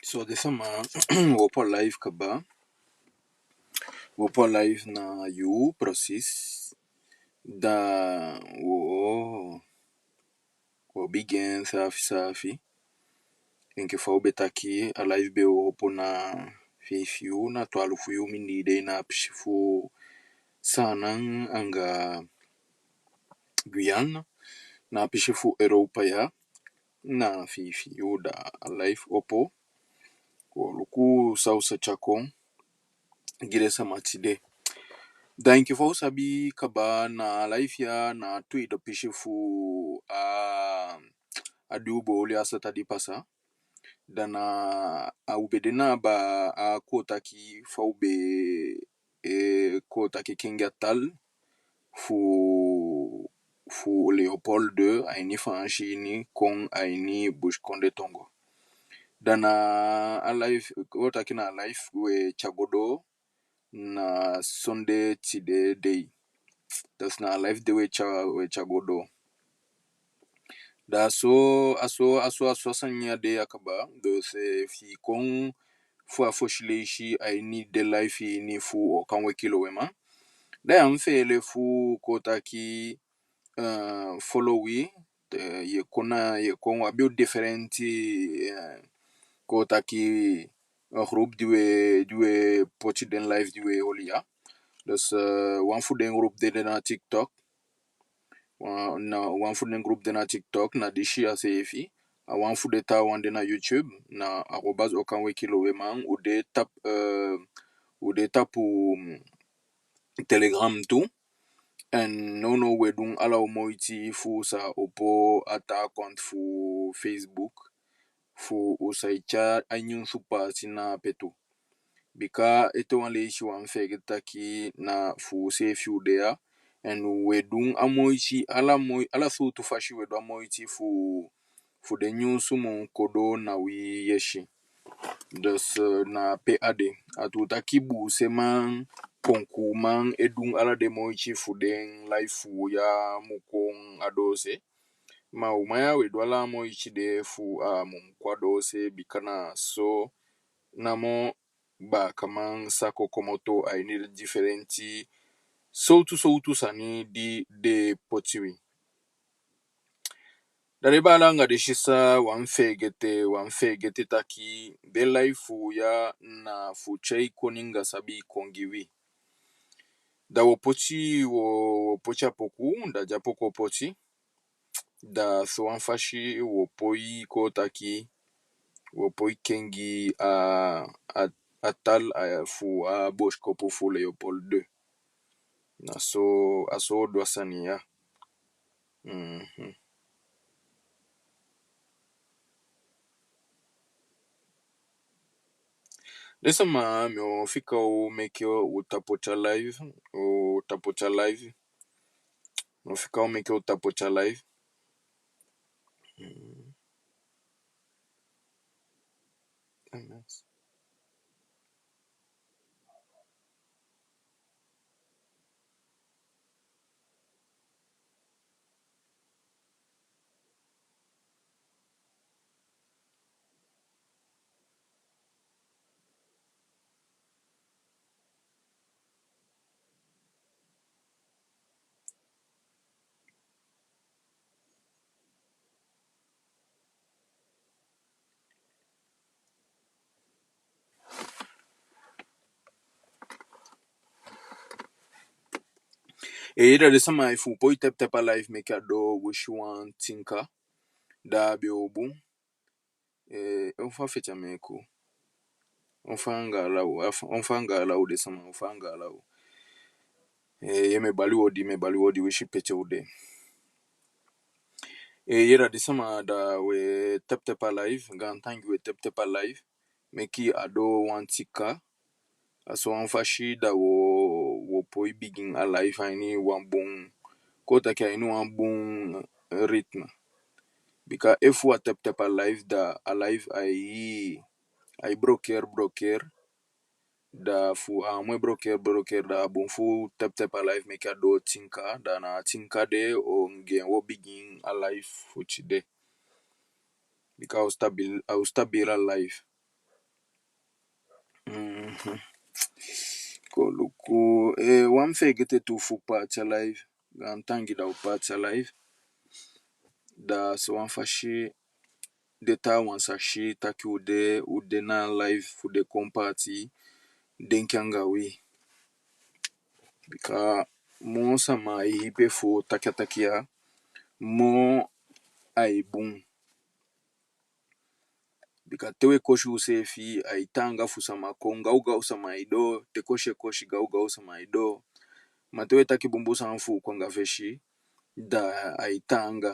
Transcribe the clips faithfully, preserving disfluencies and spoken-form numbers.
So den sama, wo opo live kaba. Wo opo live na yuu precies. Da wo, wo bigin saafi saafi. Enke fa u be taki, a live be o opo na feifi yuu, na twalufu yuu mindii dei na a pisi fu Saanan anga Guyane, na a pisi fu Europa ya, na feifi yuu da a live opo. Wo luku san u sa tyai kon gi den sama tide. Da enke fa u sabi kaba, na a live ya na a tweede pisi fu a, a di u be oli a sata di pasa. Da na a u be de na a ba, a kon taki fa u be, eh, kon taki kengi a taal fu, fu Léopold deux, a ini Faansi ini kon a ini Busikondee tongo. Da na a live, kon taki na a live we tyai go doo, na sonde tide dei. Dus na a live de we tyai, we tyai go doo. Da a so, a so, a so, a so a sani ya de ya kaba. Dus, eh, fi i kon fu a fosi leisi a ini den live ini fu Okan Weki Loweman, da ya mu feele fu kon taki, eh, follow wi, eh, ye kon na, ye kon, wi abi u different, eh, kon taki, eh, group di we, di we poti den live di we oli ya. Dus, eh, wan fu den group de, de na TikTok. Wan, na wan fu den group de na TikTok, na disi ya seefi. A wan fu den taawan de na YouTube, na arobase Okan Weki Loweman. U de tap, eh, u de tapu, mm, Telegram tu. En nownow we du ala u moiti fu sa opo a taa compte fu Facebook, fu u sa e tyai a nyunsu paati na ape tu. Bika ete wan leisi, wi á mu feegete taki na fu useefi u de ya. En we du a moiti, ala moi-, ala sowtu fasi we du a moiti fu, fu den nyunsu mu kon doo na wi yesi. Dus, eh, na ape a de. A tuu taki buuseman, konkuuman e du ala den moiti fu den live fu u ya mu kon a doose. Ma u man ya we du ala a moiti de fu a mu kon a doose, bika na so namo baakaman sa kon komoto a ini den difelenti sowtu sowtu sani di den poti wi. Da den baala anga den sisa, wi á mu feegete, wi á mu feegete taki den live fu u ya na fu tyai koninkapa sabi kon gi wi. Da wo poti, wo, wo poti a poku, da di a poku o poti. Da sowan fasi wo poi kon taki, wo poi kengi a, a, a taal, a, fu a bosikopu fu Léopold deux. Na so, a so wo du a sani ya. Mhm. Den sama, mi o fika u meke u tapu a live, u tapu a live. Mi o fika u meke u tapu a live. Mm. Ee, da den sama, efu u poi tep tep a live meke a doo wisi wan tin K, da a be o bun. Ee, on fa feti a meku. On fa anga ala u, af-, on fa anga ala u den sama, on fa anga ala u. Ee, ye, mi e bali u odi, mi e bali u odi, wisi pe te u de. Ee, ye, da den sama, da we tep tep a live, gaantangi we tep tep a live, meke a doo wan tin K. A sowan fasi da wo, wo poi bigin a live a ini wan bun, kon taki a ini wan bun rythme. Bika efu a tep tep a live, da a live ai, ai blokeer, blokeer. Da fu a á mu e blokeer, blokeer, da a bun fu tep tep a live meke a doo tin K, da na a tin K de o gi en wo bigin a live fu tide. Bika a o stabil, a o stabil a live. Mhm. Kon luku, eh, u á mu feegete tu fu paati a live. Gaantangi da u paati a live. Da sowan fasi den taawan sa si taki u de, u de na live fu den kon paati denki anga wi. Bika moo sama e ipi fu taki a taki ya, moo ai bun. Bika te u e kosi useefi, ai taanga fu sama kon gawgaw, sama e doo. Te kosi e kosi, gawgaw sama e doo. Ma te u e taki bunbun sani fu u kon anga fesi, da ai taanga.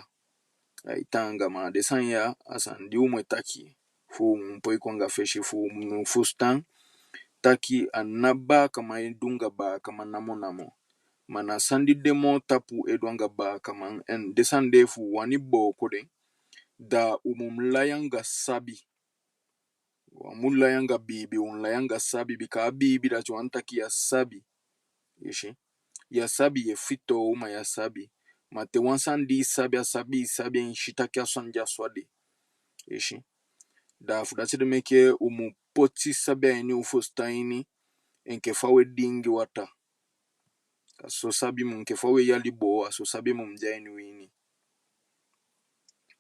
Ai taanga. Ma den sani ya, a sani di u mu e taki, fu u mu poi kon anga fesi, fu u mu fusutan taki a ná baakaman e du anga baakaman namo namo. Ma na sani di de moo tapu e du anga baakaman. En den sani de, fu u wani booko den, da u mu lai anga sabi. U á mu lai anga biibi, u mu lai anga sabi. Bika a biibi, dati wani taki ya sabi. I si? Ya sabi, ye fitoow, ma ya sabi. Ma te wan sani di i sabi, a sabi i sabi en, i si taki a sani de, a so a de. I si? Da fu dati ede meke u mu poti sabi a ini u fusutan ini, enke fa u e diingi wataa. A so sabi mu, enke fa u e yali boo, a so sabi mu de a ini u ini.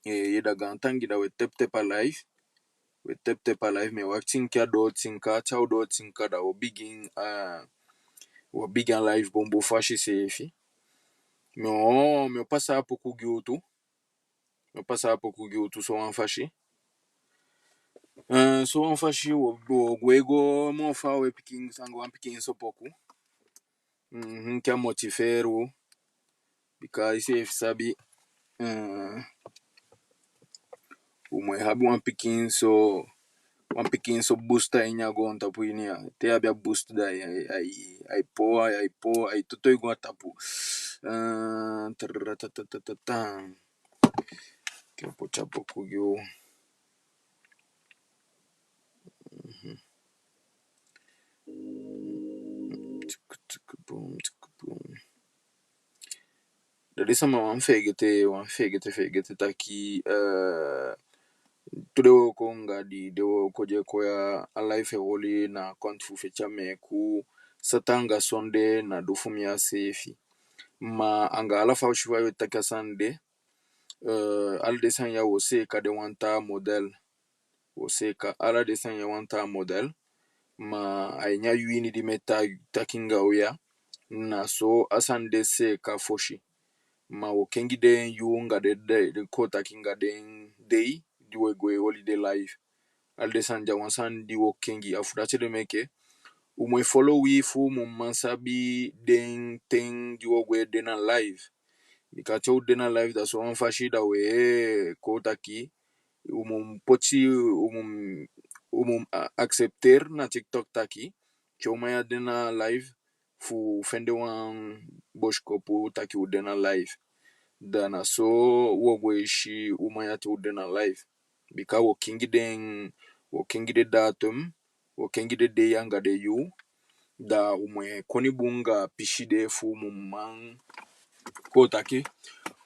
Eh, ye, da gaantangi, da u e tep tep a live. U e tep tep a live, mi e wakiti enke a doo tinka. Te a o doo tinka, da u o bigin, ah, u o bigin a live bunbun fasi seefi. Mi o, mi o pasa a poku gi u tu. Mi o pasa a poku gi u tu sowan fasi. Eh, sowan fasi u o, u o gwe go moo faawe pikin, sanga wan pikinso poku. Mhm, ke a motiveer u. Bika iseefi sabi, eh, u mu e abi wan pikinso, wan pikinso boost a ini a goontapu ini ya. Te i abi a boost, da ai, ai, ai, ai poo, ai, ai poo, ai toto i go a tapu. Eh, tararatatatata. Ke poti a poku gi u. Mhm. Da den sama, u á mu feegete, u á mu feegete, feegete taki, eh, tu den wooko anga di, den wooko di e kon ya, a live e oli na konti fu Feti Ameeku, sata anga sonde na du fu mi a seefi. Ma anga ala fa u si fa u e taki a sani de, eh, ala den sani ya u o seeka den wan taa model. U o seeka ala den sani ya wan taa model. Ma a ini a yuu ini di mi e ta-, taki anga u ya, na so a sani de seeka fosi. Ma u o kengi den yuu anga den, den, den kon taki anga den dei di u e go e oli den live. Ala den sani de a wan sani di u o kengi. A fu dati ede meke u mu e follow wi fu u mu man sabi den ten di u o go e de na live. Bika te u de na live, da sowan fasi da u e kon taki, u mu poti, u mu, u mu a-, accepter na TikTok taki te u man ya de na live, fu fende wan bosikopu taki u de na live. Da na so u o go e si u man ya te u de na live. Bika u o kengi den, u o kengi den datum, u o kengi den dei anga den yuu. Da u mu e koni bun anga a pisi de fu u mu man kon taki,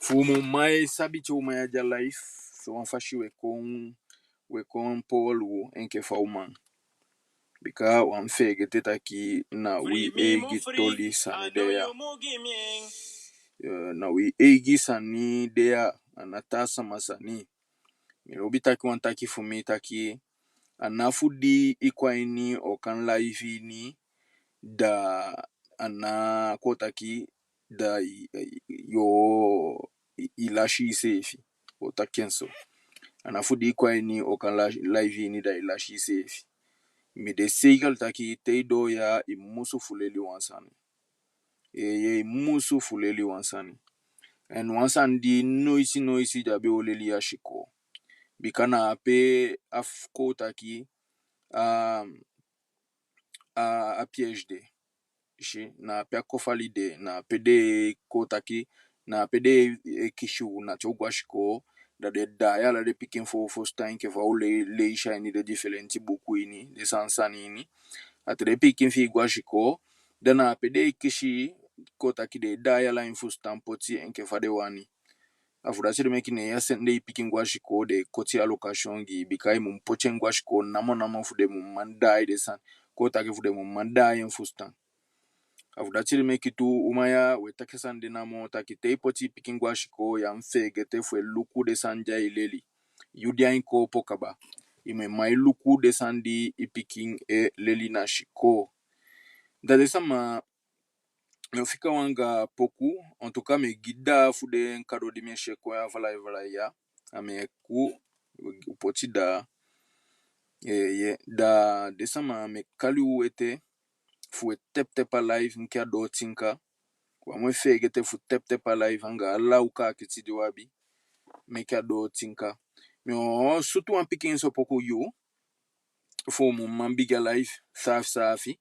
fu u mu man e sabi te u man ya de a live. Sowan fasi u e kon, u e kon poolu enke fa u man. Bika u á mu feegete taki na wi eigi toli sani de ya. Eh, na wi eigi sani de ya, a ná taa sama sani. Mi lobi taki wan taki fu mi taki, a ná fu di i kon a ini Okan live ini, da a ná kon taki, da i, i, yo, i, i lasi iseefi. U o taki en so. A ná fu di i kon a ini Okan la-, live ini da i lasi iseefi. Mi de seiker taki te i doo ya, i musu fu leli wan sani. Eeye, i musu fu leli wan sani. En wan sani di noiti noiti den á be o leli i a sikoo. Bika na ape a fu kon taki, a, a, a piège de. I si, na ape a kofali de, na ape den e kon taki, na ape den e kisi u. Na te u go a sikoo, da den e daai ala den pikin fu u fusutan enke fa u lei-, leisi a ini den difelenti buku ini, den sani sani ini. A te den pikin fi i go a sikoo, da na ape den e kisi, kon taki den e daai ala i fusutan poti enke fa den wani. A fu dati ede meke ne i á sende i pikin go a sikoo, den e koti allocation gi i, bika i mu poti en go a sikoo namo namo fu den mu man daai den sani. Kon taki fu den mu man daai en fusutan. A fu dati ede meke tu, u man ya, we taki a sani de namo, taki te i poti i pikin go a sikoo, ya mu feegete fu e luku den sani di ai leli. Yu di ain koopo kaba, i mu e man e luku den sani di i pikin e leli na sikoo. Da den sama, mi o fika wan anga poku, en tout cas, mi e gi daa fu den kado di mi e si e kon ya, valai valai ya. A mi e ku, u poti daa. Eh, ye, da den sama, mi e kali u ete fu we tep tep a live, meke a doo tin K. Wa mu e feegete fu tep tep a live anga ala u kaakiti di u abi, meke a doo tin K. Mi o sutu wan pikinso poku gi u, fu u mu man bigin a live saafi saafi.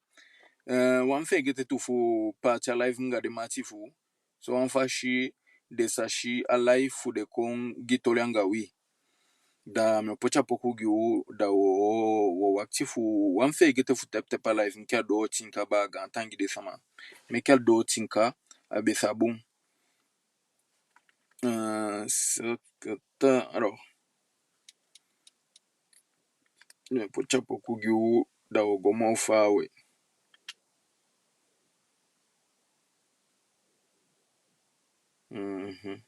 Eh, wa mu feegete tu fu paati a live anga den mati fu u, so wan fasi den sa si a live fu den kon gi toli anga wi. Da mi o poti a poku gi u, da wo, wo wakiti fu, wa mu feegete fu tep tep a live, meke a doo tin K baa, gaantangi den sama. Meke a doo tin K, a be sa bun. Eh, sakata, alors. Mi o poti a poku gi u, da wo go moo faawe. Mhm.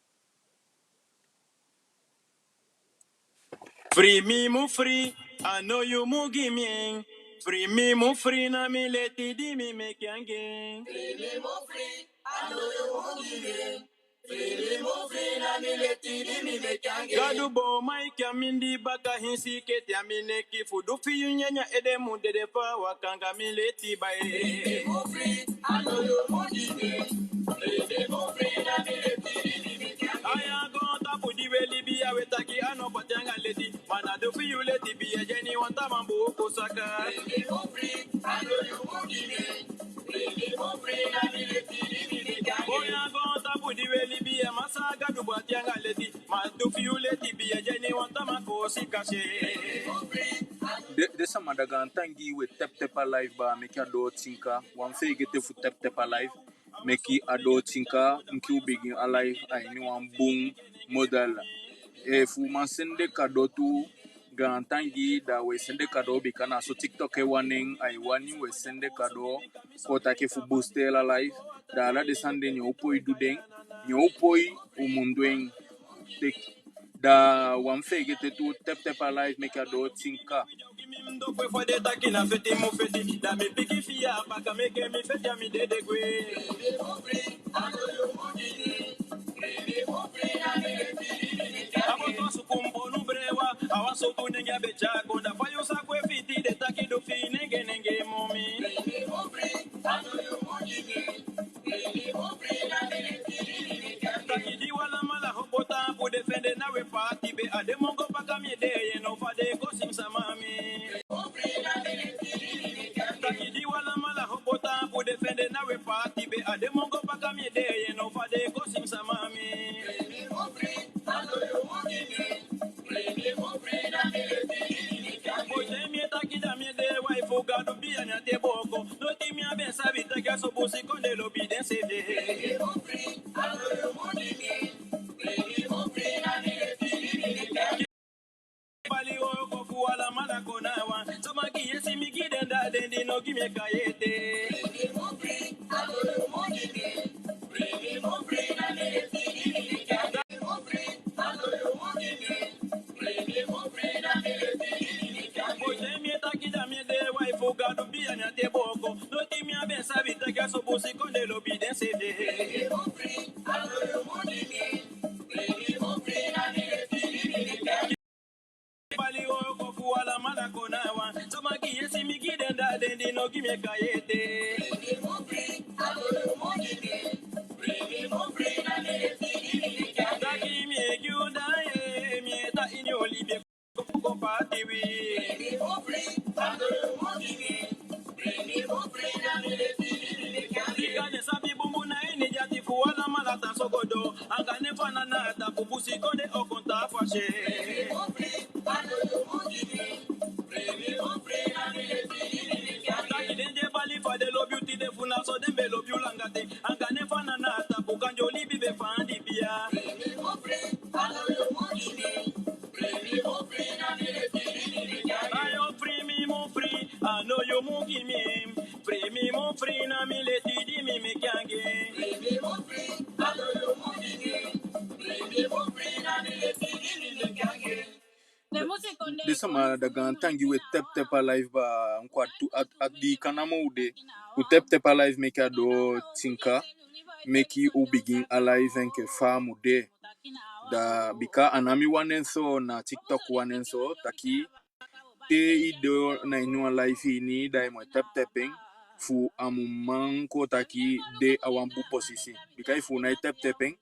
Free mi mu free, a no yu mu gi mi en. Free mi mu free, na mi leti di mi meke anga en. Free mi mu free, a no yu mu gi mi en. Free mi mu free, na mi leti di mi meke anga en. Gadu boo maiki a mindii baka, hinsi keti a mi neki, fu du fi yu nyanyan ede mu dede fa a waka anga mi leti bai. Free mi mu free, a no yu mu gi mi en. Free mi mu free, na mi leti di mi meke anga en. Aya goontapu di we libi ya, we taki a no pati anga leti. Ma na du fi yu leti be e dyaini wan taa man buku saka. Boi, a goontapu di we libi ya, Masaa Gadu pati anga leti. Ma du fi yu leti be e dyaini wan taa man koosi kasi. Den, den sama, da gaantangi, we tep tep a live baa, meke a doo tin K. Wa mu feegete fu tep tep a live. Meke a doo tin K, meke u bigin a live a ini wan bun model. Efu u man sende kado tu, gaantangi, da we sende kado, bika na so TikTok e wani en, ai wani we sende kado, kon taki fu booster a live. Da ala den sani de, ne u poi du den, ne u poi u mu du en. Teki Da wa mu feegete tu tep tep a live, meke a doo tin K. Taki di u alamala opo taampu de fende na we paati, be a den mongo baka mi ede, yu no fa den e kosi mi sama mi. Taki di u alamala opo taampu de fende na we paati, be a den mongo baka mi ede, yu no fa den e kosi mi sama mi. Boi, te mi e taki, da mi e de wai fu Gadu bia, mi á te booko. Noti mi á be sabi taki a so busikondee lobi denseefi. Bali wooko fu alamala kon na wan. Sama gi yesi mi gi den, da den di no gi mi e kai ete. Boi, te mi e taki, da mi e de wai fu Gadu bia, mi á te booko. Noti mi á be sabi taki a so busikondee lobi denseefi. Bali wooko fu alamala kon na wan. Sama gi yesi mi gi den, da den di no gi mi e kai ete. Taki mi e gi u, da ye mi e tan ini u libi e kon paati wi. Bika den sabi bunbun na ini den ati fu alamala tan so go doo. Anga den fanana tapu busikondee o kon tan fasi. Taki den de bali fa den lobi u tide, fu na so den be lobi u langa ten. Anga den fanana tapu kande u libi be fandi bia. Ayo, free mi mu free. Den sama, da gaantangi, we tep tep a live baa. Nkwa tu at, at di kana mo u de. U tep tep a live meke a doo tinka, meke u bigin a live enke fa a mu de. Da bika a ná mi wan nen so, na TikTok wan nen so taki te i de na ini wan live ini, da i mu e tep tep en fu a mu man kon taki de a wan bun posisi. Bika efu u nái tep tep en,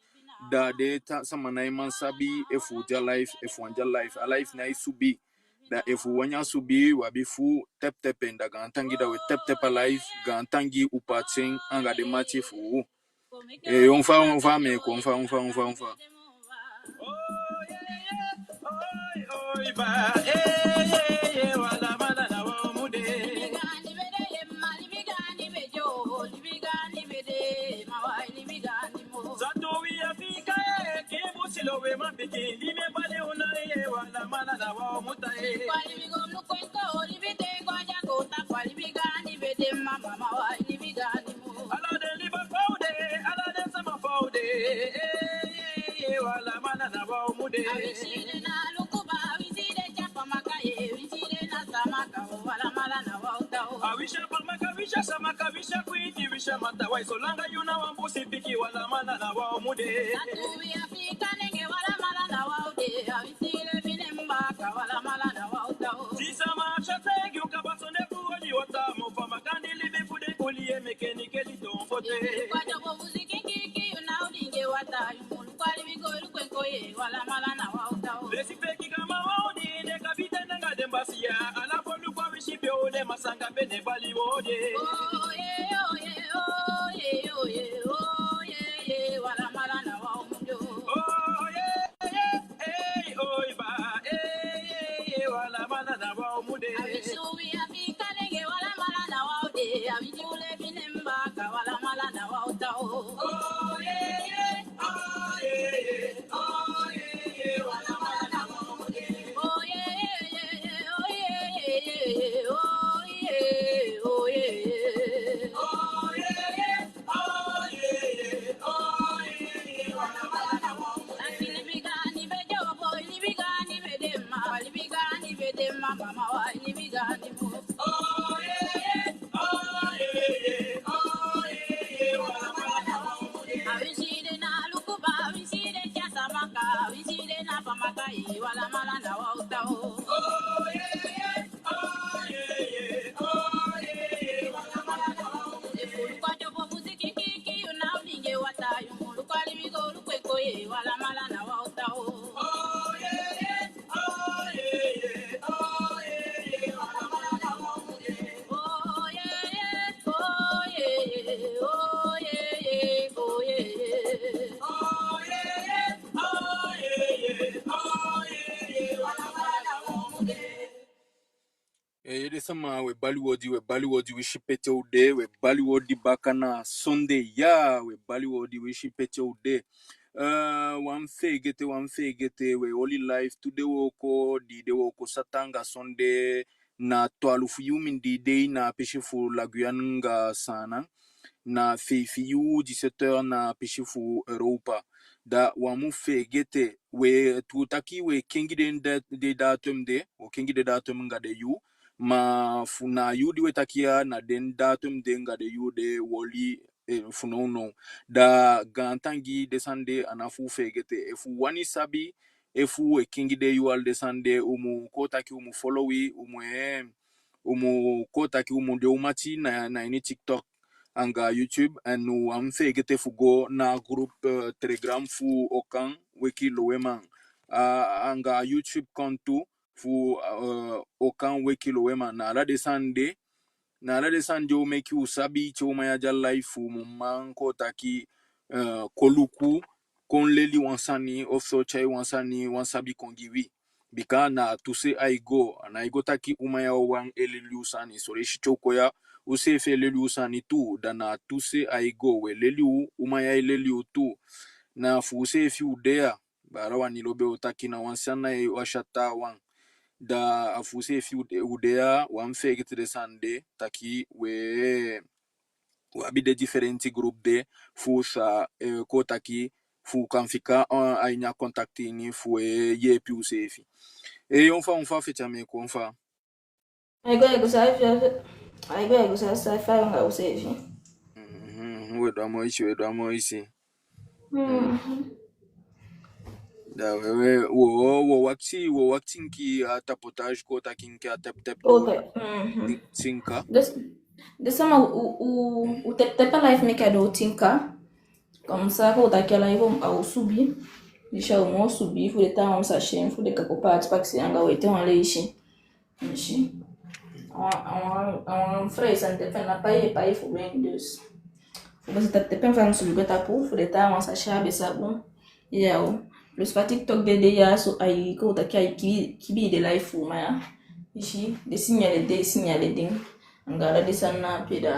da den sama nái man sabi efu u de a live, efu u á de a live. A live nái subi. Da efu u wani a subi, u abi fu tep tep en. Da gaantangi, da we tep tep a live. Gaantangi, u paati en anga den mati fu u. Eh, unfa, unfa, meke unfa, unfa, unfa, unfa. Ala den liba fa u de, ala den sama fa u de, eh, eh, eh, wala mala na wa u mu de. A wisi a pamaka, wisi a samaka, wisi a kwinti, wisi a matawai, solanga yu na wan busi piki, wala mala na wa u mu de. Di sama a sa taigi u kaba, sonde fu oli wata, mo fa makandii libi fu den kuli e meke ni keli toon fote. Lesi peki kama wa u di, den kabiten nanga den basiya, ala foluku a wisi pe u de, masanga pe den bali u de. Ee, den sama, we bali u odi, we bali u odi, wisi pe te u de, we bali u odi baka na sonde ya, we bali u odi, wisi pe te u de. Eh, u án feegete, u án feegete, we oli live tu dei wooko, dii dei wooko, sata anga sonde, na twalufu yuu mindii dei na a pisi fu La Guyane anga Saanan, na feifi yuu, dix-sept heures, na a pisi fu Europa. Da u án mu feegete, we, tuu taki we kengi den da-, den datum de, we kengi den datum anga den yuu, ma fu na a yuu di we taki ya, na den datum de anga den yuu de u oli, eh, fu nownow. Da gaantangi, den sani de a ná fu feegete. Efu u wani sabi efu we kengi den yuu, ala den sani de, u mu kon taki u mu follow wi, u mu, eh, u mu kon taki u mu de u mati na, na ini TikTok anga YouTube, en u án feegete fu go na groupe, eh, Telegram fu Okan Weki Loweman, ah, anga YouTube compte fu, eh, Okan Weki Loweman. Na ala den sani de, na ala den sani de o meke u sabi te u man ya de a live, u mu man kon taki, eh, kon luku, kon leli wan sani, ofuso tyai wan sani, wan sabi kon gi wi. Bika na a tu se ai go, a nái go taki u man ya wawan e leli u sani. Son leisi te u kon ya, u seefi e leli u sani tu, da na a tu se ai go, we leli u, u man ya e leli u tu. Na fu u seefi u de ya, baala, wan ilo be o taki na wan sani e wasi a taawan. Da a fu u seefi u de, u de ya, u á mu feegete den sani de, taki we, u abi den difelenti groupe de, fu u sa, eh, kon taki, fu u kan fika, eh, a ini a contact ini, fu u e yeepi u seefi. Eh, onfa, onfa, feti a mi e kon fa. Ai go, ai go, sa, sa, ai go, ai go, sa, sa, fa anga u seefi. Mhm, we du a moiti, we du a moiti. Mhm. Da we, we, wo, wo wakiti, wo wakiti enke a tapotage, kon taki enke a tep tep. Oke. Mhm. Tin-, tinka. Dus, dus sama u, u, u tep tep a live meke a doo tinka. Comme ça, kon taki a live a o subi. Disi a o moo subi, fu den taawan sa si en, fu den kan kon paati pakisei anga u ete wan leisi. I si. A wan, a wan, a wan frais sani te fu na pai, pai fu ben dus. Fu ben sa tep tep en fa a subi go tapu, fu den taawan sa si a be sa bun. Ya o. Plus fa TikTok de de ya so, ai kon taki ai kibi, kibi den live fu u, ma ya. I si, den signal de, signal de. Anga ala den sani na ape da.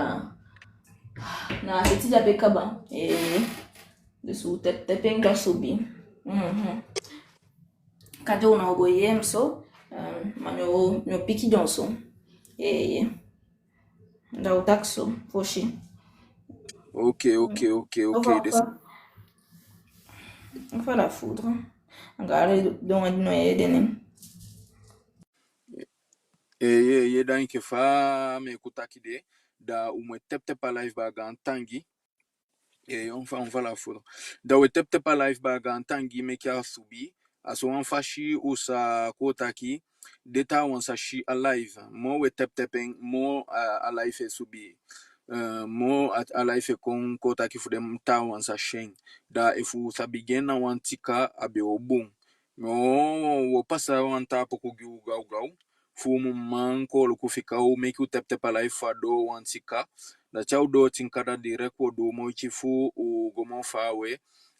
Na a feti de ape kaba. Eh. Dus u tep tep en kan subi. Mhm. Kande u ná o go yee mi so, eh, ma mi o, mi o piki den so. Eh, eh. Da u taki so, fosi. Ok, ok, ok, ok. Au revoir. Au revoir, la foudre. Anga ala den wan di ná e yee den nen. Eh, ye, ye, da enke fa mi e kon taki de, da u mu e tep tep a live, baa, gaantangi. Eh, onfa, onfa, la foudre. Da u e tep tep a live, baa, gaantangi, meke a subi. A so wan fasi u sa kon taki, den taawan sa si a live. Moo u e tep tep en, moo a, a live e subi. Eh, moo a, a live e kon, kon taki, fu den taawan sa si en. Da efu u sa bigin na wan tika, a be o bun. Mi o, wo pasa wan taa poku gi u gawgaw. Fu u mu man koloku fika u, meke u tep tep a live fu a doo wan tika. Da te a o doo tinka, da direct wo du moiti fu u go moo faawe.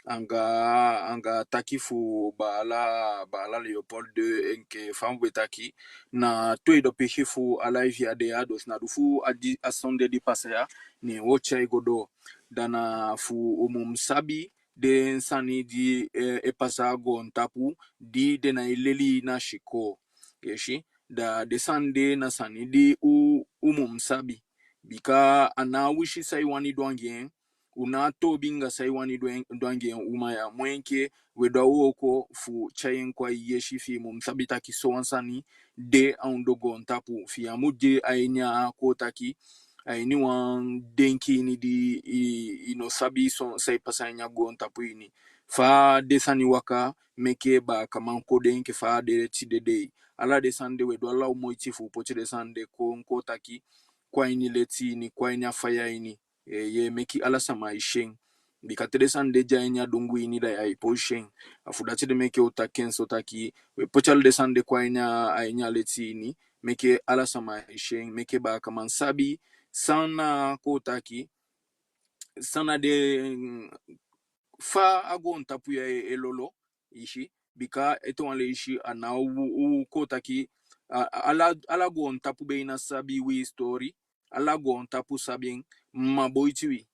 Anga, anga taki fu baala, baala Leopold deux, enke fa u be taki. Na tweede pisi fu a live ya de ya, dus na du fu a di, a sonde di pasa ya, ne wo tyai go doo. Da na fu u mu sabi den sani di, eh, e pasa a goontapu, di den nái leli na sikoo. I si, da den sani de na sani di u, u mu sabi. Bika a ná wisi san i wani du anga en, u ná toobi anga san i wani du en, du anga en, u man ya. Moo enke we du a wooko fu tyai en kon a i yesi, fi i mu sabi taki sowan sani de a ondoo goontapu, fi i á mu de a ini a, kon taki, a ini wan denki ini di i, i ná sabi san, san e pasa a ini a goontapu ini. Fa den sani waka meke baakaman kon de enke fa a de tide dei. Ala den sani de we du ala u moiti fu poti den sani de kon, kon taki, kon a ini leti ini, kon a ini a faya ini. Eh, ye, meke ala sama e si en. Bika te den sani de de a ini a dungu ini, da ai poi si en. A fu dati ede meke u taki en so taki, we poti ala den sani de kon a ini a, a ini a leti ini, meke ala sama e si en, meke baakaman sabi san na, kon taki, san na den, fa a goontapu ya e, e lolo, i si, bika ete wan leisi a ná u, u, kon taki, a, a, ala, ala goontapu be ná sabi wi histori, ala goontapu sabi en, ma boiti wi,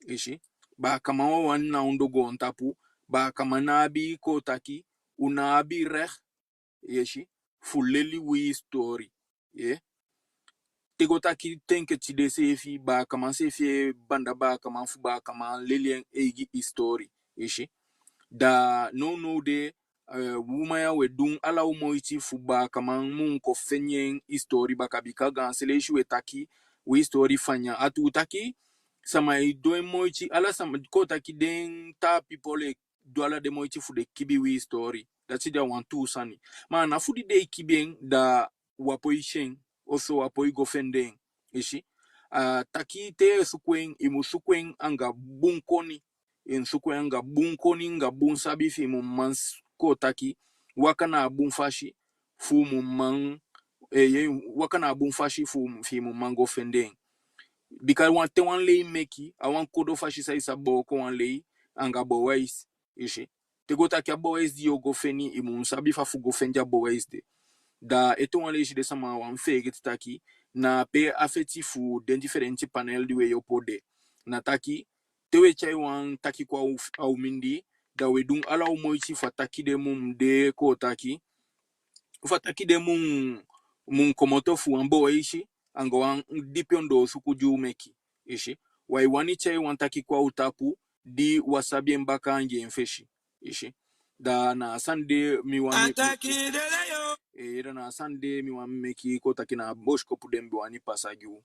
i si. Baakaman wawan na ondoo goontapu, baakaman ná abi, kon taki, u ná abi recht, i si, fu leli wi histori. Ye. Te go taki te enke tide seefi, baakaman seefi e banda baakaman fu baakaman leli en eigi histori. I si. Da nownow de, eh, u man ya we du ala u moiti fu baakaman mu kon feni en histori baka, bika gaanse leisi we taki wi histori fanya. A tuu taki, sama e du en moiti, ala sama, kon taki, den taa pipol e du ala den moiti fu den kibi wi histori. Dati de a wantu sani. Ma a ná fu di den e kibi en, da u á poi si en, oso u á poi go fende en. I si. A taki te i e suku en, i mu suku en anga bun koni. I mu suku en anga bun koni, anga bun sabi, fi i mu man s-, kon taki, waka na a bun fasi, fu u mu man, eh, ye, waka na a bun fasi fu, fi i mu man go fende en. Bika wan, te wan lei meki, a wan kodo fasi san i sa booko wan lei anga bewijs, i si. Te go taki a bewijs di yo go feni, i mu sabi fa fu go fende a bewijs de. Da ete wan leisi, den sama á wani feegete taki, na pe a feti fu den difelenti panel di we opo de. Na taki, te we tyai wan taki kon a u, a u mindii, da we du ala u moiti fu a taki de mu de, kon taki, fa taki den mu, mu komoto fu wan bow, i si, anga wan dipi ondoosuku di u meki, i si. Wi á wani tyai wan taki kon a u tapu, di wi á sabi en baka anga en fesi, i si. Da na a sani de mi wani, a taki de lei o. Eh, da na a sani de mi wani meki, kon taki na a bosikopu de mi be wani pasa gi u.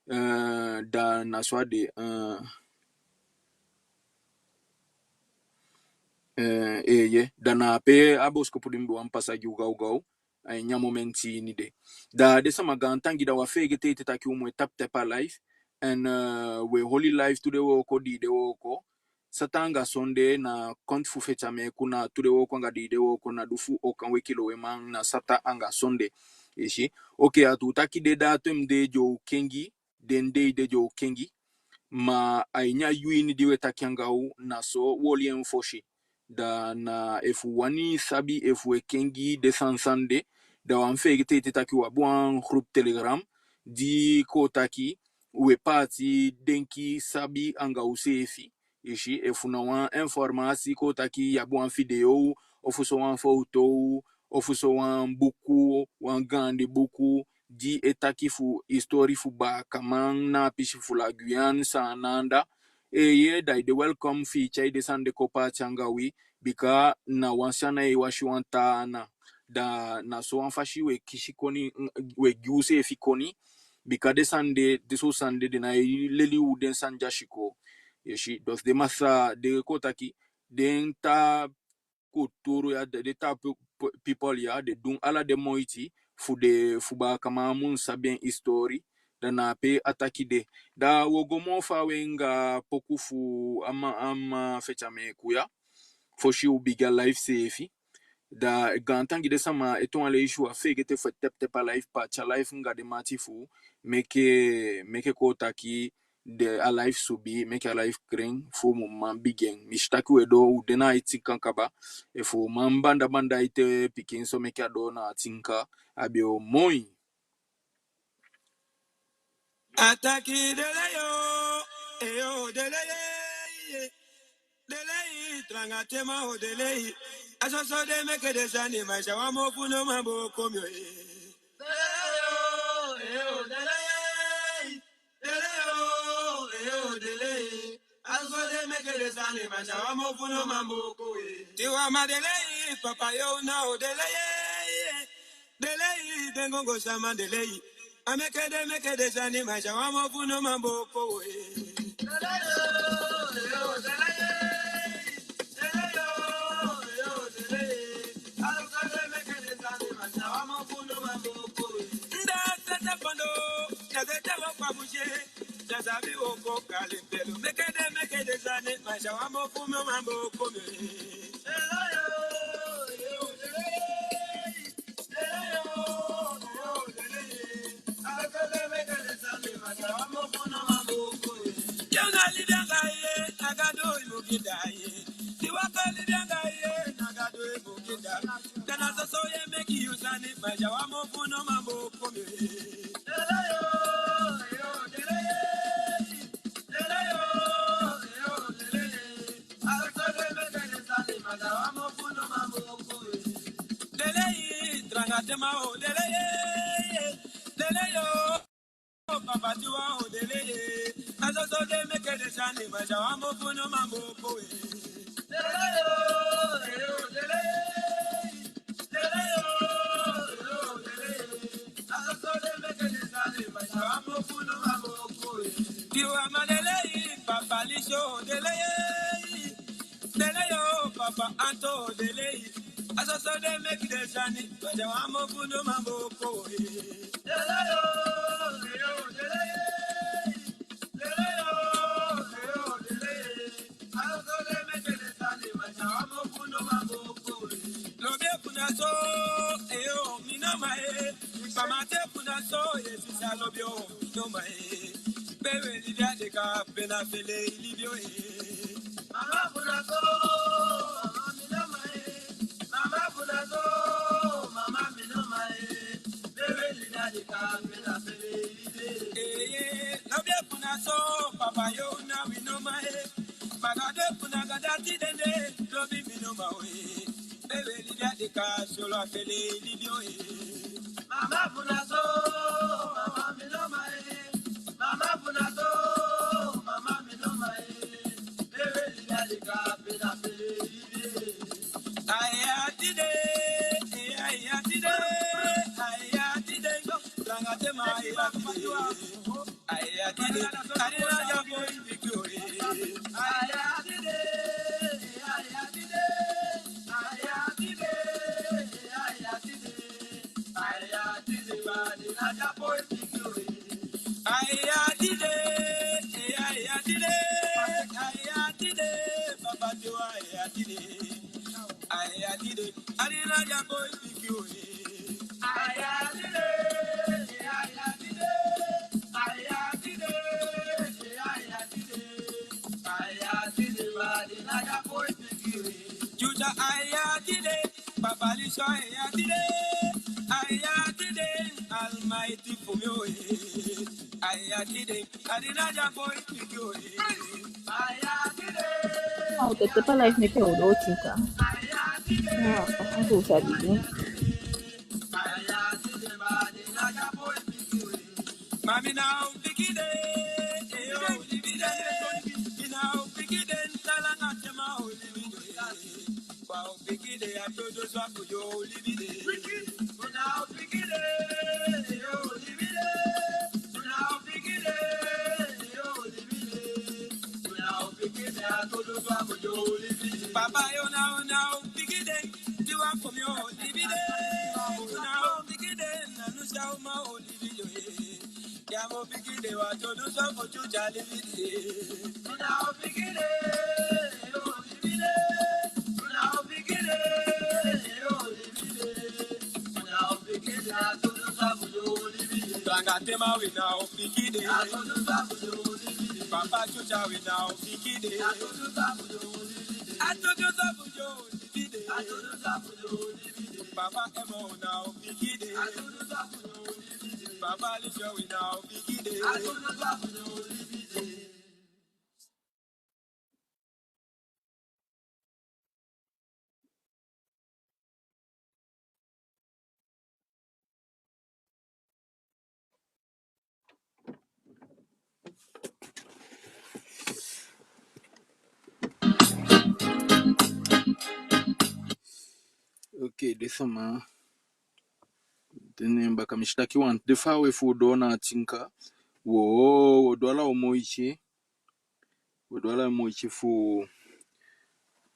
Eh, da na so a de, eh, eh, eh, ye. Da na ape a bosikopu de mi be wani pasa gi u gawgaw. A ini a momenti ini de. Da den sama, gaantangi, da wi á feegete ete taki u mu e tap tap a live. En, eh, wi e holi live tudewooko, diidewooko, sata anga sonde, na konti fu Fetyameku na tudewooko anga diidewooko, na du fu Okan Weki Loweman, na sata anga sonde. I si. Oke, a tuu taki den datum de den o kengi, den dei de den o kengi. Ma a ini a yuu ini di wi e taki anga u, na so wi oli en fosi. Da na efu u wani sabi efu u e kengi den sani sani de, da wi á mu feegete ete taki wi abi wan groep Telegram, di, kon taki, u e paati denki, sabi anga useefi. I si, efu na wan informasi, kon taki, i abi wan video, ofu so wan foto, ofu so wan buku, wan gaandi buku, di e taki fu histori fu baakaman na a pisi fu la Guyane, Saanan anda. Eeye, da i de welkom fi i tyai den sani de kon paati anga wi, bika na wan se ana e wasi wan taa ana. Da na so wan fasi u e kisi koni, u e gi useefi koni, bika den sani de, den so sani de, den ná e leli u den sani di a sikoo. I si, dus den masaa, den, kon taki, den taa kulturu ya, den, den taa pi-, pi-, people ya, den du ala den moiti fu den, fu baakaman mu sabi en histori. Da na ape a taki de. Da wi o go moo faawe anga poku fu a man, a man Fetyameku ya, fosi u bigin a live seefi. Da gaantangi den sama, ete wan leisi, u á feegete fu e tap tap a live, paati a live anga den mati fu u, meke, meke, kon taki, den, a live subi, meke a live kren, fu u mu man bigin en. Mi si taki u e doo, u de na aitinka kaba. Efu u man banda banda ete pikinso, meke a doo na aitinka, a be o moi. A taki de lei o, eh o, de lei, eh. De lei, tranga tema o, de lei. A soso de meke den sani, ma i si a wan mofu no man booko mi o, eh. De lei o, eh o, de lei. De lei o, eh o, de lei. A soso de meke den sani, ma i si a wan mofu no man booko, eh. Tiwa ma de lei, papa yo na o, de lei, eh. De lei, den gongo sama de lei. A meke den, meke den sani, ma i si a wan mofu no man booko, eh. Nda sete pando, nda sete wo kwa bouger, nda sabi wo ko kali pelo. Meke den, meke den sani, ma i si a wan mofu no man booko mi. Yo na libi anga ye, na Gadu i mu gi da ye. Di waka libi anga ye, na Gadu i mu gi da. Da na soso ye meke yu sani, ma i si a wan mofu no man booko mi. De lei, tranga tema o, de lei, de lei o, papa Tiwa o, de lei. A soso de meke den sani, ma i si a wan mofu no man booko, eh. De lei o, eh o, de lei. De lei o, eh o, de lei. A soso de meke den sani, ma i si a wan mofu no man booko, eh. Tiwa ma de lei, papa Lisho, de lei. De lei o, papa Anto, de lei. A soso de meke den sani, ma i si a wan mofu no man booko, eh. De lei o, eh o, de lei. De lei o, eh o, de lei. A soso de meke den sani, ma i si a wan mofu no man booko, eh. Lobi e funa so, eh o, mi no man, eh. Mama te funa so, ye sisa lobi o, mi no man, eh. Be we libi a de ka, be na fele i libi o, eh. Mama funa so, mama mi no man, eh. Mama funa so, mama mi no man, eh. Be we libi a de ka, be na fele i libi o, eh. Eh, eh, lobi e funa so, papa yo na wi no man, eh. Magado e funa gada ti dende, lobi mi no man, eh. Be we libi A o tete pa live meke u doo tinka. Ya, a o sa di. Oke, den sama. Den baka mi si taki wan de fa we fu doo na tinka. Wo, wo du ala u moiti. We du ala moiti fu,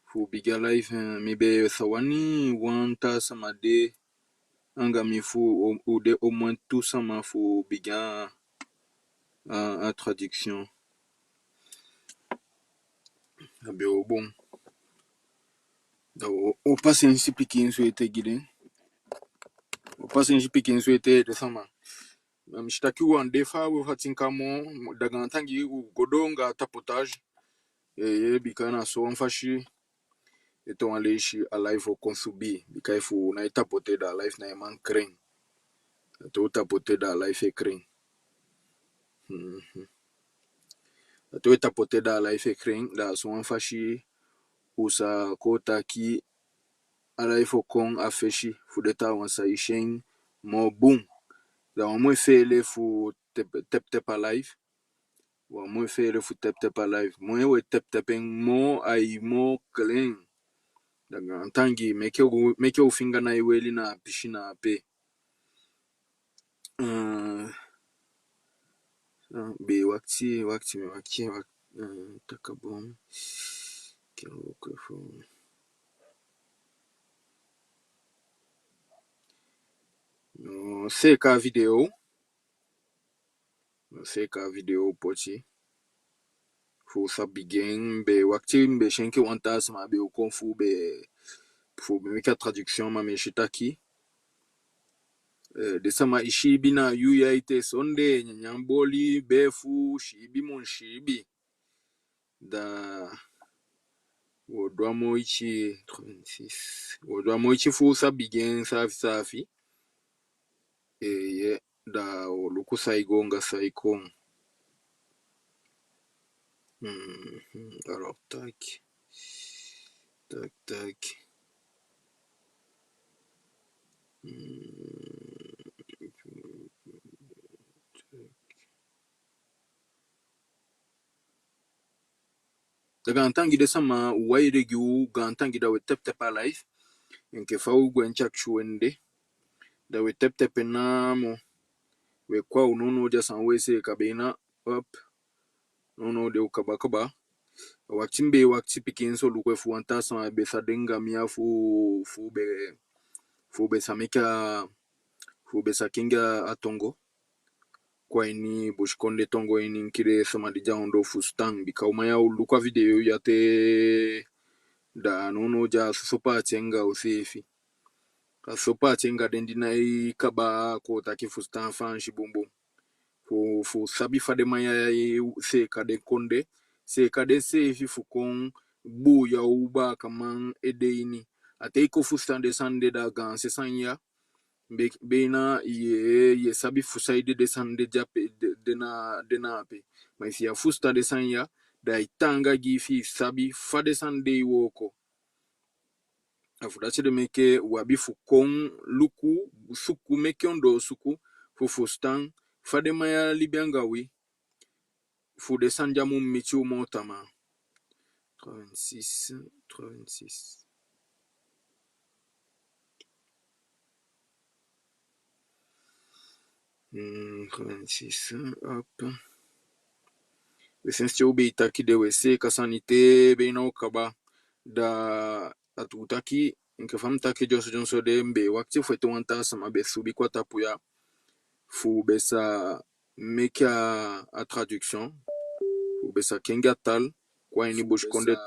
fu bigin a live, eh, mi be sa wani wan taa sama de anga mi fu u, u de au moins tu sama fu bigin a, a, a traduction. A be o bun. Da wo, wo pasensi pikin swete gi den. Wo pasensi pikin swete den sama. Ma mi si taki wan de fa we fu a tinka moo, da gaantangi u go doo anga tapotage. Ee, bika na so wan fasi ete wan leisi a live o kon subi. Bika efu u nái tapoter da a live nái man kren. Te u tapoter da a live e kren. Mhm. Te u tapoter da a live e kren, da so wan fasi u sa kon taki a live o kon a fesi fu den taawan sa si en moo bun. Da u á mu e feele fu tep, tep, tep a live. U á mu e feele fu tep tep a live. Moo we tep tep en, moo ai moo klen. Da gaantangi, meke u, meke u finga nái weli na a pisi na ape. Eh, eh, be wakiti, wakiti, mi wakiti, wak-, eh, taka bun. Ke u luku fu. No, seeka a video. Seeka a video poti. Fu sa bigin, mi be wakiti, mi be si enke wan taa sama be o kon fu be, fu be meke a traduction, ma mi si taki, eh, den sama e siibi na yuu ya ete, sonde, nyanyan boli, befu, siibi mu siibi. Da wo du a moiti, trente-six. Wo du a moiti fu sa bigin saafi saafi. Eeye, da wo luku sai go anga sai kon. Mhm, alors, tac. Tac, tac. Da gaantangi den sama, u wai ede gi u, gaantangi. Da we tep tep a live. Enke fa u gwenti akisi u en de, da we tep tep en namo. We kon a u nownow de, a san we seeka be na, up. Nownow de u kaba kaba. A wakiti mi be e wakiti pikinso luku efu wan taa sama be sa de anga mi ya fu, fu be, fu be sa meke a, fu be sa kengi a tongo. Kon a ini busikondee tongo ini, enke den sama di de a ondoo fusutan. Bika u man ya, u luku a video ya te, da nownow de a soso paati anga useefi. A soso paati anga den di ná e kaba, kon taki, fusutan Faansi bunbun. Fu, fu sabi fa den man ya e seeka den kondee, seeka denseefi fu kon buuya u baakaman ede ini. A te i kon fusutan den sani de, da gaanse sani ya, be, be na ye, ye sabi fu saide den sani de de ape, de, de na, de na ape. Ma efi ya fusutan den sani ya, da ai taanga gi i fi i sabi fa den sani de e wooko. A fu dati ede meke u abi fu kon luku, suku, meke ondoosuku, fu fusutan fa den man ya libi anga wi, fu den sani di á mu miti u moo tamaa. Trois vingt-six, trois vingt-six. Hmm, trois vingt-six, hop. We sensi te u be e taki de, we seeka sani te be na u kaba. Da a tuu taki, enke fa mi taki dyonson dyonson de, mi be e wakiti fu ete wan taa sama be subi kon a tapu ya, fu be sa meke a, a traduction, fu be sa kengi a taal kon a ini busikondee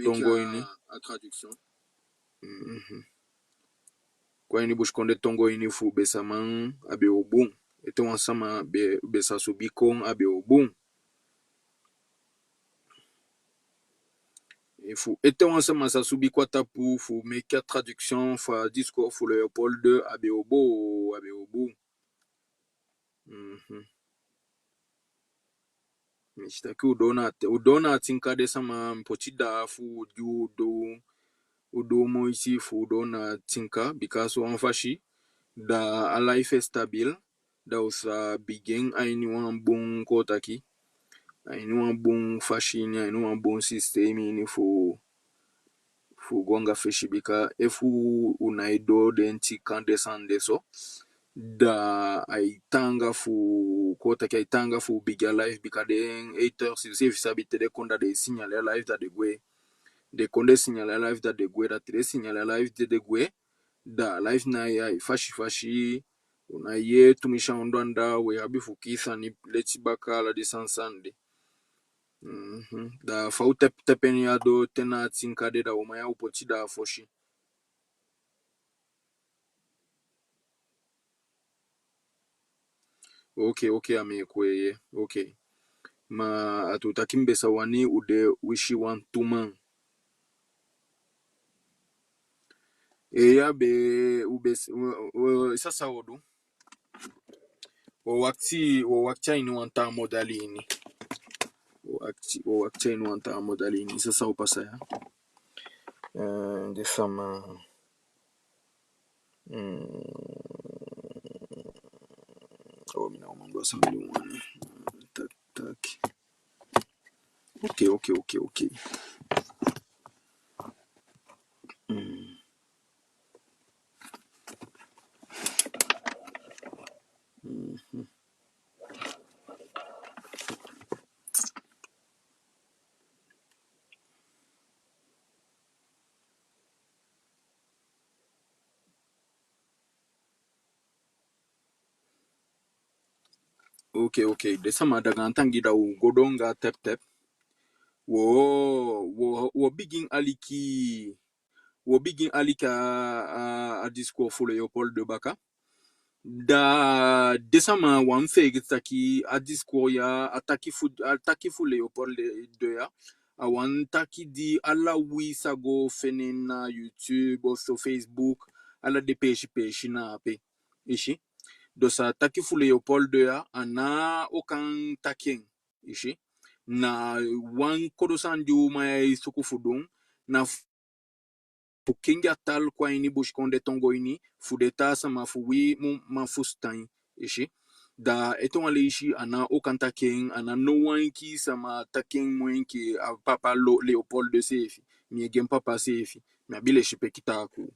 tongo ini. Mhm. Kon a ini busikondee tongo ini, fu be sa man, a be o bun. Ete wan sama be, be sa subi kon, a be o bun. Efu ete wan sama sa subi kon a tapu fu meke a traduction fu a discours fu Léopold deux, a be o bun, a be o bun. Mhm. Mi si taki u doo na, u doo na a tinka, den sama. Mi poti daa fu di u du, u du moiti fu u doo na a tinka, bika so wan fasi, da a live e stabil, da u sa bigin a ini wan bun, kon taki, a ini wan bun fasi ini, a ini wan bun sistemi ini fu, fu go anga fesi. Bika efu u ná e doo den tinka, den sani de so, da ai taanga fu, kon taki, ai taanga fu bigin a live, bika den haters, i seefi sabi, te den kon, da den e signale a live, da den gwe. Den kon, den signale a live, da den gwe. Da te den signale a live, da den gwe, da a live ná e yee fasi fasi. U ná e yee tumisi a ondoo anda, we abi fu kii sani leti baka, ala den sani sani de. Mhm. Da fa u tep tep en ya doo te na a tinka de, da u man ya, u poti daa fosi. Oke, oke, a mi e kon yee. Oke. Ma a tuu taki mi be sa wani u de wisi wantu man. Eya, be, u be s-, u, u, san sa o du. Wo wakiti, wo wakiti a ini wan taa modali ini. Wo wakiti, wo wakiti a ini wan taa modali ini. San sa o pasa ya. Eh, den sama. Mm. Oh, mi ná o man du a san mi wani. Tak, tak. Oke, oke, oke, oke. Mm. Mhm. Oke, oke. Den sama, da gaantangi, da u go doo anga tep tep. Wo, wo, wo bigin aliki, wo bigin aliki a, a, a discours fu Léopold deux baka. Da den sama, u á mu feegete taki a discours ya, a taki fu, a taki fu Léopold deux ya, a wan taki di ala wi sa go fende na YouTube ofuso Facebook, ala den peesi peesi na ape. I si. Dus a taki fu Léopold deux ya, a ná o kan taki en. I si. Na wan kodo sani di u man ya e suku fu du, na f- fu kengi a taal kon a ini busikondee tongo ini, fu den taa sama fu wi mu man fusutan en, i si. Da ete wan leisi, a ná Okan taki en, a ná no wan enkii sama taki en moo enke a papa Lo-, Leopold deux seefi. Mi e gi en papa seefi. Mi abi lesipeki takuu.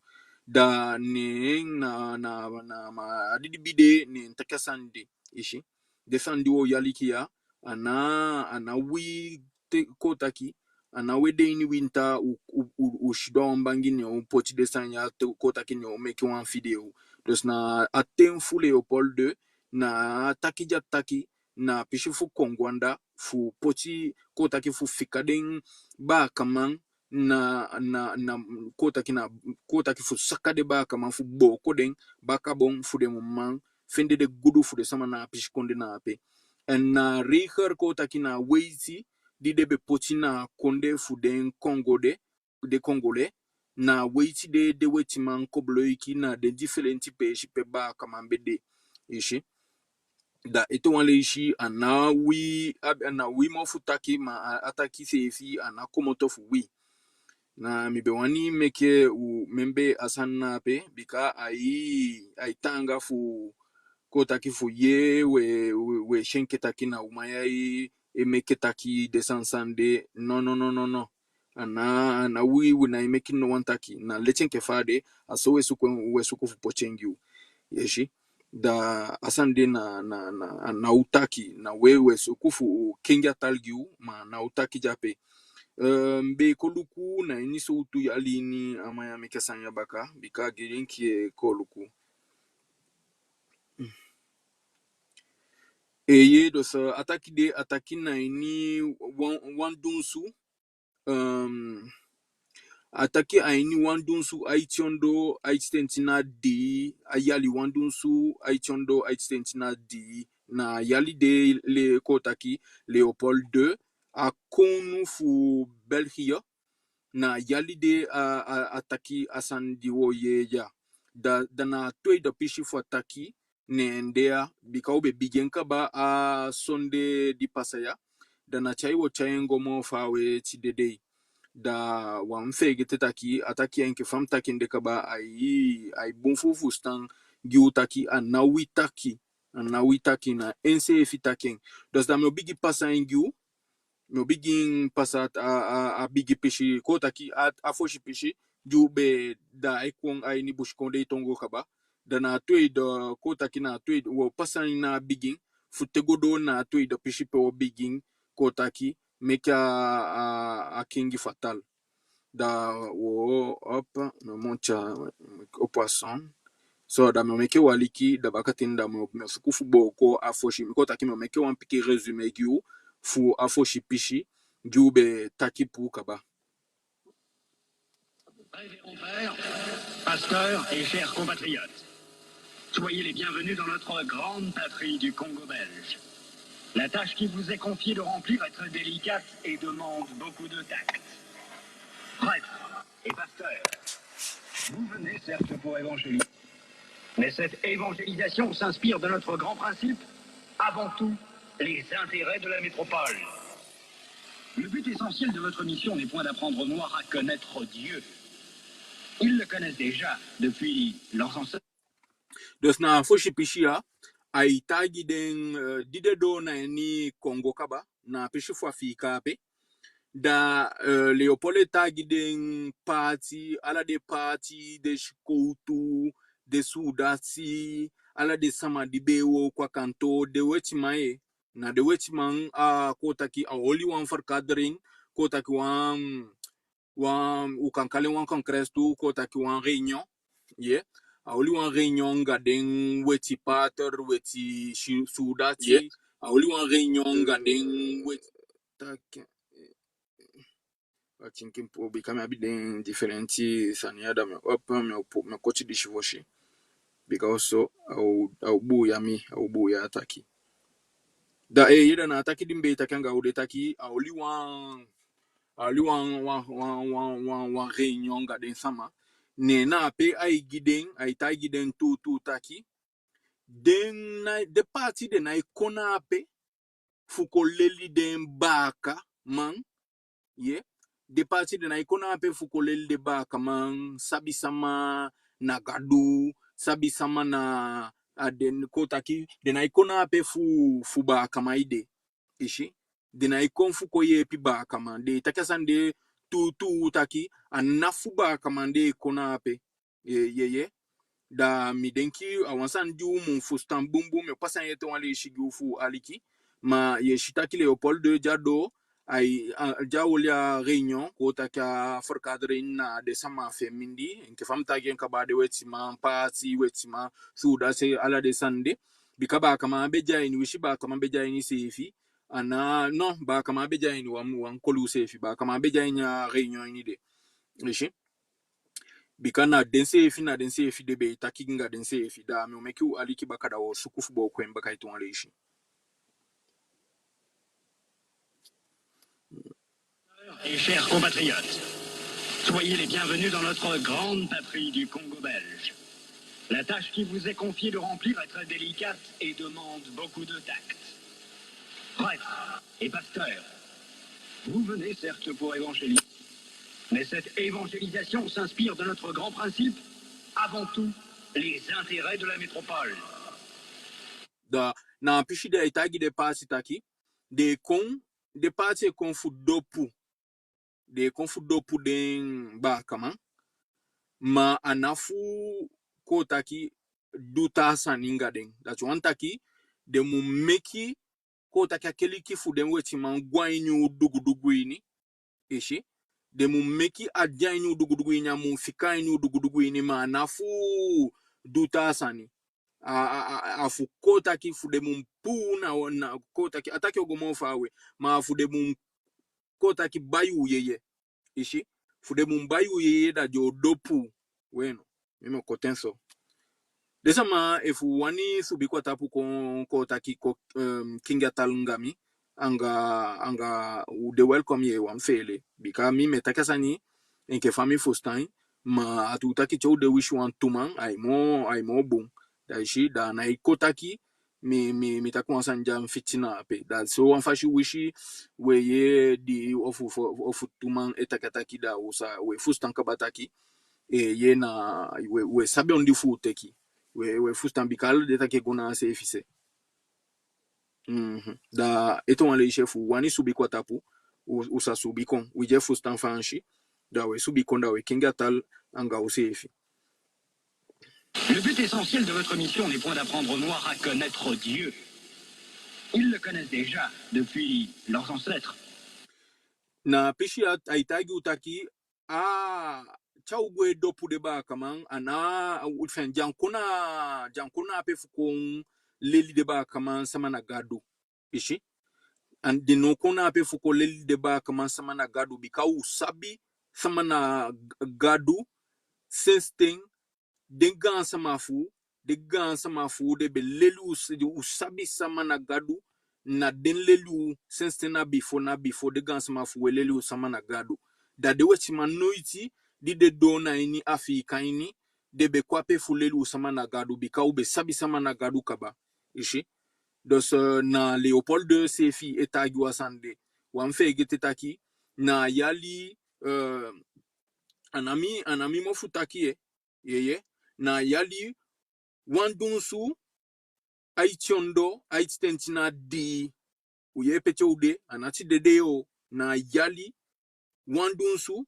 Da neen na, na, na ma a didibi de, neen taki a sani de, i si. Den sani di u o aliki ya, a ná, a ná wi te-, kon taki, a ná wi de ini winta, u, u, u, u sidon a wan bangi, ne u poti den sani ya, te-, kon taki, ne u meke wan video. Dus na a ten fu Leopold deux, na a taki di a taki, na a pisi fu kon go anda, fu poti, kon taki, fu fika den baakaman, na, na, na, kon taki na, kon taki fu saka den baakaman, fu booko den, baka bon, fu den mu man fende den gudu fu den sama na a pisi kondee na ape. En na a regel, kon taki na a weiti di den be poti na a kondee fu den Kongo de, den Congolais, na a weiti de den wetiman koboloiki na den difelenti peesi pe baakaman be de, i si. Da ete wan leisi, a ná wi, a, a ná wi mofu taki, ma a, a taki seefi a ná komoto fu wi. Na mi be wani meke u membee a sani na ape, bika ai, ai taanga fu, kon taki, fu yee we, we, we si enke taki na uman ya e, e meke taki den sani sani de. No, no, no, no, no. A ná, a ná wi, wi ná e meke no wan taki. Na leti enke fa a de, a so we suku, we suku fu poti en gi u. I si. Da a sani de na, na, na, a ná u taki, na we, we suku fu kengi a taal gi u, ma a ná u taki de ape. Eh, mi be kon luku na ini sowtu yali ini a man ya meke a sani ya baka, bika gi den enke kon luku. Eeye, dus, eh, a taki de, a taki na ini wan, wan dunsu, ehm, a taki a ini wan dunsu aiti ondoo aititenti na dii, a yali wan dunsu aiti ondoo aititenti na dii, na a yali de le, kon taki, Leopold deux, a kownu fu België, na a yali de a, a, a taki a sani di wo yee ya. Da, da na a tweede pisi fu a taki, neen de ya, bika u be bigin en kaba a sonde di pasa ya. Da na tyai wo tyai en go moo faawe tide dei. Da wan feegete taki, a taki ya enke fa mi taki en de kaba, ai, ai bun fu fusutan gi u taki a ná wi taki, a ná wi taki, na enseefi taki en. Dus da mi o bigin pasa en gi u, mi o bigin pasa a, a, a bigi pisi, kon taki a, a fosi pisi, di u be daai kon a ini busikondee tongo kaba. Da na a tweede, kon taki na a tweede, wo pasa en na a bigin, fu te go doo na a tweede pisi pe wo bigin, kon taki, meke a, a, a kengi fu a taal. Da wo, hop, mi o monte a, opo a son. So, da mi o meke u aliki, da bakaten da mi o, mi o suku fu booko a fosi, mi kon taki mi o meke wan pikin résumé gi u fu a fosi pisi di u be taki puu kaba. Révérend père, pasteur et chers compatriotes, soyez les bienvenus dans notre grande patrie du Congo belge. La tâche qui vous est confiée de remplir est très délicate et demande beaucoup de tact. Prêtres et pasteurs, vous venez certes pour évangéliser, mais cette évangélisation s'inspire de notre grand principe, avant tout, les intérêts de la métropole. Le but essentiel de votre mission n'est point d'apprendre aux Noirs à connaître Dieu. Ils le connaissent déjà depuis leurs ancêtres. Dus na a fosi pisi ya, ai taigi den, eh, di den doo na ini Kongo kaba, na a pisi fu Afiika ape. Da, eh, Leopold e taigi den paati, ala den paati, den sikowtu, den suudati, ala den sama di be e wooko a kantoo, den wetiman, eh, na den wetiman, a kon taki a oli wan vergadering, kon taki wan, wan, u kan kali en wan congres tu, kon taki wan réunion. Ye. A oli wan réunion anga den weti pater, weti si-, suudati. Ye. A oli wan réunion anga den weti taki. Watinki mi puu, bika mi abi den difelenti sani ya, da mi o opo, mi o pu-, mi o koti disi fosi. Bika oso, a o, a o buuya mi, a o buuya a taki. Da, eh, ye, da na a taki di mi be e taki anga u de taki, a oli wan, a oli wan, wan, wan réunion anga den sama. Ne na ape ai gi den, ai taigi den tuutuu taki, den na, den paati de nái kon na ape fu kon leli den baakaman, ye, den paati den nái kon na ape fu kon leli den baakaman sabi sama na Gadu, sabi sama na, a den, kon taki, den nái kon na ape fu, fu baakaman ede. I si. Den nái kon fu kon yeepi baakaman. Den e taki a sani de tuutuu taki, a ná fu baakaman den e kon na ape. Ye, ye, ye. Da mi denki a wan sani di u mu fusutan bunbun, mi o pasa en ete wan leisi gi u fu aliki. Ma ye si taki Léopold deux di a doo, ai, a, di a oli a réunion, kon taki a vergadering na den sama fu en mindii, enke fa mi taigi en kaba, den wetiman, paati wetiman, suudasi, ala den sani de. Bika baakaman á be de a ini, winsi baakaman be de a ini seefi, a ná, non, baakaman á be de a ini, wan, wan koli u seefi, baakaman á be de a ini a réunion ini de. I si. Bika na denseefi, na denseefi den be e taki anga denseefi. Da mi o meke u aliki baka, da wo suku fu booko en baka ete wan leisi. Et chers compatriotes, soyez les bienvenus dans notre grande patrie du Congo belge. La tâche qui vous est confiée de remplir est très délicate et demande beaucoup de tact. Prêtres et pasteurs, vous venez certes pour évangéliser, mais cette évangélisation s'inspire de notre grand principe, avant tout, les intérêts de la métropole. Da na a pisi de ai taigi den paati taki, den e kon, den paati e kon fu dopu. Den e kon fu dopu den baakaman. Ma a ná fu, kon taki, du taa sani anga den. Dati wani taki, den mu meke, kon taki, a keliki fu den wetiman go a ini u dugudugu ini. I si. Den mu meke a de a ini u dugudugu ini, a mu fika a ini u dugudugu ini, ma a ná fu du taa sani. A, a, a, a fu, kon taki, fu den mu puu na, na, kon taki, a taki o go moo faawe, ma a fu den mu, kon taki, bai u yeye. I si. Fu den mu bai u yeye, da den o dopu u. We no, mi mu koti en so. Den sama, efu u wani subi kon a tapu kon, kon taki, kon, em, kengi a taal anga mi, anga, anga u de welkom, ye wani feele. Bika mi, mi e taki a sani enke fa mi fusutan en, ma a tuu taki te u de wisi wan tu man, ai moo, ai moo bun. Da i si, da a nái kon taki mi, mi, mi taki wan sani di á fiti na ape. Da so wan fasi wisi we yee dii ofu, ofu, ofu tu man e taki a taki, da u sa, we fusutan kaba taki, e, ye na, we, we sabi on di fu u teki. We, we fusutan, bika ala den taki e go na a seefi se. Mhm. Da ete wan leisi, efu u wani subi kon a tapu, u, u sa subi kon. Wi di e fusutan Faansi, da we subi kon, da we kengi a taal anga u seefi. Le but essentiel de votre mission n'est point d'apprendre aux Noirs à connaître Dieu. Ils le connaissent déjà depuis leurs ancêtres. Na a pisi ya ai taigi u taki, a, te u gwe dopu den baakaman, a ná, u, fen, den á kon na, den á kon na ape fu kon leli den baakaman sama na Gadu. I si. An den ná kon na ape fu kon leli den baakaman sama na Gadu, bika u sabi sama na G-, Gadu sensi ten den gaansama fu u, den gaansama fu u den be leli u, s-, u sabi sama na Gadu, na den leli u sensi ten na bifo, na bifo den gaansama fu u e leli u sama na Gadu. Da den wetiman noiti di den doo na ini Afiikan ini, den be kon ape fu leli u sama na Gadu, bika u be sabi sama na Gadu kaba. I si. Dus, eh, na Léopold deux seefi e taigi u a sani de. Wan feegete taki, na a yali, eh, a ná mi, a ná mi mofu taki, eh, ye, ye, na a yali wan dunsu aiti ondoo aititenti na dii. U yee pe te u de, a ná tide de o, na a yali wan dunsu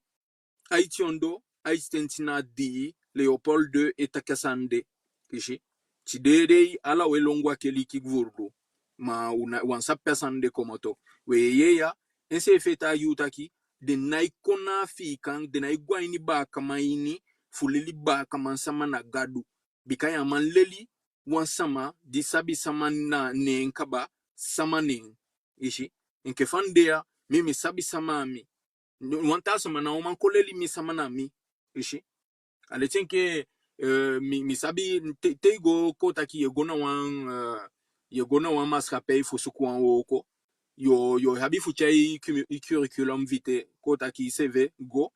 aiti ondoo aititenti na dii Léopold deux e taki a sani de. I si. Tide dei ala we lon go a keliki gvurdu. Ma u ná, u á sabi pe a sani de komoto. We yee ya, enseefi e taigi u taki, den nái kon na Afiikan, den nái go a ini baakaman ini fu leli baakaman sama na Gadu. Bika yu á man leli wan sama di sabi sama na, neen kaba, sama neen. I si. Enke fa mi de ya, mi, mi sabi sama a mi. Wan taa sama ná o man kon leli mi sama na mi. I si. A leti enke, eh, mi, mi sabi te, te i go, kon taki ye go na wan, eh, ye go na wan maskapei fu suku wan wooko. Yo, yo abi fu tyai i cu-, i curriculum vitae, kon taki i C V go.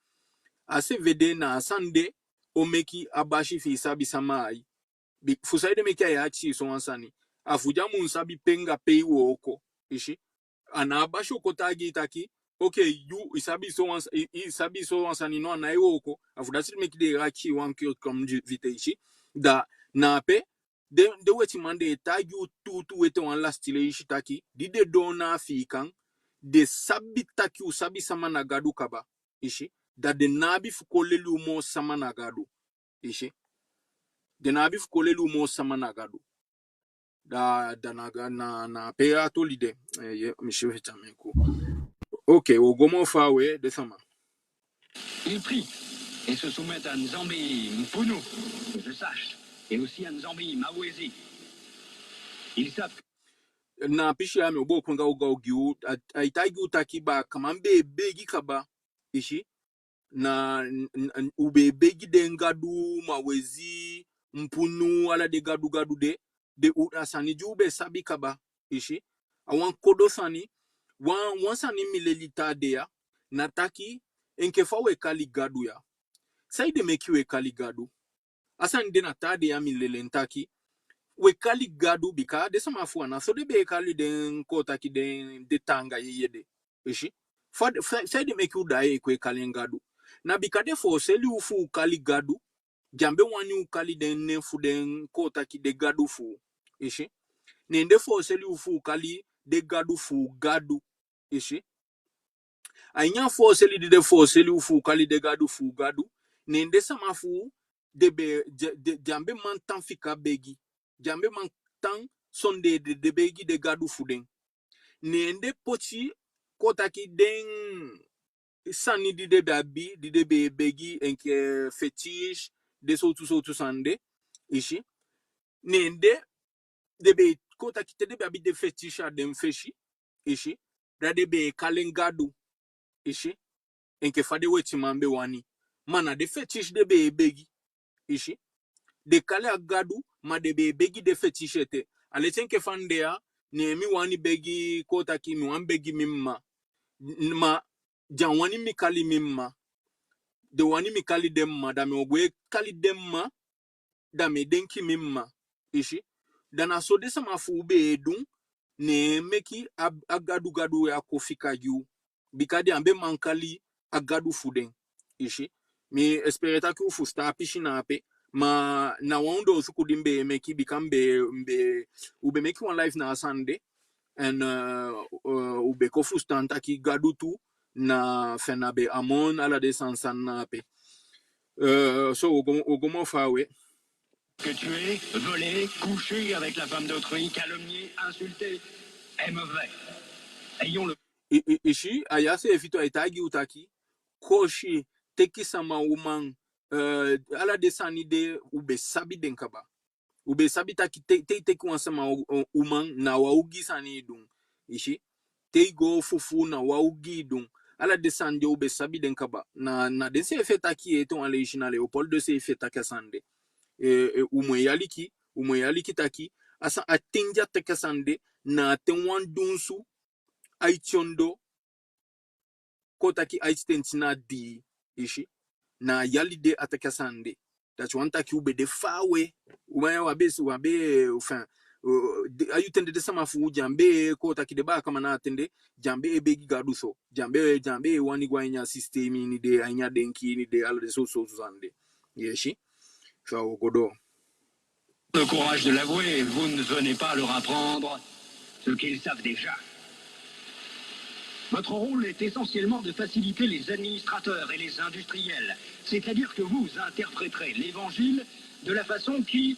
A C V de na a sani de o meki a basi fi i sabi sama a i. Bi-, fu saide meki ai akisi i sowan sani? A fu di a mu sabi pe anga pe i wooko. I si. A ná a basi o kon taigi i taki, Ok, yu, i sabi so wan, i, i sabi so wan sani no, a nái wooko. A fu dati meke den e akisi wan curriculum vitae, i si. Da na ape den, den wetiman den e taigi u tuutuu ete wan lasiti leisi taki, di den doo na Afiikan, den sabi taki u sabi sama na Gadu kaba, i si. Da den ná abi fu kon leli u moo sama na Gadu, i si. Den ná abi fu kon leli u moo sama na Gadu. Da, da na, na, na ape a toli de. Eh, ye, mi si fu tya mi ku. Ok, wo go moo faawe, den sama. Ils prient et se soumettent à Nzambi Mpunu, que je sache, et aussi à Nzambi Mawezi. Ils savent que... Na a pisi ya mi o booko en gawgaw gi u, a, ai taigi u taki baakaman be e begi kaba, i si. Na, n-, n-, u be e begi den gadu, Mawezi, Mpunu, ala den gadu gadu de, den u, a sani di u be sabi kaba, i si. A wan kodo sani, wan, wan sani mi leli taa dei ya, na taki, enke fa we kali Gadu ya. Saide meke we kali Gadu? A sani de na taa dei ya mi leli en taki, we kali Gadu bika den sama fu u a ná so den be e kali den, kon taki den, den taanga jeje de. I si. Fa, fa, saide meke u daai e kon e kali en Gadu? Na bika den fooseli u fu u kali Gadu, den á be wani u kali den nen fu den, kon taki den gadu fu u. I si. Ne den fooseli u fu u kali den gadu fu u Gadu. I si. A ini a fooseli di den fooseli u fu u kali den gadu fu u Gadu, ne den sama fu u den be, den, den, den á be man tan fika begi. Den á be man tan sondee den, den begi den gadu fu den. Ne den poti, kon taki, den sani di den be abi, di den be e begi, enke fétiche, den sowtu sowtu sani de, i si. Ne den, den be, kon taki, te den be abi den fétiche a den fesi, i si, da den be e kali en gadu, i si, enke fa den wetiman be wani. Ma na den fétiche den be e begi, i si. Den kali a gadu, ma den be e begi den fétiche ete. A leti enke fa mi de ya, ne mi wani begi, kon taki, mi wani begi mi mma. N-, ma den á wani mi kali mi mma. Den wani mi kali den mma, da mi o gwe kali den mma, da mi e denki mi mma, i si. Da na so den sama fu u be e du, ne meke a, a gadu gadu ya kon fika gi u. Bika den á be man kali a gadu fu den, i si. Mi espere taki u fusutan a pisi na ape. Ma na wan ondoosuku di mi be e meke, bika mi be, mi be, u be meke wan live na a sani de. En, eh, eh, u be kon fusutan taki Gadu tu, na fen, na be Amon, ala den sani sani na ape. Eh, so, u go, u go moo faawe. Que tuer, voler, coucher avec la femme d'autrui, calomnier, insulter est mauvais. Ayons le... I, i, i si, a ya seefi tu ai taigi u taki, kosi, teki sama uman, eh, ala den sani de u be sabi den kaba. U be sabi taki te, te i teki wan sama u-, u-, uman, na wan ogii sani i du. I si. Te i go fufuu, na wan ogii i du. Ala den sani de u be sabi den kaba. Na, na den seefi e taki ete wan leisi, na Leopold de seefi e taki a sani de. Eh, eh, u mu e aliki, u mu e aliki taki, a sa-, a ten di a taki a sani de, na a ten wan dunsu aiti ondoo, kon taki aiti tenti na dii, i si. Na a yali de a taki a sani de. Dati wani taki u be de faawe. U man ya, u á be, u á be, enfin, eh, de, a yuu ten de den sama fu u den á be, kon taki den baakaman na a ten de, den á be e begi Gadu so. Den á be, den á be e wani go a ini a sistemi ini de, a ini a denki ini de, ala den so, so, so sani de. I si. Fa u go doo. Le courage de l'avouer, vous ne venez pas leur apprendre ce qu'ils savent déjà. Votre rôle est essentiellement de faciliter les administrateurs et les industriels, c'est-à-dire que vous interpréterez l'Évangile de la façon qui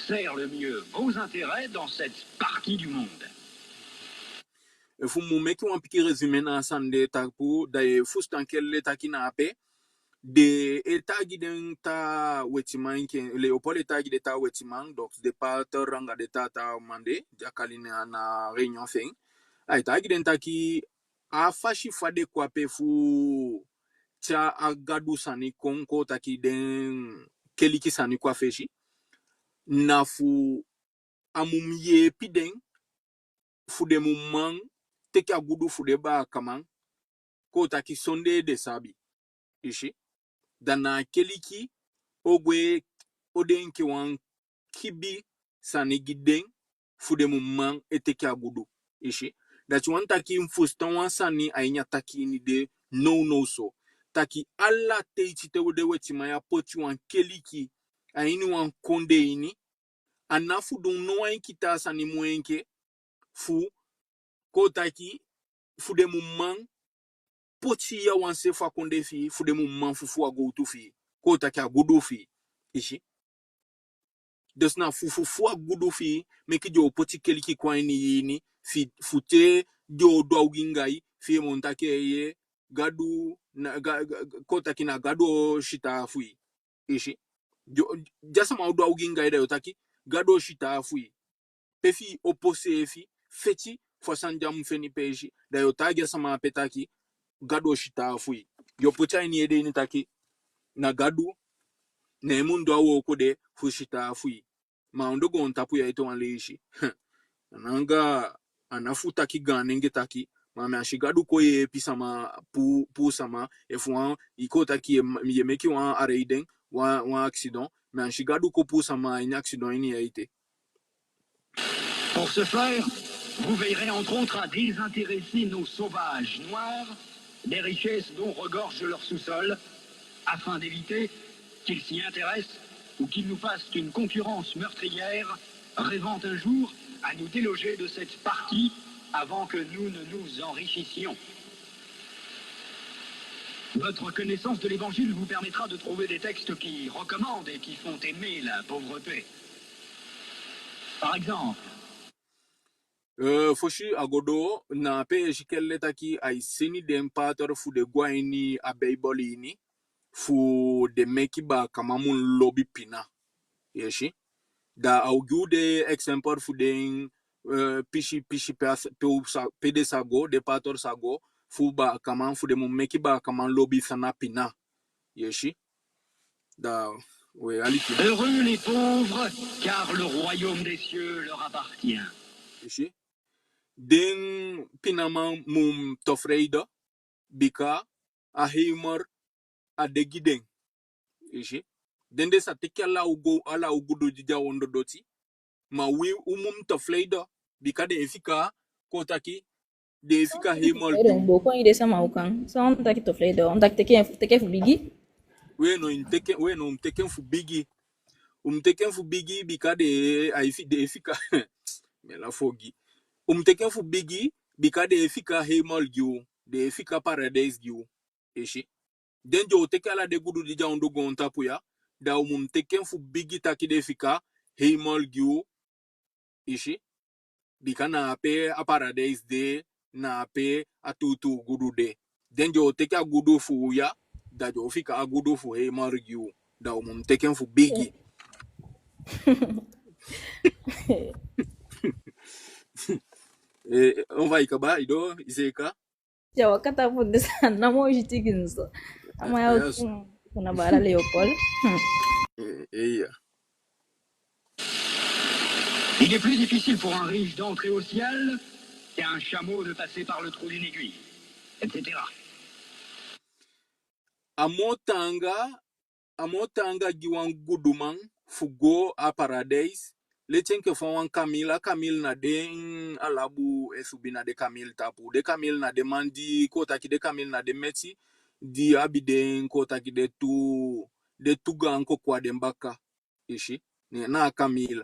sert le mieux vos intérêts dans cette partie du monde. Efu mi mu meke wan pikin résumé na a sani de, tapu, da i e fusutan kele taki na ape den e taigi den taa wetiman, enke Leopold e taigi den taa wetiman, donc den pater anga den taa taa man de, di a kali na, na réunion fi en. Ai taigi den taki a fasi fa den kon ape fu tyai a Gadu sani kon, kon taki den keliki sani kon a fesi, na fu a mu yeepi den, fu den mu man teke a gudu fu den baakaman, kon taki sondee den sabi. I si. Da na a keliki o gwe o de enke wan kibi sani gi den, fu den mu man e teke a gudu. I si. Dati wani taki mi fusutan wan sani a ini a taki ini de nownow so. Taki ala teiti te den wetiman ya poti wan keliki a ini wan kondee ini, a ná fu du no wan enki taa sani moo enke fu, kon taki, fu den mu man poti i a wan se fu a kondee fi i, fu den mu man fufuu a gowtu fi i, kon taki a gudu fi i. I si? Dus na fu fufuu a gudu fi i meke den o poti keliki kon a ini i ini, fi, fu te den o du a ogii anga i, fi i mu taki eeye, Gadu, na, ga, ga, kon taki na Gadu o sitaafu i. I si? Den o, di a sama o du a ogii anga i, da yu o taki Gadu o sitaafu i. Pe fi i opo seefi, feti fu a sani di a mu feni peesi, da yu o taigi a sama ape taki Gadu o sitaafu i. Yu o poti a ini i ede ini taki na Gadu, ne en mu du a wooko de fu sitaafu i. Ma a ondoo goontapu ya ete wan leisi. A ná anga, a ná fu taki gaan nenge taki, ma mi á si Gadu kon yeepi sama, puu, puu sama, efu wan, i kon taki ye, ye meke wan aanrijding, wan, wan accident, mi á si Gadu kon puu sama a ini accident ini ya ete. Pour ce faire, vous veillerez entre autres à désintéresser nos sauvages noirs des richesses dont regorge leur sous-sol, afin d'éviter qu'ils s'y intéressent ou qu'ils nous fassent une concurrence meurtrière, rêvant un jour à nous déloger de cette partie avant que nous ne nous enrichissions. Votre connaissance de l'Évangile vous permettra de trouver des textes qui recommandent et qui font aimer la pauvreté. Par exemple, Eh, fosi a go doo, na ape Ezekiel taki ai seni den paatolo fu den go a ini a Beibel ini, fu den meke baakaman mu lobi pina. I si? Da a o gi u den eksempel fu den, eh, pisi pisi pe a sa, pe u sa, pe den sa go, den paatolo sa go, fu baakaman, fu den mu meke baakaman lobi san na pina. I si? Da we aliki. Heureux les pauvres, car le royaume des cieux leur appartient. I si? Den pinaman mu tofreide, bika a hemel a de gi den. I si? Den den sa teke ala u go, ala u gudu di de a ondoo doti. Ma wi, u mu tofreide, bika den e fika, kon taki, den e fika hemel gi u. Booko i de sama u kan. San taki tofreide, taki teke, teke fu bigi. We no, i mu teke, we no, u mu teke fu bigi. U mu teke fu bigi, bika den, ai fi, den e fika. Mi e lafu gi. U mu teke fu bigi, bika den e fika hemel gi u. Den e fika paradijs gi u. I si? Den den o teke ala den gudu di de a ondoo goontapu ya, da u mu teke fu bigi taki den fika hemel gi u. I si? Bika na ape a paradijs de, na ape a tuutuu gudu de. Den den o teke a gudu fu u ya, da den o fika a gudu fu hemel gi u. Da u mu teke fu bigi. Eh, on va i kaba, i doo, i seeka? Ya, wakata fu disa, na mo jiti ginso. Ama ya, yes. Kuna bara Léopold. Hmm. Eh, eh, ya. Il est plus difficile pour un riche d'entrer au ciel qu'un chameau de passer par le trou d'une aiguille, et cetera. A moo taanga, a moo taanga gi wan guduman fu go a paradijs, leti enke fa wan kamil, a kamil na den Alabu e subi na den kamil tapu. Den kamil na den man di, kon taki, den kamil na den meti di abi den, kon taki, den tu, den tu gaan koko a den baka. I si? Ne na a kamil.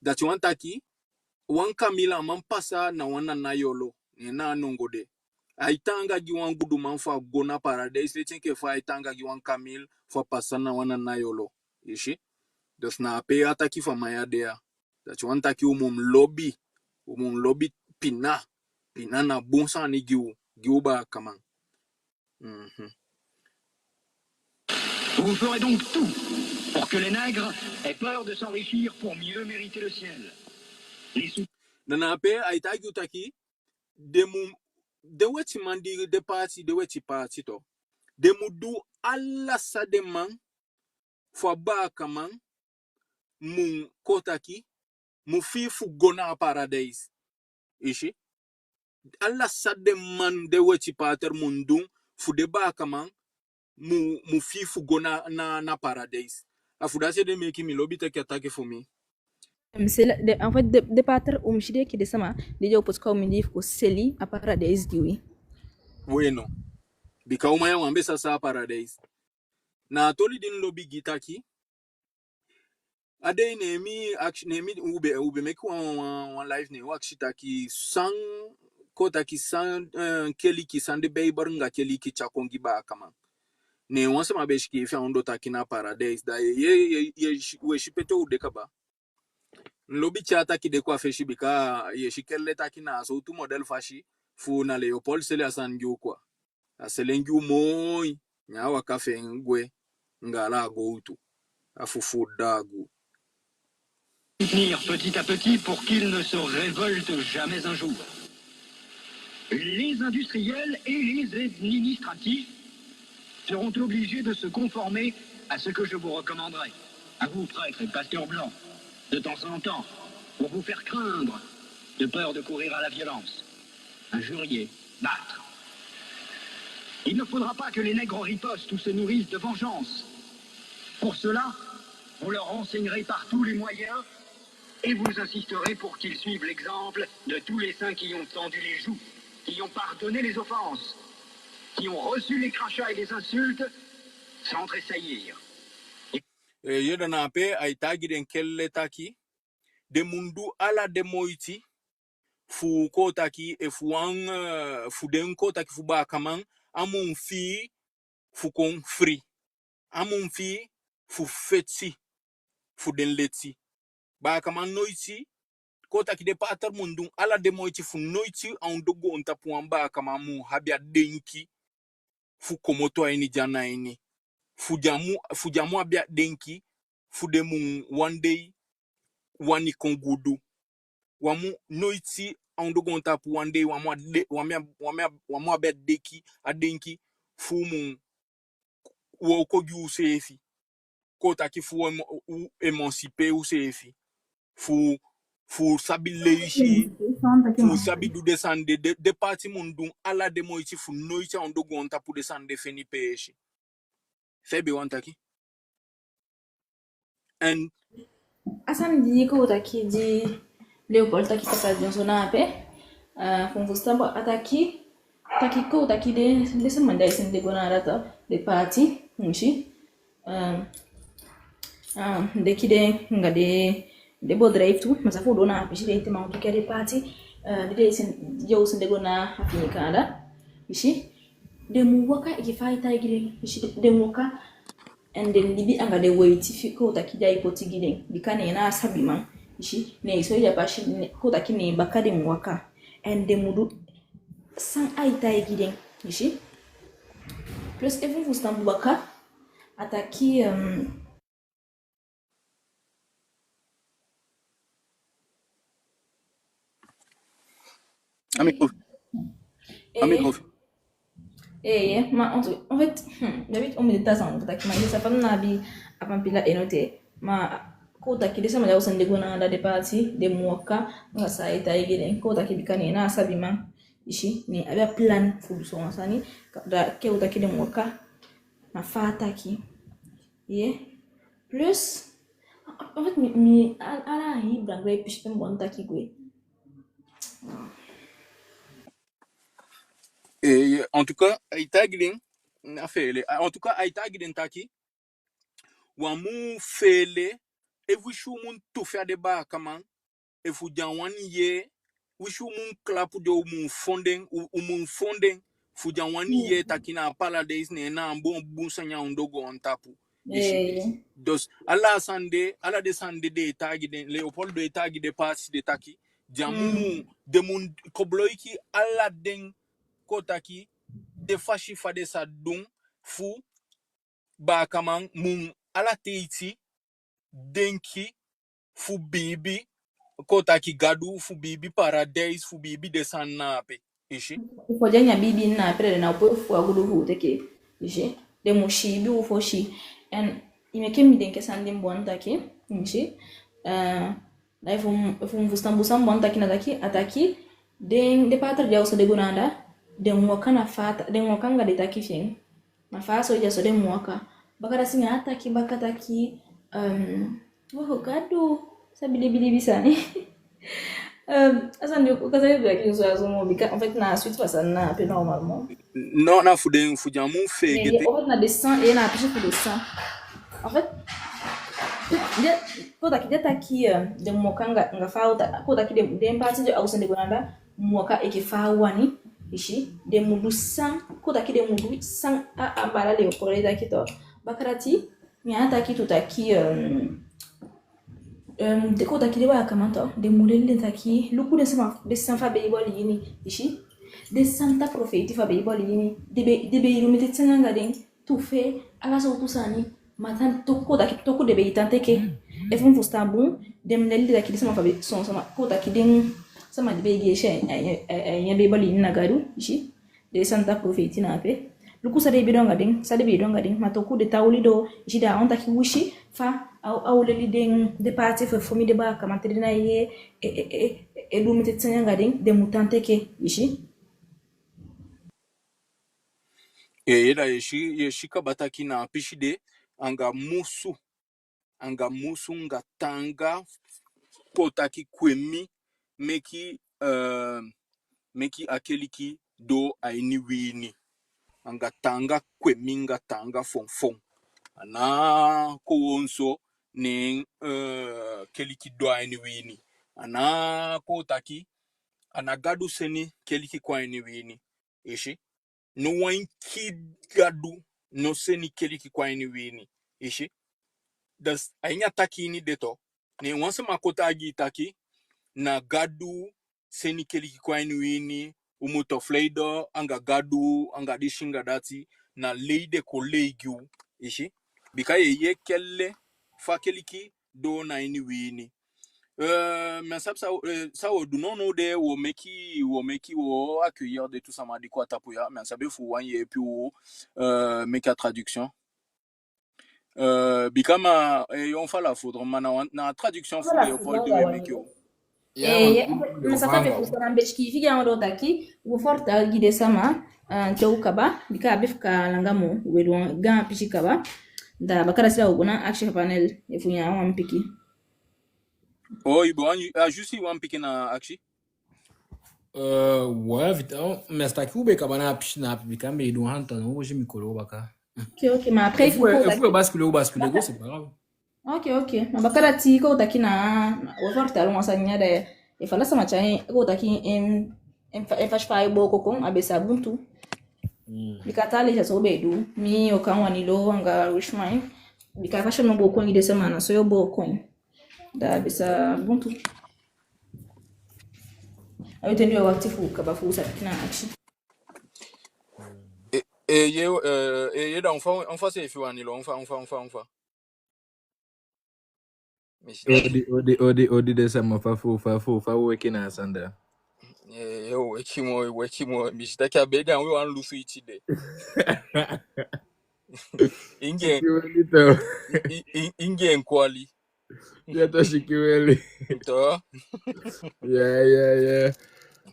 Dati wani taki, wan kamil á man pasa na wan nanai olo. Ne na a nongo de. Ai taanga gi wan guduman fu a go na paradijs, leti enke fa ai taanga gi wan kamil fu a pasa na wan nanai olo. I si? Dus na ape a taki fu a man ya de ya. Dati wani taki u mu lobi, u mu lobi pina. Pina na bun sani gi u, gi u baakaman. Mhm. Vous ferez donc tout pour que les nègres aient peur de s'enrichir pour mieux mériter le ciel. Les sous- Na ape ai taigi u taki, den mu, den wetiman di den paati, den weti paati tu, den mu du ala san den man fu a baakaman mu, kon taki, mu fii fu go na a paradijs. I si? Ala san den man, den weti paati, mu du fu den baakaman mu, mu fii fu go na, na, na paradijs. A fu dati ede meke mi lobi taki a taki fu mi. Em, seli, den, en fait, den, den pater, u mu si den enke den sama di den o poti kon a u mindii fu kon seli a paradijs gi wi. Weno. Bika u man ya, u á be sa san a paradijs. Na a toli di mi lobi gi taki. A dei ne mi akisi, ne mi, u be, u be meke wan, wan, wan live, ne u akisi taki san, kon taki san, eh, keliki, san den Beibel anga keliki tyai kon gi baakaman. Ne wan sama be sikiifi a ondoo taki na paradijs. Da ye, ye, ye, ye si, we si pe te u de kaba. Mi lobi tyai a taki de kon a fesi bika ye si kele taki na a sowtu model fasi fu na Leopold seli a sani gi u kwa. A seli en gi u moi, ne a waka fi en gwe, anga ala a gowtu, a fufuu dagu. Soutenir petit à petit pour qu'il ne se révolte jamais un jour. Les industriels et les administratifs seront obligés de se conformer à ce que je vous recommanderai, à vous, prêtres et pasteurs blancs, de temps en temps, pour vous faire craindre, de peur de courir à la violence. Injurier, battre. Il ne faudra pas que les nègres ripostent ou se nourrissent de vengeance. Pour cela, vous leur enseignerez par tous les moyens et vous insisterez pour qu'ils suivent l'exemple de tous les saints qui ont tendu les joues, qui ont pardonné les offenses, qui ont reçu les crachats et les insultes sans tressaillir. Eh, ye, da na ape ai taigi den kele taki den mu du ala den moiti fu, kon taki, efu wan, eh, fu den, kon taki, fu baakaman á mu fii fu kon fri. Á mu fii fu feti fu den leti. Baakaman noiti, kon taki, den pater mu du ala den moiti fu noiti a ondoo goontapu wan baakaman mu abi a denki fu komoto a ini di a na ini. Fu di á mu, fu di á mu abi a denki fu den mu wan dei wani kon gudu. Wi á mu noiti a ondoo goontapu wan dei, wi á mu a de-, wi á mu a-, wi á mu a-, wi á mu abi a denki, a denki fu u mu wooko gi useefi. Kon taki fu u emo-, u émanciper useefi. Fu, fu sabi leisi, fu sabi du den sani de, den, den paati mu du ala den moiti fu noiti a ondoo goontapu den sani de feni peesi. Fa i be wani taki? En a sani di, kon taki, di Leopold taki pasa dyonson na ape, eh, fu mi fusutan, a taki, taki, kon taki, den, den sama di ai sende go na a data, den paati, i si. Eh, eh, den kii den anga den, den bedrijf tu, ma san fu du na a pisi de, te man o kii den paati, eh, di den sen-, di o sende go na a fini kanda, i si. Den mu waka, enke fa i taigi den, i si, den mu waka, en den libi anga den weiti fi, kon taki, di ai poti gi den. Bika neen na a sabiman, i si, neen soi den a pasi, ne, kon taki, neen baka den mu waka. En den mu du san ai taigi den, i si. Plus efu mi fusutan bun baka, a taki, um, Ami kofi. Ami kofi. Eh, eh, ma en tout, en fait, hmm, David, on me dit ça, on taki, ma, i sa fa mi ná abi a pampila e note, ma, kon taki, den sama di a o sende go na anda, den paati, den mu waka anga san ai taigi den, kon taki, bika neen na a sabiman, i si, neen abi a plan fu du so wan sani, da, kon taki, den mu waka na fa a taki. Ye. Plus, en fait, mi, mi, a-, ala a hii belangrijk pisi pe mi wani taki gwe. Eh, en tout cas, ai taigi den, na feele. En tout cas, ai taigi den taki, wi á mu feele, efu wi si u mu tufi a den baakaman, efu den á wani yee, wi si u mu klapu den, u mu fon den, u, u mu fon den, fu den á wani yee taki na a paradijs, neen na a bun, bun sani a ondoo goontapu. I si. Eh. Dus, ala sani de, ala den sani de den e taigi den, Leopold e taigi den paati de taki, den á mu, den mu koboloiki ala den, kon taki, den fasi fa den sa du fu baakaman mu ala teiti denki fu biibi, kon taki, Gadu, fu biibi paradijs, fu biibi den sani na ape. I si. Fu den á biibi na ape, da den ná o poi fu a gudu fu u teke. I si. Den mu siibi u fosi. En i meke mi denki a sani di mi wani taki. I si. Eh, da efu, efu mi fusutan bun san mi wani taki, na taki, a taki, den, den pater di a o sende go na anda, den waka na fa a ta-, den waka anga den taki fi en. Na fa a soi den, a so den mu waka. Baka dati neen a taki baka taki, um, oh, Gadu, Ta bilibilibi sani. Euh, a sani di u kan taki so a so moo, bika, en fait, na suite fu a sani na ape normalement. Non, na fu den, fu den á mu feegete. En fait, na den san, e, na a pisi fu den san. En fait, den, kow taki den taki, euh, den mu waka anga, anga fa a o ta-, kow taki den, den paati di a o sende go na anda, mu waka enke fa a wani, i si, den mu du san, kow taki den mu du san a, a baala Leopold e taki tu. Baka dati, mi á taki tu taki, euh, euh, den, kow taki den baakaman tu, den mu leli den taki, luku den sama, den san fu a Beibel ini, i si. Den santa profeiti fu a Beibel ini, den be, den be e du meti sani anga den, tu fee, ala sowtu sani, ma tan toku, kow taki toku den be e tan teke. Efu mi fusutan bun, den mu leli den taki den sama fu a Bei-, son sama, kow taki den sama di be e gi esi a, a, a, a, a Beibel ini na Gadu, i si. Den santa profeiti na ape. Luku san den be e du anga den, san den be e du anga den, ma toku den tawli doo, i si, da a wani taki wi si fa a, a o leli den, den paati fu, fu mi den baakaman te den ná e, e, e, e, e du meti sani anga den, den mu tan teke, i si. E, ye da ye si, ye si kaba taki na a pisi de, anga musu, anga musu, anga taanga, kow taki kwemi, meki, euh, meki a keliki doo a ini wi ini. Anga taanga kwemi, anga taanga fonfon. A ná kow wonso ne, euh, keliki doo a ini wi ini. A ná, kow taki, a ná Gadu seni keliki kon a ini wi ini. I si. No wan enkii gadu no seni keliki kon a ini wi ini. I si. Da a ini a taki ini de tu, ne wan sama kon taigi i taki na Gadu seni keliki kon a ini wi ini, u mu tofleido anga Gadu, anga disi anga dati, na lei den kon lei gi u. I si. Bika ye yee kele fa keliki doo na ini wi ini. Euh, mi á sabi san, euh, san wo du nownow de, wo meki, wo meki, wo accueillir den tu sama di kon a tapu ya. Mi á sabi efu wan yeepi wo, euh, meki a traduction. Euh, bika ma, eh, yon fa la foudre, ma na wan, na traduction fu Leopold we meki o. Ya, eh, man, ya, man, man, sa fa man, be man. Fu sa na be sikiifi gi a wan doo taki, wo fortaal gi den sama, euh, te u kaba, bika a be fika langa moo, we du wan gaan pisi kaba. Da bakadati da wo go na akisi panel, efu i nyan wan pikin. Oh, i be wan, a juste i wan pikin na akisi? Euh, ouais, vite, oh, mi á si taki u be kaba na a pisi na ape, bika mi be du wan hanta, no, wo si mi kolo baka. Ok, ok, ma après, efu, efu u bascule, u bascule go, c'est pas grave. Ok, ok. Ma bakadati, kow taki na, na, wo fortaal wan sani ya de, efu ala sama tyai, kow taki en, en fa-, en fasi fa ai booko kon, a be sa bun tu. Mm. Bika taa leisi so u be du, mi, Okan, Wanilo, anga Richmond. Bika fasi no booko kon gi den sama, na so yo booko kon. Da a be sa bun tu. A be ten di yo wakti fu kaba fu sa na akisi. E, e, ye, eh, e, ye da, on fa, on fa seefi, Wanilo, on fa, on fa, on fa, on fa. Mi si taki odi, odi, odi, odi den sama, fa fu, fa fu, fa u weki na a sani da. Eh, yo, weki moo, weki moo. Mi si taki a be de a wi wan lusu i tide. Ingi en, sikiweli to. I, i, i, ingi en kwali. Ya to, sikiweli. To. Ya, ya, ya.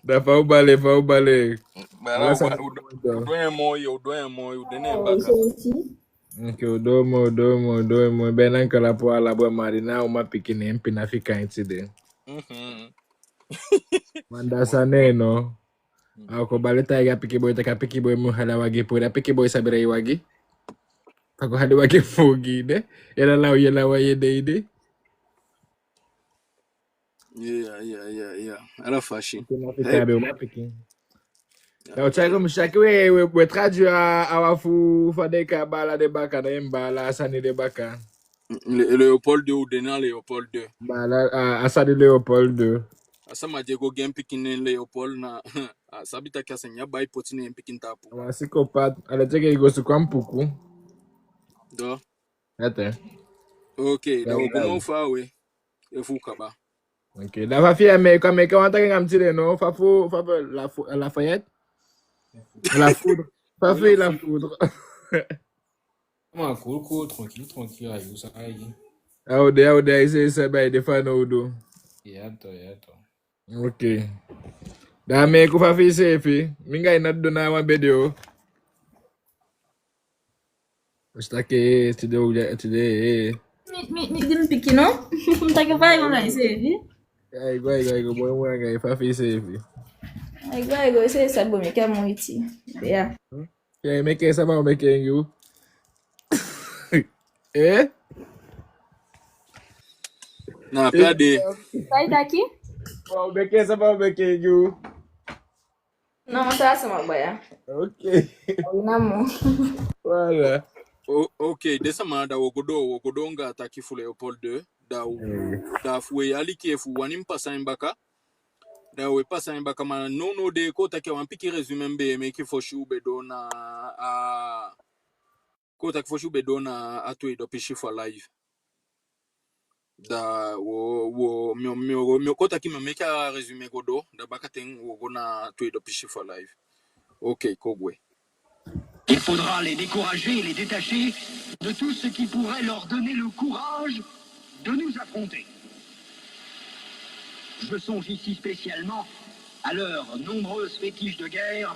Da fa u bali, fa u bali. Bala, ala u ba-, sani u do-, u du en moi, u du en moi, u de ne baka. Enke u du en moi, u du en moi, u du en moi. Be na kala po ala boi, ma di na umanpikin ne en pina fika en tide. Mhm. Ma da sani no. Mm. A o kon bali taigi a pikin boi taki a pikin boi mu hali a wagi puu, da pikin boi sabi rei wagi. A kon hali wagi puu gi de. Yela law, yela wa ye de ede. Yeah, yeah, yeah, yeah. Ala fasi. Pikin na fika be umanpikin. Ya, o tyai go mi si taki we, we, we traduire a, a wan fu fa den e kai a baala de baka, na en baala a sani de baka. Le-, Léopold deux, u de na Léopold deux. Baala, a, a sani Léopold deux. A sama di e go gi en pikin nen Léopold na, a sabi taki a sani ya bai poti ne en pikin tapu. A wan psychopathe, a leti enke i go suku a mpuku. Do. Ete. Ok, da u go moo faawe. Efu u kaba. Ok, da fa fi i e meke, meke wan taki anga mi tide no, fa fu, fa fu la fo-, Lafayette? La foudre. Fa fi i la foudre. Ma cool, cool, tranquille, tranquille, ayu sa ayi. A u de, a u de, a i se, i se bai de fanowdu. Ya to, ya to. Ok. Da meke u fa fi i seefi. Mi anga i ná du na wan bedi o. Mi si taki tide, tide, Mi, mi, mi, di mi piki, no? Mi taki fa i go anga iseefi. Ai go, ai go, ai go, moi, moi anga i fa i seefi. Ai go, ai go, iseefi sabi meke a moiti. Ya. Ya, meke sama meke yu. Eh? Na pe a de. Fa i taki? Wa meke sama meke yu. No, wan taa sama baya. Ok. Wi na mu. Voilà. O, ok, den sama, da wo go doo, wo go doo anga a taki fu Léopold deux, da u, eh, da fu we aliki efu u wani pasa en baka. Da we pasa en baka, ma nownow de, kon taki a wan pikin résumé mi be meke fosi u be doo na a, kon taki fosi u be doo na a tweede pisi fu a live. Da wo, wo, mi o, mi o, mi o, kon taki mi o meke a résumé go doo, da bakaten wo go na a tweede pisi fu a live. Ok, kon gwe. Il faudra les décourager et les détacher de tout ce qui pourrait leur donner le courage de nous affronter. Je songe ici spécialement à leurs nombreuses fétiches de guerre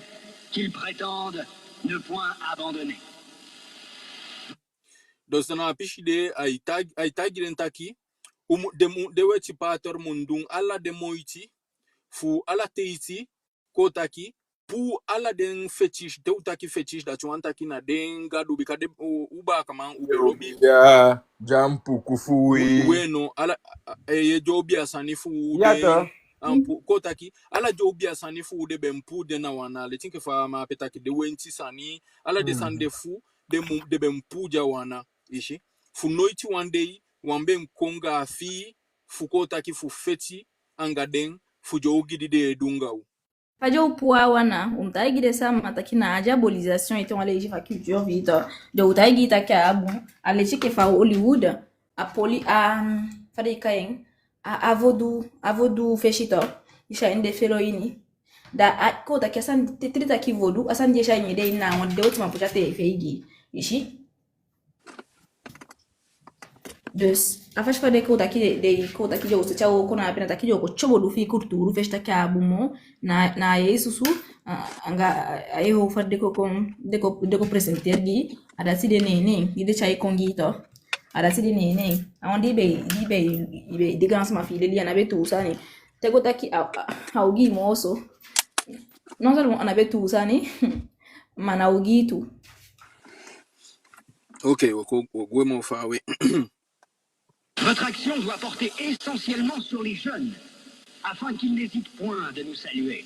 qu'ils prétendent ne point abandonner. Dus na a pisi de ai taigi, ai taigi den taki, u mu, den mu, den weti pater mu du ala den moiti fu ala teiti, kon taki, puu ala den fétiche, te u taki fétiche, dati wani taki na den gadu, bika den, u, u baakaman, u be lobi. Ya, dyampu ku fu wi. We no, ala, a, a, e, den obiya sani fu u. Ya, den, to. An puu, kon taki, ala den obiya sani fu u den be mu puu den na wan na, leti enke fa mi be taki, den wenti sani, ala den sani de fu, den mu, den be mu puu den a wan na, i si. Fu noiti wan dei, wan be mu kon anga a fii, fu kon taki fu feti anga den, fu den ogii di den e du anga u. Fa den o puu a wan na, u mu taigi den sama taki na a diabolisation, ete wan leisi fu a culture fi i tu. Den o taigi i taki a bun, a leti enke fa Hollywood, a poli, a, fa den e kai en, a, a vodou, a vodou fesi tu, i si a ini den felo ini. Da a, kon taki a sani, te, te den taki vodou, a sani di e si a ini den ini na wan di den o tuma poti a te feigi, i si. Dus a fasi fa den kon taki den, den kon taki den o seti a wooko na ape na taki den o kon tyobo du fi i kulturu fesi taki a bun moo, na, na a yei susu, a, anga a yei how fa den kon kon, den kon, den kon presenteri gi i, a dati de neen neen, di den tyai kon gi i tu. A dati de neen neen. A wan di i be, di i be, i be, den gaansama fi i leli, a ná be tuu sani. Te go taki a, a, a ogii moo so. Non seulement a ná be tuu sani, ma na ogii tu. Ok, wo kon, wo gwe moo faawe. Votre action doit porter essentiellement sur les jeunes, afin qu'ils n'hésitent point de nous saluer.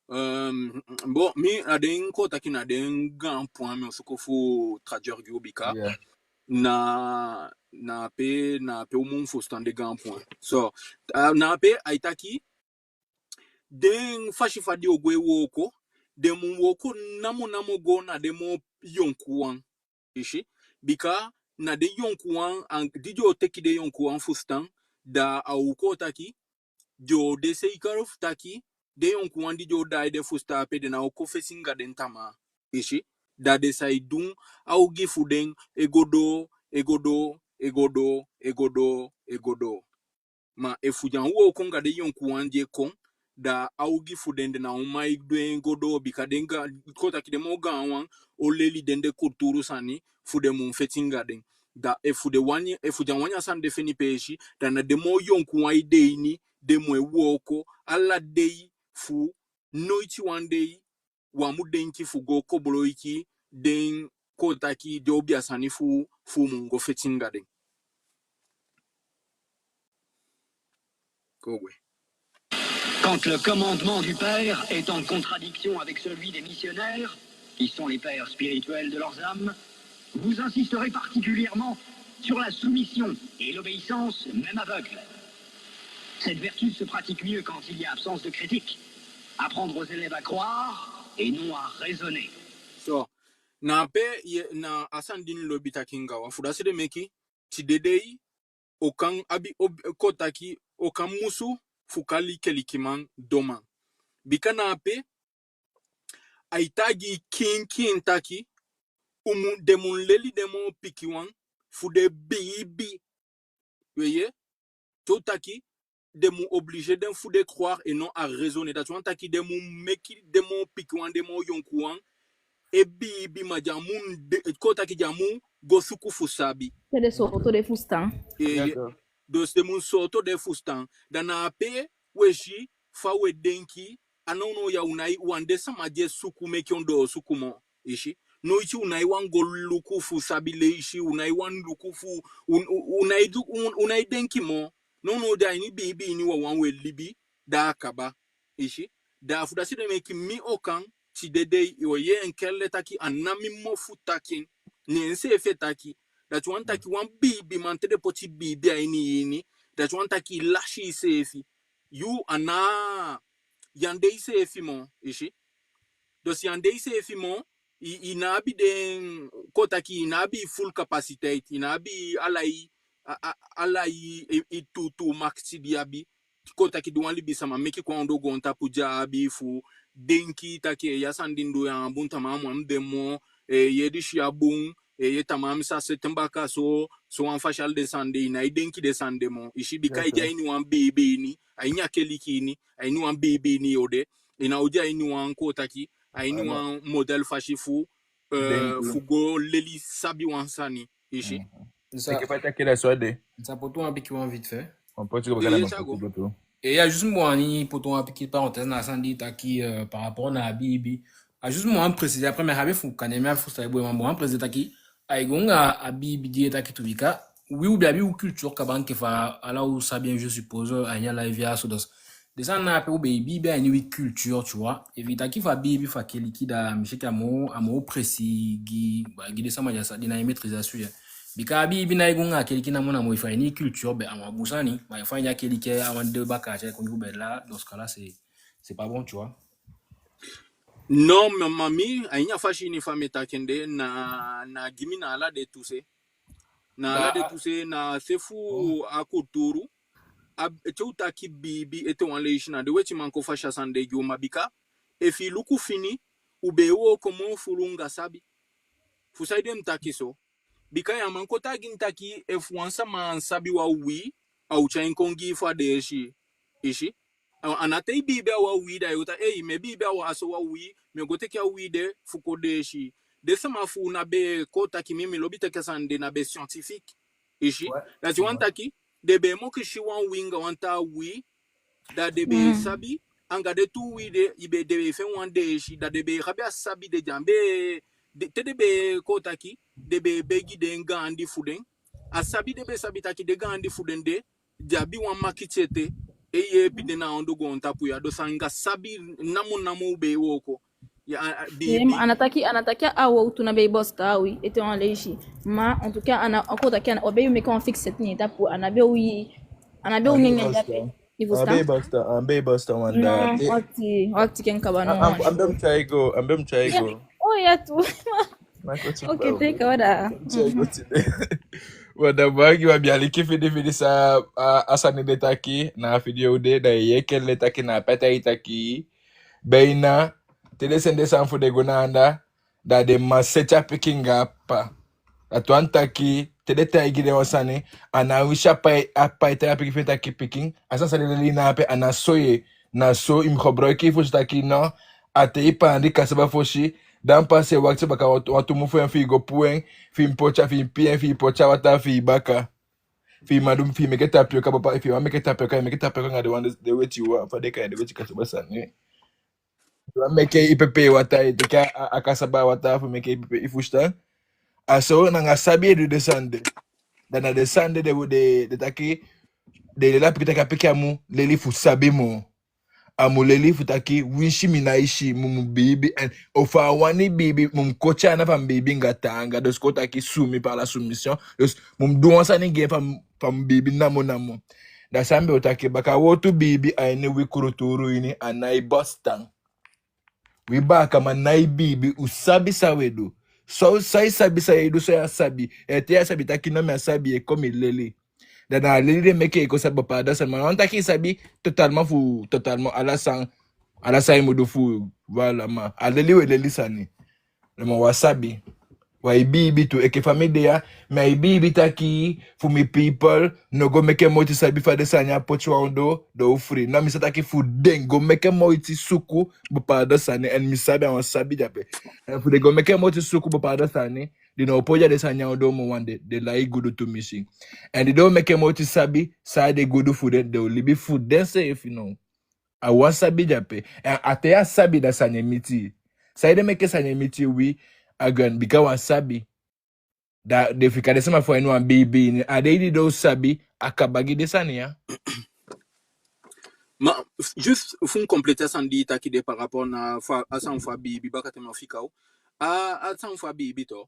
Euh, bon, mi, na den kon taki na den gaan point mi o suku fu traduire gi u bika. Yeah. Na, na pe, na pe u mu fusutan den gaan point. So, a, na pe ai taki, den fasi fa den o go e wooko, den mu wooko namo namo go na den moo yonkuwan. I si? Bika na den yonkuwan, an, di den o teke den yonkuwan fusutan, da a o kon taki, den o de seikali fu taki, den yonkuwan di den o daai den fusutan ape, den ná o kon feti anga den tamaa. I si? Da den sa e du a ogii fu den, e go doo, e go doo, e go doo, e go doo, e go doo. Ma efu den á wooko anga den yonkuwan di e kon, da a ogii fu den, den ná o man e du en go doo, bika den gaan, kon taki den moo gaanwan o leli den den kulturu sani, fu den mu feti anga den. Da efu den wani, efu den á wani a sani de feni peesi, da na den moo yonkuwan ede ini, den mu e wooko ala dei fu noiti wan dei, u á mu denki fu go koboloiki den, kon taki, den obiya sani fu, fu u mu go feti anga den. Kon gwe. Quand le commandement du Père est en contradiction avec celui des missionnaires, qui sont les pères spirituels de leurs âmes, vous insisterez particulièrement sur la soumission et l'obéissance, même aveugle. Cette vertu se pratique mieux quand il y a absence de critique. Apprendre aux élèves à croire et non à raisonner. So, na pe, ye, na a sani di mi lobi taki anga u, fu dati ede meke tide dei, u kan abi, u, kon taki, u kan musu fu kali kelikiman donman. Bika na pe ai taigi i kiin kiin taki, u mu, den mu leli den moo pikinwan fu den biibi. We yee? Te u taki, den mu obliger den fu den croire et non à raisonner. Dati wani taki den mu meke den moo pikinwan, den moo yonkuwan, e biibi, ma den á mu de, kon taki, den á mu go suku fu sabi. Te den sooto den fusutan. Eh, dus den mu sooto den fusutan. Da na ape we si fa we denki. A nownow ya u nái wani de sama di e suku meke ondoosuku moo. I si. Noiti u nái wani go luku fu sabi leisi, u nái wani luku fu, u, u, u nái du, u, u nái denki moo. Nownow de a ini biibi ini wawan we libi, da a kaba. I si. Da fu dati ede meke mi Okan, tide dei, i o yee en kele taki a ná mi mofu taki en, ne enseefi e taki. Dati wani taki wan biibiman te den poti biibi a ini i ini, dati wani taki i lasi iseefi. Yu a ná, yu á de iseefi moo, i si. Dus yu á de iseefi moo, i, i ná abi den, kon taki i ná abi full capaciteit, i ná abi ala i, a, a, ala i, i, i tuutuu makiti di i abi. Kon taki di wan libisama meke kon a ondoo goontapu di a abi fu denki taki, eh, a sani di mi du ya á bun, tamaa mi á mu de moo, eh, yee disi á bun, eh, yee tamaa mi sa seti en baka so, so wan fasi, ala den sani de, i nái denki den sani de moo. I si, bika i de a ini wan biibi ini, a ini a keliki ini, a ini wan biibi ini yo de, i ná o de a ini wan, kon taki, a ini wan modèle fasi fu, eh, fu go leli sabi wan sani, i si. Enke fa i taki, da so a de. Mi sa poti wan pikin wan vite fait. On peut go baka na Ye, ma Thiago. poti go tu. E ya, juste mi wani poti wan pikin parenthèse na a sani di i taki, euh, par rapport na a biibi. A juste mi wani préciser, après mi abi fu kande mi abi fu sa i boi, ma mi wani préciser taki, ai go anga a biibi di i e taki tu, bika wi, u be abi u culture kaba enke fa ala u sabi en, je suppose, a ini a live ya so. Dus den sani na ape u be e biibi a ini wi culture, tu vois. Efu i taki fu a biibi fu a keliki, da mi si enke a moo, a moo précis gi, ba, gi den sama di a sa, di ná e maîtriser a sujet. Bika a biibi ná e go anga a keliki namo namo, efu a ini i culture, be a wan bun sani, ma efu a ini a keliki a wan de baka, a tyai kon gi u, be là, dans ce cas-là, c'est, c'est pas bon, tu vois. Non, ma, ma mi, a ini a fasi ini fa mi e taki en de, na, na gi mi na ala den tu se. Na ala den tu se, na se fu a kulturu, a, te u taki biibi ete wan leisi, na den wetiman kon fasi a sani de gi u, ma bika, efi i luku fini, u be e wooko moo fuu anga sabi. Fu saide mi taki so? Bika ya man kon taigi mi taki, efu wan sama á sabi wan uwii, a o tyai en kon gi i fu a deesi. I si. A, a ná te i biibi a wan uwii da yo taki, ei, mi e biibi a wan, a so wan uwii, mi o go teke a uwii de fu kon deesi. Den sama fu u ná be, kon taki, mi, mi lobi teke a sani de, ná be scientifique. I si. Dati wani taki den be e mokisi wan uwii anga wan taa uwii, da den be e sabi, anga den tu uwii de, i be, den be e fende wan deesi, da den be e abi a sabi de, den á be, den, te den be, kon taki, den be e begi den gaandi fu den. A sabi den be sabi taki den gaandi fu den de, den abi wan makiti ete e yeepi den na a ondoo goontapu ya. Dus anga sabi namo namo u be e wooko. Ya, a, a, bi, Ye, bi. ma a ná taki, a ná taki a wowtu ná be e bostan a uwii ete wan leisi. Ma en tout cas, a ná, a kon taki a ná, u be e meke wan fixette na a tapu, a ná be o, a ná be o nenge a de ape. I A be e fusutan? bostan, a be e bostan wan da. Non, wakti, wakti, ken kaba, non. A, a, a be mu tyai go, a be mu tyai go. Oh, ya tu. Na koti Ok, baa. teke wada. Tyai go tide. Wada bagi, wa be aliki fini fini san a, a sani de taki na a video de, da i yee kele taki na a pata i taki. Be na, te den sende sani fu den go na anda, da den man seti a pikin anga a ppa. Dati wani taki, te den taigi den wan sani, a ná winsi a ppa, a ppa e taigi a pikin fi en taki pikin, a sani san den leli na ape, a ná so ye, na so i mu gebruiki fu si taki no, a te i paandi kasaba fosi, dan pas i e wakti baka wan, wan tu mun fu en fi i go puu en, fi i poti a, fi i pii en, fi i poti a wataa fi i baka. Fi i man du, fi i meke tapioka, papa, fi i wani meke tapioka, i meke tapioka anga den wan, den weti wan, fa den e kai den, weti kasaba sani. Wan meke i pepe wataa, i teke a, a kasaba wataa fu meke i pepe, i fusutan. A so na anga sabi i e du den sani de. Da na den sani de, den, den, den taki, den leli a pikin taki a pikin á mu leli fu sabi moo. A mu leli fu taki, winsi mi ná e si, mi mu biibi, en, ofu a wani biibi, mi mu koti ana fu a mu biibi anga taanga, dus kon taki soumis, par la soumission. Dus mi mu du wan sani gi en fu a mu, fu a mu biibi namo namo. Da san mi be o taki baka, wowtu biibi a ini wi kulturu ini, a ná e bostan. Wi baakaman ná e biibi, u sabi san we du. So, san i sabi san ye du, so ya sabi. E te ya sabi taki no, mi á sabi, e kon mi leli. Da na a leli de meke i kon sabi bepaalde sani. Ma a ná taki i sabi totalement fu, totalement ala san, ala san i mu du fu, voilà, ma a leli we leli sani. Ma wa sabi. Wi e biibi tu, enke fa mi de ya, mi e biibi taki fu mi people, no go meke moiti sabi fa den sani ya poti wan ondoo, den o fri. Na mi sa taki fu den go meke moiti suku bepaalde sani, en mi sabi a wan sabi de ape. En fu den go meke moiti suku bepaalde sani, den no o poti den sani ya ondoo moo, want den, den lai gudu tumisi. En di den o meke moiti sabi san a de gudu fu den, den o libi fu denseefi now. A wan sabi de ape. En a te a sabi, da sani e miti. Saide meke sani e miti wi, a gaan bika wan sabi. Da den fika den sama fu a ini wan biibi ini. A dei di den o sabi, a kaba gi den sani ya. Ma, f-, juste fu mi compléter a sani di i taki de par rapport na fa, a sani fu a biibi, bakaten mi o fika u. A, a sani fu a biibi tu.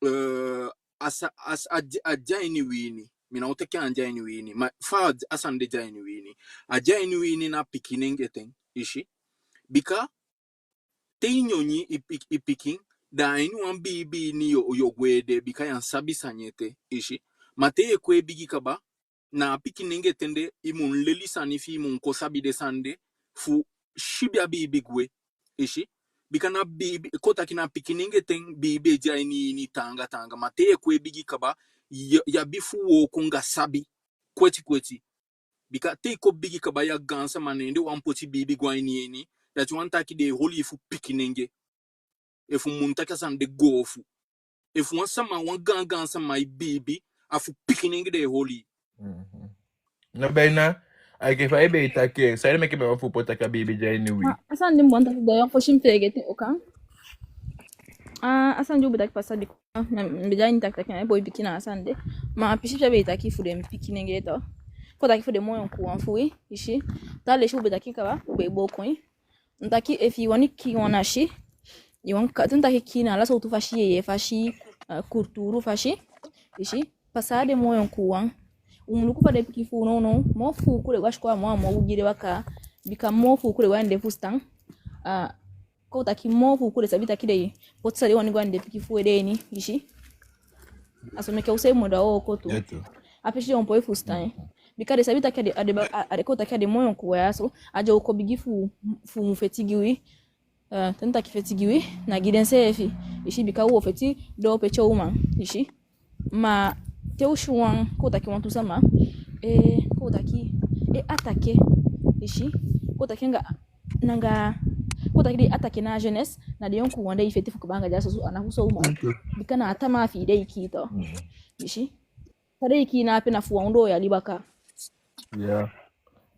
Eh, a sa-, a sa-, a de, a de a ini wi ini. Mi ná o taki a á de a ini wi ini. Ma fa a sani de de a ini wi ini. A de a ini wi ini na pikinenge ten, i si. Bika te i nyoni, i pik-, i pikin, da a ini wan biibi ini yo, yo gwe de, bika ya á sabi sani ete, i si. Ma te i e kon e bigi kaba, na a pikinenge ten de, i mu leli sani fi i mu kon sabi den sani de, fu sibi a biibi gwe, i si. Bika na biibi, kon taki na pikinenge ten biibi e de a ini i ini taanga taanga, ma te i e kon e bigi kaba, ya, ya abi fu wooko anga sabi, kweti kweti. Bika te i kon bigi kaba ya gaansama, ne den wani poti biibi go a ini i ini, dati wani taki den e holi i fu pikinenge. Efu mi mu taki a sani de goofu. Efu wan sama, wan gaan gaan sama e biibi, a fu pikinenge den e holi. Mhm. No, bina, a enke fa i be e taki en, saide meke mi á wani fu poti taki a biibi de a ini wi. A, a sani di mi wani taki de ya, fosi mi feegete, oka. A, a sani di u be taki pasa, bika, na, mi be de a ini taki taki na boi pikin na a sani de. Ma a pisi fi a be e taki fu den pikinenge tu. Kon taki fu den moo yonkuwan fu wi, i si. Taa leisi u be taki kaba, u be e booko en. Kon taki efi i wani kii wan nasi, i wani ka-, kon taki kii na ala sowtu fasi, yeye fasi, eh, kulturu fasi, i si, pasa a den moo yonkuwan. U mu luku fa den pikin fu u nownow, moo fuuku den go a sikoo, a moo, a moo ogii den bakaa, bika moo fuuku den go a ini den fusutan. Ah, kon taki moo fuuku den sabi taki den e poti san den wani go a ini den pikin fu u ede ini, i si. A so meke u seefi mu du a wooko tu. Ya tu. A pisi den o poi fusutan. Bika den sabi taki a den, a den ba-, a, a den kon taki a den moo yonkuwan ya so, a den o kon bigi fu, fu mu feti gi wi. Eh, te mi taki feti gi wi, na gi denseefi. I si, bika u o feti doo pe te uman, i si. Ma te u si wan, kon taki wantu sama, eh, kon taki, e attaquer, i si. Kon taki anga, anga, kon taki den e attaquer na jeunesse, na den yonkuwan den e feti fu kaba anga den a soso, a ná fu so uman. Ok. Bika na a tamaa fi den e kii tu. Mhm. I si. Fa den e kii na ape na fu wan ondoo yali baka. Ya.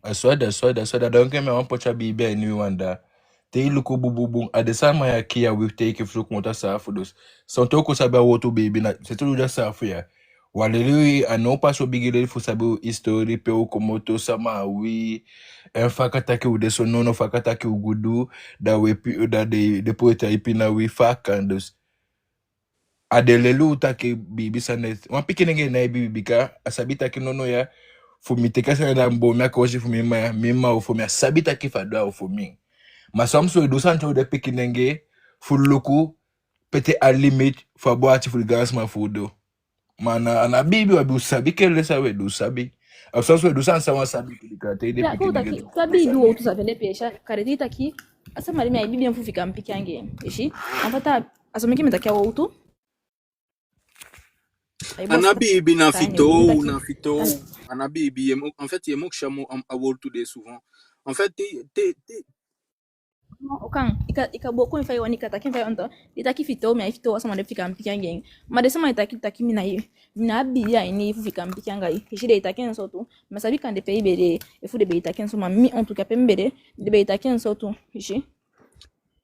A so a de, a so a de, a so a de. Donc, mi á wani poti a biibi a ini wi wan daa. Te i luku bun bun bun, a den sama ya kii a wi te i ke fu luku moto a saafu dus. San te u kon sabi a wowtu biibi na, se tu du a saafu ya. Wi á leli, a ná pasa u bigin leli fu sabi u histori, pe u komoto, sama a wi. En fa a kan taki u de so, nono, fa a kan taki u gudu, da u e pi-, da den, den poeti e pina wi, fa a kan dus. A den leli u taki biibi sani. Wan pikinenge ná e biibi bika a sabi taki nono ya, fu mi teke a sani, da mi boon mi a koosi fu mi mma ya, mi mma o fu mi, a sabi taki fa a du a o fu mi. Ma soms u e du sani te u de pikinenge fu luku pe te a limite fu a boon ati fu di gaansama fu u du. Ma na, a ná biibi u abi, u sabi kele san u e du, u sabi. A soms u e du sani san wi á sabi bika te i de pikinenge. Ya, kon taki, sabi du wowtu, sabi den peesi, kande te i taki, a sama di mi á e biibi en fu fika mi pikin anga en, i si. En fait, a A so meke mi taki a wowtu. A ná biibi, na fitoow, na fitoow. A ná biibi, i e mo-, en fait, i e mokisi a mo-, a, a wowtu de souvent. En fait, te, te, te. Non, okan, i kan, i kan booko en fa i wani, i kan taki en fa i wani tu. I taki fitoow, mi á e fitoow a sama di fika mi pikin anga en. Ma den sama e taki, taki mi ná e, mi ná abi a ini fu fika mi pikin anga i. I si, den e taki en so tu. Mi á sabi kande pe i be de, efu den be e taki en so, ma mi, en tout cas, pe mi be de, den be e taki en so tu, i si.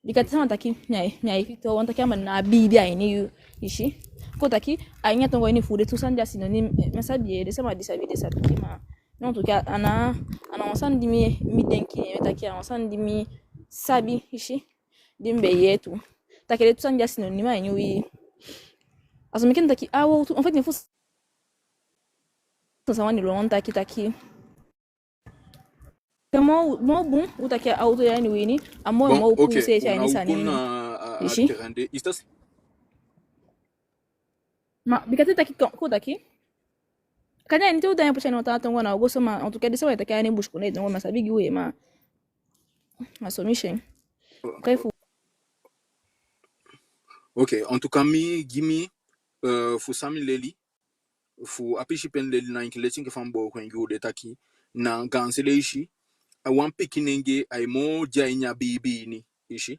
Bika te sama taki, mi á e, mi á e fitoow, wani taki a man ná biibi a ini yu, i si. Kon taki, a ini a tongo ini fu den tu sani de a synonyme, eh, mi á sabi, eh, den sama di sabi, den sabi, ma, en tout cas, a ná, a ná wan sani di mi, mi denki, mi taki, a ná wan sani di mi sabi, i si. Di mi be yee tu. Taki den tu sani de a synonyme a ini wi. A so meke mi taki, a wowtu, en fait, mi fu, sama wani lon taki, taki. Ke moo, moo bun, u taki a wowtu ya ini wi ini, a moo, moo u puu seefi a ini sani ini. I si? Ma, bika te taki, kon, kon taki. Kande a ini te u daai poti a ini taa tongo na u go so, ma, en tout cas, den sama e taki a ini busikondee tongo, ma sabi gi u, ma. Ma so mi si en. Bref. Ok, en tout cas, mi, gi mi, euh, fu san mi leli, fu a pisi pe mi leli na enke leti enke fa mi booko en gi u de taki, na gaanse leisi, a wan pikinenge ai moo de a ini a biibi ini, i si.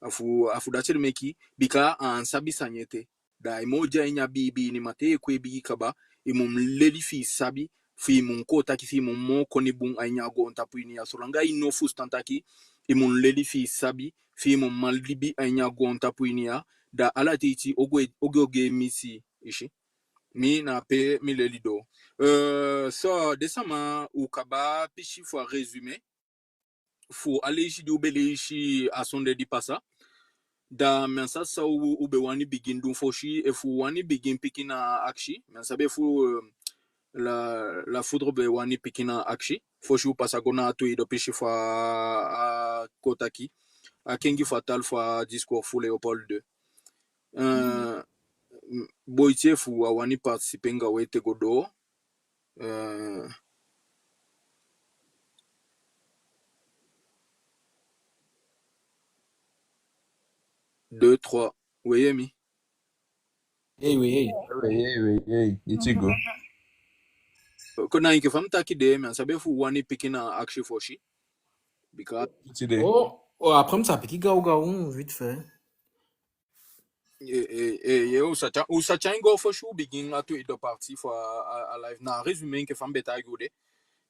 A fu, a fu dati ede meke, bika a án sabi sani ete. Da ai moo de a ini a biibi ini, ma te i e kon e bigi kaba, i mu leli fi i sabi, fi i mu kon taki, fi i mu moo koni bun a ini a goontapu ini ya. Solanga i no fusutan taki, i mu leli fi i sabi, fi i mu man libi a ini a goontapu ini ya, da ala teiti ogii, ogii e misi, i si. Mi na pe mi leli doo. Euh, so, den sama, u kaba pisi fu a résumé fu a leisi di u be leisi a sonde di pasa. Da mi á sa san u, u be wani bigin du fosi, efu u wani bigin piki na akisi. Mi á sabi efu, euh, la, la Foudre be wani piki na akisi fosi u pasa go na a tweede pisi fu a, a kon taki, a kengi fatal fu a discours fu Léopold deux. Euh, m-, Boiti, efu a wani participer anga u ete go doo. Euh, deux, trois. We yee mi? Hey, we yee. We yee, we yee. Iti go. Kon na enke fa mi taki de, mi á sabi efu u wani piki na akisi fosi. Bika iti de. Oh, oh, après mi sa piki gaw gaw, vite fait. Eh, eh, eh, eh, u sa tya-, u sa tyai en go fosi u bigin a tweede partie fu a, a, a live. Na résumé enke fa mi be taigi u de.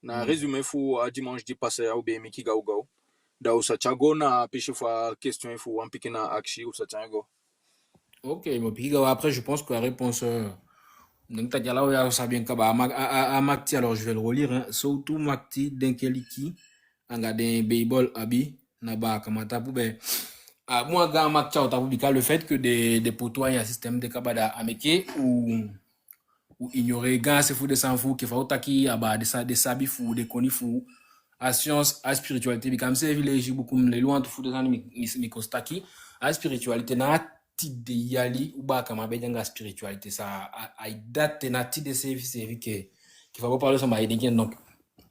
Na résumé fu a dimanche di pasa ya u be meke gaw gaw. Da u sa tyai go na a pisi fu a question, efu u wani piki na akisi, u sa tyai en go. Ok, mi o piki gaw. Après, je pense que a réponse, euh, donc, ta dya la, u ya sabi en kaba. A mak-, a, a, a makiti, alors, je vais le relire, hein. Sowtu makiti den keliki anga den Beibel abi na baakaman tapu? Ben, a bun, a gaan makiti a u tapu, bika le fait que den, den poti u a ini a système de kaba, da a meke u, u ignorer gaanse fu den sani fu u, enke fa u taki, a baa, den sa-, den sabi fu u, den koni fu u, a science, a spiritualité. Bika mi seefi leisi buku, mi leli wantu fu den sani, mi, mi, mi kon si taki a spiritualité na tide yali u baakaman be de anga spiritualité. Sa a, a dati na tide seefi seefi ke, ke fa bo palo sama e denki en. Donc,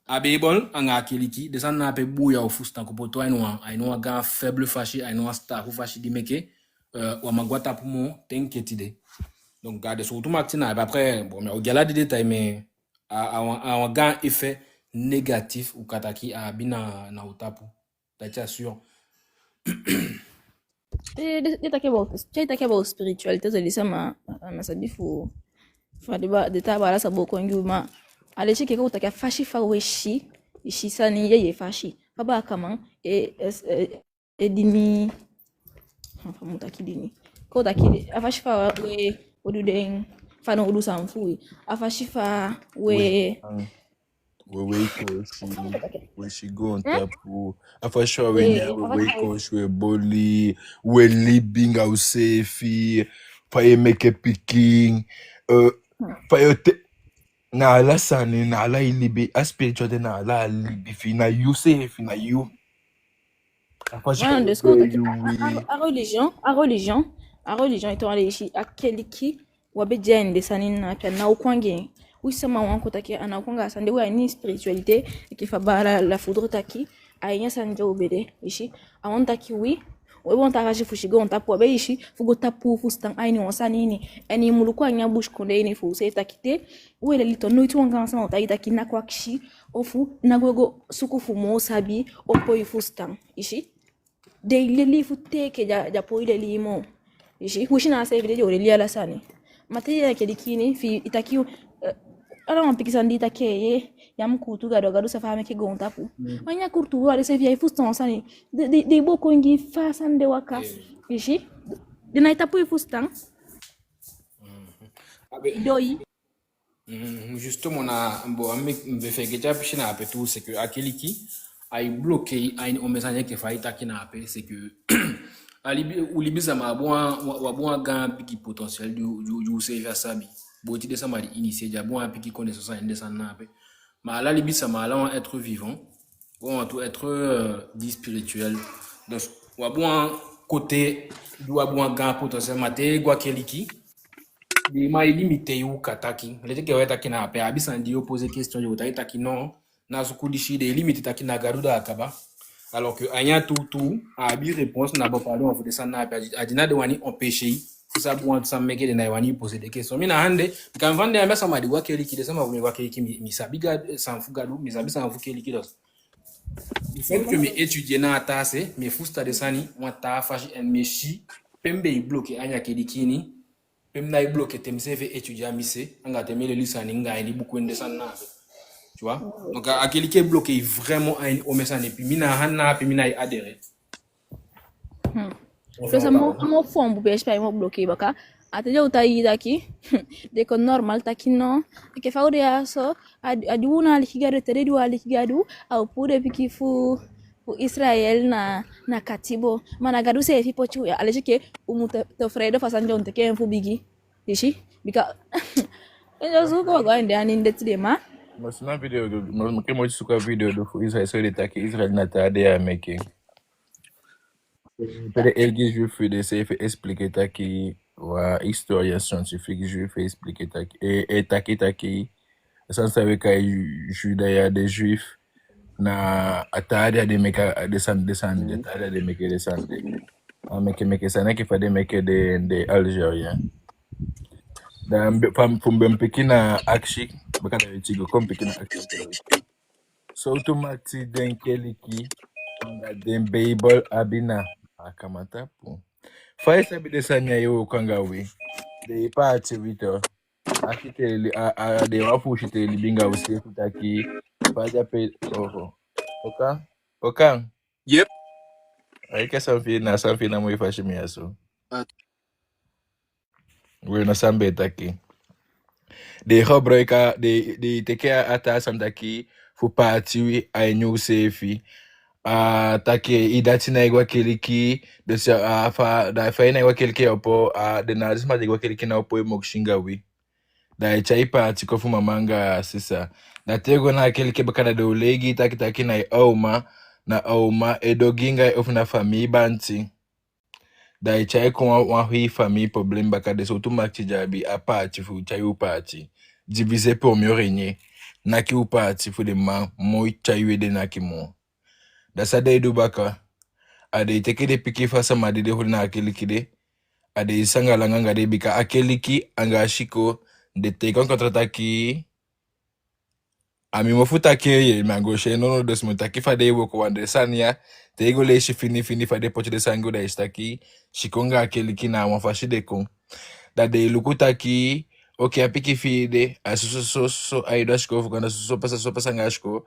a Beibel anga a keliki, den sani na ape buuya u fusutan, kon poti u a ini wan, a ini wan gaan faible fasi, a ini wan sitaafu fasi di meke, euh, u á man go a tapu moo te enke tide. Donc, a den sowtu makiti na ape. Après, bon, mi á o gi ala den détail, mais a, a wan, a wan gaan effet négatif u kan taki a abi na, na u tapu. Dati a sûr. Te, te, te i taki about, te i taki about spiritualité, so den sama, a, a, mi á sabi fu, fa den ba-, den taa baala sa booko en gi u, ma a leisi enke kon u taki a fasi fa we si, i si sani yeye fasi. Fa baakaman e, e, e, e dini, fa mi o taki dini. Kon u taki a fasi fa we, we du den fanowdu sani fu wi. A fasi fa we, we wei koosi, we si goontapu. A fasi fa we nyan, we wei koosi, we boli, we libi anga useefi, fa ye meke pikin, euh, fa yo te-, na ala sani, na ala i libi, a spiritualité na ala a libi fi i, na yuseefi, na yu. A fasi fa yo te-, a, a, a religion, a religion, a religion, i toon a leisi, a keliki, u á be de a ini den sani na ape, a ná o kon anga en. Wi sama wan kon taki, a ná o kon anga a sani de, we a ini spiritualité, enke fa baala La Foudre taki, a ini a sani de u be de, i si. A wani taki wi, we, wan taa fasi fu si goontapu, u á be, i si, fu go tapu u fusutan a ini wan sani ini. En i mu luku a ini a busikondee ini fu u seefi taki te, we leli toon, noiti wan gaan sama o taigi i taki ná kon akisi, ofu ná go, go suku fu moo sabi, opo i fusutan, i si. Den e leli i fu teke, den á, den á poi leli i moo. I si, wi si na a seefi de, den o leli ala sani. Ma te i de a keliki ini, fi i taki, eh, ala wan pikin sani di i taki, eh, ya mu kuutu Gadu, Gadu sa fa a meke goontapu. Mm. Ma a ini a kuutu, a de seefi ya e fusutan wan sani. Den, den, den e booko en gi i fa a sani de waka. Eh. I si, den ná e tapu i fusutan. Mm. Doo i. Mm, justement, na, bon, a mi, mi be fegete a pisi na ape tu, c'est que a keliki, ai bloquer i a ini omen sani enke fa i taki na ape, c'est que a libi, u libisama, u abi wan, u abi wan gaan pikin potentiel di, di, di useefi á sabi. Boiti den sama di initié, den abi wan pikin connaissance a ini den sani na ape. Ma ala libisama, ala wan être vivant, wan wantu être, euh, di spirituel. Donc, u abi wan côté, di u abi wan gaan potentiel, ma te i go a keliki, den man e limiter i, u kan taki. Leti enke fa i taki na ape, a abi sani di yo poser question, yo taki, taki non, na suku disi, den e limiter taki na Gadu, da a kaba. Alors que a ini a tuutuu, a abi réponse, na bo pardon, fu den sani na ape, a di, a di na den wani empêcher i sabi wantu san meke den ná e wani poser den question. Mi na ande, mi kan fande a mi sama di go a keliki, den sama fu mi go a keliki, mi, mi sabi Gadu, san fu Gadu, mi sabi san fu keliki dus. Le fait que mi étudier na a taa se, mi e fusutan den sani wan taa fasi, en mi e si pe mi be e bloquer a ini a keliki ini, pe mi ná e bloquer te mi seefi e étudier a mi se, anga te mi e leli sani anga a ini buku, en den sani na ape. Tu vois? Donc a, a keliki e bloquer vraiment a ini omen sani, et puis mi na a ná ape mi ná e adhérer. Hmm. Enfin, plus a moo, a moo fompu pe a si pe a moo bloquer baka. A te den o taigi i taki, den kon normal taki no. Enke fa u de ya so, a di, a di u ná aliki Gadu, te den di u aliki Gadu, a o puu den pikin fu, fu Israel na, na katibo. Ma na Gadu seefi poti u ya, a leti enke u mu te, tevreden fu a sani di u teke en fu bigi. I si? Bika, en den suku go a ini den ande tide ma. Ma si na video du, ma, ma ke mo suku a video du fu Israel, so den taki Israel na taa dei a meke. Pe den eigi Juif fu den seefi expliquer taki, wan historien scientifique Juif expliquer taki, e, e taki taki, a sani san we kai Ju-, Juda ya, den Juif, na a taa dei a den meke den sani, den sani de, a taa dei a den meke den sani de. A meke, meke sani enke fa den meke den, den Algérien. Da mi be, fa, fu mi be piki na akisi, baka da we tigi go kon piki na akisi. Sowtu makiti den keliki anga den Beibel abi na a kamatapu? Fa i sabi den sani ya e wooko anga wi? Den e paati wi tu. A siteli, a, a, den wan fu siteli binga wi seefi taki, fa a de ape, oho. Oka? Oka? Yep. Ai, ka san fi i na, san fi i na moi fasi mi a so. Ah. We na san mi be taki. Den e gebruik a, den, den e teke a, a taa sani taki fu paati wi a ini u seefi. A taki i dati ná e go a keliki, dus a fa, da fa i ná e go a keliki, a opo, a, den na den sama di e go a keliki na opo e mokisi anga wi. Da ai tyai paati kon fu mama anga sisa. Da te i go na a keliki baka, da den o lei gi i taki taki na i oma, na a oma e du ogii anga i ofu na famii banti. Da ai tyai kon wan, wan hii famii problem baka. Den sowtu makiti di a abi, a paati fu tyai u paati. Diviser pour mieux régner. Naki u paati fu den man moi tyai u ede naki moo. Da san den e du baka, a den e teke den pikin fu a sama di den holi na a keliki de, a den e sanga langa anga den, bika a keliki anga a sikoo, den teke wan contrat taki, a mi mofu taki en, mi á go si en, nono, dus mi o taki fa den e wooko, want den sani ya, te i go leisi fini fini fa den poti den sani go, da i si taki sikoo anga a keliki na wan fasi den kon. Da den e luku taki, oke, a pikin fi i de, a soso, soso, soso, ai du a sikoo fu kon, da soso pasa, soso pasa anga a sikoo.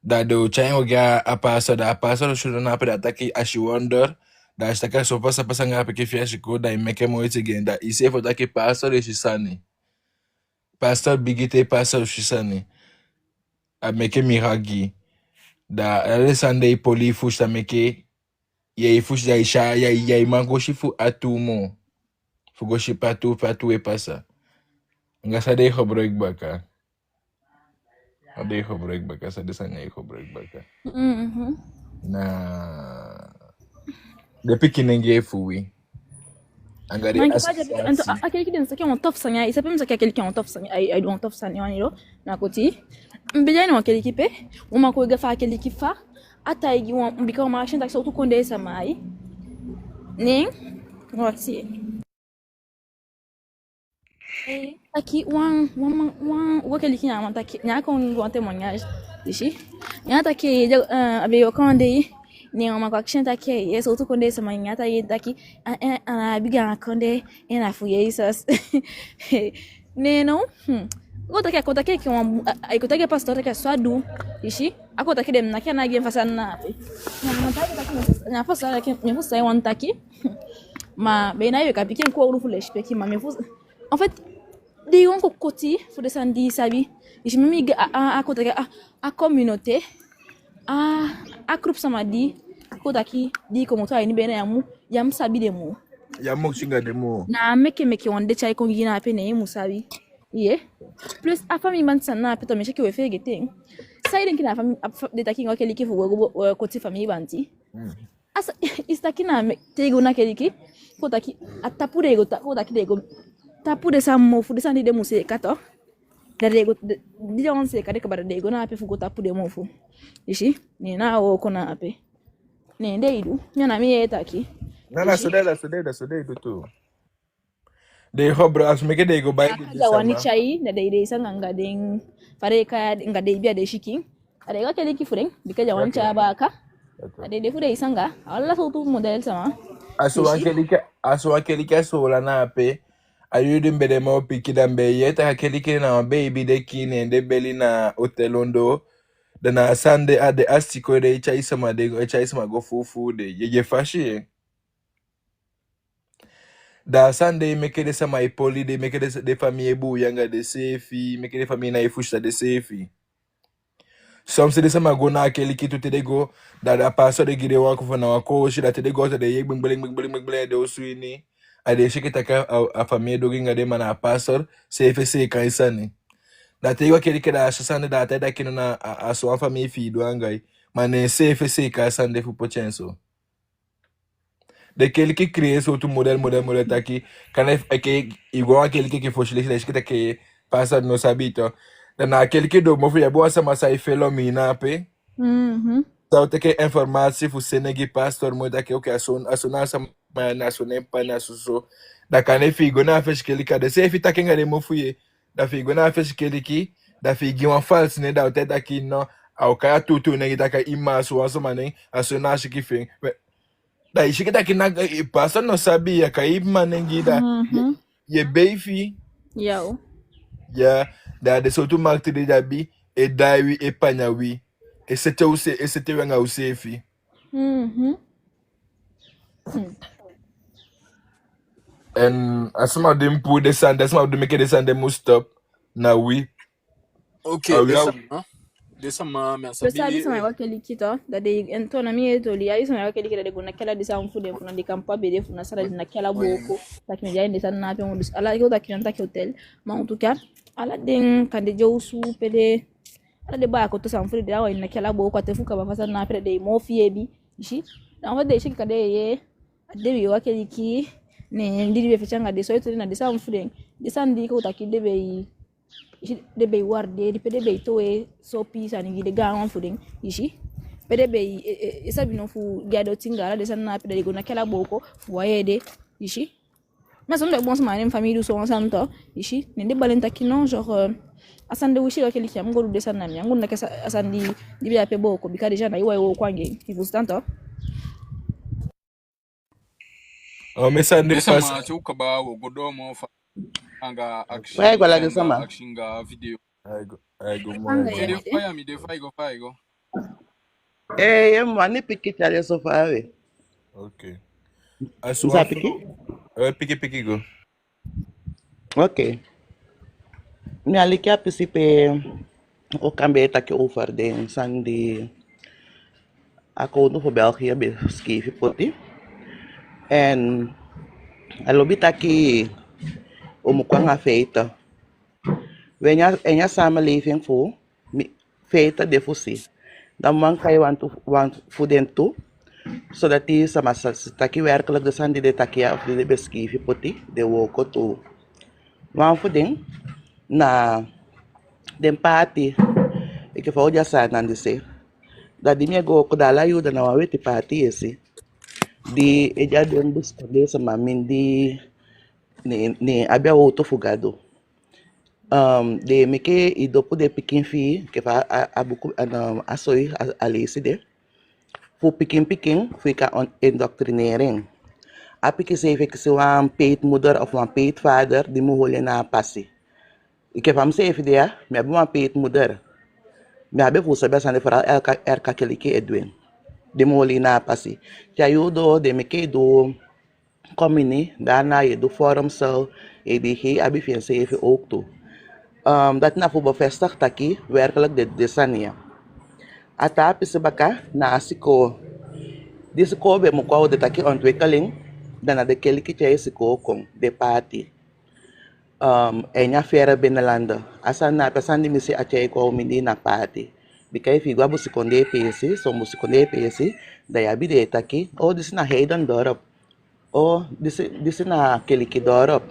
Da den o tyai en o gi a, a pastor, da a pastor o sidon na ape, da a taki a si wonder, da a si taki a so pasa pasa anga a pikin fi i a sikoo, da i meke moiti gi en, da i seefi o taki pastor e si sani. Pastor bigi te, pastor o si sani. A meke miragi. Da ala den sani de e poli i fusutan, meke ya e fusutan, ya e sa, ya e, ya e man go si fu a tuu moo. Fu go si pe a tuu, pe a tuu e pasa. Anga san den e gebruik baka. A den e gebruik baka, san den sani e gebruik baka. Mhm. Na den pikinenge fu wi. Anga den association. A keliki den saki wan tof sani, i sabi mi saki a keliki wan tof sani, ai, ai du wan tof sani wani lo, na koti. Mi be de a ini wan keliki pe, wan man kon e gafa a keliki fa, a taigi wan, bika wan man akisi en taki sowtu kondee sama ai. Ne, wakti. Eh, taki wan, wan man, wan, wan keliki, neen a man taki, neen a kon gi wan témoignage, i si. Neen a taki, eh, a be e wooko wan dei, ne wan man kon akisi en taki, eh, sowtu kondee sama, neen a taigi en taki, a, eh, a ná abi gaan kondee, en na fu Jesus. Ne no, hmm. Kon taki, kon taki enke wan, a, a, kon taki a pastor taki a so a du, i si. A kon taki den naki ana gi en fu a sani na ape. Neen a man taki, taki, neen a pastor taki, mi fusutan i wani taki. Ma be na i weki a pikin kownu fu lesipeki, ma mi fusutan. En fait, den e wooko koti fu den sani di i sabi. I si, mi, mi, a, a, a kon taki, a, a communauté, a, a groupe sama di, kon taki, di i komoto a ini, be na ya mu, ya mu sabi den moo. Ya mu mokisi anga den moo. Na meke meke wan dei tyai kon gi i na ape, ne i mu sabi. Ye. Plus a famii banti sani na ape tu, mi si enke we feegete en. San i denki na a famii, a fa-, den taki i go a keliki fu go, go, eh, koti famii banti. Mm. A sa-, i si taki na mi, te i go na keliki, kon taki, a tapu den e go ta-, kon taki den e go tapu den sani mofu, den sani di den mu seeka tu. Da den e go, de-, di den wani seeka den kaba, da den e go na ape fu go tapu den mofu. I si, neen na a wooko na ape. Neen den e du, mi a ná mi e taki. Na, na so den, na so den, na so den e du tu. Den e go, bro, a so meke den e go bai den sama. Baaka di a wani tyai, da den e de sanga anga den, fa den e kai, anga den ibi a den sikin. A den e go a keliki fu den, bika di a wani tyai a baaka. A den e de fu den sanga. Ala sowtu model sama. A so wan keliki, a so wan keliki a Soolan na ape. A yuu di mi be de moo pikin, da mi be yee taki a keliki na wan beibi de kii, ne den beli na hotel ondoo. Da na a sani de, a den a sikoo, den e tyai sama, den e tyai sama go fuufuu den. Yeye fasi, eh. Da a sani de e meke den sama e poli, den e meke den, den famii e buuya anga denseefi, meke den famii ná e fusutan denseefi. Soms den sama go na a keliki tu, te den go, da, da a pastor e gi den wan kofo na wan koosi, da te den go, da den e yee gbengbelengbeng, gbengbelengbeng, den osu ini. A den e si enke taki a, a famii e du ogii anga den, ma na a pastor seefi e seeka en sani. Da te i go a keliki, da a so sani de, da a taki taki no, na a, a so wan famii fi i du anga i. Ma na enseefi e seeka a sani de fu poti en so. Den keliki creëer sowtu model, model, model taki, kande enke i go a wan keliki enke fosi leisi, da i si enke taki pastor no sabi i tu. Da na a keliki domofu i abi wan sama sa e felo mi na ape. Mhm. Sa o teke informasi fu sende gi pastor, mu taki, oke, a so, a so na a sama ya, na so na en papa, na so so. Da kande fi i go na a fesi keliki, a denseefi taki anga den mofu ye. Da fi i go na a fesi keliki, da fi i gi wan falsi nen, da a o taki taki no, a o kai a tuutuu nen gi i, taki i mma a so wan sama nen, a so na a sikin fi en. Da i si enke taki na, eh, pastor no sabi, a kai i mma nen gi i, da ye, ye beifi. Ya, da den sowtu makiti di den abi e daai wi, e panya wi, e seti u se, e seti wi anga useefi. Mhm. En a sama di mu puu den sani, a sama di mu meke den sani de mu stop, na wi. Oke, den sama, den sama, mi á sabi. Sama e go a keliki tu, da den, en tu na mi e toli, a i sama e go a keliki, da den go naki ala den sani fu den, fu na den kampu a bede, fu na sala, den naki ala booko. Taki mi de a ini den sani na ape, mu du ala, i go taki na taki hotel. Ma en tout cas, ala den kande den osu pe den, ala den baakoto sani fu den, den a wani naki ala booko, a te fu kaba fa sani na ape, da den e moo fii ebi, i si. Da wan fa den e si enke kande ye, a den be e go a keliki, ne di den be feti anga den, so i toli na den sani fu den, den sani di i kon taki den be e i si, den be e waardeer, di pe den be e towe sopi sani gi den gaanwan fu den, i si. Pe den be e, e, e, e sabi no fu gi a doti anga ala den sani na ape, da den go naki ala booko fu wan ede, i si. Mi á so, mi be bon sama, ne mi famii du so wan sani tu, i si. Ne den bali en taki no, genre, euh, a sani de, wi si, go a keliki, mi á mu go du den sani, na mi á mu go naki a sa-, a sani di, di be de ape booko, bika déjà na i wai wooko anga en, i fusutan tu. Oh, mi sani de pasa. Sama, te u kaba, wo go doo moo fa anga akisi, fa i go ala den sama, akisi anga video. Ai go, ai go moo. Mi de fa ya, mi de fa i go, fa i go. Eh, ye, mi wani piki tyali so fa we. Oke. A so wan piki? Eh, piki, piki go. Oke. Mi aliki a pisi pe Okan be e taki over den sani di a kownu fu België be sikiifi poti. En a lobi taki u mu kon anga feiten. We, ini a, ini a samenleving fu mi, feiten de fu si. Da mi wani kai wantu, wan fu den tu, sodati sama sa si taki werkelijk den sani di den taki ya, of di den be sikiifi poti, den wooko tuu. Wan fu den na den paati, enke fa u de a Saanan disi. Da di mi e go wooko, da ala yuu da na wan weti paati i e si. Di e de a den busikondee sama mindii, ne, ne abi a wowtu fu Gadu. Um, den e meke i dopu den pikin fi i, enke fa a, a buku, a, a soi, a, a leisi de. Fu pikin pikin, fu i kan on-, indoctrineren. A pikin seefi e kisi wan peetmoeder of wan peetvader di mu holi en na a pasi. Enke fa mi seefi de ya, mi abi wan peetmoeder. Mi á be fu sabi a sani de, vooral R K, R K keliki e du en. Di mu holi i na a pasi. Te a yuu doo, den meke i du communie, daarna ye du vormsel, E B G abi fi enseefi ook tu. Ehm, dati na fu bevestig taki werkelijk den, den sani ya. A taa pisi baka na a sikoo. Di sikoo be mu kon, a u de taki ontwikkeling, da na den keliki tyai sikoo kon, den paati. Ehm, a ini a verre binnenlanden. A sani na ape, a sani di mi si a tyai kon a u mindii na paati. Bika efu i go a busikondee peesi, son busikondee peesi, da i abi den e taki, o, disi na heidendorp. O, disi, disi na keliki dorp.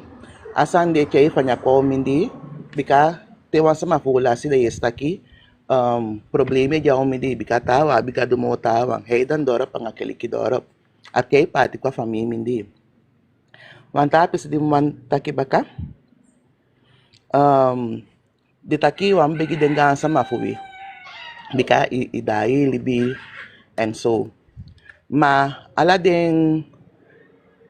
A sani de e tyai fanya kon a u mindii, bika te wan sama fu u lasi, da ye si taki, ehm, problema e de a u mindii, bika taawan abi Gadu moo taawan. Heidendorp anga keliki dorp. A tyai paati kon a famii mindii. Wan taa pisi di mi wani taki baka, um, di taki wan begi den gaansama fu wi. Bika i, i daai libi en so. Ma ala den,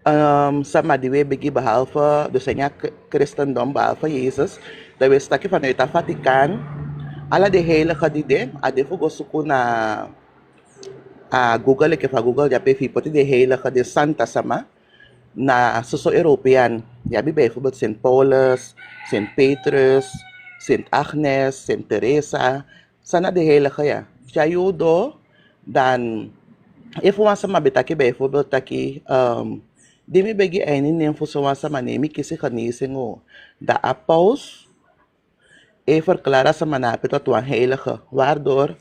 um, sama di we begi, behalve, dus a ini a k-, kristendom, behalve Yesus, da we si taki vanuit a Vatican, ala den heilige di de, a de fu go suku na a Google, enke fa Google de ape, fi i poti den heilige, den santa sama, na soso European. I abi bijvoorbeeld Sint Paulus, Sint Petrus, Sint Agnes, Sint Teresa. San na den heilige ya? Te a yuu doo, dan efu wan sama be taki bijvoorbeeld taki, um, di mi begi a ini nen fu sowan sama, ne mi kisi genezing o, da a paus e verklaar a sama na ape tot wan heilige, waardoor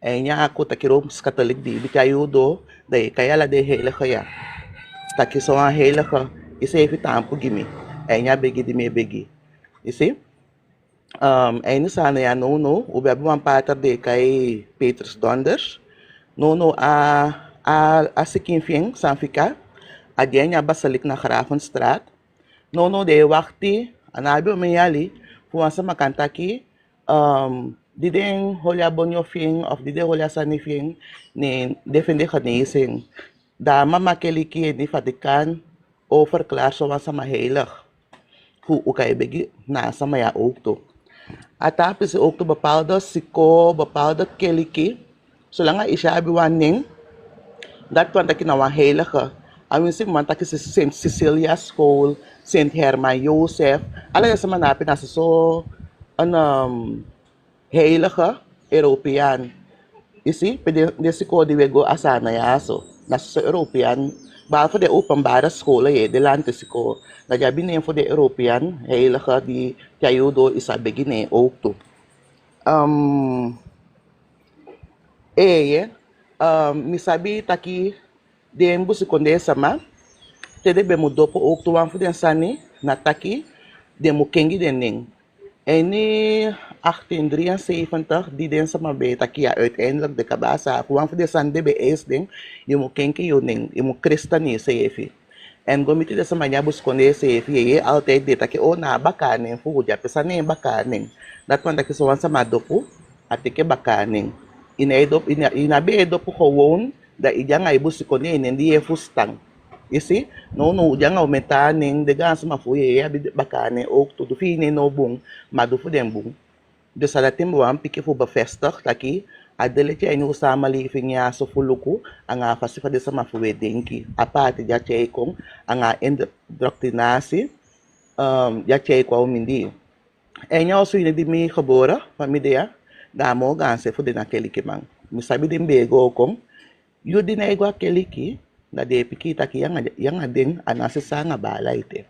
a ini a kon taki Rooms-Katholiek di, di te a yuu doo, da i e kai ala den heilige ya taki sowan heilige, iseefi taampu gi mi a ini a begi di mi e begi. I si? Um, a ini Saanan ya nownow, u be abi wan pater den e kai Petrus Donders. Nownow a, a, a sikin fi en san fika, a de a ini a basiliek na Gravenstraat. Nownow den e wakti, a ná abi omen yali, fu wan sama kan taki, um, di den holi a bonyo fi en, of di den holi a sani fi en, ne den fende genezing. Da a mama keliki ini Vatican o verklaar sowan sama heilig, fu u kan e begi na a sama ya ook tu. A taa pisi ook tu, bepaalde sikoo, bepaalde keliki, solanga i si a abi wan nen, dati wani taki na wan heilige. Awinsi mi wani taki Sint Cecilia School, Sint Herman Jozef, ala den sama na ape na soso, um, heilige European. I si, pe den, den sikoo di we go a Saanan ya so, na soso European, behalve den openbare scholen, ye, den lanti sikoo, na den abi nen fu den European heilige di te a yuu doo i sa begi na en ook tu. Um, ee, ye, um, mi sabi taki den busikondee sama, te den be mu dopu ook tu, wan fu den sani na taki den mu kengi den nen. A ini achttien drieënzeventig, di den sama be taki ya, uiteindelijk den kaba a saafu, wan fu den sani den be eis den, i mu kengi yu nen, i mu christen yuseefi. En go miti den sama ini a busikondee seefi, ye, ye, altijd den e taki, o, na a bakaa nen fu u de ape. San na en bakaa nen? Dati wani taki sowan sama dopu, a teke bakaa nen. I ná e dopu, i ná, i ná be e dopu gewoon, da i de anga i busikondee nen di ye fusutan. I si, nownow u de anga omen taa nen, den gaansama fu u, ye, ye abi bakaa nen ook tu. Du fi i nen no bun, ma du fu den bun. Dus a dati mi be wani piki fu bevestig taki a de leti a ini u samenleving ya so fu luku anga a fasi fa den sama fu u e denki. A paati di a tyai kon anga a indoctrinatie, um, di a tyai kon a u mindii. A ini a osu ini di mi geboren, fa mi de ya, da a moo gaanse fu den na kelikiman. Mi sabi di mi be e go kon, yu di ná e go a keliki, da den e piki i taki yu anga, yu anga den a ná sisa anga baala ete.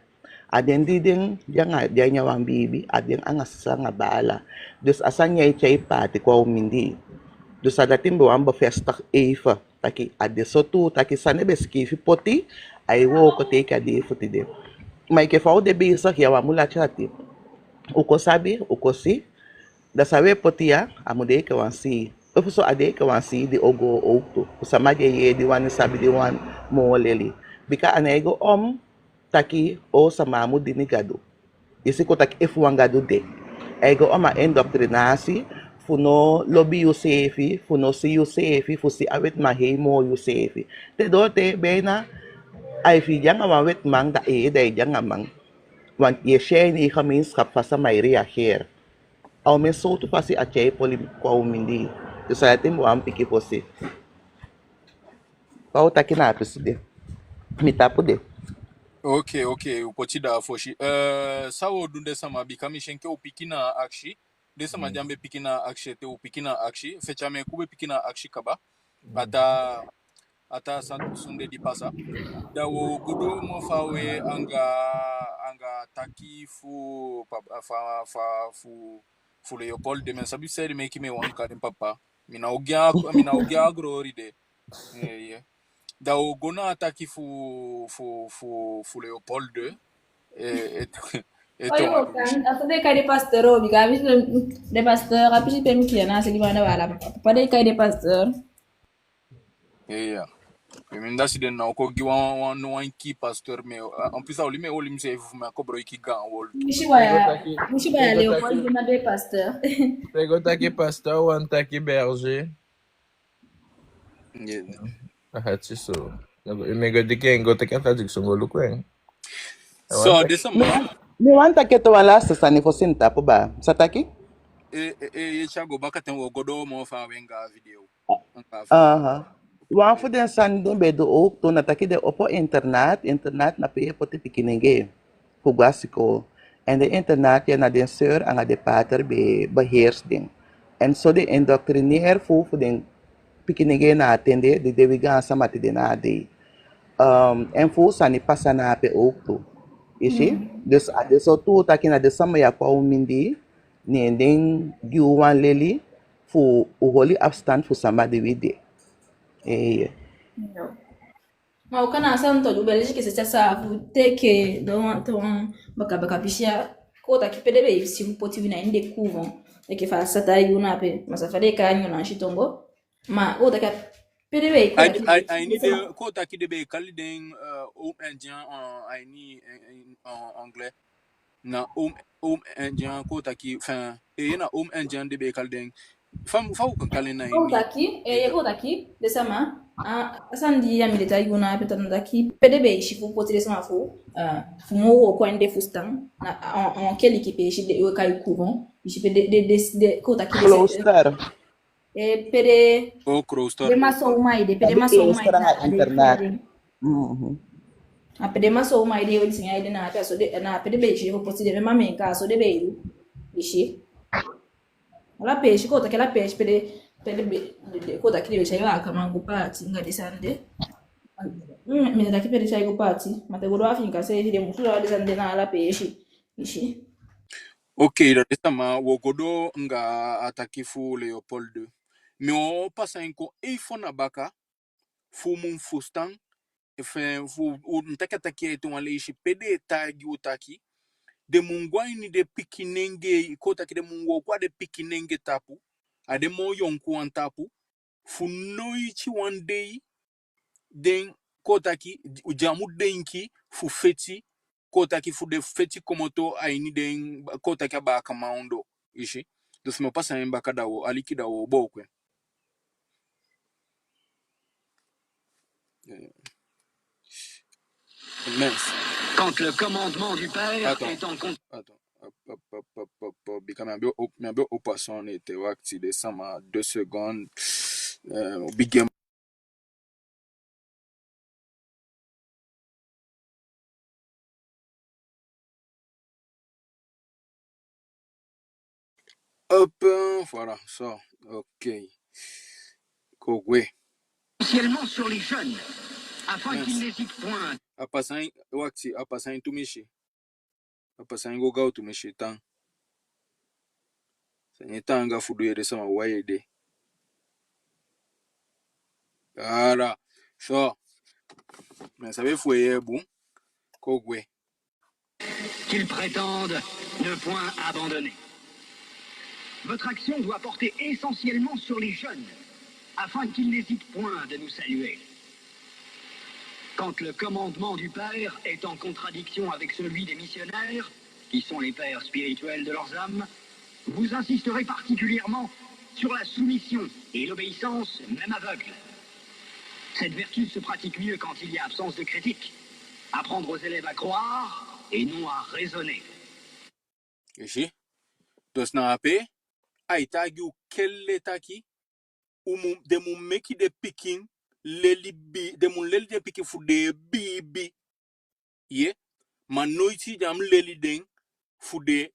A den di den, yu anga den a ini a wan biibi, a den anga sisa anga baala. Dus a sani ya e tyai paati kon a u mindii. Dus a dati mi be wani bevestig even taki a de so tuu, taki san den be sikiifi poti, ai wooko te enke a dei fu tide. Ma enke fa u de bezig ya, u á mu lati ati. U kon sabi, u kon si, da san u e poti ya, a mu de enke wan sii. Efuso a de enke wan sii di o goo ook tu. Fu sama di e yee, di wani sabi, di wani moo leli. Bika a ná e go om taki o sama á mu dini Gadu. I si, kon taki efu wan Gadu de. Ai go om a indoctrinatie, fu no lobi yuseefi, fu no si yuseefi, fu si a wetiman hei moo yuseefi. Te doo te, bijna, ai fi i de anga wan wetiman, da ee, da i de anga man. Want ye si a ini i gemeenschap fa sama e reageer. A omen sowtu fasi a tyai poli kon a u mindii. Dus a dati mi be wani piki fosi. Fa u taki na a pisi de. Mi tapu de. Oke, oke, u poti da fosi. Eh, san u o du, den sama, bika mi si enke u piki na akisi. Den sama di á be piki na akisi ete, u piki na akisi. Fetya Meku be piki na akisi kaba. A taa, a taa san, sonde di pasa. Da u o go doo moo fawe anga, anga taki fu, pa, fa, fa, fu, fu Leopold de. Mi á sabi saide meke mi e wani kai den papa. Mi ná o gi a, mi ná o gi a glori de. Ee, ye. Da u o go na a taki fu, fu, fu, fu Leopold de. Eh, eh, eh, Oye, Thomas. Kan, a so den e kai den pasteur o, bika a bisi den pasteur, a bisi pe mi kiya na a se di manda wala. Papa den e kai den pasteur. Iya. Mi, mi dati de, na o kon gi wan, wan, wan kii pasteur, mais, euh, en plus, a oli mi e oli miseefi fu mi á koboloiki gaan wowtu. Mi si baya, mi si baya Leopold na de pasteur. Te go taki pasteur, wan taki berger. Yeah. Aha, ti so. Mi go teke, go teke a traduction go luku en. So, den sama. Mi wani taki ete wan laatste sani fosi mi tapu, baa. Sa taki? E, e, e, Thiago, bakaten wo go doo moo faawe anga a video. Aha. Wan fu den sani den be du ook tu, na taki den opo internaat, internaat na pe yu e poti pikinengee fu go a sikoo. En den internaat ya na den sœur anga den pater be beheers den. En so den indoctrineer fu, fu den pikinengee na a ten de, di den wi gaansama tide na a dei. Um, en fu sani pasa na ape ook tu. I si? Dus a de so tu taki na den sama ya kon a u mindii, ne den gi u wan leli fu u holi afstand fu sama di wi de. Eeye. Ma u kan na a sani tu, u be lesi ke se tya sa fu teke don wan, tu wan baka baka pisi ya. Kon taki pe den be e si fu poti wi na ini den couvent. Enke fa a sa taigi u na ape, ma sa fa den e kai en na a sitongo. Ma kon taki pe den be e kon taki, a ini den, kon taki den be e kali den, euh, home indien, euh, a ini, euh, en anglais. Na home, home indien, kon taki, enfin, e, na home indien den be e kali den. Fa, fa u kan kali en na ini? Kon taki, e, kon taki, den sama, a, a sani di a mi de taigi u na ape, na taki pe den be e si fu poti den sama fu, euh, fu moo wooko a ini den fusutan, na a, a, a keliki pe i si den e kai couvent, i si pe den, den, den, den, kon taki, den, klooster. E, pe den, o, klooster, den masaa uman e de, pe den masaa uman e de na, a den internaat. Mhm. A pe den masaa uman e de, wi si en e de na ape, so den, na pe den be e si fu poti den, même a mi en kaa so den be e du. I si. Ala peesi, kon taki ala peesi pe den, pe den be, den, den, kon taki den be e si a baakaman go paati anga den sani de. Mm, mi á taki pe den e si a go paati, ma te go doo a Afiikan seefi den musu du den sani de na ala peesi. I si. Ok, da den sama, wo go doo anga a taki fu Leopold. Mi o pasa en kon even na baka, fu u mu fusutan, efu, fu u, u taki a taki ete wan leisi pe den e taigi u taki den mu go a ini den pikinengee, kon taki den mu wooko a den pikinengee tapu, a den moo yonkuwan tapu, fu noiti wan dei den, kon taki, u á mu denki fu feti, kon taki, fu den feti komoto a ini den, kon taki, a baakaman ondoo, i si. Dus mi o pasa en baka, da wo aliki, da wo booko en. Eh, mince. Quand le commandement du Père est en con- Attends. Hop, hop, hop, hop, hop, hop. Bika mi abi o-, mi abi o opo a son ete, wakti, den sama, deux secondes. Euh, bigin. Hop, euh, voilà, so, ok. Kon gwe. Essentiellement sur les jeunes, afin qu'ils n'hésitent point. A pasa en, wakti, a pasa en tumisi. A pasa en go gaw tumisi, tan. Sani e taanga fu du, yee, den sama, wai ede. Voilà. So, mi á sabi efu u e yee bun. Kon gwe. Qu'ils prétendent ne point abandonner. Votre action doit porter essentiellement sur les jeunes, afin qu'ils n'hésitent point de nous saluer. Quand le commandement du Père est en contradiction avec celui des missionnaires, qui sont les pères spirituels de leurs âmes, vous insisterez particulièrement sur la soumission et l'obéissance, même aveugle. Cette vertu se pratique mieux quand il y a absence de critique. Apprendre aux élèves à croire et non à raisonner. I si? Dus na ape ai taigi u kelle taki, u mu, den mu meke den pikin leli bi-, den mu leli den pikin fu den e biibi. Ye, ma noiti den á mu leli den fu den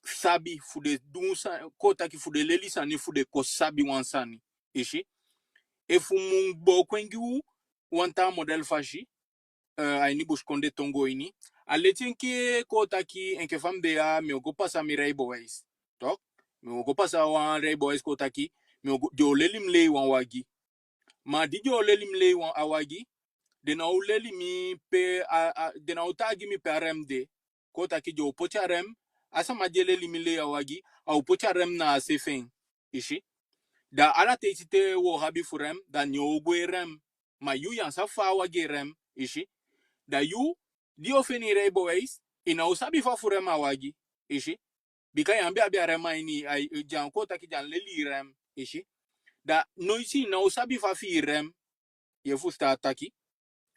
sabi, fu den du sa-, kon taki, fu den leli sani, fu den kon sabi wan sani. I si? Efu mi mu booko en gi u wan taa model fasi, euh, a ini busikondee tongo ini. A leti enke, kon taki, enke fa mi de ya, mi o go pasa mi rijbewijs. Toch? Mi o go pasa wan rijbewijs, kon taki, mi o go, den o leli mi lei wan wagi. Ma di den o leli mi lei wan, a wagi, den ná o leli mi pe a, a, den ná o taigi mi pe a rem de. Kon taki, den o poti a rem, a sama di e leli mi lei a wagi, a o poti a rem na a se fi en. I si? Da ala teiti te wo abi fu rem, da ne o go e rem. Ma yu, yu á sabi fa a wagi e rem, i si. Da yu, di yo feni rijbewijs, i ná o sabi fa fu rem a wagi, i si. Bika yu á be abi a rem a ini, ai, den á kon taki den á leli i rem, i si. Da noiti i ná o sabi fa fi i rem, ye fusutan a taki.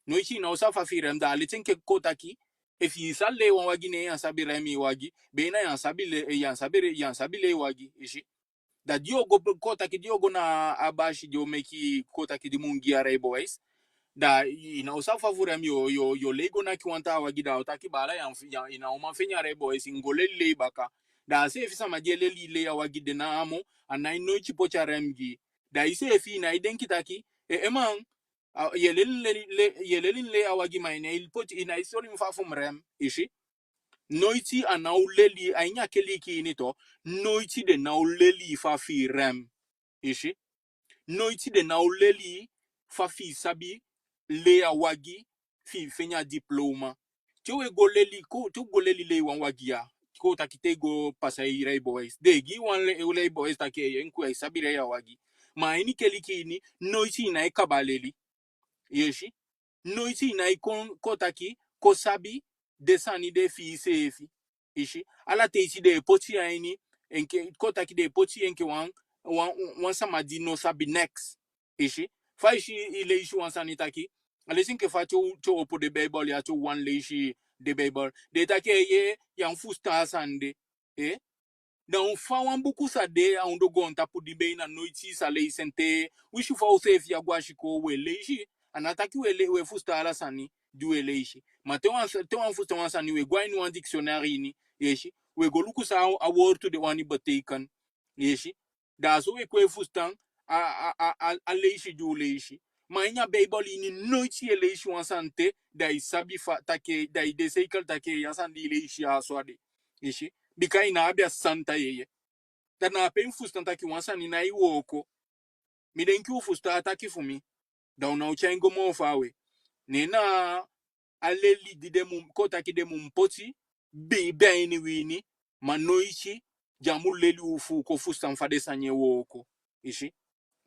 Noiti i ná o sabi fa fi i rem, da a leti enke kon taki, efi i sa lei wan wagi ne yu á sabi rem i wagi, be na yu á sabi le-, yu á sabi re-, yu á sabi lei wagi, i si. Da di yo go, kon taki di yo go na a basi di o meki, kon taki di mu gi a rijbewijs. Da i ná o sabi fa fu rem, yo, yo, yo lei go naki wan taa wagi, da a o taki baala, yu á, yu á, i ná o man feni a rijbewijs, i mu go leli lei baka. Da a seefi sama di e leli lei a wagi de na a man, a nái noiti poti a rem gi i. Da i seefi i nái denki taki, e, e man, a, ye leli, leli, le-, ye leli lei a wagi ma i nái poti, i nái soli mi fa fu mi rem, i si. Noiti a ná o leli, a ini a keliki ini tu, noiti den ná o leli i fa fi i rem, i si. Noiti den ná o leli i fa fi i sabi lei a wagi, fi i feni a diploma. Te we go leli, kon, te we go leli lei wan wagi ya, kon taki te i go pasa i rijbewijs. Den e gi i wan le-, rijbewijs taki ye, enke i sabi lei a wagi. Ma a ini keliki ini, noiti i nái kaba leli. Ye si. Noiti i nái kon, kon taki, kon sabi den sani de fi i seefi. I si. Ala ten i si den e poti i a ini, enke, kon taki den e poti i enke wan, wan, wan sama di no sabi neks. I si. Fa i si i leisi wan sani taki, a leisi enke fa te u, te u opo den Beibel ya, te u wani leisi den Beibel. Den e taki, e, ye, yu á fusutan a sani de. E? Da on fa wan buku sa de a ondoo goontapu di be i ná noiti sa leisi en te, winsi fa u seefi ya go a sikoo we leisi. A ná taki we le-, we fusutan ala sani di we leisi. Ma te wan, te wan fusutan wan sani, we go a ini wan dictionnaire ini, ye si. We go luku san a wowtu de wani betekenen, ye si. Da a so we kon e fusutan a, a, a, a, a leisi di u leisi. Ma a ini a Beibel ini noiti ye leisi wan sani te, da i sabi fa taki, da i de zeker taki a sani di i leisi a so a de. I si. Bika i ná abi a santa yeye. Da na ape i fusutan taki wan sani nái wooko. Mi denki u fusutan a taki fu mi. Da u ná o tyai en go moo faawe. Ne na a leli di den mu, kon taki den mu poti be, be a ini wi ini, ma noiti den á mu leli u fu kon fusutan fa den sani e wooko. I si.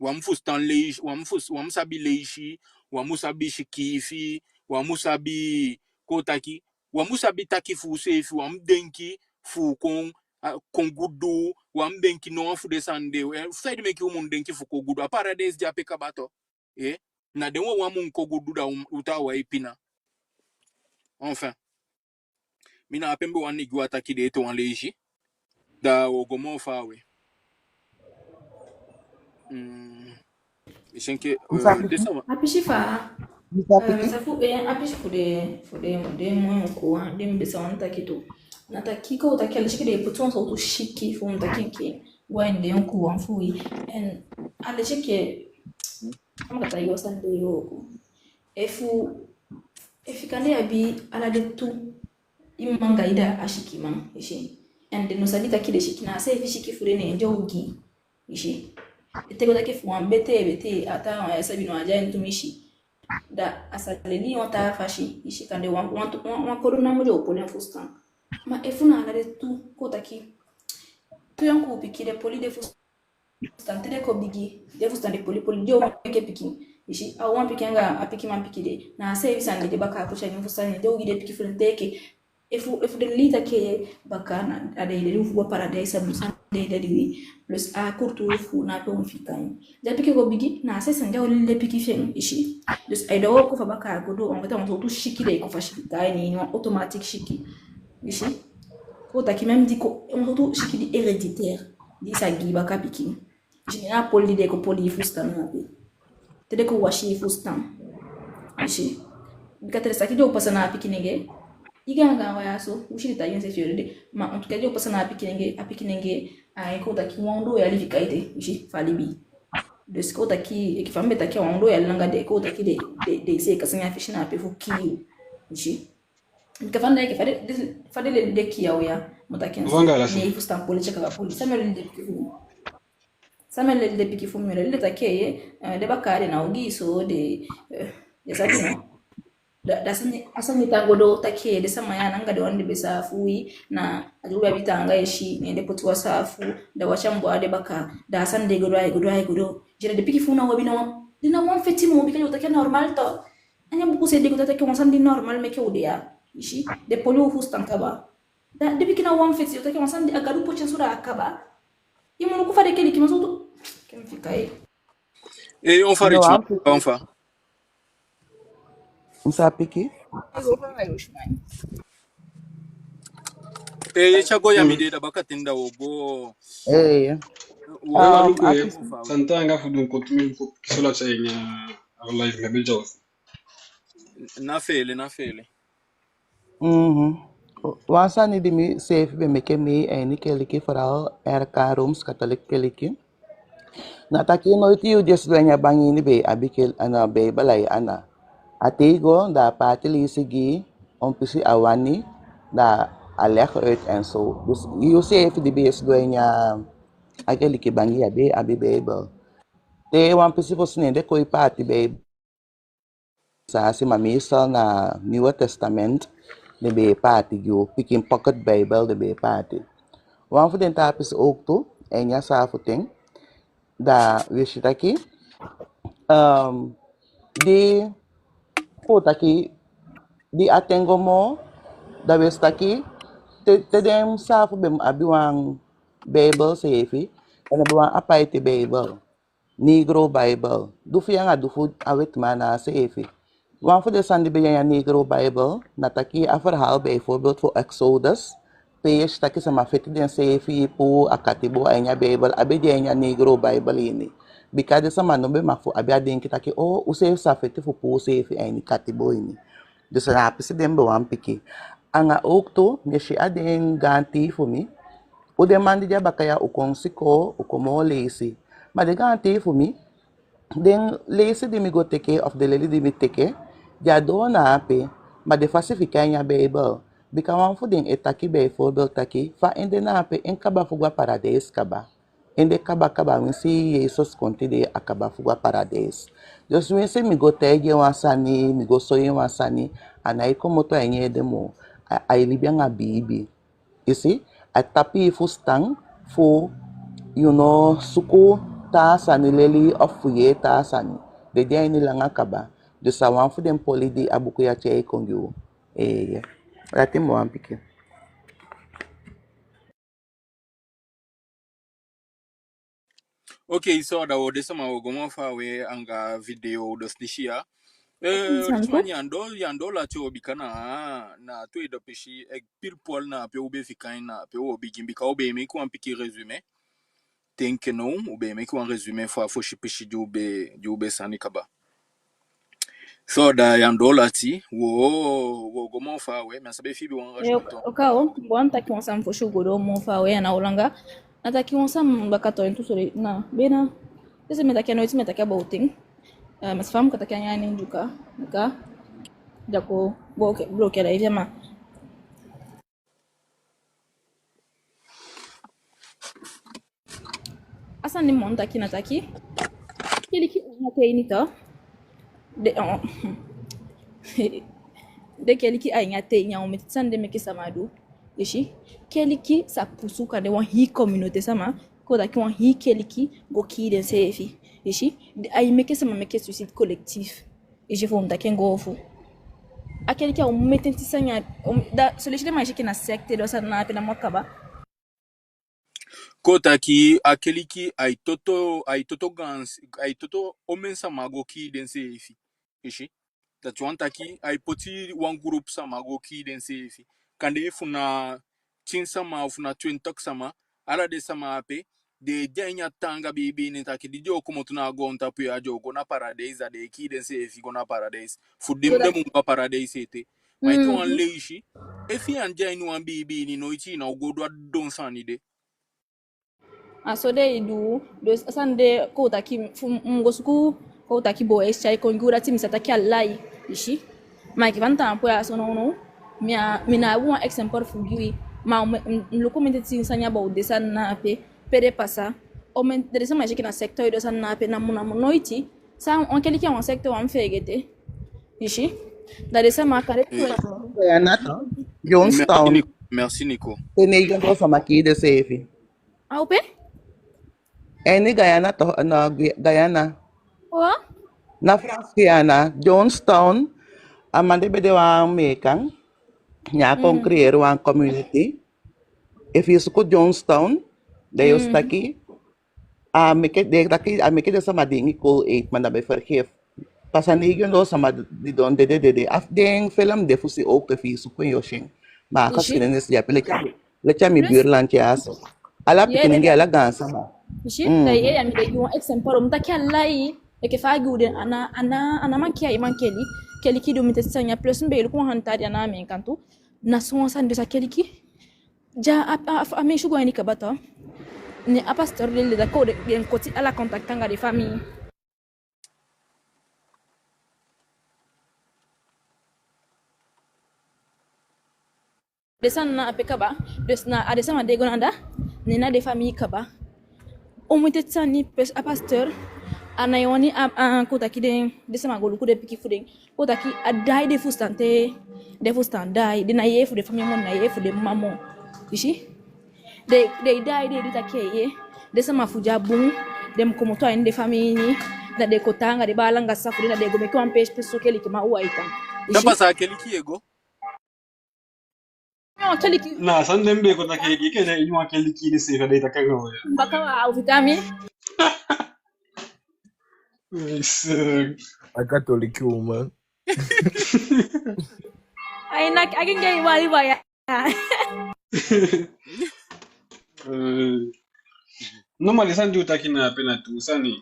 U á mu fusutan leisi, u á mu fus-, u á mu sabi leisi, u á mu sabi sikiifi, u á mu sabi, kon taki, u á mu sabi taki fu useefi, u á mu denki fu kon, a, kon gudu, u á mu denki no wan fu den sani de. E, fu saide meke u mu denki fu kon gudu? A paradijs de ape kaba tu. E, na den wawan mu kon gudu, da u, u taawan e pina. Enfin. Mi na ape mi be wani gi u a taki de ete wan leisi. Da wo go moo faawe. Mm. Mi si enke, eh, den sama. A pisi fa, eh, sa fu, eh, a pisi fu den, fu den, den moyen ko, den mi be sa wani taki tu. Na taki, kon taki a leisi enke den e poti wan sowtu siki fu mi taki enke wan den yonkuu wan fu wi. En a leisi enke, a mu kata yu san den yonkuu. Efu, efu i kande abi ala den tu, i mma anga i dda a sikiman, i si. En den no sabi taki den siki, na a seefi siki fu den ne den ogii, i si. Ete go taki fu wan betee, betee, a taawan ya sabi no, a de a ini tumisi. Da a sa leli wan taa fasi, i si, kande wan, wan, wan, wan kodo namo den o poli en fusutan. Ma efu na ala den tu, kon taki, tu yonkuu pikin den poli den fusutan, te den kon bigi, den fusutan den poli poli, den o meke pikin. I si, a wan pikin anga a pikin man pikin de, na a seefi sani de, den bakaa poti a ini fusutan, den ogii den pikin fu den te enke, efu, efu den leli taki baka na, a den e leli u fu go a paradijs, a bun sani den e leli wi, plus a kulturu fu na ape u mu fika en. Di a pikin go bigi, na a seefi sani den o leli den pikin fi en, i si. Dus a e du a wooko fu a bakaa go doo, anga taa wan sowtu siki den e kon fasiliteer en, ini wan automatique siki. I si. Kon taki même di kon, wan sowtu siki di héréditaire, di i sa gi baka pikin. I si, na a poli di den e kon poli i fusutan na ape. Te den kon wasi i fusutan. I si. Bika te den sa taki den o pasa na a pikinenge, i gaangaan wan ya so, u si den taigi en seefi yu o dede. Ma en tout cas den o pasa na a pikinenge, a pikinenge, a e kon taki wan ondoo yali fika ete, i si, fu a libi. Dus kon taki, enke fa mi be taki, a wan ondoo yali langa de, kon taki den, den, den seeka sani a fesi na ape fu kii yu, i si. Bika fa den, enke fa den, fa den leli den kii a u ya, mu taki en so, ne i fusutan poli, tyaka poli. San mi o leli den pikin fu mi? San mi o leli den pikin fu mi? Mi o leli den taki, eh, den bakaa den ná ogii so, den, eh, i sabi no. Da, da a sani, a sani tan go doo taki, den sama ya anga den wan di be saafu wi, na a di u be abi taanga esi, ne den poti wan saafu, da wasi a mu boo a den baka, da a sani de go doo, ai go doo, ai go doo. Jere den pikin fu u ná o abi no wan, Di na wan feti moo, bika yo taki a normal to. A ini a buku seefi den go taki wan sani di normal meke u de ya. I si, den poli u fusutan kaba. Da den bigin na wan feti, yo taki wan sani di a Gadu poti a so, da a kaba. I mu luku fa den keliki man so tu. Ken fika e. Eh, on fa No, reach, I'm on fa. Mi sa piki. Eh, ye tya go ya mi de, da bakaten da wo go. Eh, yeah. Wo Um, go, eh, artist. Santa anga fu dun koti mi fu kisola tya nya a live mi be jaw. Na fele, na fele. Mhm. Wan sani di mi seefi be meke mi a ini keliki, vooral R K Rooms Katholiek Keliki. Na taki noiti yu de sidon a ini a bangi ini be abi kel-, ana Beibel a i ana. A te i go, da a paati leisi gi i, on pisi a wani, da a leg uit en zo. Dus yu seefi di be sidon a ini a keliki bangi ya be abi Beibel. Te wan pisi fosi ne den kon e paati Beibel. Sa si, ma meestal na Nieuwe Testament den be e paati gi u, pikin pocket Beibel den be e paati. Wan fu den taa pisi ook tu, a ini a saafu ten, da wi si taki, ehm, di, kon taki, di a ten go moo, da wi si taki, te, te den saafu be mu abi wan Beibel seefi, en abi wan apaiti Beibel. Negro Bible. Du fu yu anga du fu a wetiman na a seefi. Wan fu den sani di be de a ini a Negro Bible, na taki a verhaal bijvoorbeeld fu Exodus, pe i e si taki sama feti denseefi puu a katibo a ini a Beibel, a be de a ini a Negro Bible ini. Bika den sama no be mag fu abi a denki taki, o, useefi sa feti fu puu useefi a ini katibo ini. Dus na a pisi den be wani piki. Anga ook tu, mi e si a den gaantii fu mi, u den man di de a baka ya, u kon sikoo, u kon moo leisi. Ma den gaantii fu mi, den leisi di mi go teke, of den leli di mi teke, den á doo na ape, ma den fasi fika a ini a Beibel. Bika wan fu den e taki bijvoorbeeld taki, fa en de na ape, en kaba fu go a paradijs kaba. En de kaba kaba, winsi Yesus kon tide, a kaba fu go a paradijs. Dus winsi mi go taigi en wan sani, mi go soi en wan sani, a nái komoto a ini en ede moo, a, ai libi anga biibi. I si, a tapu i fusutan fu, yu no suku taa sani leli of fu yee taa sani. Den de a ini langa kaba. Dus a wan fu den poli di a buku ya tyai kon gi u. Eeye. Dati mi wani piki. Ok, so da wo de sama, wo go moo faawe anga video dos disi ya. Eh, Richman, yu á doo, yu á doo lati o, bika na, na tu e do pisi, eh, pile poil na pe u be fika en, na pe wo bigin, bika u be meke wan pikin résumé. Te enke now, u be meke wan résumé fu a fosi pisi di u be, di u be sani kaba. So da yu á doo lati, wo, wo go moo faawe, mi á sabi efi i be wani... Yo, rajoute. Oka o, mi wani taki wan sani fosi u go doo moo faawe, a ná o langa. Na taki wan sani baka tu, en tu sori, na, be na. Disi mi e taki, a noiti mi e taki about en. Eh, mi á sa fa mi kan taki en a ini Ndyuka, Ndyuka. Da a kon bloquer, bloquer a live ya, ma. A sani di mi wani taki na taki, keliki a ini a ten ini tu. Den, oh, den keliki a ini a ten ini, a omen sani den meke sama du. I si, keliki sa pusu kande wan hii communauté sama, kon taki wan hii keliki go kii denseefi. I si, ai meke sama meke suicide collectif. I si, fu mi taki en goofu. A keliki a omen ten sani ya, um, da, so leisi den man e si enke na secte, den sani na ape, na moo kaba. Kon taki a keliki ai toto, ai toto gaanse, ai toto omen sama go kii denseefi. I si. Dati wani taki ai poti wan groupe sama go kii denseefi. Kande fu na tin sama, fu na twenti sama, ala den sama ape, den de a ini a taanga biibi ini taki di den o komoto na a goontapu ya, den o go na paradijs, da den e kii denseefi go na paradijs. Fu di den mu go a paradijs ete. Ma ete wan leisi, efi i á de a ini wan biibi ini, noiti i ná o go du a don sani de. A so den e du, den sani de, kon taki, fu mi go suku, kon taki boo e si ai kon gi u, dati mi sa taki a lai, i si. Ma enke fa mi taampu ya so nownow, mi á, mi ná abi wan exemple fu gi wi, ma mi, mi, mi luku mi de tin sani about den sani na ape, pe den pasa, omen, den sama e si enke na secte, den sani na ape, na mu, na mu noiti, san, wan keliki a wan secte, wan feegete. I si. Da den sama kande... Eh. Guyana toch? Jonestown. Merci, Nico. Merci, Nico. Te neigi ondoo sama kii denseefi. A u pe? A ini Guyana toch, na Gui-, Guyana. Wa? Na Frans Guyana, Jonestown, a man de be de wan Ameekan, ne a kon creëer wan community. Efu i suku Jonestown, da yo si taki, a meke, den taki, a meke den sama diingi Cool Aid, ma da be vergif. Pasa neigi ondoo sama didon dede, dede. Afu den film de fu si ook, efu i suku en yo si en. Ma a geschiedenis de ape, leti a mi, leti a mi buurland ya so. Ala pikin, ala gaansama. I si, da i yee, ya mi de gi wan eksempel, mi taki a lai, enke fa a gi u den, a ná, a ná, a ná mankeli, a i mankeli, keliki du mi te sani ya, plus mi be e luku wan hanta di a ná Ameekan tu, na so wan sani de sa keliki, ya a, a, a mi suku en kaba tu, ne a pasteur de, de, da kon den, den koti ala contact anga den famii. Den sani na ape kaba, dus na a den sama de go na anda, ne na den famii kaba. Omen ten sani, pes a pasteur, a ná wani a, a kon taki den, den sama go luku den pikin fu den. Kon taki a daai den fusutan te, den fusutan daai, den ná yee fu den famii moo, ná yee fu den mma moo. I si? Den, den daai, den di taki yee, den sama fu den á bun, den mu komoto a ini den famii ini, da den kon tan anga den baala anga sisa fu den, da den go meke wan peesi peesi so keliki, ma u á e tan. I si? Pasa keliki e go. No, keliki. Na san den be kon taki, i ke de ini wan keliki de seefi, den taki no ya. Baka wa, a u fika mi. A Katoliki uman. Ai, na, a genge i wali wa ya. Eh, normali san di u taki na ape na tuu sani.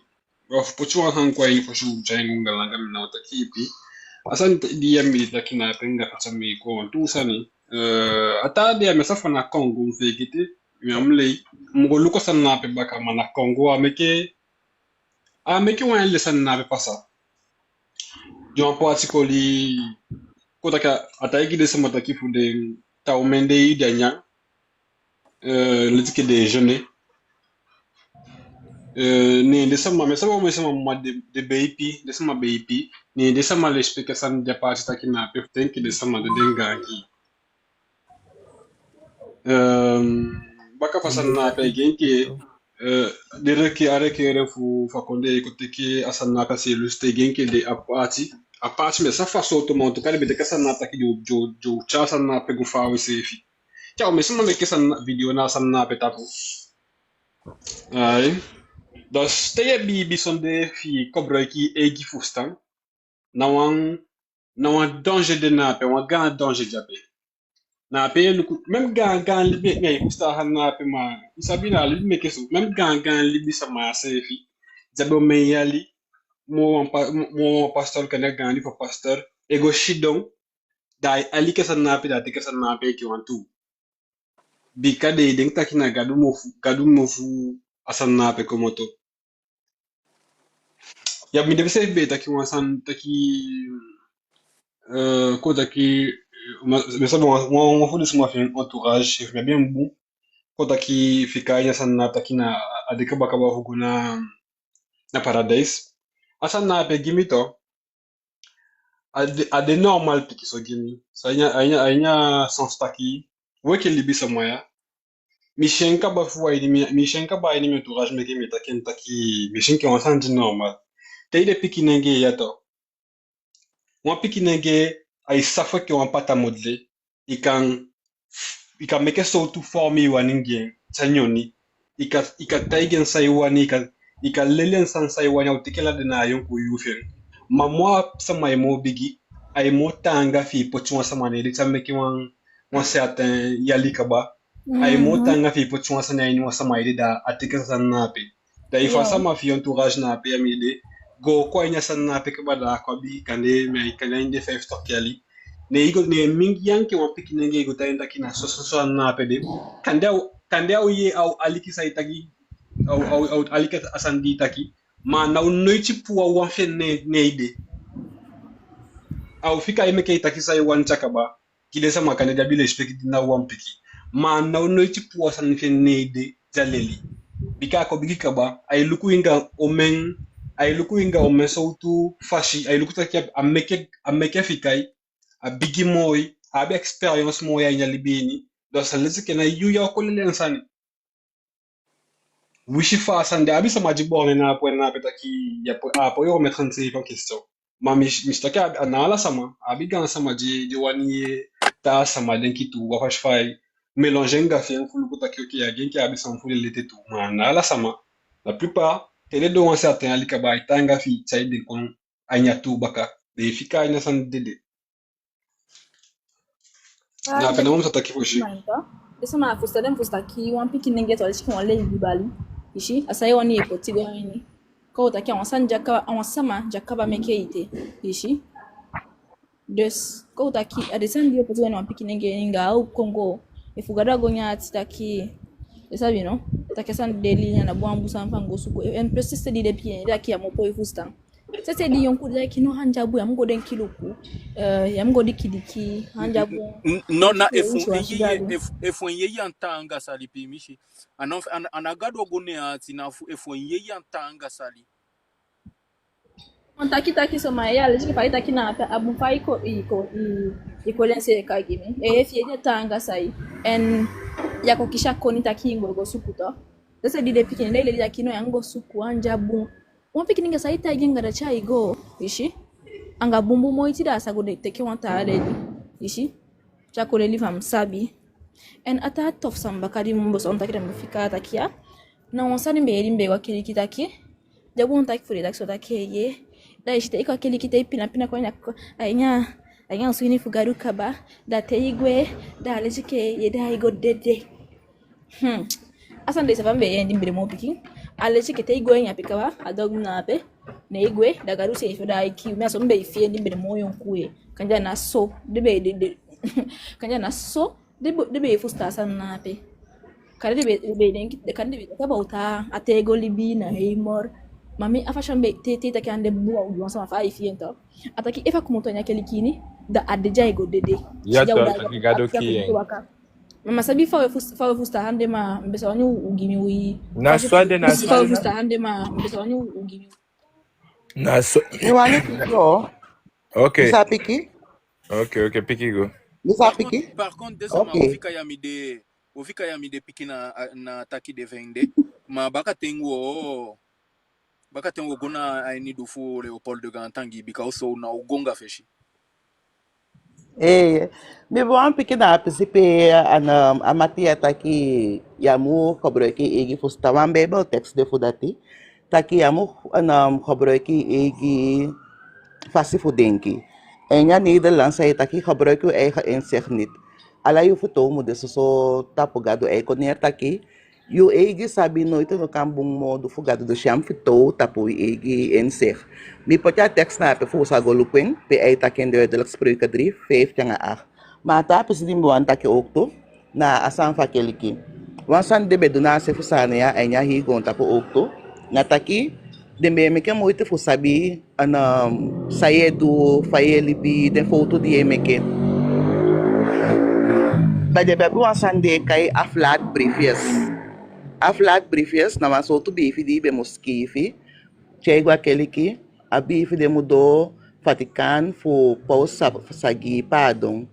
Wa fu poti wan han kon a ini fosi u tyai en go anga langa, mi ná o taki ipi. A sani di ya mi taki na ape anga pasa mi kon tuu sani. Eh, a taa dei ya mi á sabi fa na Kongo mi feegete, mi á mu lei. Mi go luku a sani na ape baka, ma na Kongo a meke, a meke wan yali sani na ape pasa. Di wan paati koli, kon taki a taigi den sama taki fu den, taa omen dei den á nyan, eh, leti ke den e jeûner. Eh, ne den sama, mi á sabi omen sama, ma den, den be ipi, den sama be ipi, ne den sama lesipeki a sani di a paati taki na ape, fu te enke den sama de den gaangi. Ehm, baka fu a sani na ape, i gi enke, eh, den reke, a rekeere fu, fu a kondee e kon teke a sani na ape, a seelusu, te i gi enke den a paati, a paati, mi á sabi fa sowtu, ma en tout cas den be teke a sani na ape taki den o, den o, den o tyai a sani na ape go faawe seefi. Tya, omen sama meke sani na, video na a sani na ape tapu. Ai. Dus te i e biibi sondee fi i koboloiki i eigi fusutan, na wan, na wan danger de na ape, wan gaan danger de ape. Na ape i e luku, même gaan, gaan libi, mi á e fusutan a sani na ape, ma i sabi na a libi meke so, même gaan, gaan libisama seefi, di abi omen yali, moo wan pa-, moo wan pastor, kande a gaandi fu a pastor, e go sidon, da ai aliki a sani na ape, da a teke a sani na ape enke wantu. Bika den e denki taki na Gadu mofu, Gadu mofu a sani na ape komoto. Ya, mi de seefi be e taki wan sani taki, eh, kon taki, eh, ma, mi sabi wan, wan, wan fu den sama fi en entourage, efu mi abi en bun, kon taki fika a ini a sani na taki na a de kabakaba fu go na, na paradijs. A sani na ape gi mi tu, a de, a de normal pikinso gi mi. So a ini a, a ini a, a ini a sens taki, u enke libisama ya, mi si en kaba fu a ini mi, mi si en kaba a ini mi entourage, meke mi e taki en taki, mi si en enke wan sani di normal. Te i de pikinengee ya tu, wan pikinengee, ai safu enke wan pata modele. I kan, i kan meke sowtu forme i wani gi en, san i wani. I kan, i kan taigi en san i wani, i kan, i kan leli en sani san i wani, a o teke ala den na a yonkuu yuu fi en. Ma moo a sama e moo bigi, ai moo taanga fi i poti wan sama na en ede, te a meke wan, wan certain yali kaba. Ai moo taanga fi i poti wan sani a ini wan sama ede, da a teke a sani na ape. Da efu a sama fi i entourage na ape ya mi ede, go kon a ini a sani na ape kaba, da a kon a bigi, kande, mi á, kande a ini den feifi toki yali. Ne i go, ne mingi i enke wan pikinengee i go taigi en taki na so, so, so a sani na ape de. Kande a o, kande a o yee, a o aliki san i taki, a o, a o, a o aliki a sani di i taki. Ma a ná o noiti puu a wan fi en ne, ne en ede. A o fika i meke i taki san i wani, tya kaba. Gi den sama kande di abi lesipeki, di na wan pikin. Ma a ná o noiti puu a sani fi en ne en ede, di a leli. Bika a kon bigi kaba, ai luku en anga omen, ai luku en anga omen sowtu fasi, ai luku taki a meke, a meke fika i, a bigi moo i, a abi expérience moo i a ini a libi ini. Donc ça veut dire que na yu ya o kon leli en sani. Wisi fa a sani de, abi sama di borné na a point na ape taki, ya po-, a poi remettre en question. Ma mi, mi si taki a, a ná ala sama, abi gaan sama di, di wani yee taa sama denki tu, wan fasi fa ai mélanger anga fi en fu luku taki, ok, a gi enke abi san fu leli ete tu. Ma a ná ala sama. La plupart, te den doo wan certain yali kaba, ai taanga fi i tyai den kon a ini a tuu baka. Den e fika a ini a sani dede. Na a pe na wan mi sa taki fosi. Den sama fusutan, den fusutan taki wan pikin nenge tu, a leti enke wan lei di bali. I si, a san i wani i e poti go a ini. Kon u taki a wan sani di a kaba, a wan sama di a kaba meke ete. I si. Dus, kon u taki, a den sani di i e poti go a ini wan pikin nenge, anga a o kon go. Efu Gadu á go nyan a ati taki, i sabi no, taki a sani de leli, a ná bun, a bun sani fu a go suku. En plus, sensi di i de pikin, i de taki ya mu poi fusutan. Sensi di i yonku, i de taki no, a ná bun, ya mu go denki luku. Eh, ya mu go dikidiki, a ná bun. N-, no, na efu, efu, efu, efu en yeye an taanga sali, piimisi. A ná, a ná, a ná Gadu o go nyan a ati, na fu, efu en yeye an taanga sali. Wan taki taki so, ma ya, a leti enke fa i taki na ape, a bun fa i ko, i ko, i, i ko leli en seeka gi mi. Eh, efi i de taanga sali. En ya kon kisi a koni taki i go, go suku tu. Sensi di i de pikin, da i leli taki no, ya mu go suku, a ná bun. Wan pikin nenge, san i taigi en anga dati ai go, i si. Anga bunbun moiti da a sa go de teke wan taa leli, i si. Te a kon leli fa mi sabi. En a taa tof sani baka di mi be sa wani taki, da mi fika taki ya. Na wan sani mi be yee, di mi be go a keliki taki, den be e taki fu den taki so taki, ye. Da i si te i kon a keliki, te i pina pina kon a ini a, a ini a, a ini a swini fu Gadu kaba, da te i gwe, da a leti enke ye, da i go dede. Hmm. A sani de seefi mi be yee di mi be de moo pikin. A leti enke te i gwe a ini ape kaba, a doo na ape, ne i gwe, da Gadu seefi o daai kii i. Mi a so mi be e fii en di mi be de moo yonku. Kande a ná so den be de, de, kande a ná so den be, den be e fusutan a sani na ape. Kande den be, den be denki, kande den be e taki about a, a tego libi na hemel. Ma mi, a fasi mi be, te, te i taki ande bun, a o gi wan sama fa ai fii en tu. A taki efu a komoto a ini a keliki ini, da a dede ai go dede. Ya, da u, da taki Gadu kii en. Ma mi á sabi fa u e fus-, fa u e fusutan ande, ma mi be sa wani u gi mi wi. Na so a de, na so a de. Fa u e fusutan ande, ma mi be sa wani u gi mi wi. Na so. Mi wani piki o. Ok. Mi sa piki? Ok, ok, piki go. Mi sa piki? Par contre, par contre, den sama, ok, o fika ya mi de, o fika ya mi de piki na, na taki de vende. Ma bakaten wo, bakaten wo go na a ini du fu Léopold Gaantangi, bika u so na u go anga fesi. Ee, mi be wani piki na a pisi pe a, a mati ya taki ya mu gebruiki i eigi fusutan. Wan Bijbeltekst de fu dati. Taki ya mu, a, gebruiki i eigi fasi fu denki. En a Nederlands ai taki gebruik uw eigen inzicht niet. Ala yu fitoow mu de soso tapu Gadu. Ai kon neer taki yu eigi sabi noiti no kan bun moo du fu Gadu, dus ya mu fitoow tapu wi eigi inzicht. Mi poti a tekst na ape fu u sa go luku en, pe ai taki en duidelijk, Spreuken drie, vijf te anga acht. Ma a taa pisi di mi be wani taki ook tu, na a sani fu a keliki. Wan sani den be du na a se fu Saanan ya, a ini a hii goontapu ook tu, na taki den be e meke moiti fu sabi, a, san yu e du, fa yu e libi, den fowtu di yu e meke. Da den be abi wan sani den e kai aflaatbriefjes. Aflaatbriefjes na wan sowtu biifi di i be mu sikiifi tyai go a keliki, a biifi de mu doo Vatikaan fu paus sa, sa gi i paadon.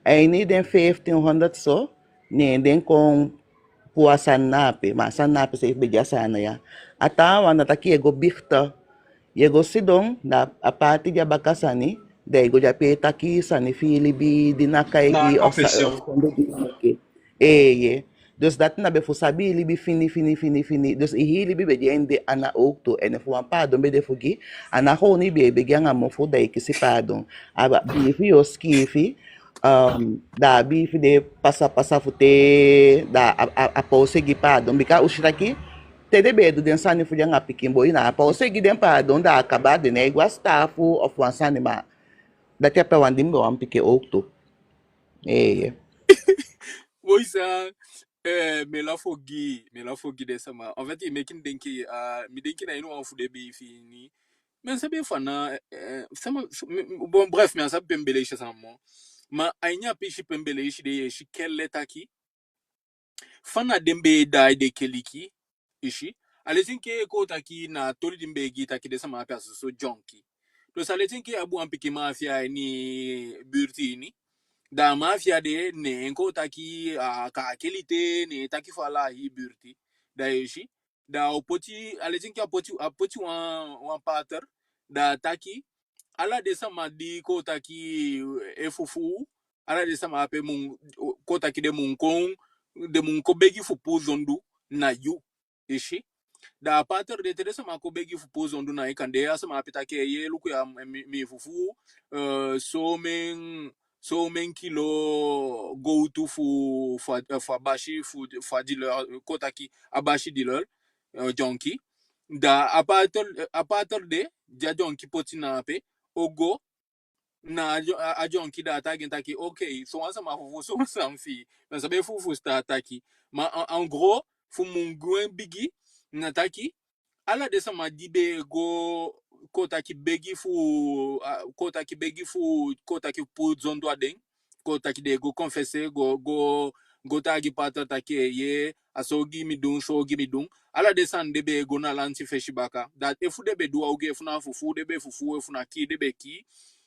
A ini den vijftienhonderd so, ne den kon puu a sani na ape, ma a sani na ape seefi be de a Saanan ya. A taawan na taki yu e go biechten. Yu e go sidon, da a paati di a baka sani, da i go de ape e taki sani fi i libi, di ná kai gi i, of sa, of sonde di i meke. Eeye. Dus dati na be fu sabi i libi fini, fini, fini, fini. Dus i hii libi be de a ini den ana ook tu. En efu wan paadon be de fu gi, a ná gewoon i be e begi anga mofu da i kisi paadon. A biifi yu o sikiifi, um, da a biifi de pasa pasa fu te, da a, a, a paus e gi paadon. Bika u si taki, te den be e du den sani fu den anga pikin boi, na a paus e gi den paadon, da a kaba, den nái go a sitaafu of wan sani, ma dati a pe wan di mi be wani piki ook tu. Eeye. Boi sa, eh, mi e lafu gi, mi e lafu gi den sama. En fait, i meke mi denki, ah, mi denki na ini wan fu den biifi ini. Mi á sabi efu a na, eh, sama, s-, mi, mi, bon, bref, mi á sabi pe mi be leisi a sani moo. Ma a ini a pisi pe mi be leisi de, i e si kele taki fa na den be e daai den keliki, i si. A leti enke kon taki na a toli di mi be e gi taki den sama ape a soso dyonki. Dus a leti enke a abi wan pikin mafia a ini buurt ini. Da a mafia de, ne en kon taki a kaakeli te, ne en taki fu ala a hii buurt. Da i e si, Da a o poti, a leti enke a poti, a poti wan, wan pater, da a taki, ala den sama di kon taki e fufuu, ala den sama ape mu, kon taki den mu kon, den mu kon begi fu puu zondu na yu. I si. Da a pater de, te den sama kon begi fu puu zondu na i, kande a sama ape taki, eeye, luku ya, mi, mi fufuu, eh, somen, somen kilo gowtu fu, fu a, fu a basi, fu, fu a dealer, kon taki a basi dealer, eh, dyonki. Da a pater, a pater de, di a dyonki poti na ape, o go na a dyo-, a, a dyonki, da a taigi en taki, okay, sowan sama fufuu sowan sani fi i. Mi á sabi efu u fusutan a taki. Ma en, en gros, fu mu gwe bigi, na taki, ala den sama di be e go, kon taki, begi fu, a, kon taki, begi fu, kon taki, puu zondu a den, kon taki, den e go confesser, go, go, go taigi pater taki, eeye, a so gi mi dun, so gi mi dun. Ala den sani de be e go na lanti fesi baka. Da efu den be du wan ogii, efu na fufuu den be fufuu, efu na kii den be kii,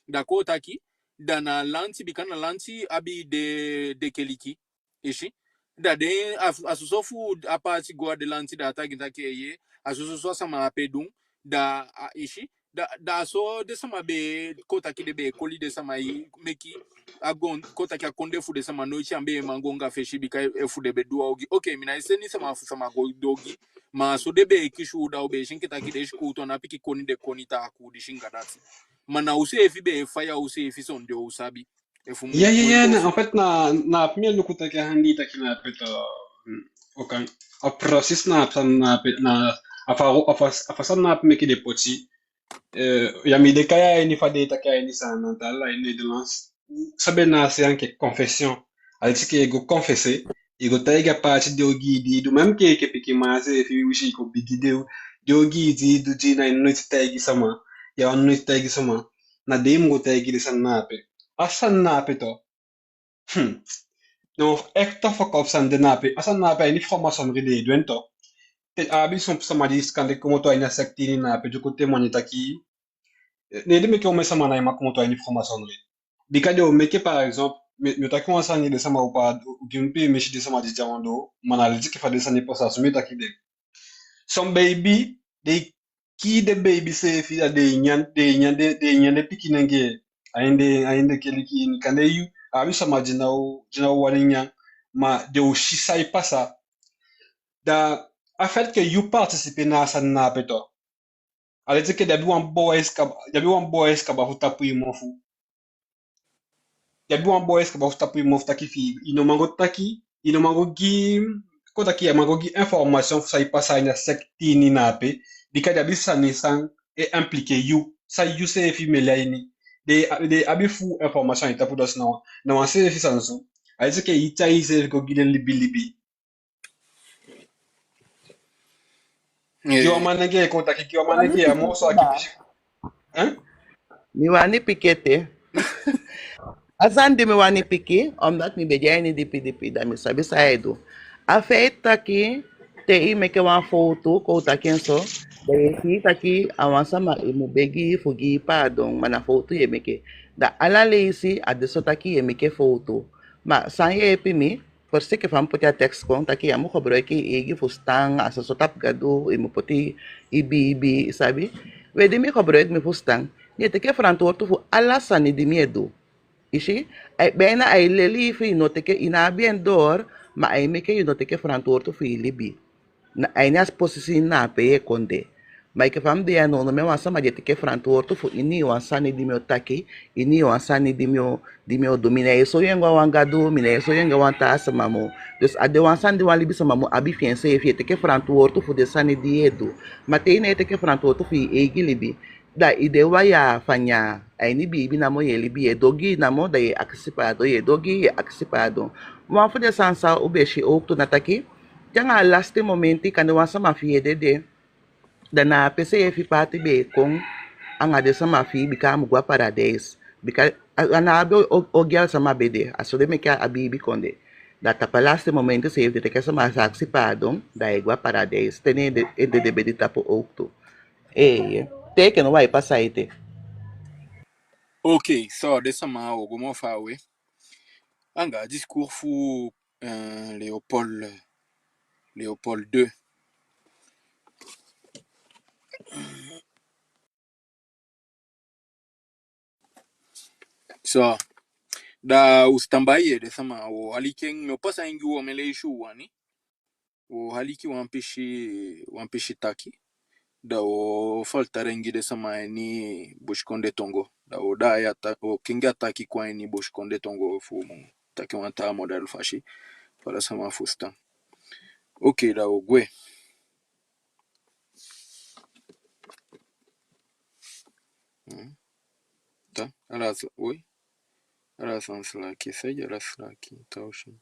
da kon taki, da na lanti, bika na lanti abi den, den keliki. I si. Da den, a, a soso fu a paati go a den lanti, da a taigi taki, eeye, a soso so a sama ape dun, da, a, i si. Da, da so den sama be, kon taki, den be e koli den sama e meki a kon-, kon taki, a kondee fu den sama noiti á be e man go anga fesi, bika efu den be du wan ogii. Okay, mi ná e seni sama fu sama go du ogii, ma so den be e kisi u, da u be e si enke taki den sikowtu a ná pikin koni den koni, takuu disi anga dati. Ma na useefi be e faya useefi sondee u sabi. Efu mu-, ya, ya, mu ya, na, en fait, na, na ape mi e luku taki a handi taki na ape to, mm, okay. A proces na ape, na ape, na, a fa, a fa, a fa sani na ape meke den poti, eh, ya mi de kai a ini fa den e taki a ini San, na taal a ini Nederlands. San be na a se enke confession. A leti enke i go confesser, i go taigi a paati den ogii di i du, même enke, enke pikin man seefi, i wisi i go bigi den, den ogii di i du di i ná e noiti taigi sama, ya wan noiti taigi sama. Na den i mu go taigi den sani na ape. A sani na ape to. Hmm. No, echt a fuck up sani de na ape. A sani na ape a ini franc-maçonnerie den e du en to. Te a abi son sama di kande komoto a ini a secte ini na ape, di o kon temwani taki, eh, ne den meke omen sama ná e man komoto a ini franc-maçonnerie. Bika den o meke, par exemple, mi, mi o taki wan sani, den sama o pa-, o gi mi permission, den sama di de a ondoo, ma na leti enke fa den sani pasa, so mi e taki den. Son beibi, den e kii den beibi seefi, da den e nyan, den e nyan den, den e nyan den pikinenge a ini den, a ini den keliki ini. Kande yu, a abi sama di ná o, di ná o wani nyan, ma den o si san e pasa. Da a fait que yu participer na a sani na ape to. A leti enke den abi wan bewijs kaba, den abi wan bewijs kaba fu tapu i mofu. Den abi wan bewijs kaba fu tapu i mofu taki fi i, i no man go taki, i no man go gi, kon taki, i á man go gi information fu san e pasa a ini a secte ini na ape. Bika den abi sani san e impliquer yu, san yu seefi meli a ini. Den, den abi fu information a ini tapu, dus na wan, na wan seefi sani so. A leti enke i tyai iseefi go gi den libilibi. Eh. Gi wan manengee, kon taki, gi wan manengee, a moo so a kipi. Hein? Mi wani piki ete. A sani di mi wani piki, omdat mi be de a ini dipi dipi, da mi sabi san ai du. A feit taki te i meke wan fowtu, kon taki en so, da i e si taki a wan sama i mu begi fu gi i paadon, ma na fowtu i e meke. Da ala leisi a de so taki i e meke fowtu. Ma san yeepi mi, Fosi enke fa mi poti a tekst kon taki ya mu gebruiki i eigi fusutan, a soso tapu Gadu i mu poti i biibi, i sabi. We di mi gebruiki mi fusutan, mi e teke frantwortu fu ala sani di mi e du. I si, ai, bijna ai leli i fu i no teke, i ná abi en door, ma ai meke i no teke frantwortu fu i libi. Na a ini a posisi na ape i e kon de. Ma enke fa mi de ya nownow, mi a wan sama di e teke frantwortu fu iniwan sani di mi o taki, iniwan sani di mi o, di mi o du. Mi ná e soi en go a wan gadu, mi ná e soi en go a wan taa sama moo. Dus a de wan sani di wan libisama mu abi fi enseefi, i e teke frantwortu fu den sani di i e du. Ma te i ná e teke frantwortu fu i eigi libi, da i de wan ya fu nyan. A ini biibi namo i e libi, i e du ogii namo, da i e akisi paadon, i e du ogii, i e akisi paadon. Wan fu den sani san u be si owktu na taki, te anga a lasti momenti kande wan sama fi i e dede, da na ape seefi paati be e kon anga den sama fi i, bika a mu go a paradijs. Bika a, a ná abi o-, o-, ogii sama be de, a so den meke a biibi kon de. Da tapu a lasti momenti seefi den teke sama sa akisi paadon, da ai go a paradijs. Te ne en de-, en dede be de tapu owktu. Eeye. Te enke now ai pasa ete. Ok, so den sama o go moo faawe anga a discours fu, eh, Léopold, Léopold deux. So, da u sitan baka ye, den sama, wo aliki en, mi o pasa en gi u, omen leisi u wani. Wo aliki wan pisi, wan pisi taki. Da wo faltari en gi den sama a ini busikondee tongo. Da wo daai a ta-, wo kengi a taki kon a ini busikondee tongo fu mu taki wan taa model fasi. Fu ala sama fusutan. Oke, da wo gwe. Hmm. Ta, ala sa-, oui. Ala san silaki, sa ala silaki, ta osi.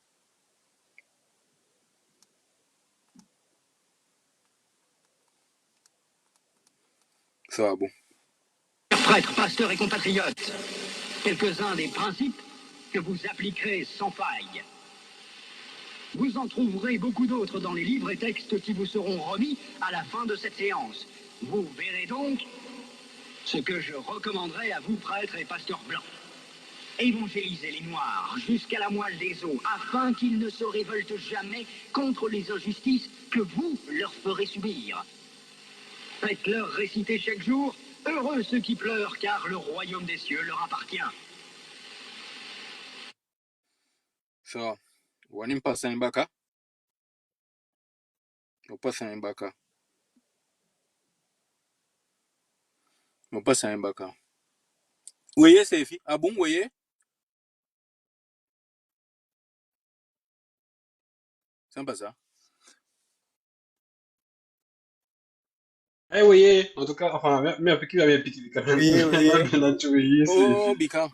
Ça va, bon. Prêtres, pasteurs et compatriotes, quelques-uns des principes que vous appliquerez sans faille. Vous en trouverez beaucoup d'autres dans les livres et textes qui vous seront remis à la fin de cette séance. Vous verrez donc ce que je recommanderai à vous, prêtres et pasteurs blancs. Évangélisez les Noirs jusqu'à la moelle des os, afin qu'ils ne se révoltent jamais contre les injustices que vous leur ferez subir. Faites-leur réciter chaque jour : « Heureux ceux qui pleurent, car le royaume des cieux leur appartient. » So, wani mi pasa en baka? Mi o pasa en baka. Mi o pasa en baka. We ye seefi, a bun, we ye. San pasa? Eh, we ye, en tout cas, enfin, mi, mi a piki, mi a piki, bika. We ye, we ye. Na tu we ye, oh, bika.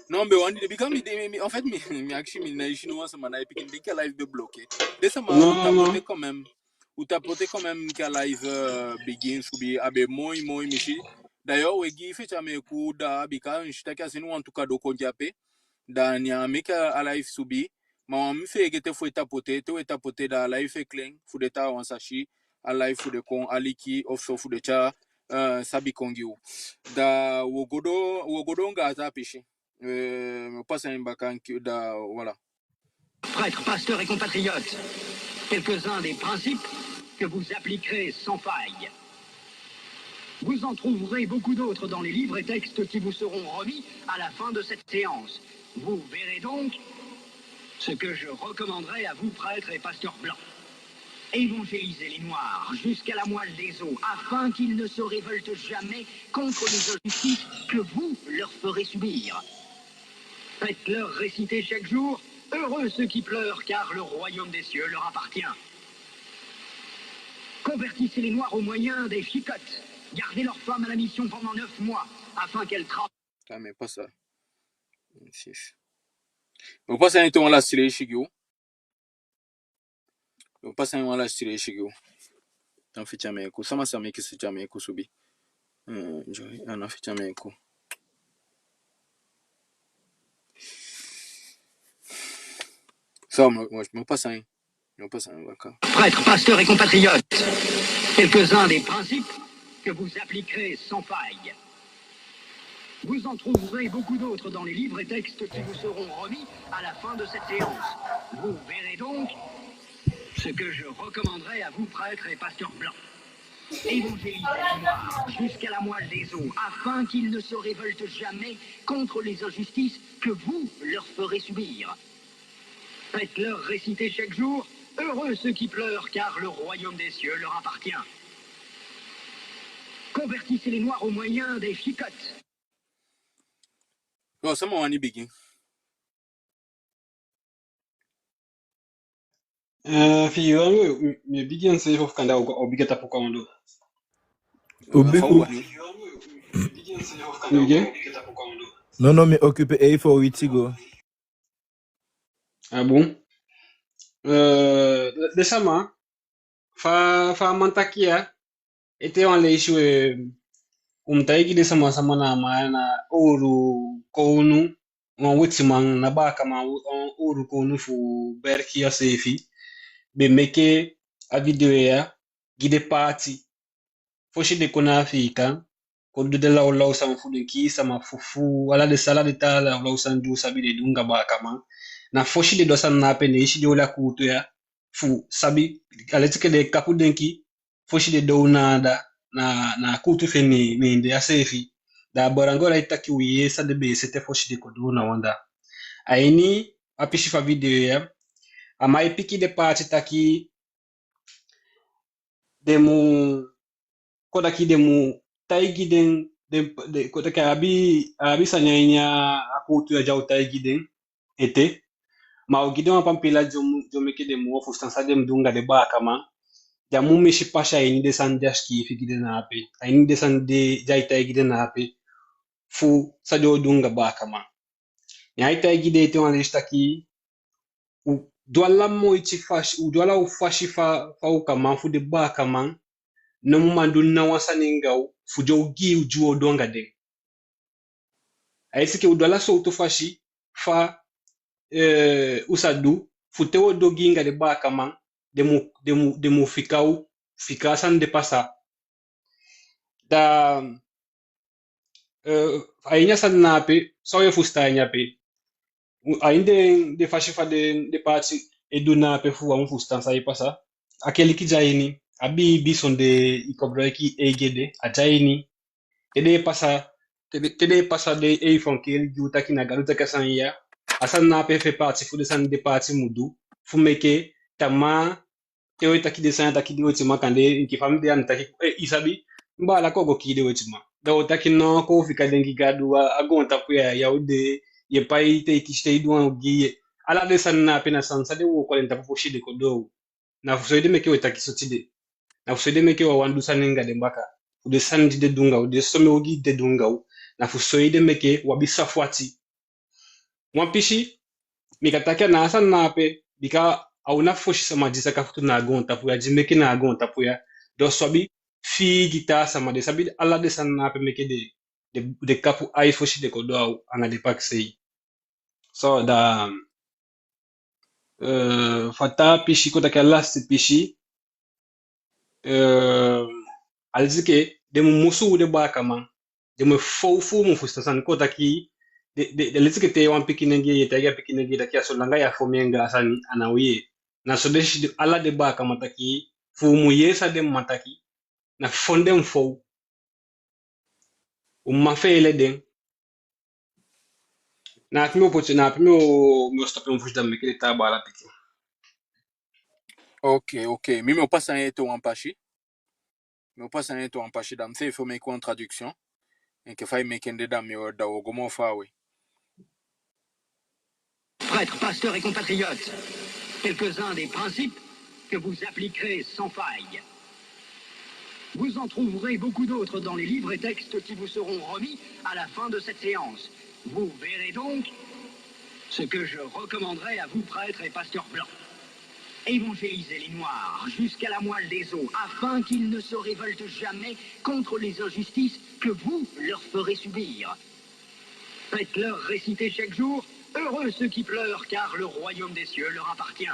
Non, mais on dit, bika mi, mi, mi, en fait, mi, mi akisi mi na i si no wan sama na i pikin, bika live be bloqué. Den sama, non, u tapoter quand même. U tapoter quand même que a live, euh, begin subi, a be moi, moi, mi si. D'ailleurs, we gi Fetya Meku da, bika mi si taki a seni wantu kado kon di ape. Da neen a meke a live subi. Ma mi feegete fu e tapoter, te we tapoter da a live e klin, fu den taawan sa si a live, fu den kon aliki, ofuso fu den tyai, eh, sabi kon gi u. Da wo go doo, wo go doo anga a taa pisi. Eh, mi o pasa en baka, da, voilà. Prêtres, pasteurs et compatriotes, quelques-uns des principes que vous appliquerez sans faille. Vous en trouverez beaucoup d'autres dans les livres et textes qui vous seront remis à la fin de cette séance. Vous verrez donc ce que je recommanderai à vous, prêtres et pasteurs blancs. Évangélisez les Noirs jusqu'à la moelle des os, afin qu'ils ne se révoltent jamais contre les injustices que vous leur ferez subir. Faites-leur réciter chaque jour : « Heureux ceux qui pleurent, car le royaume des cieux leur appartient. » Convertissez les Noirs au moyen des chicottes. Gardez leurs femmes à la mission pendant neuf mois, afin qu'elles travaillent. Attends, mais pas ça. Six. Mi o pasa en tu wan lasi leisi gi u. Mi o pasa en wan lasi leisi gi u. Na Fetya Meku. Sama sa meke Fetya Meku subi. Eh, Joy, a na Fetya Meku. So, mi o, mi o, mi o pasa en. Mi o pasa en baka. Prêtres, pasteurs et compatriotes, quelques-uns des principes que vous appliquerez sans faille. Vous en trouverez beaucoup d'autres dans les livres et textes qui vous seront remis à la fin de cette séance. Vous verrez donc ce que je recommanderai à vous, prêtres et pasteurs blancs. Évangélisez les Noirs jusqu'à la moelle des os, afin qu'ils ne se révoltent jamais contre les injustices que vous leur ferez subir. Faites-leur réciter chaque jour : « Heureux ceux qui pleurent, car le royaume des cieux leur appartient. » Convertissez les Noirs au moyen des chicottes. Yo, sama wani bigin? Eh, fi i wani, mi, mi bigin seefi, ofu kande a o bigin tapu kon du. U bi-, u- Bigin? Non, non, mi occupé, eh, fu witi go. Ah bon? Eh, den sama, fa, fa a man taki ya, ete wan leisi we, u mu taigi den sama, sama na a man ya na owlu kownu, wan wetiman, na baakaman, wan owlu kownu fu België seefi, be meke a video ya gi den paati. Fosi den kon na Afiikan, kon du den lawlaw sani fu den, kii sama, fufuu, ala den, ala den taa lawlaw sani di u sabi den du anga baakaman. Na fosi den du a sani na ape, ne i si den oli a kuutu ya, fu sabi, a leti enke den e kapu denki, fosi den doo na anda, na, na a kuutu fi en, ne en de a seefi. Da a baala anga u e taki u yee san den be e sete fosi den kon doo na u anda. A ini a pisi fu a video ya, a man e piki den paati taki den mu, kon taki den mu taigi den, den, den, kon taki a abi, a abi sani a ini a kuutu ya di a o taigi den ete. Ma a o gi den wan pampila di o mu, di o meke den mu fusutan san den mu du anga den baakaman. Den á mu misi pasi a ini den sani di a sikiifi gi den na ape, a ini den sani di, di ai taigi den na ape, fu san den o du anga baakaman. Ne ai taigi den ete wan leisi taki u du ala moiti fasi, u du ala u fasi fa, fa u kan man fu den baakaman no mu man du ná wan sani anga u, fu den ogii u di u o du anga den. A esiki u du ala sowtu fasi fa, eh, u sa du, fu te u o du ogii anga den baakaman, den mu, den mu, den mu fika u, fika a sani de pasa. Da, eh, a ini a sani na ape, san u e fusutan a ini ape. A ini den, den fasi fa den, den paati e du na ape fu u á mu fusutan san e pasa. A keliki de a ini, a biibi sondee i koboloiki e gi den, a de a ini. Te den e pasa, te den, te den e pasa den evangelie gi u taki na Gadu taki a sani ya. A sani na ape e fait partie fu den sani den paati mu du, fu meke tamaa te u e taki den sani ya, taki den wetiman kande, enke fa mi de a mi taki, eh, i sabi, mi baala, kon go kii den wetiman. Da u o taki no, kon u fika den gi Gadu, a, a goontapu ya, ya u de, ye pai te i kisi, te i du wan ogii ye. Ala den sani na ape na sani san den wooko a den tapu fosi den kon doo u. Na fu so ede meke u e taki so tide. Na fu so ede meke u á wani du sani anga den baka. Fu den sani di den du anga u, den somen ogii di den du anga u, na fu so ede meke u abi saafu ati. Wan pisi, mi kan taki a na a sani na ape, bika a u na fosi sama di saka futu na a goontapu ya, di meke na a goontapu ya, den o sabi fii gi taa sama, den sabi ala den sani na ape meke den, den, den kapu ai fosi den kon doo a u anga den pakisei. So, da, eh, fu a taa pisi, kon taki a lasti pisi, eh, a leti enke den mu musu u, den baakaman, den mu e fon u fu u mu fusutan sani, kon taki, den, den, den leti enke te wan pikinengee, ye taigi a pikinengee taki a solanga ya fon mi anga a sani, a ná o yee. Na so den si den, ala den baakaman taki, fu u mu yee san den mma taki, na fon den mu fon u. U mu man feele den. Na ape mi o poti, na ape mi o, mi o stop en fosi, da meke den taa baala piki. Ok, ok. Mi, mi o pasa en ete wan pasi. Mi o pasa en ete wan pasi, da mi seefi o meke wan traduction. Enke fa i meke en de, da mi o, da u o go moo faawe. Prêtres, pasteurs et compatriotes, quelques-uns des principes que vous appliquerez sans faille. Vous en trouverez beaucoup d'autres dans les livres et textes qui vous seront remis à la fin de cette séance. Vous verrez donc ce que je recommanderai à vous, prêtres et pasteurs blancs. Évangélisez les Noirs jusqu'à la moelle des os, afin qu'ils ne se révoltent jamais contre les injustices que vous leur ferez subir. Faites-leur réciter chaque jour : « Heureux ceux qui pleurent, car le royaume des cieux leur appartient. »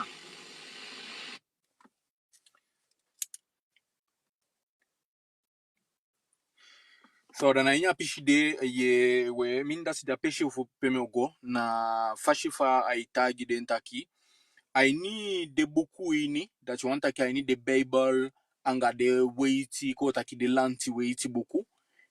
So, da na ini a pisi de, ye, we, mi dati de a pisi fu pe mi o go, na fasi fa ai taigi den taki, a ini den buku ini, dati wani taki a ini den Beibel, anga den weiti, kon taki den lanti weiti buku,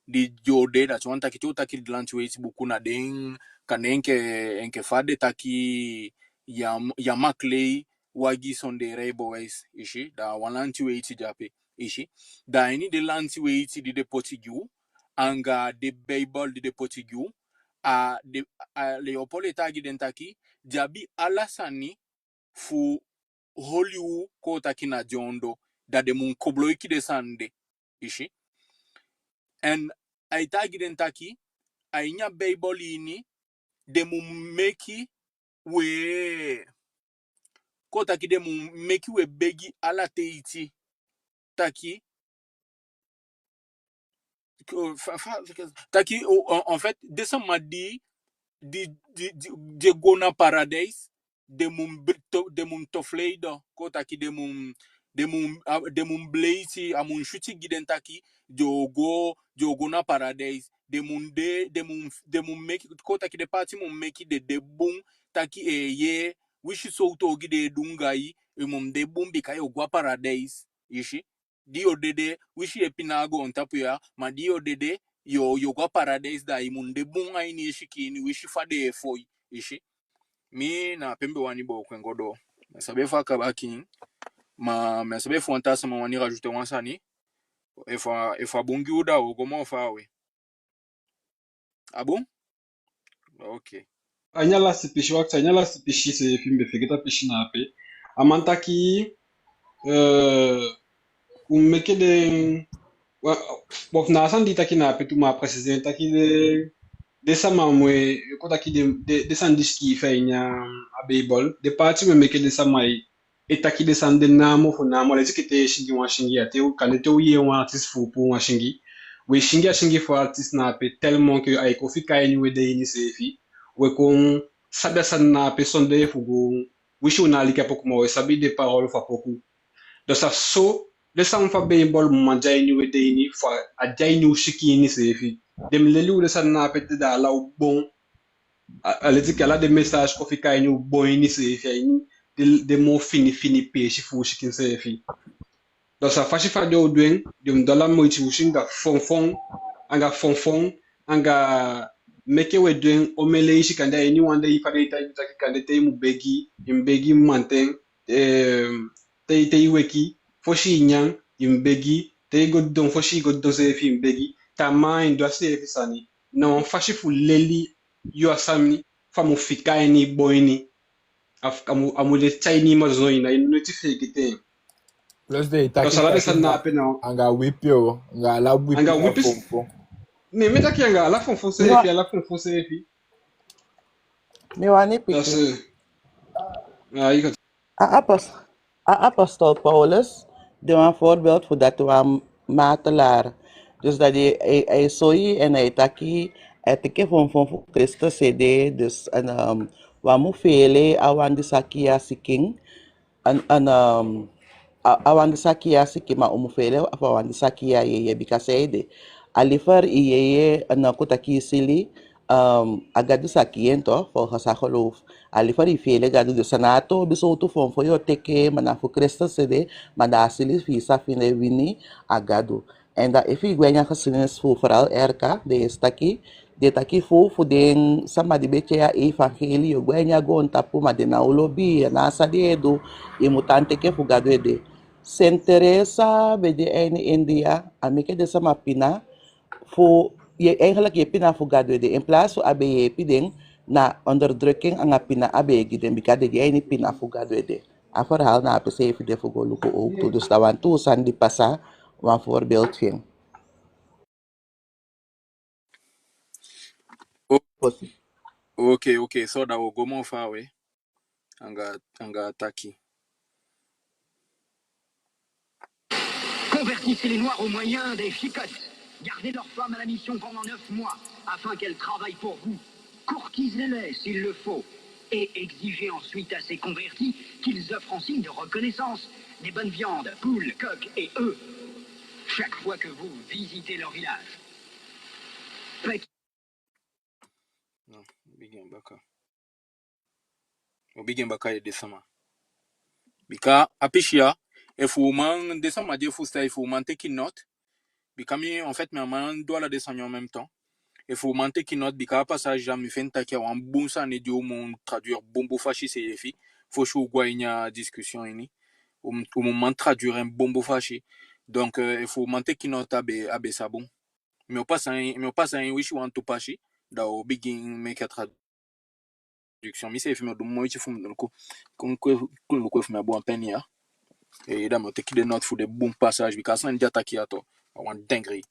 di, di o de, dati wani taki te u taki den lanti weiti buku, na den, kande enke, enke fa den taki, ya, ya mag lei wagi sondee rijbewijs, i si, da wan lanti weiti de ape, i si. Da a ini den lanti weiti di den poti gi u, anga den Beibel di den poti gi u, a den, a Leopold e taigi den taki, den abi ala sani fu holi u, kon taki, na den ondoo, da den mu koboloiki den sani de, i si. En ai taigi den taki, a ini a Beibel ini, den mu meki we, kon taki, den mu meki we begi ala teiti taki, ko-, fa, fa, taki, o, en, en fait, den sama di, di, di, di, di e go na paradijs, den mu be-, to-, den mu tevreden, kon taki, den mu, den mu, a, den mu bleiti, a mu switi gi den taki, den o go, den o go na paradijs, den mu de, den mu, den mu meki, kon taki, den paati mu meki den de bun, taki, eh, ye, winsi sowtu ogii den e du anga i, i mu de bun bika yo go a paradijs, i si. di yo dede, wisi ye pina a goontapu ya, ma di yo dede, yo, yo go a paradijs, da i mu de bun a ini i sikin ini, wisi fa den e fon i, i si. Mi na ape mi be wani booko en go doo. Mi á sabi efu a kaba kiin, ma mi á sabi efu wan taa sama wani rajouter wan sani. Efu a, efu a bun gi u, da wo go moo faawe. A bun? Ok. A ini a lasiti pisi, wakti, a ini a lasiti pisi seefi mi be feegete a pisi na ape. A man taki, eh, u meke den, wa-, bon, na a sani di i taki na ape tu, ma a préciser taki den, den sama mu e, kon taki den, den, den sani di sikiifi a ini a, a Beibel, den paati mu e meke den sama e e taki den sani de namo fu namo. Leti enke te i e singi wan singi ya, te u, kande te u yee wan artiste fu u puu wan singi, we singi a singi fu a artiste na ape tellement que ai kon fika a ini u ede ini seefi. We kon sabi a sani na ape sondee fu go, wisi u ná aliki a poku, ma we sabi den parole fu a poku. Donc a so den sani fu a Beibel mu man de a ini u ede ini, fu a de a ini u sikin ini seefi. Den mu leli u den sani na ape te, da ala u bon. A, a leti enke ala den message kon fika a ini u bon ini seefi, a ini den, den moo fini fini peesi fu u sikin seefi. Donc a fasi fa den o du en, den mu du ala moiti, u si anga fonfon, anga fonfon, anga meke we du en omen leisi. Kande a ini wan dei, fa den e taki, taki kande te i mu begi, i mu begi mamanten, eh, te, te i weki, fosi i nyan, i mu begi, te i go didon, fosi i go didon seefi i mu begi. Tamaa i mu du a seefi sani. Na wan fasi fu leli yu a sani fa a mu fika a ini i bon ini. A fu, a mu, a mu de te a ini i mazon ini, i ná o noti feegete en. Plus den e taki, ala den sani na ape na anga wipi o, anga ala wipi, anga wipi fonfon. Ne mi e taki anga ala fonfon seefi, ala fonfon seefi. Mi wani piki. A apos-, a apostel Paulus de wan voorbeeld fu dati, wan martelaar. Dus dati ai, ai soi en ai taki, ai teke fonfon fu Kristus ede. Dus, en, ehm, wan mu feele a wan di sa kii a sikin. En, en, ehm, a, a wan di sa kii a sikin, ma u mu feele fu a wan di sa kii a yeye, bika saide. A liever i yeye, en, kon taki i sili, ehm, a Gadu sa kii en toch, volgens a geloof. A liever i feele Gadu. Dus a ná a toobi sowtu fonfon yu o teke, ma na fu Kristus ede, ma da a sili fi i sa fende wini a Gadu. En da efu i go a ini a geschiedenis fu vooral R K, den e si taki, den taki fu, fu den sama di be tyai a evangelie, yu o go a ini a goontapu, ma den ná o lobi i, a ná san den e du, i mu tan teke fu Gadu ede. Saint Teresa be de a ini India, a meke den sama pina, fu, ye, eigenlijk ye pina fu Gadu ede. In plaats fu a be yeepi den, na onderdrukking anga pina a be e gi den, bika den de a ini pina fu Gadu ede. A verhaal na ape seefi de fu go luku ook tu. Dus da wantu sani di pasa, wan voorbeeld fi en. O-, ok, ok. So da wo go moo faawe anga, anga taki. Convertissez les Noirs au moyen des chicottes. Gardez leurs femmes à la mission pendant neuf mois afin qu'elles travaillent pour vous. Courtisez-les s'il le faut et exigez ensuite à ces convertis qu'ils offrent en signe de reconnaissance des bonnes viandes, poules, coqs et œufs, chaque fois que vous visitez leur village. Faites... Non, bigin baka. O bigin baka, ye, den sama. Bika a pisi ya, efu u man, den sama di e fusutan, efu u man teki note. Bika mi, en fait, mi á man du ala den sani en même temps. Efu u man teki note, bika a passage ya mi feni taki a wan bun sani di u mu traduire bunbun fasi seefi, fosi u go a ini a discussion ini. U mu, u mu man traduire en bunbun fasi. Donc, euh, efu u man teki note, a be, a be sa bun. Mi o pasa en, mi o pasa en wisi wantu pasi, da u o bigin meke a traduction. Mi seefi mi o du moiti fu mi luku, kon, kon, kon luku efu mi abi wan pen ya. Eh, da mi o teki den note fu den bun passage, bika a sani di a taki ya tu, a wan dinguerie.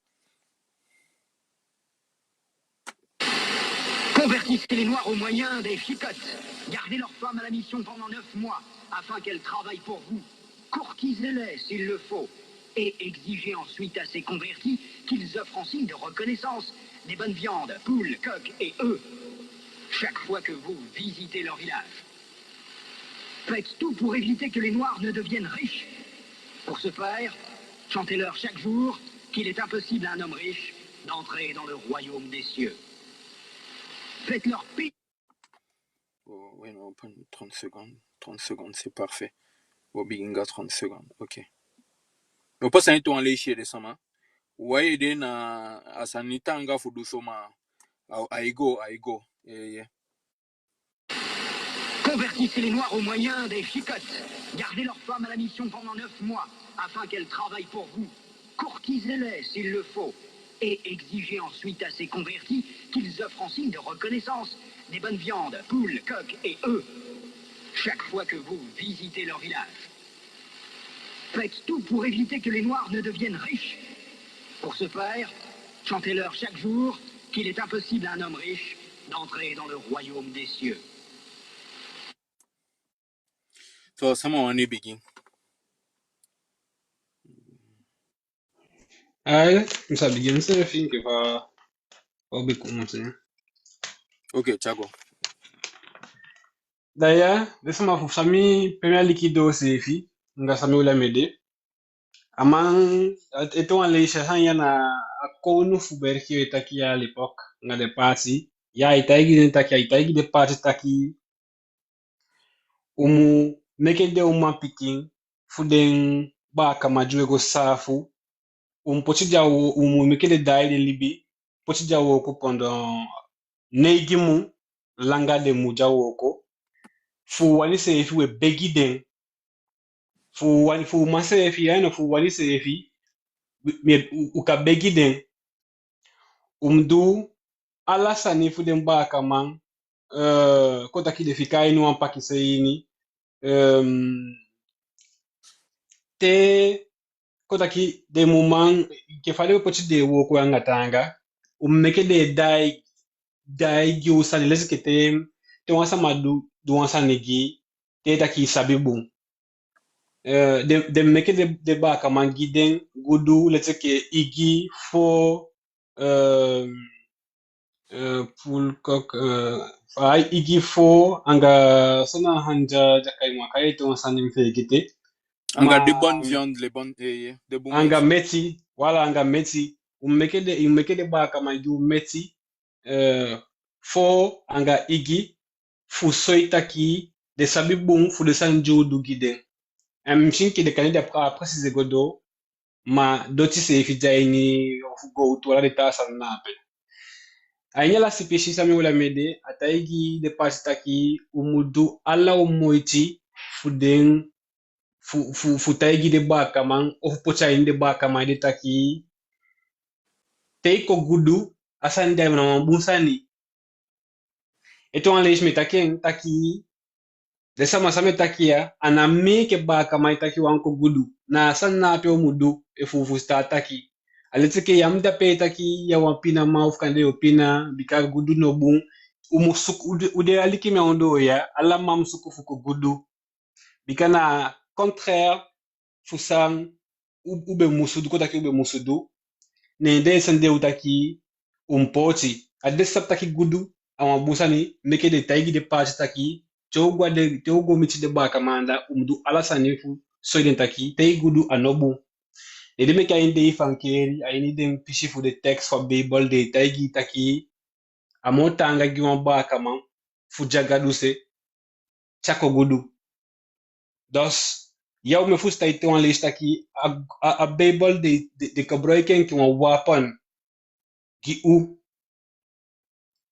Convertissez les Noirs au moyen des chicottes. Gardez leurs femmes à la mission pendant neuf mois afin qu'elles travaillent pour vous. Courtisez-les s'il le faut et exigez ensuite à ces convertis qu'ils offrent en signe de reconnaissance des bonnes viandes, poules, coqs et œufs, chaque fois que vous visitez leur village. Faites tout pour éviter que les Noirs ne deviennent riches. Pour ce faire, chantez-leur chaque jour qu'il est impossible à un homme riche d'entrer dans le royaume des cieux. Faites-leur payer... Oh, oui, non, pas trente secondes. Trente secondes, c'est parfait. Wo bigin anga trente secondes. Ok. Opo sani tu wan leisi, ede sama. Wai ede na a sani taanga fu du so, ma a, ai go, ai go. Ee, ee. Convertissez les Noirs au moyen des chicottes. Gardez leurs femmes à la mission pendant neuf mois, afin qu'elles travaillent pour vous. Courtisez-les s'il le faut, et exigez ensuite à ces convertis qu'ils offrent en signe de reconnaissance des bonnes viandes, poules, coqs et œufs, chaque fois que vous visitez leur village. Faites tout pour éviter que les Noirs ne deviennent riches. Pour ce faire, chantez-leur chaque jour qu'il est impossible à un homme riche d'entrer dans le royaume des cieux. So, sama wani bigin? Ai, mi sa bigin seefi enke fa u be commencer. Ok, tyai go. Da ya, den sama fu san mi, pe mi aliki doo seefi, anga san mi o lei a mi ede. A man, a, ete wan leisi, a sani ya na a kownu fu België e taki ya à l'époque, anga den paati. Ya, ai taigi den taki, ai taigi den paati taki, u mu meke den umanpikin fu den baakaman di u e go saafu, u mu poti den a wo-, u mu meke den daai den libi, poti den a wooko pendant neigi mun, langa den mu de a wooko. Fu u wani seefi u e begi den. Fu u wani, fu u man seefi, ya no, fu u wani seefi, mi, u, u kan begi den. U mu du ala sani fu den baakaman, eh, kon taki den fika a ini wan pakisei ini. Ehm, te, kon taki den mu man, enke fa den be poti den e wooko anga taanga, u mu meke den daai, daai gi u sani, leti enke te, te wan sama du, du wan sani gi, te taki i sabi bun. Eh, den, den meke den, den baakaman gi den gudu, leti enke igi, foo, eh, eh, pul, kok, eh, ai igi, foo, anga san na a anda, di a kai mi, a kai ete wan sani, mi feegete. Anga ma den bonne viande, les bonnes, eh, eh, den bun meti. Anga meti, voilà, anga meti. U meke den, u meke den baakaman gi u meti, eh, foo anga igi, fu soi taki den sabi bun fu den sani di u du gi den. En misschien enke den kande den á préciser go doo, ma doti seefi de a ini, ofu gowtu, ala den taa sani na ape. A ini a lasi pisi san mi o lei a mi ede, a taigi den paati taki u mu du ala u moiti fu den, fu, fu, fu taigi den baakaman, ofu poti a ini den baakaman ede taki, te i kon gudu, a sani de a ná wan bun sani. Ete wan leisi mi e taki en taki, den sama san mi e taki ya, a ná mi enke baakaman e taki u án kon gudu. Na a sani na ape u mu du, efu u fusutan a taki. A leti enke ya mu de ape e taki ya wan pinaman ofu kande yu o pina, bika gudu no bun. U mu suku, u de, u de aliki mi a ondoo ya, ala man mu suku fu kon gudu. Bika na contraire fu san u, u be musu du, kon taki u be musu du. Ne den sani de u taki u mu pooti. A den sabi taki gudu a wan bun sani, meke den taigi den paati taki, te u go a den, te u go miti den baakaman anda, u mu du ala sani fu soi den taki te i gudu a no bun. Ne den meke a ini den evangelie, a ini den pisi fu den texte fu a Beibel den e taigi taki, a moo taanga gi wan baakaman fu de a Gadu se, te a kon gudu. Dus, ya u mu fusutan ete wan leisi taki, a, a, a Beibel den, den, den koboloiki en enke wan wapen gi u.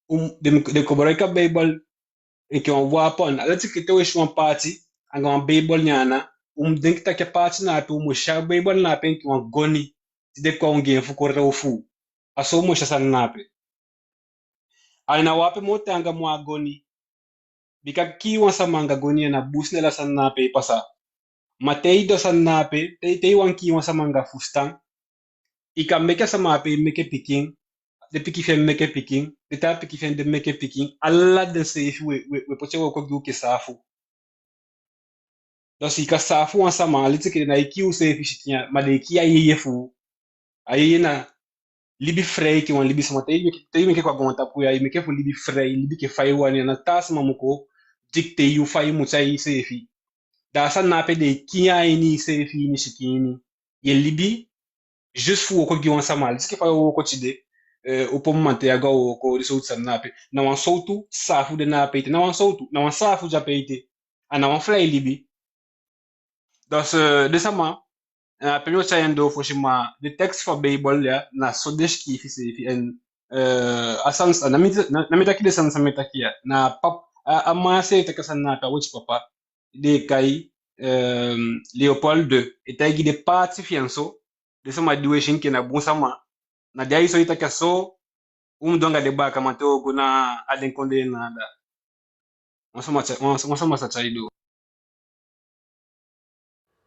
U, den, den koboloiki a Beibel enke wan wapen. A leti enke te u e si wan paati anga wan Beibel na en ana, u mu denki taki a paati na ape, u mu si a Beibel na ape enke wan goni, di den kon a u gi en fu kon roof u. A so u mu si a sani na ape. A ná wapen moo taanga moo a goni. Bika kii wan sama anga goni, a ná business, ala sani na ape e pasa. Ma te i du a sani na ape, te, te i wani kii wan sama anga fusutan, i kan meke a sama ape meke pikin, den pikin fi en meke pikin, den taa pikin fi en den meke pikin, ala den seefi u e, u e, u e poti en wooko gi u enke saafu. Dus i kan saafu wan sama, a leti enke den ná e kii u seefi sikin ya, ma den e kii a yeye fu u. A yeye na libi frei enke wan libisama. Te i meke, te i meke kon a goontapu ya, i meke fu libi frei, libi enke fa i wani, a ná taa sama mu kon dicter yu fa i mu tyai iseefi. Da a sani na ape den e kii en a ini iseefi ini sikin ini. Ye libi juste fu wooko gi wan sama, a leti enke fa yo wooko tide, eh, opo mamanten ya go a wooko, den sowtu sani na ape. Na wan sowtu saafu de na ape ete, na wan sowtu, na wan saafu de ape ete. A ná wan frei libi. Dus, eh, den sama, Na ape mi o tyai en doo fosi, ma den tekst fu a Beibel ya, na so den sikiifi seefi. En, eh, a sani, na mi, na, na mi taki den sani san mi taki ya. Na pap, a, a man seefi taki a sani na ape, a weti papa. Den e kai, eh, Léopold deux. E taigi den paati fi en so, den sama di u e si enke na bun sama. Na di ai soi taki a so u mu du anga den baakaman te u o go na a den kondee na anda. Wan sama sa, wan, wan sama sa tyai doo.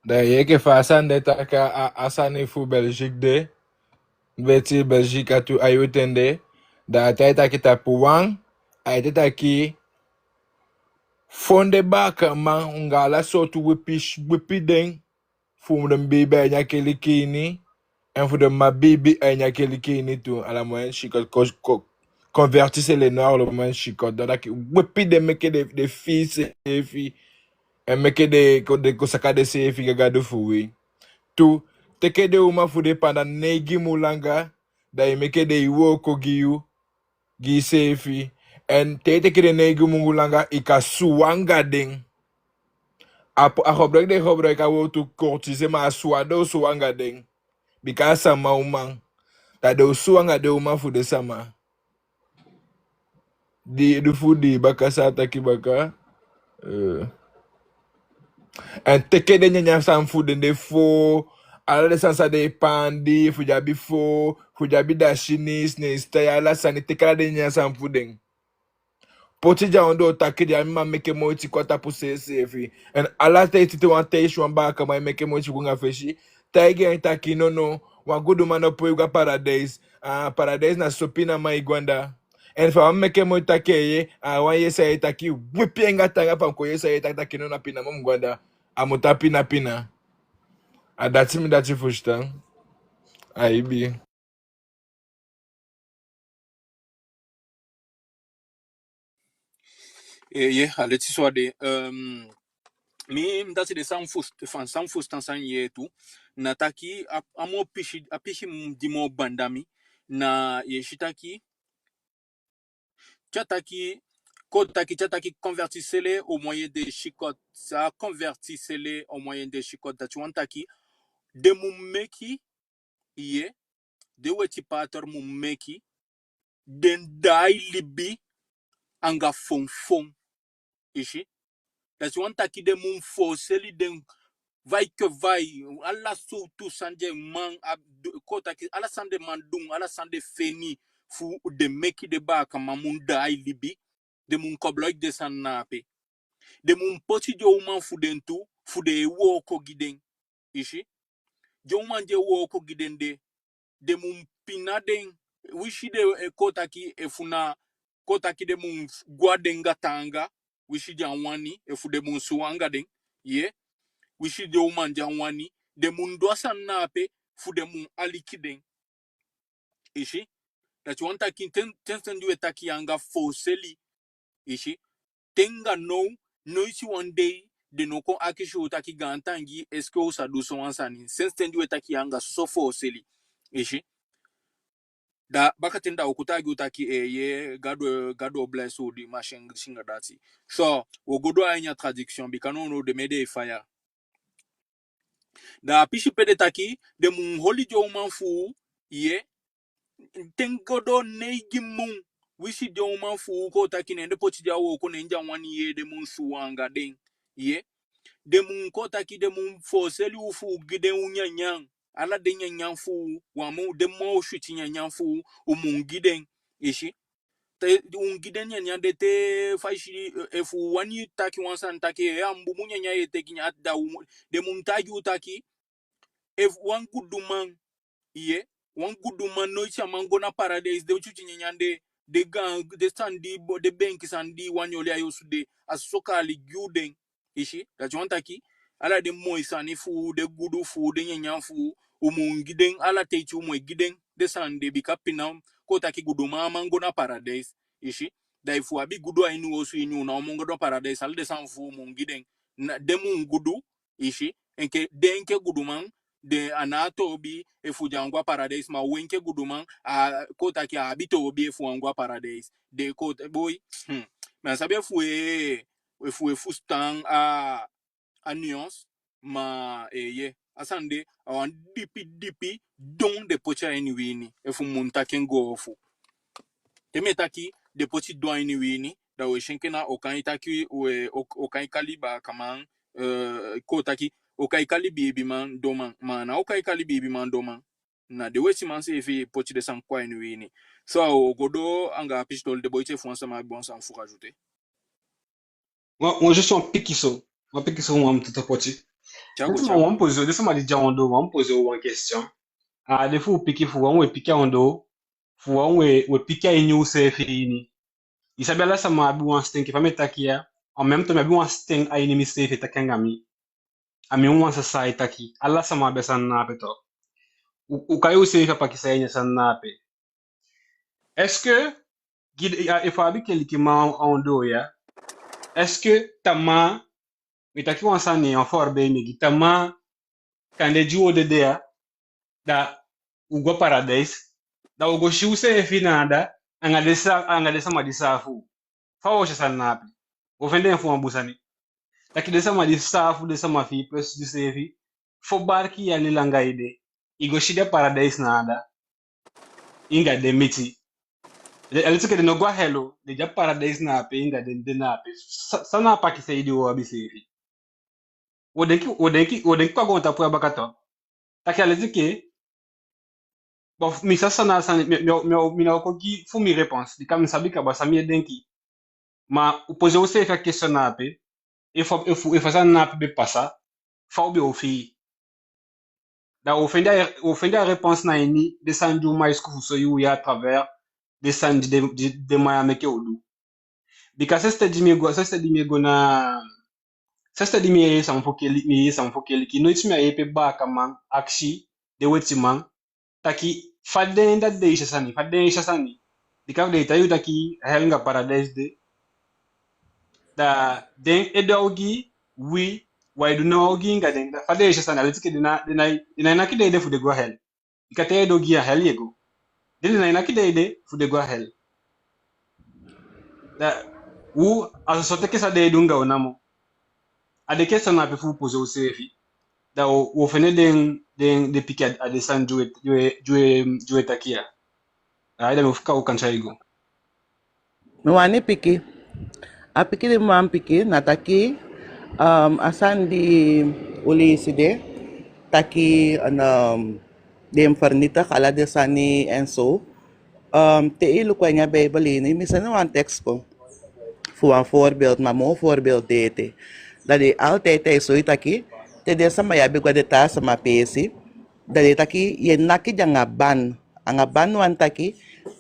Da i yee enke fa a sani de, taki a, a sani fu Belgique de. Beti Belgique a tu a yuu ten de. Da a tai taki tapu wan, a e taki fon den baakaman anga ala sowtu wipi, wipi den, fu den biibi a ini a keliki ini, en fu den mu biibi a ini a keliki ini tu, à la moyenne chicotte, co-, co-, convertissez les noirs, à la moyenne chicotte. Da a taki wipi den, meke den, den fii seefi, en meke den kon, den kon saka denseefi gi a Gadu fu wi. Tu, teke den uman fu den panda neigi mun langa, da i meke den e wooko gi yu, gi iseefi. En te i teke den neigi mun langa, i kan suwa anga den. A po-, a gebruik den gebruik a wowtu courtiser, ma a suwa den o suwa anga den. Bika a sama uman. Da den o suwa anga den uman fu den sama. Di, di fu di baka san a taki baka. Eh. En teke den nyanyan sani fu den de foo, ala den sani san den e paandi, fu den abi foo, fu den abi dasini, sneistai, ala sani, teke ala den nyanyan sani fu den. Poti den a ondoo taki den á man meke moiti kon a tapu seeseefi. En ala ten i si te wan, te i si wan baakaman e meke moiti kon anga fesi, taigi en taki nono, wan guduman ná o poi go a paradijs. Ah, paradijs na so pinaman e go anda. En fa a man meke moiti taki eeye, a wan yesi ai taki wipi en anga taanga, fa a kon yesi ai taki taki nono, a pinaman mu go anda. A mu tan pina pina. A dati mi dati fusutan. A ibi. Eeye, a leti so a de. Ehm, mi, mi dati de san mi fus-, fa, san mi fusutan san i yee tu. Na taki a, a moo pisi, a pisi di moo banda mi. Na i e si taki, te a taki, kon taki, te a taki convertissez-les au moyen des chicottes. Ça, convertissez-les au moyen des chicottes. Dati wani taki, den mu meke, i yee, den weti pater mu meke den daai libi anga fonfon. I si? Dati wani taki den mu foseli den, vaille que vaille, ala sowtu san den man, a, du-, kon taki, ala san den man du, ala san den feni, fu den meke den baakaman mu daai libi, den mu koboloiki den sani na ape. Den mu poti den uman fu den tu, fu den e wooko gi den. I si? Den uman di e wooko gi den de, den mu pina den, winsi den, eh, kon taki, efu na, kon taki den mu go a den anga taanga, winsi den á wani, efu den mu suwa anga den, i yee, winsi den uman di á wani, den mu du a sani na ape, fu den mu aliki den. I si? Dati wani taki, ten, ten, ten di we taki anga foseli. I si? Te anga now, noiti wan dei den ná o kon akisi u taki gaantangi, est-ce que u sa du sowan sani? Sensi ten di we taki anga soso foseli. I si? Da bakaten da u o kon taigi u taki, eeye, Gadu, Gadu o blesi u di masi anga disi anga dati. So, wo go doo a ini a traduction, bika nownow den mi ede e faya. Da a pisi pe den taki, den mu holi den uman fu u, i yee, ten go doo neigi mun, winsi den uman fu u, kon taki, ne den poti den a wooko, ne den á wani yee, den mu suwa anga den, i yee. Den mu, kon taki, den mu foseli u fu u gi den u nyanyan, ala den nyanyan fu u, wan mu, den moo switi nyanyan fu u, u mu gi den, i si. Te u gi den nyanyan de te, fa i si, eh, efu u wani taki wan sani taki, eh, a bunbun nyanyan ye teke nyan, da u mu, den mu taigi u taki, efu wan guduman, i yee, wan guduman noiti a man go na paradijs, den switi nyanyan de, den gaan, den sani di bo-, den benki sani di i wani oli a i osu de, a soso kaali gi u den. I si, dati wani taki, ala den moi sani fu u, den gudu fu u, den nyanyan fu u, u mu gi den, ala teiti u mu e gi den den sani de, bika pina, kon taki, guduman á man go na paradijs. I si, da efu u abi gudu a ini u osu ini u, na u man go na paradijs, ala den sani fu u u mu gi den. Na, den mu gudu, i si, enke, den enke guduman, den a ná a toobi efu den á go a paradijs, ma u enke guduman, a, kon taki, a abi toobi efu u á go a paradijs. Den kon ta-, boi, hmm. Mi á sabi efu e, efu e fusutan a, a nuance, ma, eeye, A sani de, a wan dipi dipi don den poti a ini wi ini, efu mi mu taki en goofu. Te mi e taki den poti don a ini wi ini, da u e si enke na o kan e taki, u e, o, o kan e kali baakaman, eh, kon taki, o kan e kali biibiman donman, ma a ná o kan e kali biibiman donman. Na den wetiman seefi poti den sani kon a ini wi ini. So, a o go doo anga a pisitoli de, boiti efu wan sama abi wan sani fu rajouter. Wan, wan, juste wan pikinso. Wan pikinso wan mi tata poti. Tya go, den sama tya go. Wan poser, den sama di de a ondoo, wan poser wan question. A de fu u piki, fu wan u e piki a ondoo, fu wan u e, u e piki a ini useefi ini. I sabi, ala sama abi wan sten, enke fa mi e taki ya, en même temps mi abi wan sten a ini miseefi e taki anga mi. A mi wan sisa e taki, ala sama abi a sani na ape tu. U, u kai useefi a pakisei a ini a sani na ape. Est-ce que, gi, a, efu a abi kelikiman a ondoo ya, est-ce que tamaa, mi e taki wan sani, wan voorbeeld mi e gi, tamaa kande di u o dede ya, da u go a paradijs, da u o go si useefi na anda, anga den sa, anga den sama di saafu u. Fa u o si a sani na ape? U o fende en fu wan bun sani. Taki den sama di saafu den sama fi i plus diseefi, fo barki yali langa i de, i go si den a paradijs na anda, i anga den miti. A leti enke den no go a hel, den de a paradijs na ape, i anga den de na ape. San, san na a pakisei di u o abi seefi? U o denki, u o denki, u o denki kon a goontapu ya baka tu. Taki a leti enke, bon, mi sa san na a sani, mi, mi, mi, mi ná o kon gi fu mi réponse, bika mi sabi kaba san mi e denki. Ma u poser useefi a question na ape, efu, efu, efu a sani na ape be pasa, fa u be o fii? Da u o fende a, u o fende a réponse na ini den sani di u man e suku fu soi u ya à travers den sani di den, di den man ya meke u du. Bika sensi di mi e go, sensi di mi e go na, sensi di mi e yee sama fu keliki, mi e yee sama fu keliki, noiti mi á yee pe baakaman akisi den wetiman taki fa den, dati den e si a sani, fa den e si a sani. Bika den e taigi u taki hel anga paradijs de. Da den e du a ogii, wi, wi á e du ná wan ogii anga den. Da fa den e si a sani, a leti enke den ná, den ná, den ná e naki den ede fu den go a hel. Bika te i e du ogii, a hel i e go. Den, den ná e naki den ede fu den go a hel. Da u, a soso teke san den e du anga u namo. A den question na ape fu u poser useefi. Da u, u o fende den, den, den piki a, a den sani di u e, di u e, di u e, di u e taki ya. Ai, da mi o fika u kan tyai go. Mi wani piki. A piki di mi wani piki na taki, um, a sani di u leisi de, taki, um, den vernietig ala den sani en so. Um, te i luku a ini a Beibel ini, mi sende wan tekst kon fu wan voorbeeld, ma moo voorbeeld de ete. Da den altijd e soi taki, te den sama ya be go a den taa sama peesi, da den taki, i e naki den anga ban. Anga ban wani taki,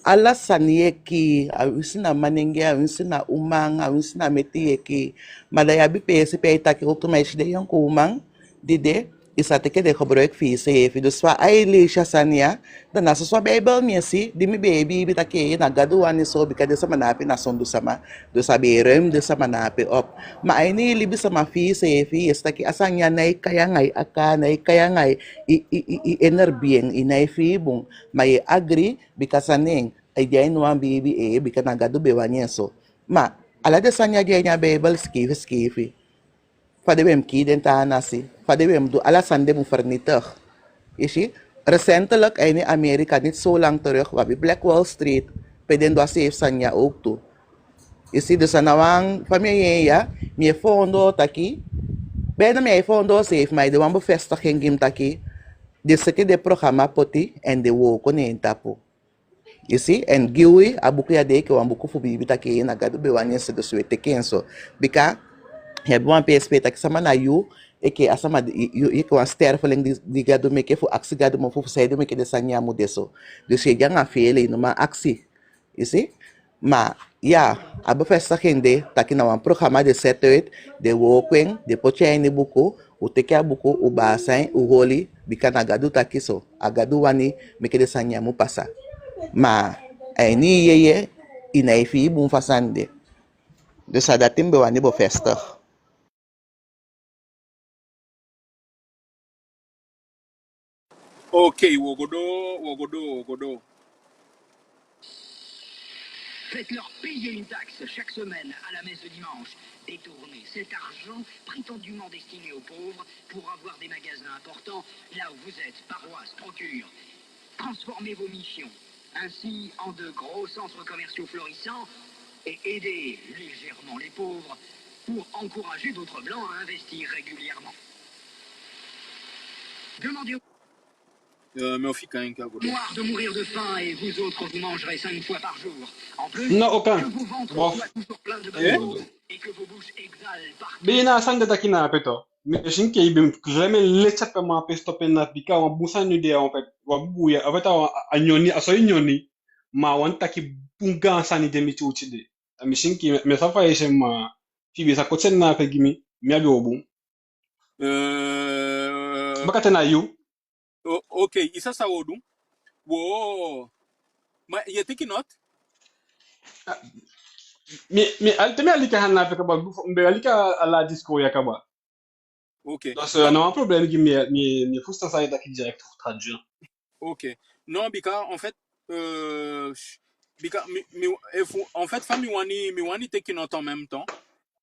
ala sani i e kii, awinsi na manengee, awinsi na uman, awinsi na meti i e kii. Ma da i abi peesi pe ai taki, ook tu, ma i si den yonku uman di de, i sa teke den gebruik fi iseefi. Dus fa ai leisi a sani ya, da na soso a Beibel mi e si, di mi be e biibi taki na Gadu wani so, bika den sama na ape na sondu sama. Dus a be e ruim den sama na ape op. Ma a ini i libisama fi iseefi, i e si taki a sani ya nái kai anga i aka, nái kai anga i, i, i, i, i inner being, i nái fii bun. Ma i e agri, bika san nen, ai de a ini wan biibi, eh, bika na Gadu be wani en so. Ma ala den sani ya de a ini a Beibel sikiifi sikiifi. Fa den be mu kii den taa nasi, fa den be mu du, ala sani den mu vernietig. I si, recentelijk a ini Amerika, niet zo lang terug, u abi Black Wall Street, pe den du a seefi sani ya ook tu. I si, dus a ná wan, fa mi e yee en ya, mi e foondoo taki, bijna mi á e foondoo seefi, ma a de wan bevestiging gi mi taki, den seti den programa poti, en den wooko ne en tapu. I si, en gi wi, a buku ya de enke wan buku fu biibi taki na Gadu be wani en so, dus u e teke en so. Bika, i abi wan peesi pe e taki sama na yu, enke a sama di, yu, yu enke wan sterveling di, di Gadu meke, fu akisi Gadu mofu fu saide meke den sani ya mu de so. Dus i e de anga feele, i no man akisi. I si? Ma, ya, a bevestiging de, taki na wan programa den set uit, den wooko en, den poti en a ini buku, u teke a buku, u baasa en, u holi, bika na Gadu taki so, a Gadu wani meke den sani ya mu pasa. Ma a ini i yeye, i nái fii bun fu a sani de. Dus a dati mi be wani bevestig. Ok, wo go doo, wo go doo, wo go doo. Faites-leur payer une taxe chaque semaine à la messe de dimanche. Détournez cet argent prétendument destiné aux pauvres pour avoir des magasins importants là où vous êtes, paroisse, procure. Transformez vos missions ainsi en de gros centres commerciaux florissants et aidez légèrement les pauvres pour encourager d'autres Blancs à investir régulièrement. Demandez au Euh, mais au fil quand même, quoi. Noir de mourir de faim et vous autres, vous mangerez cinq fois par jour. En plus, non, aucun. Que vos ventres soient toujours pleins de bonbons et que vos bouches exhalent partout. Be na a sani de taki na ape to. Mi si enke i be, jamais leti ape, ma ape stop en na, bika wan bun sani de, en fait. Wan bun ya, en fait, a, a nyoni, a so i nyoni. Ma wan taki bun gaan sani de miti u tide. A mi si enke, mi sa fa i si en, ma fi i be sa koti en na ape gi mi, mi abi o bun. Euh, Bakate na yu. O-, ok, i sa san wo du. Wo. Ma, ye teki note? Ah, mi, mi, al-, te mi aliki a sani na ape kaba, mi be aliki a, a la discours ya kaba. Ok. Donc, euh, non, a ná wan problème gi mi, mi, mi fusutan san ye taki direct fu traduire. Ok. Non, bika, en fait, euh, bika, mi, mi, efu, en fait, fa mi wani, mi wani teki note en même temps.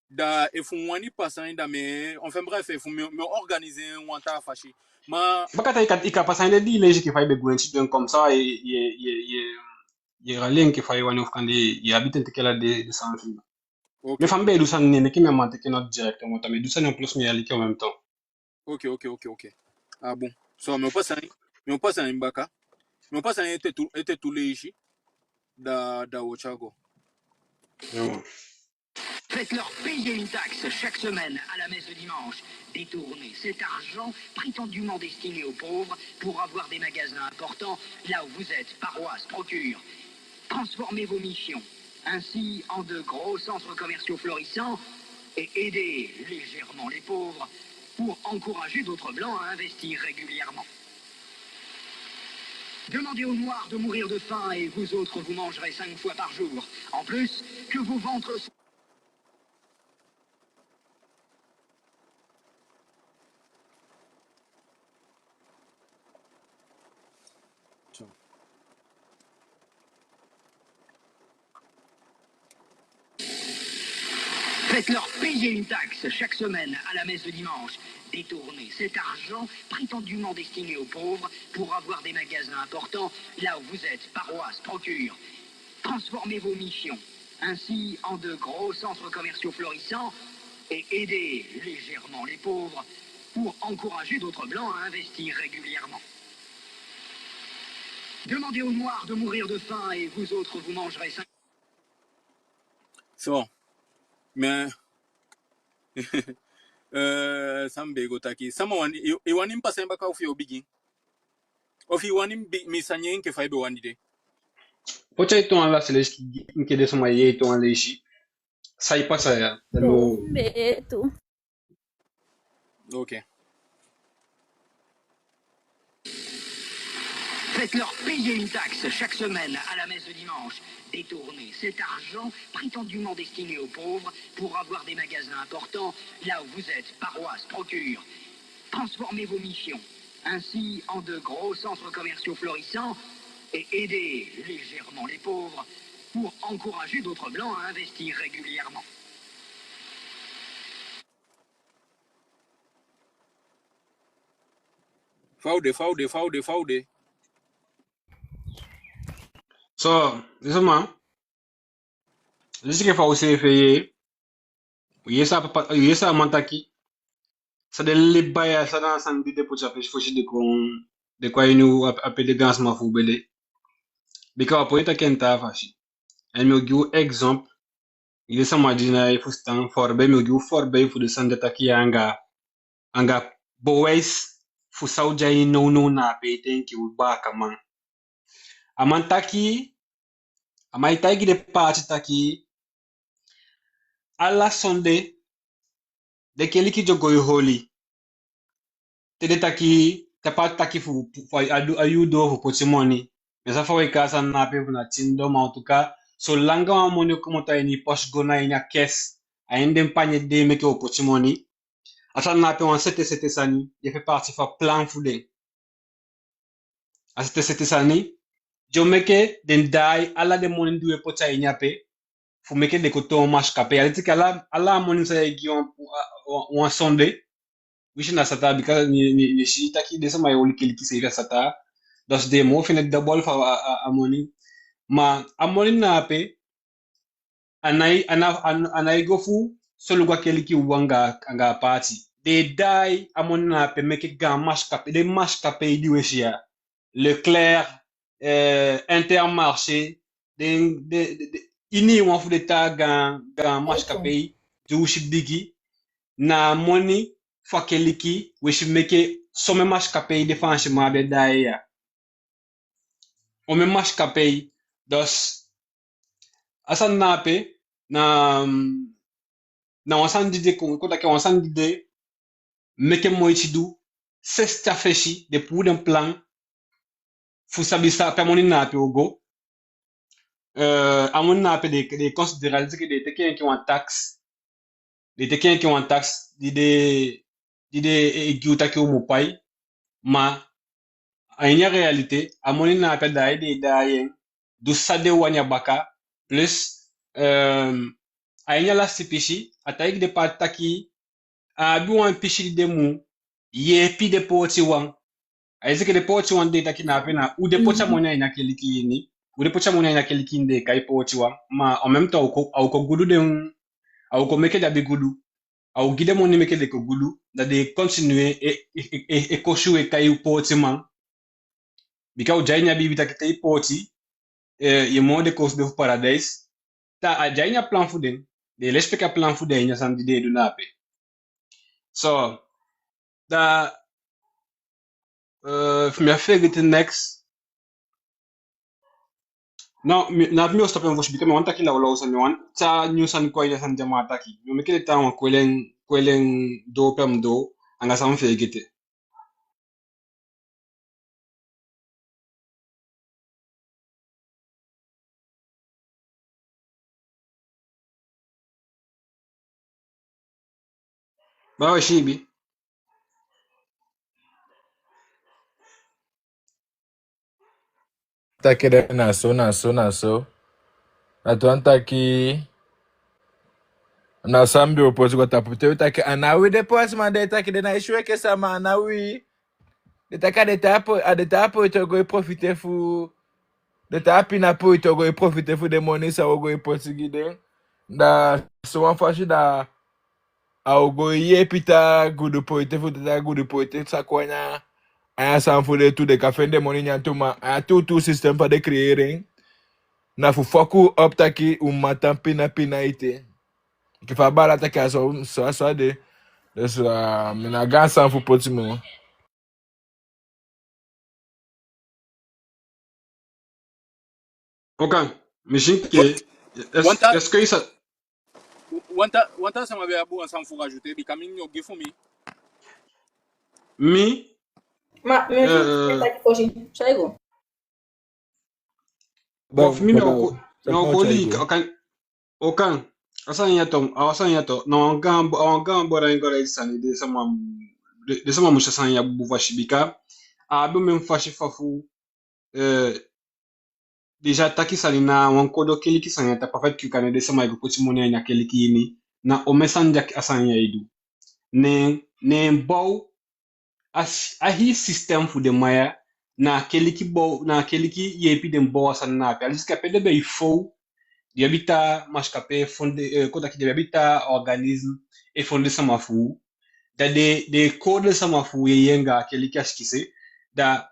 Da efu mi wani pasa en, da mi, enfin bref, efu mi, mi organiser en wan taa fasi. Ma bakate i kan, i kan pasa en de di i leisi enke fa i be gwenti du en, comme ça, ye, ye, ye, ye, ye rali en enke fa i wani, ofu kande ye abi ten teke ala den, den sani fi i. Ok. Mi, fa mi be du sani, ne meke mi á man teke note directement, ma mi du sani en plus mi e aliki en même temps. Ok, ok, ok, ok. Ah bon. So, mi o pasa en, mi o pasa en baka. Mi o pasa en ete tu, ete tu leisi. Da, da wo tyai go. Ya, man. Faites-leur payer une taxe chaque semaine à la messe de dimanche. Détournez cet argent prétendument destiné aux pauvres pour avoir des magasins importants là où vous êtes, paroisse, procure. Transformez vos missions ainsi en de gros centres commerciaux florissants et aidez légèrement les pauvres pour encourager d'autres Blancs à investir régulièrement. Demandez aux Noirs de mourir de faim et vous autres, vous mangerez cinq fois par jour. En plus, que vos ventres soient Faites-leur payer une taxe chaque semaine à la messe de dimanche. Détournez cet argent prétendument destiné aux pauvres pour avoir des magasins importants là où vous êtes, paroisse, procure. Transformez vos missions ainsi en de gros centres commerciaux florissants et aidez légèrement les pauvres pour encourager d'autres Blancs à investir régulièrement. Demandez aux Noirs de mourir de faim et vous autres, vous mangerez cinq. So, mais, euh, san mi be go taki. Sama wani, i, i wani mi pasa en baka ofu yo bigin? Ofu i wani mi bi-, mi sani en enke fa i be wani de? Poti en tu wan lasi leisi, enke den sama yee tu wan leisi. San i pasa ya? Hello. Be tu. Ok. Faites-leur payer une taxe chaque semaine à la messe de dimanche. Détournez cet argent prétendument destiné aux pauvres pour avoir des magasins importants là où vous êtes, paroisse, procure. Transformez vos missions ainsi en de gros centres commerciaux florissants et aidez légèrement les pauvres pour encourager d'autres Blancs à investir régulièrement. Fa u de, fa u de, fa u de, fa u de. So, den sama, leisi enke fa u seefi e yee, u yee san papa, u yee san a man taki, san den liba ya, san na a sani di den poti a fesi fosi den kon, den kon a ini u, a, ape den gaansama fu u be de. Bika u á poi taki en taa fasi. En mi o gi u exemple, i de sama di ná e fusutan, voorbeeld, mi o gi u voorbeeld fu den sani de taki ya anga, anga bewijs fu san u de a ini nownow na ape, i denki u baakaman. A man taki, a man e taigi den paati taki, ala sonde, den keliki di o go e holi. Te den taki, te a paati taki fu, fu a du, a yuu doo fu poti moni. Mi á sa fa u e kai a sani na ape, fu na tin doo, ma en tout cas, solanga wan moni o komoto a ini i poche go na ini a caisse, a ini den panier de meke u o poti moni. A sani na ape wan sete sete sani, di e fait partie fu a plan fu den. A sete sete sani, di o meke den daai ala den moni di u e poti a ini ape, fu meke den kon toon masikapei. A leti enke ala, ala a moni san i e gi wan, wan, wan sonde, winsi na sata, bika mi, mi, mi si taki den sama e oli keliki seefi a sata. Dus den e moo fende double fu a, a, a moni. Ma a moni na ape, a nái, a ná, a ná, a nái go fu solugu a keliki wawan anga, anga a paati. Den e daai a moni na ape meke gaan masikapei, den masikapei di we si ya. Leclerc, eh, Intermarché, den, den, den, den, iniwan fu den taa gaan, gaan masikapei di u si bigi, na a moni fu a keliki we si meke somen masikapei de Faansiman be daai ya. Omen masikapei. Dus, a sani na ape, na, na wan sani di den kon, kon taki wan sani di den meke moiti du, sensi a fesi, den puu den plan, fu sabi san pe a moni na ape o go. Eh, a moni na ape den, den e considérer, a leti enke den e teke en enke wan taxe, den e teke en enke wan taxe di den, di den e, e gi u taki u mu pai, ma a ini a réalité, a moni na ape daai den e daai en, du san den wani a baka, plus, eh, a ini a lasiti pisi, a taigi den paati taki, a abi wan pisi di den mu yeepi den pootiwan. A leti enke den pootiwan di den e taki na ape na, u di e poti a moni a ini a keliki ini, u di e poti a moni a ini a keliki ini den e kai pootiwan, ma en même temps a o kon, a o kon gudu den, a o kon meke den abi gudu, a o gi den moni meke den kon gudu, da den e continuer e, e, e, e, e kosi u e kai u pootiman. Bika u de a ini a biibi taki te i pooti, eh, i e moo de koosube fu paradijs. Da a de a ini a plan fu den. Den e lesipeki a plan fu den a ini a sani di den e du na ape. So, da, eh, fu mi á feegete neks. No, mi, na ape mi o stop en fosi bika mi wani taki lawlaw sani, mi wani taa nyun sani kon a ini a sani di a man taki. Mi o meke den taawan kweli en, kweli en doo pe a mu doo, anga san mi feegete. Baa, we siibi. Taki den na so, na so, na so. Na tu an taki. Na san mi be o poti go tapu te u taki a ná wi den pootiman, den taki den na isi u enke sama, a ná wi. Den taki a den taa po-, a den taa poite o go e profite fu, den taa pina poite o go e profite fu den moni san u o go e poti gi den. Da sowan fasi da a o go e yeepi taa gudu poite fu taa gudu poite sa kon a ini a sani fu den tu, den kan fende moni nyan tu, ma a tuutuu système fa den créer en na fu fuck u op taki u mu tan pina pina ete. Enke fa a baala taki a so, so, so a de. Dus, ah, mi ná a gaan sani fu poti moo. Oké, mi si enke, est-ce que i sa... Wan taa, wan taa sama be abi wan sani fu rajouter, bika mi o gi fu mi. Mi? Ma, mi, eh, taki fosi. Sa i go. Bon, fu mi, mi o ko-, mi o koli, oké, oké. A sani ya tu, a sani ya tu. Na wan gaan bo-, a wan gaan bora en go a iti sani, den sama, den, den sama mu si a sani ya bubu fasi bika a abi omen fasi fa fu, eh, déjà taki sani na wan kodo keliki sani ya tapu a feti kiu kande den sama e go poti moni a ini a keliki ini. Na omen sani di a sani ya e du. Ne, ne bow a s-, a hii système fu den man ya, na keliki bow, na keliki yeepi den bow a sani na ape. A leti enke pe den be e fon, den abi taa masikapei e fon den, eh, kon taki den abi taa organisme e fon den sama fu u. Da den, den e koo den sama fu u yeye anga a keliki a sikise. Da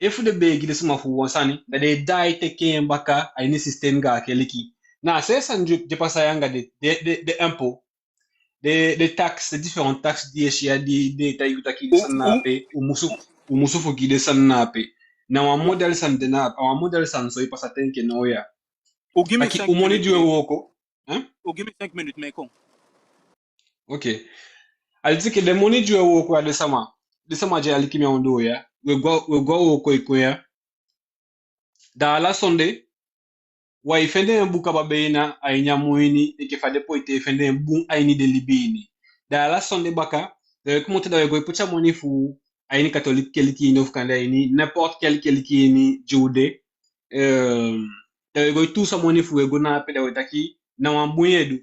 efu den be e gi den sama fu u wan sani, da den e daai teke en baka a ini système anga a keliki. Na a seefi sani di e pasa ya anga den, den, den, den impôt. Den, den taxe, den différents taxes di i e si ya di, di den e taigi u taki den sani na ape, u musu, u musu fu gi den sani na ape. Na wan modèle sani de na, a wan modèle sani so e pasa te enke now ya. U gi mi cinq minutes. Taki u moni di we wooko, hein? U gi mi cinq minutes, mi e kon. Oké. A leti enke den moni di we wooko ya, den sama, den sama di e aliki mi a ondoo ya, we go, we go a wooko e kon ya. Da ala sonde, u á e fende en bun kaba, be na a ini a mun ini, enke fa den poite e fende en bun a ini den libi ini. Da ala sonde baka, da we komoto, da we go e poti a moni fu u a ini katoliki keliki ini, ofu kande a ini n'importe quelle keliki ini di u de. Eh, da we go e tuusu a moni fu u e go na ape, da we taki, na wan bun i e du.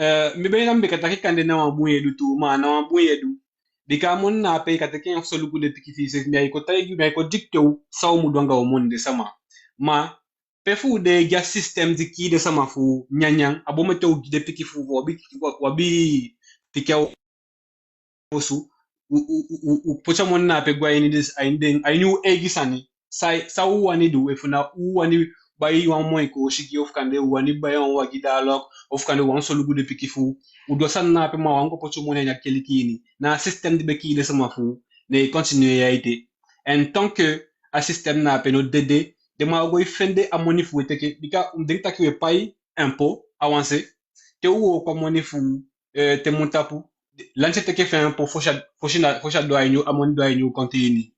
Eh, mi be, na mi be kan taki kande na wan bun i e du tu, ma a ná wan bun i e du. Bika a moni na ape i kan teke en fu solugu den pikin fi i seefi. Mi á e kon taigi, mi á e kon dikte u san u mu du anga u moni, den sama. Ma pe fu u de e gi a système di kii den sama fu u nyanyan, a boon meti u gi den pikin fu u, fu u abi, u abi pikin osu, u, u, u, u, u poti a moni na ape go a ini den, a ini den, a ini u eigi sani. San, san u wani du, efu na u wani bai wan moi koosi gi, ofu kande u wani bai wan wagi daalok, ofu kande u wani solugu den pikin fu u, u du a sani na ape, ma u án kon poti u moni a ini a keliki ini. Na a système di be kii den sama fu u, ne e continuer ya ete. En tant que a système na ape no dede, den man o go e fende a moni fu u e teke, bika u mu denki taki u e pai impôt a wan se, te u wooko a moni fu u, eh, te mun tapu, lanti e teke fu en impôt fosi a, fosi na, fosi a doo a ini u, a moni doo a ini u konti ini.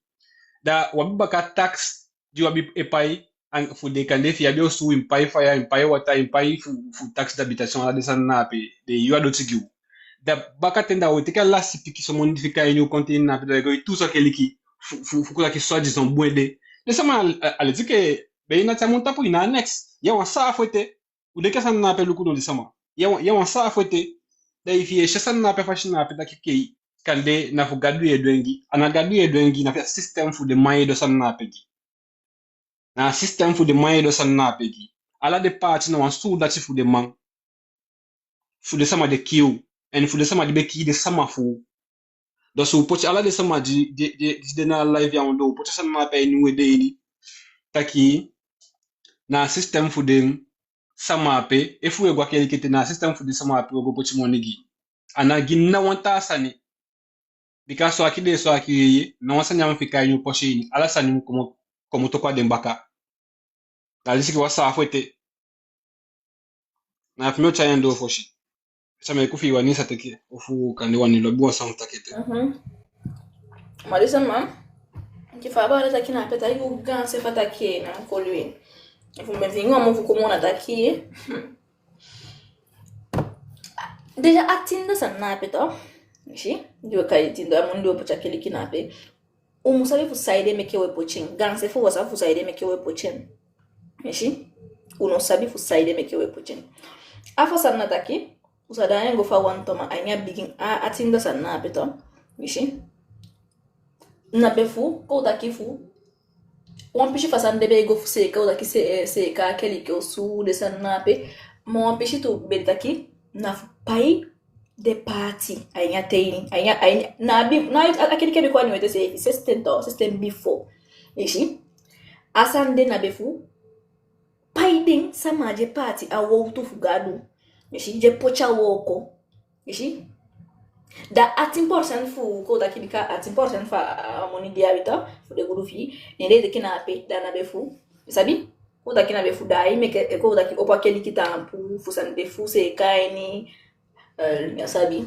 Da u abi baka taxe di u abi e pai, anga fu den, kande fi i abi osu, i mu pai faya, i mu pai wata, i mu pai fu, fu taxe d'habitation, ala den sani na ape, den e yuu a doti gi u. Da bakaten da u e teke a lasi pikinso moni di fika a ini u konti ini na ape, da u e go e tuusu a keliki fu, fu, fu kon taki soi-disant bun ede. Den sama, a, a leti enke be i ná a mun tapu, i ná a neks. Ya wan saafu ete. U denki a sani na ape luku, den sama. Ya wan, ya wan saafu ete. Da efi i e si a sani na ape a fasi na ape, taki kei, kande na fu Gadu i e du en gi. A ná Gadu i e du en gi, na fu a système fu den man i e du a sani na ape gi. Na a système fu den man i e du a sani na ape gi. Ala den paati na wan suudati fu den man. Fu den sama di e kii u. En fu den sama di be kii den sama fu u. Dus u poti ala den sama di, di, di, di de na a live ya ondoo, u poti a sani na ape a ini u ede ini. Taki, na a système fu den sama ape, efu u e go a keliki ete, na a système fu den sama ape u o go poti moni gi. A ná gi ná wan taa sani. Bika swaki den e swaki u yeye, ná wan sani á mu fika a ini u posi ini, ala sani mu komoto, komoto kon a den baka. Da a leti enke wan saafu ete. Na fu mi o tyai en doo fosi. Sama e kon fi i wani sa teke, ofu kande wani lobi wan sani taki ete. Mhm. Ma den sama, enke fa a baala taki na ape, taki u gaanse fa taki na kolu en. Efu mi be fii wan mofu kon moo na taki. Déjà a tin doo sani na ape tu. I si, di u kai tin doo a moni di u poti a keliki na ape. U mu sabi fu saide meke u e poti en. Gaanse fu u á sabi fu saide meke u e poti en. I si, u ná sabi fu saide meke u e poti en. A fosi sani na taki, u sa daai en go fa wan toma, a ini a bigin, a, a tin doo sani na ape tu. I si. Na be fu, kon u taki fu, wan pisi fa sani de be e go fu seeka, u taki se, eh, seeka a keliki osu, den sani na ape. Ma wan pisi tu be de taki, na fu pai den paati, a ini a ten ini, a ini a, a ini, na a bi, na a, a keliki be kon a ini u ete seefi, sensi ten tu, sensi ten bifo. I si. A sani de na be fu pai den sama di e paati a wowtu fu Gadu. I si, di e poti a wooko. I si. Da a tin percent fu, kon u taki bika a tin percent fu a moni di i abi tu, fu den gudu fi i, ne den e teke na ape, da na be fu, i sabi? Kon u taki na be fu daai meke, kon u taki opo a keliki taampu, fu sani de fu seeka a ini, eh, i sabi.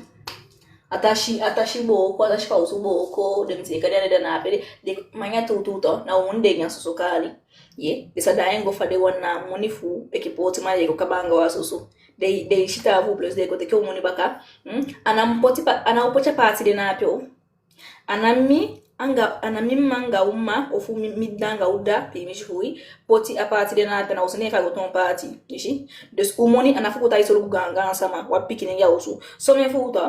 A tasi, a tasi booko, a tasi fa osu booko, den mu seeka den ede na ape de, den manya tuutuu tu, na u moni den e nyan soso kaali. Ye, den sa daai en go fa den wani, na moni fu, enke pootiman ye go kaba anga u a soso. Den, den e sitaafu plus den e kon teke u moni baka. Hmm? A ná mi poti pa, a ná u poti a paati de na ape o. A ná mi anga, a ná mi mma anga u mma, ofu mi, mi dda anga u dda, piimisi fu wi, poti a paati de na ape, na u sende en fa a go toon paati, i si. Dus u moni a ná fu go taigi solugu gaangaan sama, wan pikinnengii a osu. Somen fu u tu,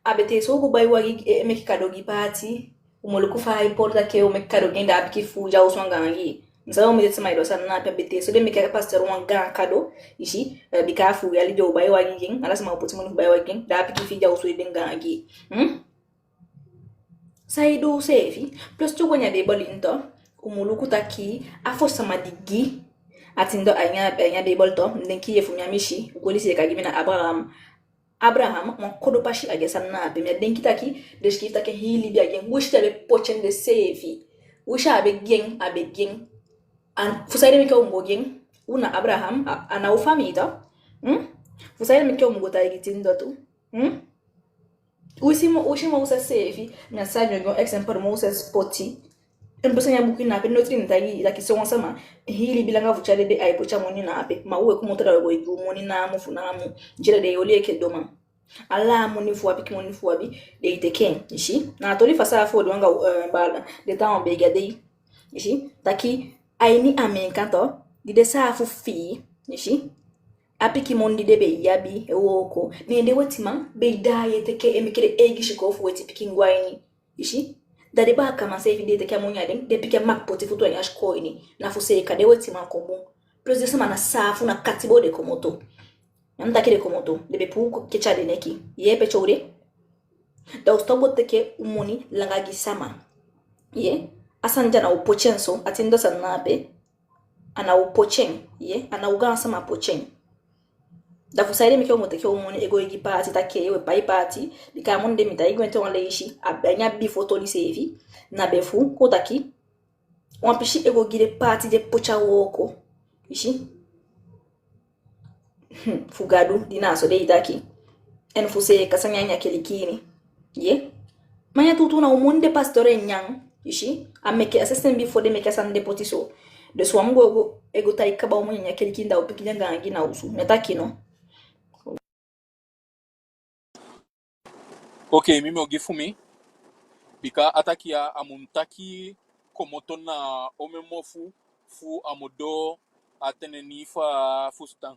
a betee so u go bai wagi, e, e meke kado gi paati, u mu luku fa ai poli taki u meke kado gi en, da a pikin fu u de a osu anga angii. Mi sabi u mu de sama e du a sani na ape, a betee so den meke a pasiteri wan gaan kado, i si, eh, bika fu yali de u bai wagi gi en, ala sama u poti moni fu bai wagi gi en, da a pikin fi i de a osu e de anga angii. Hmm? San i du seefi, plus tu go a ini a Beibel ini tu, u mu luku taki, a fosi sama di gi, a tin doo a ini a, a ini a Beibel tu, mi denki efu mi á misi, u go lisi e ka gi mi na Abraham. Abraham, wan kodo pasi a gi a sani na ape, mi á denki taki, den sikiifi taki hii libi a gi en, winsi a be poti en de seefi. Winsi a be gi en, a be gi en. An, fu saide meke u mu go gi en, u na Abraham, a, a na u famii tu. Hmm? Fu saide meke u mu go taigi tin doo tu. Hmm? Winsi mo, winsi Moses seefi, mi á sabi, mi o gi wan eksempel, Moses poti. En pasa a ini a buku na ape, noti den taigi, taki so wan sama, hii libi langa fu tyai dede ai poti a moni na ape. Ma u e komoto da u e go e gi u moni namo fu namo. Di da den e oli enke doman. Ala a moni fu u abi, pikin moni fu u abi, den e teke en, i si. Na a toli fa saafu o du anga, eh, baala, den taawan be e gi a dei. I si. Taki, a ini Ameekan tu, di den saafu fii, i si. A pikin moni di den be e abi e wooko, ne den wetiman be e daai e teke e meke den eigi sikoo fu weti pikin go a ini. I si? Da den baakaman seefi di e teke a moni a den, den pikin á mag poti futu a ini a sikoo ini. Na fu seeka den wetiman kon bun. Plus den sama na saafu, na katibo den komoto. Na mi taki den komoto, den be puu keti a den neki. Yee pe tyow de? Da u stop go teke u moni langa gi sama. Yee? A sani di a ná u poti en so, a tin dunsu sani na ape. A ná u poti en, yee, a ná u gaansama poti en. Da fu saide meke u mu teke u moni e go e gi paati taki u e pai paati, bika a moni de mi taigi u en te wan leisi, a be a ini a bifo toli seefi, na be fu kon taki, wan pisi e go gi den paati di e poti a wooko. I si? Hmm, fu Gadu, di na so den e taki. En fu seeka sani a ini a keliki ini. Yee. Ma ya tuutuu na u moni den pasitoo e nyan. I si? A meke a sensi bifo den meke a sani de poti so. Dus u á mu go, go, e go tai kaba u moni a ini a keliki ini da u piki den gaangi na osu. Mi e taki no. Ok, mi, mi o gi fu mi. Bika a taki ya, a mu taki komoto na omen mofu, fu a mu doo a tene ini fu a fusutan.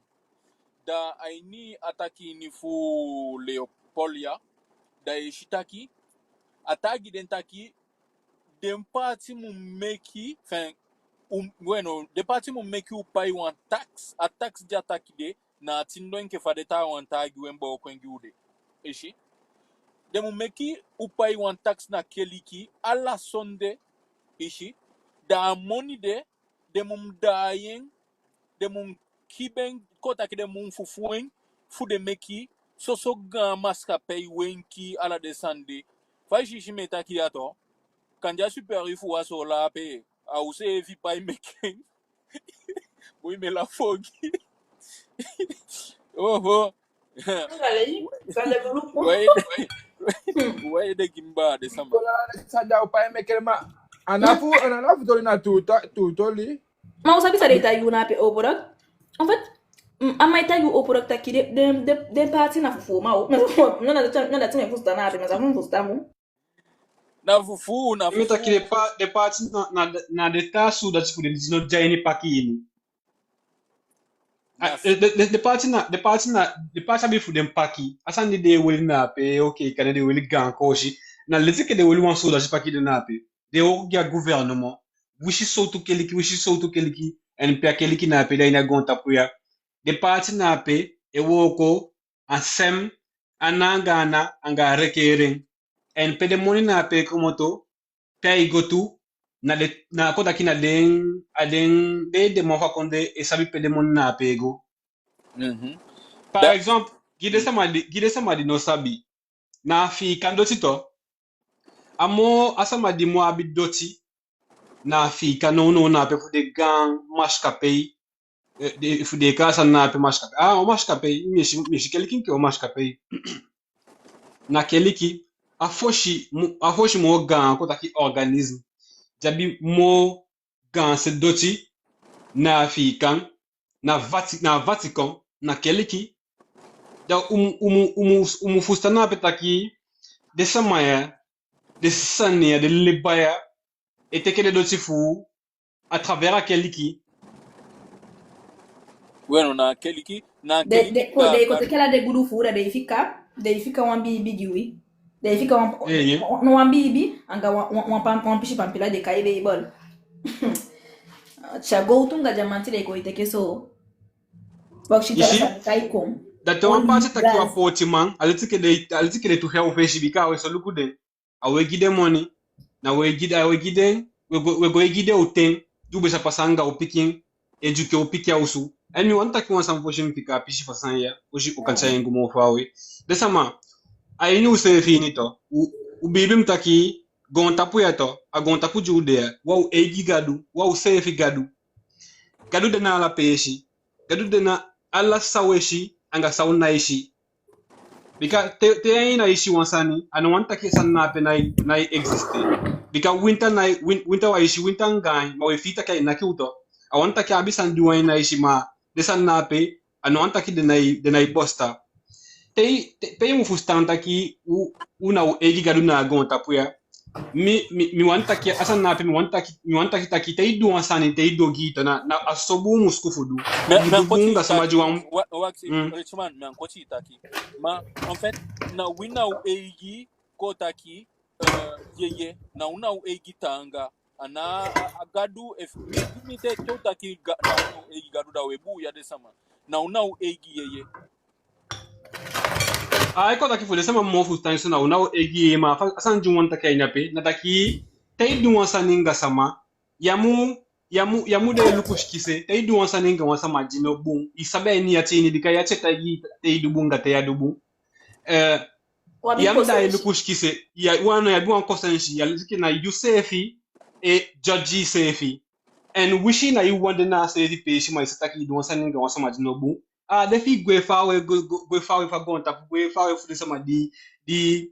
Da a ini a taki ini fu Leopold ya, da i e si taki, a taigi den taki, den paati mu meke, enfin, um, bueno, den paati mu meke u pai wan taxe, a taxe di a taki de, na a tin don enke fa den taawan taigi u en booko en gi u de. I si? Den mu meke u pai wan taxe na keliki, ala sonde, i si? Da a moni de, den mu daai en, den mu kibi en, kon taki den mu fufuu en, fu den meke soso gaan masikapei wenki ala den sani de. Fa i si, i si mi e taki ya tu, kande a super fu u a Soolan ape, a u seefi pai meke en. Boi, mi e lafu ogii. Oho. Wai, wai, wai de gi mi baa, den sama. Sa da u pai meke ma. A ná fu, a ná fu toli na tu, tu, toli. Ma u sabi san den e taigi u na ape, Opodok? En fait, mm, a man e taigi u, Opodok, taki den, den, den, den paati na fufuu, ma u, na, na, na, na dati mi e fusutan na ape, ma san mi fusutan mu. Na fufuu, na fufuu. Mi taki den pa, den paati na, na, na den taa suudati fu den di no de a ini paki ini. A, den, den, den, den paati na, den paati na, den paati abi fu den paki. A sani di den e weli na ape, ok, kande den e weli gaan koosi. Na leti enke den e weli wan suudati paki de na ape. Den e wooko gi a gouvernement. Wisi sowtu keliki, wisi sowtu keliki. En pe a keliki na ape de a ini a goontapu ya. Den paati na ape e wooko, a sem, a na anga ana, anga a regering. En pe den moni na ape e komoto, pe ai go tu, na den, na kon taki na den, a den, den, den man fu a kondee e sabi pe den moni na ape e go. Mhm. Par exemple, gi den sama di, gi den sama di no sabi, na Afiikan doti tu. A moo, a sama di moo abi doti, na Afiikan nownow na ape fu den gaan masikapei, eh, den, fu den e kai a sani na ape masikapei. Ah, o masikapei, mi e si, mi e si keliki enke o masikapei. Na keliki, a fosi, mo-, a fosi moo gaan kon taki organisme di abi moo gaanse doti na Afiikan, na Vati-, na Vatican, na keliki. Da u mu, u mu, u mu, u mu fusutan na ape taki den sama ya, den sani ya, den liba ya, e teke den doti fu u à travers a keliki. Weno, na keliki, na den, keliki den kon, da den kon teke ala den gudu fu u, da den e fika, den e fika wan biibi gi wi. Den e fika wan, eh, yeah, wan, wan biibi, anga wan, wan, wan pam-, wan pisi pampila den e kai Beibel. Tya, gowtu anga dyamanti den kon e teke so. Wakiti, i si? Ala sani kai kon. Da te wan paati taki wan pootiman, a leti enke den, a leti enke den tu hei u fesi, bika a we so luku den. A we gi den moni, na we gi den, a we gi den, we go, we go e gi den u ten, di u be sa pasa anga u pikin, éduquer u pikin a osu. En mi wani taki wan sani fosi mi fika a pisi fu a sani ya, fosi u kan tyai en go moo faawe. Den sama, a ini u seefi ini tu, u, u biibi mi taki, goontapu ya tu, a goontapu di u de ya, u a u eigi Gadu, u a u seefi Gadu. Gadu de na ala peesi, Gadu de na ala san we si, anga san u nái si. Bika te, te i nái si wan sani, a no wani taki a sani na ape nái, nái existe. Bika winta nái, win-, winta wi á e si, winta anga ain, ma we fii taki ai naki u tu. A wani taki a abi sani di wi á e si, ma den sani na ape, a no wani taki den nái, den nái besta. Te, te, pe i mu fusutan taki u, u na u eigi Gadu na a goontapu ya. Mi, mi, mi wani taki, a sani na ape, mi wani taki, mi wani taki taki, te i du wan sani, te i du ogii tu, na, na a so bun u mu suku fu du. Mi, mi du bun anga sama di wan. Wa-, wakti, Richman, mi á koti i taki. Ma, en fait, na wi na u eigi kon taki, eh, yeye, na u na u eigi taanga. A ná a, a Gadu efu, mi, mi te u taki Ga-, na u na u eigi Gadu, da we buuya den sama. Na u na u eigi yeye. A, i kon taki fu den sama mofu tan so, na u na u eigi yeye, ma fa, a sani di mi wani taki a ini ape, na taki, te i du wan sani anga sama, ya mu, ya mu, ya mu de luku sikin se, te i du wan sani anga wan sama di no bun, i sabi a ini i ati ini, bika i ati e taigi i te i du bun anga te ya du bun. Eh, ya mu de luku sikin se, ya, wan, ya du wan kosensi, ya leki na yuseefi e judge iseefi. En winsi na i wan de na a seefi peesi, ma i si taki i du wan sani anga wan sama di no bun, a de fi i gwe faawe, gwe, gwe, gwe faawe fu a goontapu, gwe faawe fu den sama di, di,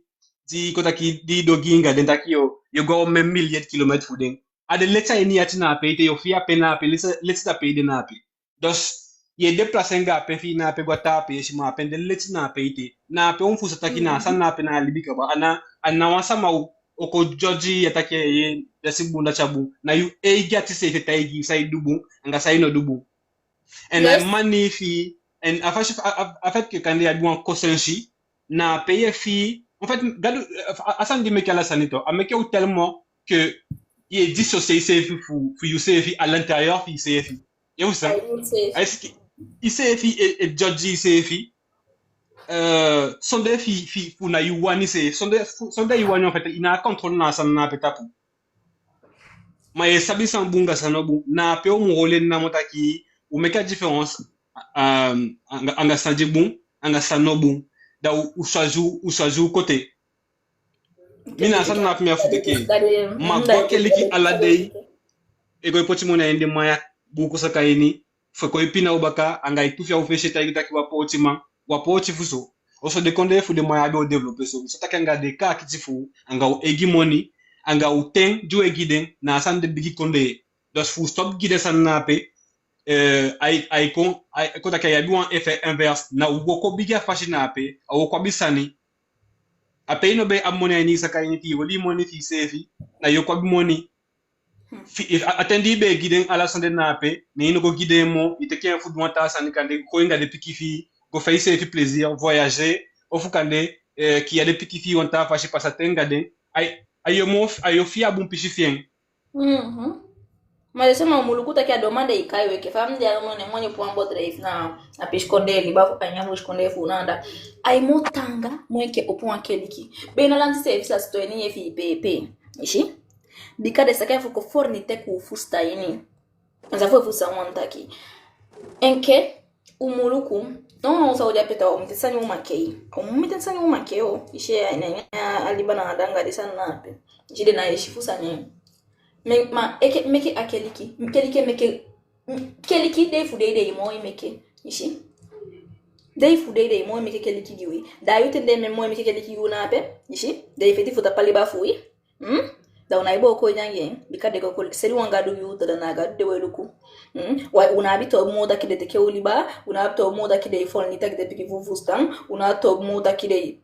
di kon taki, di du ogii anga den, taki yo, yo go même milliers de kilomètres fu den. A de leti a ini i ati na ape ete, yo fii a pen na ape, leti, leti a pe i de na ape. Dus, ye déplacer anga a pen fi i na ape go a taa peesi, ma a pen de leti na ape ete. Na ape u mu fusutan taki na a sani na ape na a libi kaba. A ná, a ná wan sama o, o kon judge i ya taki ye, dati bun, dati á bun. Na yu eigi ati seefi e taigi i san i du bun, anga san i no du bun. En a mani fi, en a fasi, a, a, a fait que kande ya du wan kosensi, na ape ye fii, en fait, Gadu, a, a sani di meke ala sani tu, a meke u tellement que ye dissocier iseefi fu, fu yuseefi à l'intérieur fi iseefi. Ye fusutan? Est-ce que iseefi e, e judge iseefi, eh, sondee fi, fi, fu na yu wani seefi, sondee, fu, sondee yu wani, en fait, i ná a contrôle na a sani na ape tapu. Ma ye sabi san bun anga san no bun, na ape u mu holi en namo taki, u meke a différence, eh, anga, anga san di bun, anga san no bun. Da u, u choisir, u choisir u côté. Mi na a sani na ape mi a fu teke. Ma go a keliki ala dei, e go e poti moni a ini den man ya buku saka ini, fu kon e pina u baka, anga i tu fi a u fesi e taigi taki u a pootiman, u a pooti fu so. Oso den kondee fu den man ya be o développer so. U sa taki anga den kaakiti fu u, anga u eigi moni, anga u ten di u e gi den, na a sani de bigi kondee. Dus fu u stop gi den sani na ape, eh, ai, ai kon, ai kon taki ai abi wan effet inverse. Na u wooko bigi a fasi na ape, a wooko abi sani. Ape i no be abi moni a ini i saka ini, te i holi i moni fi iseefi, na i o kon abi moni. Fi, a, a ten di i be e gi den ala sani de na ape, ne i no go gi den moo, i teke en fu du wan taa sani, kande go anga den pikin fi i, go fai iseefi plaisir, voyager, ofu kande, eh, kiya den pikin fi i wan taa fasi, pasa ten anga den. Ai, ai o moo, ai o fii a bun pisi fi en. Mhm. Ma den sama mu luku taki a den man de e kai u enke fa mi de a moni, moni puu wan bedrijf na, na pisi kondee liba fu, a ini a busikondee fu u na anda. Ai moo taanga moo enke opo wan keliki. Be na lanti seefi sa sitoo ini ye fi i pepe. I si? Bika den saka fu kon foni teke u fusutan ini. A sa fu fusutan wan taki. Enke u mu luku, no, no, u sa o de ape taa, u mu teke sani u mankei. U mu teke sani u mankei o. I si, a ini a liba na anda anga den sani na ape. I si, den ná e si fu sani. Me, ma, enke, meke a keliki, keliki e meke, keliki dei fu dei dei moo e meke, i si. Dei fu dei dei moo e meke keliki gi wi. Da a yuu ten de moo e meke keliki gi u na ape, i si. Den e feti fu tapu a liba fu wi. Hmm? Da u ná e booko den anga en, bika den go kon seli wan gadu gi u, da na a gadu den we luku. Hmm? Wa, u ná abi toobi moo taki den teke u liba, u ná abi toobi moo taki den e foni taki den pikin fu fusutan, u ná abi toobi moo taki den,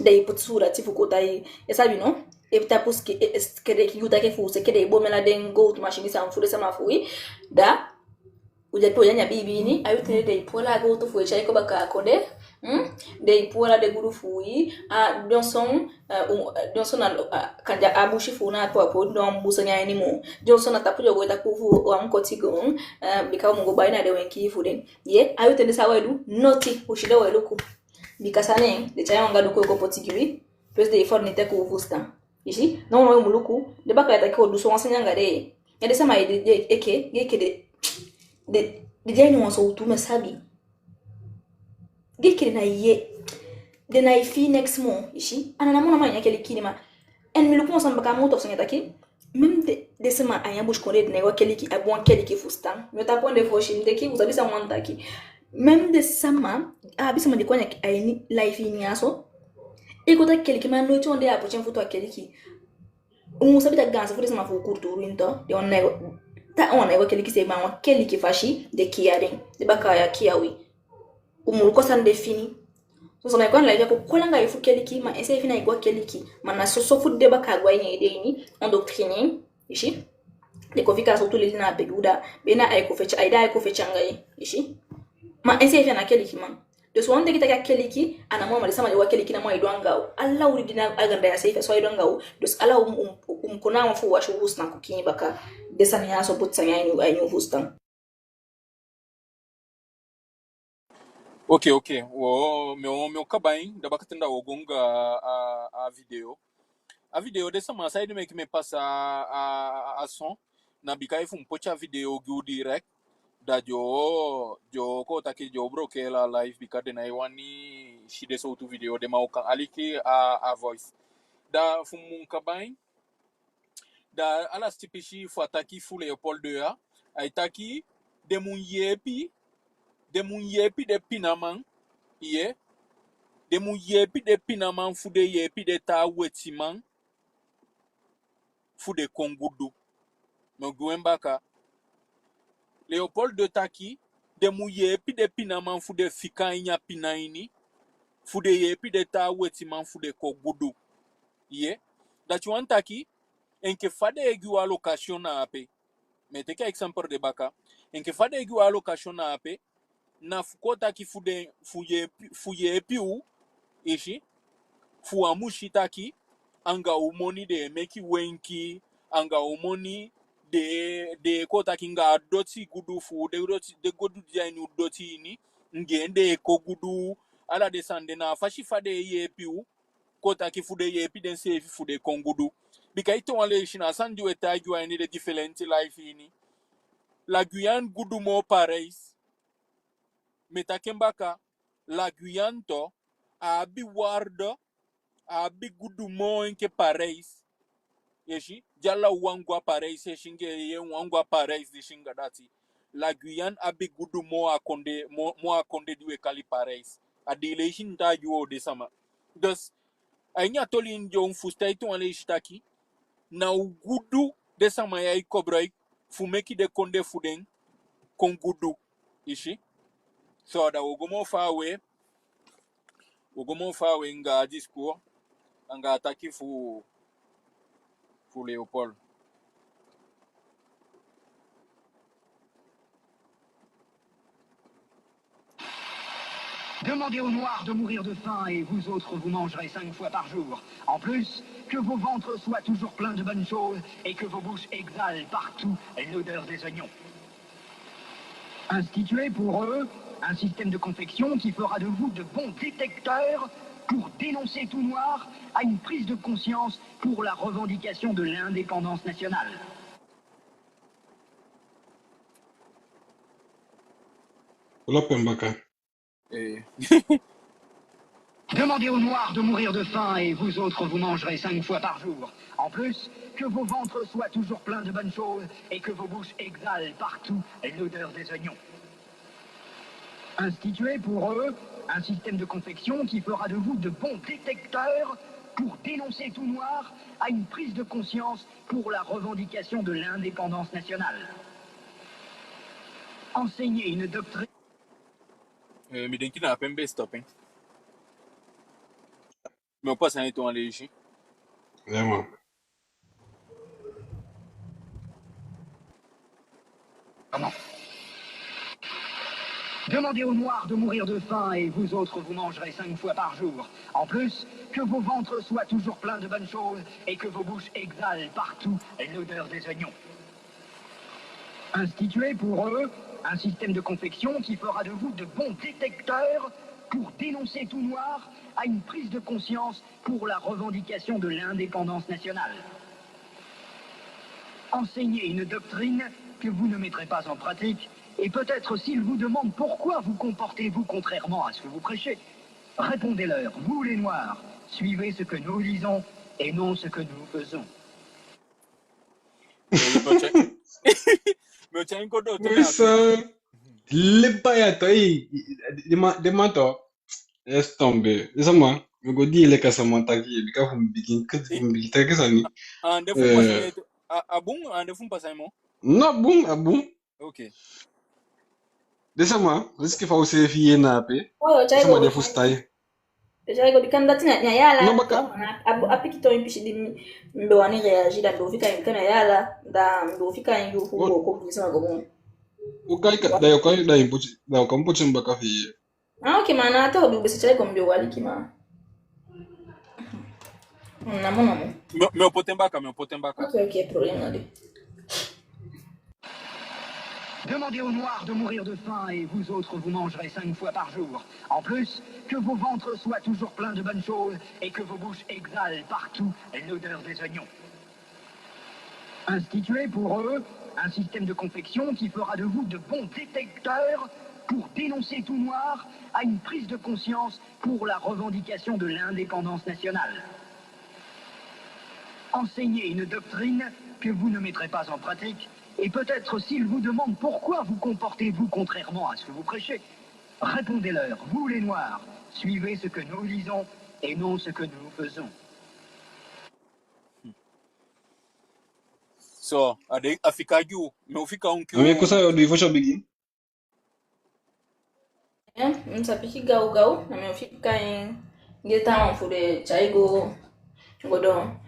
den e poti suurati fu koti, i sabi no? E tapu seke, e, e, seke den e kii u taki fu seke den e boon mela den gowtu masini san fu den sama fu wi. Da u de pe u de a ini a biibi ini, a yuu ten de den e puu ala a gowtu fu u e tyai kon baka a kondee. Hmm? Den e puu ala den gudu fu wi. A dyonson, eh, u, dyonson na, eh, kande a busi fu u na a puu a puu, den á mu busa nyan ini moo. Dyonson na tapu den o go e tapu fu u á mu koti goon, eh, bika u mu go bai na den wenkii fu den. Ye, a yuu ten de san u e du, noti, u si den u e luku. Bika san, den tyai wan gadu kon, kon poti gi wi, plus den e foni teke u fusutan. I si, nownow u mu luku, den bakaa e taki u o du so wan sani anga den. Ya den sama e de, de, enke, enke den, den, den de a ini wan sowtu, mi á sabi. Enke den ná e, den ná e fii neks moo, i si. A ná namo namo a ini a keliki ini ma. En mi luku wan sani baka a moo tof sani taki, même den, den sama a ini a busikondee den ná e go a keliki, abi wan keliki fusutan. Mi o tapu ande fosi, mi teke, u sabi san mi wani taki. Même den sama, a abi sama di kon a ini live ini ya so. E go a keliki ma noiti wan dei a poti en futu a keliki. U mu sabi taki gaanse fu den sama fu u kulturu ini tu, den wani ná e go, taa wani ná e go a keliki seefi, ma a wan keliki fasi den kiya den, den bakaa ya kiya wi. U mu luku a sani de fini. Son sama e kon a live ya kon koli anga yu fu keliki, ma enseefi ná e go a keliki. Ma na soso fu den bakaa go a ini en ede ini, endoctriner, i si. Den kon fika a sowtu leli na ape gi u, da be na ai kon feti, ai da ai kon feti anga i, i si. Ma enseefi a ná kelikiman. Dus wan dei taki a keliki, a namo, ma den sama di e go a keliki namo ai du anga u. Ala u di de na a ganda ya seefi, a so ai du anga u. Dus ala u mu, u mu, u mu kon na wan fu wasi u fustan kon kiin baka den sani ya so, poti sani a ini u, a ini u fustan. Ok, ok. Wo, mi o, mi o kaba en, da bakaten da wo go anga a, a video. A video, den sama, saide meke mi e pasa a, a, a son, na bika efu mi poti a video gi u direct, da den o, den o kon taki den o bloquer a live, bika den ná e wani si den sowtu video, den man o kan aliki a, a voice. Da fu mi kaba en, da a lasiti pisi fu a taki fu Léopold deux ya, ai taki den mu yeepi, den mu yeepi den pinaman, i yee, den mu yeepi den pinaman fu den yeepi den taa wetiman fu den kon gudu. Mi o gi u en baka. Léopold deux taki den mu yeepi den pinaman fu den fika a ini a pina ini, fu den yeepi den taa wetiman fu den kon gudu. I yee, dati wani taki, enke fa den e gi u allocation na ape. Mi e teke a exemple de baka. Enke fa den e gi u allocation na ape, na fu kon taki fu den, fu yeepi, fu yeepi u, i si, fu u á mu si taki anga u moni den e meke wenki, anga u moni den, den e kon taki anga a doti gudu fu u, den doti, den gudu di de a ini u doti ini, anga en den e kon gudu, ala den sani de na a fasi fa den e yeepi u, kon taki fu den yeepi denseefi fu den kon gudu. Bika ete wan leisi na a sani di u e taigi u a ini den difelenti live ini. La Guyane gudu moo Paris. Mi e taki en baka, la Guyane tu, a abi waarde, a abi gudu moo enke Paris. I si, di ala u wani go a Paris, i si, enke i wani go a Paris, disi anga dati. La Guyane abi gudu moo a kondee, moo, moo a kondee di u e kali Paris. A dii leisi mi taigi u, o den sama. Dus, a ini a toli ini di u mu fusutan ete wan leisi taki, na u gudu den sama ya e koboloiki fu meke den kondee fu den kon gudu. I si. So, da wo go moo faawe, wo go moo faawe anga a discours, anga a taki fu, fu Léopold. Demandez aux Noirs de mourir de faim et vous autres, vous mangerez cinq fois par jour. En plus, que vos ventres soient toujours pleins de bonnes choses et que vos bouches exhalent partout l'odeur des oignons. Instituez pour eux un système de confection qui fera de vous de bons détecteurs pour dénoncer tout noir à une prise de conscience pour la revendication de l'indépendance nationale. Pull up en baka. Eh. Demandez aux Noirs de mourir de faim et vous autres, vous mangerez cinq fois par jour. En plus, que vos ventres soient toujours pleins de bonnes choses et que vos bouches exhalent partout l'odeur des oignons. Instituez pour eux un système de confection qui fera de vous de bons détecteurs pour dénoncer tout noir à une prise de conscience pour la revendication de l'indépendance nationale. Enseignez une doctrine. Eh, mi denki na ape mi be stop en. Mi o pasa en ete wan leisi. Ya, man. Demandez aux Noirs de mourir de faim et vous autres, vous mangerez cinq fois par jour. En plus, que vos ventres soient toujours pleins de bonnes choses et que vos bouches exhalent partout l'odeur des oignons. Instituez pour eux un système de confection qui fera de vous de bons détecteurs pour dénoncer tout noir à une prise de conscience pour la revendication de l'indépendance nationale. Enseignez une doctrine que vous ne mettrez pas en pratique, et peut-être s'ils vous demandent pourquoi vous comportez-vous contrairement à ce que vous prêchez, répondez-leur, vous les Noirs, suivez ce que nous disons et non ce que nous faisons. Mi o tyai en go doo. Leba ya tu, eh, den man, den man tu. Laisse tomber. Sama, mi go di leka sama taki, bika fu mi bigin, fu mi bigin taki sani. A, a bun, a de fu mi pasa en moo. No, a bun, a bun. Ok. Den sama, risque fa u seefi yee na ape. Den sama de fu stai. Déjà, i go di kan dati na, na ya ala. No, baka. A, a, a piki toon pisi di mi, mi be wani réagir, da mi be o fika en, kan na ya ala, da mi be o fika en yu fu go ko bisa go mo. U kai ka, da yo kai, da i poti, da yo kan poti en baka fi i. Ah, ok, ma na a taa u be si tyai kon be wali ki ma. Na mo, na mo. Mi o, mi o poti en baka, mi o poti en baka. Ok, ok, problème no de. Demandez aux Noirs de mourir de faim et vous autres, vous mangerez cinq fois par jour. En plus, que vos ventres soient toujours pleins de bonnes choses et que vos bouches exhalent partout l'odeur des oignons. Instituez pour eux un système de confection qui fera de vous de bons détecteurs pour dénoncer tout Noir à une prise de conscience pour la revendication de l'indépendance nationale. Enseignez une doctrine que vous ne mettrez pas en pratique, et peut-être s'ils vous demandent pourquoi vous comportez-vous contrairement à ce que vous prêchez, répondez-leur, vous les Noirs, suivez ce que nous disons et non ce que nous faisons. So, a de, a fika gi u, mi o fika un ki. Mi e kosa yo di fosi o bigin. Eh, mi sa piki gaw gaw, na mi o fika en gi den taa wan fu den tyai go, go don.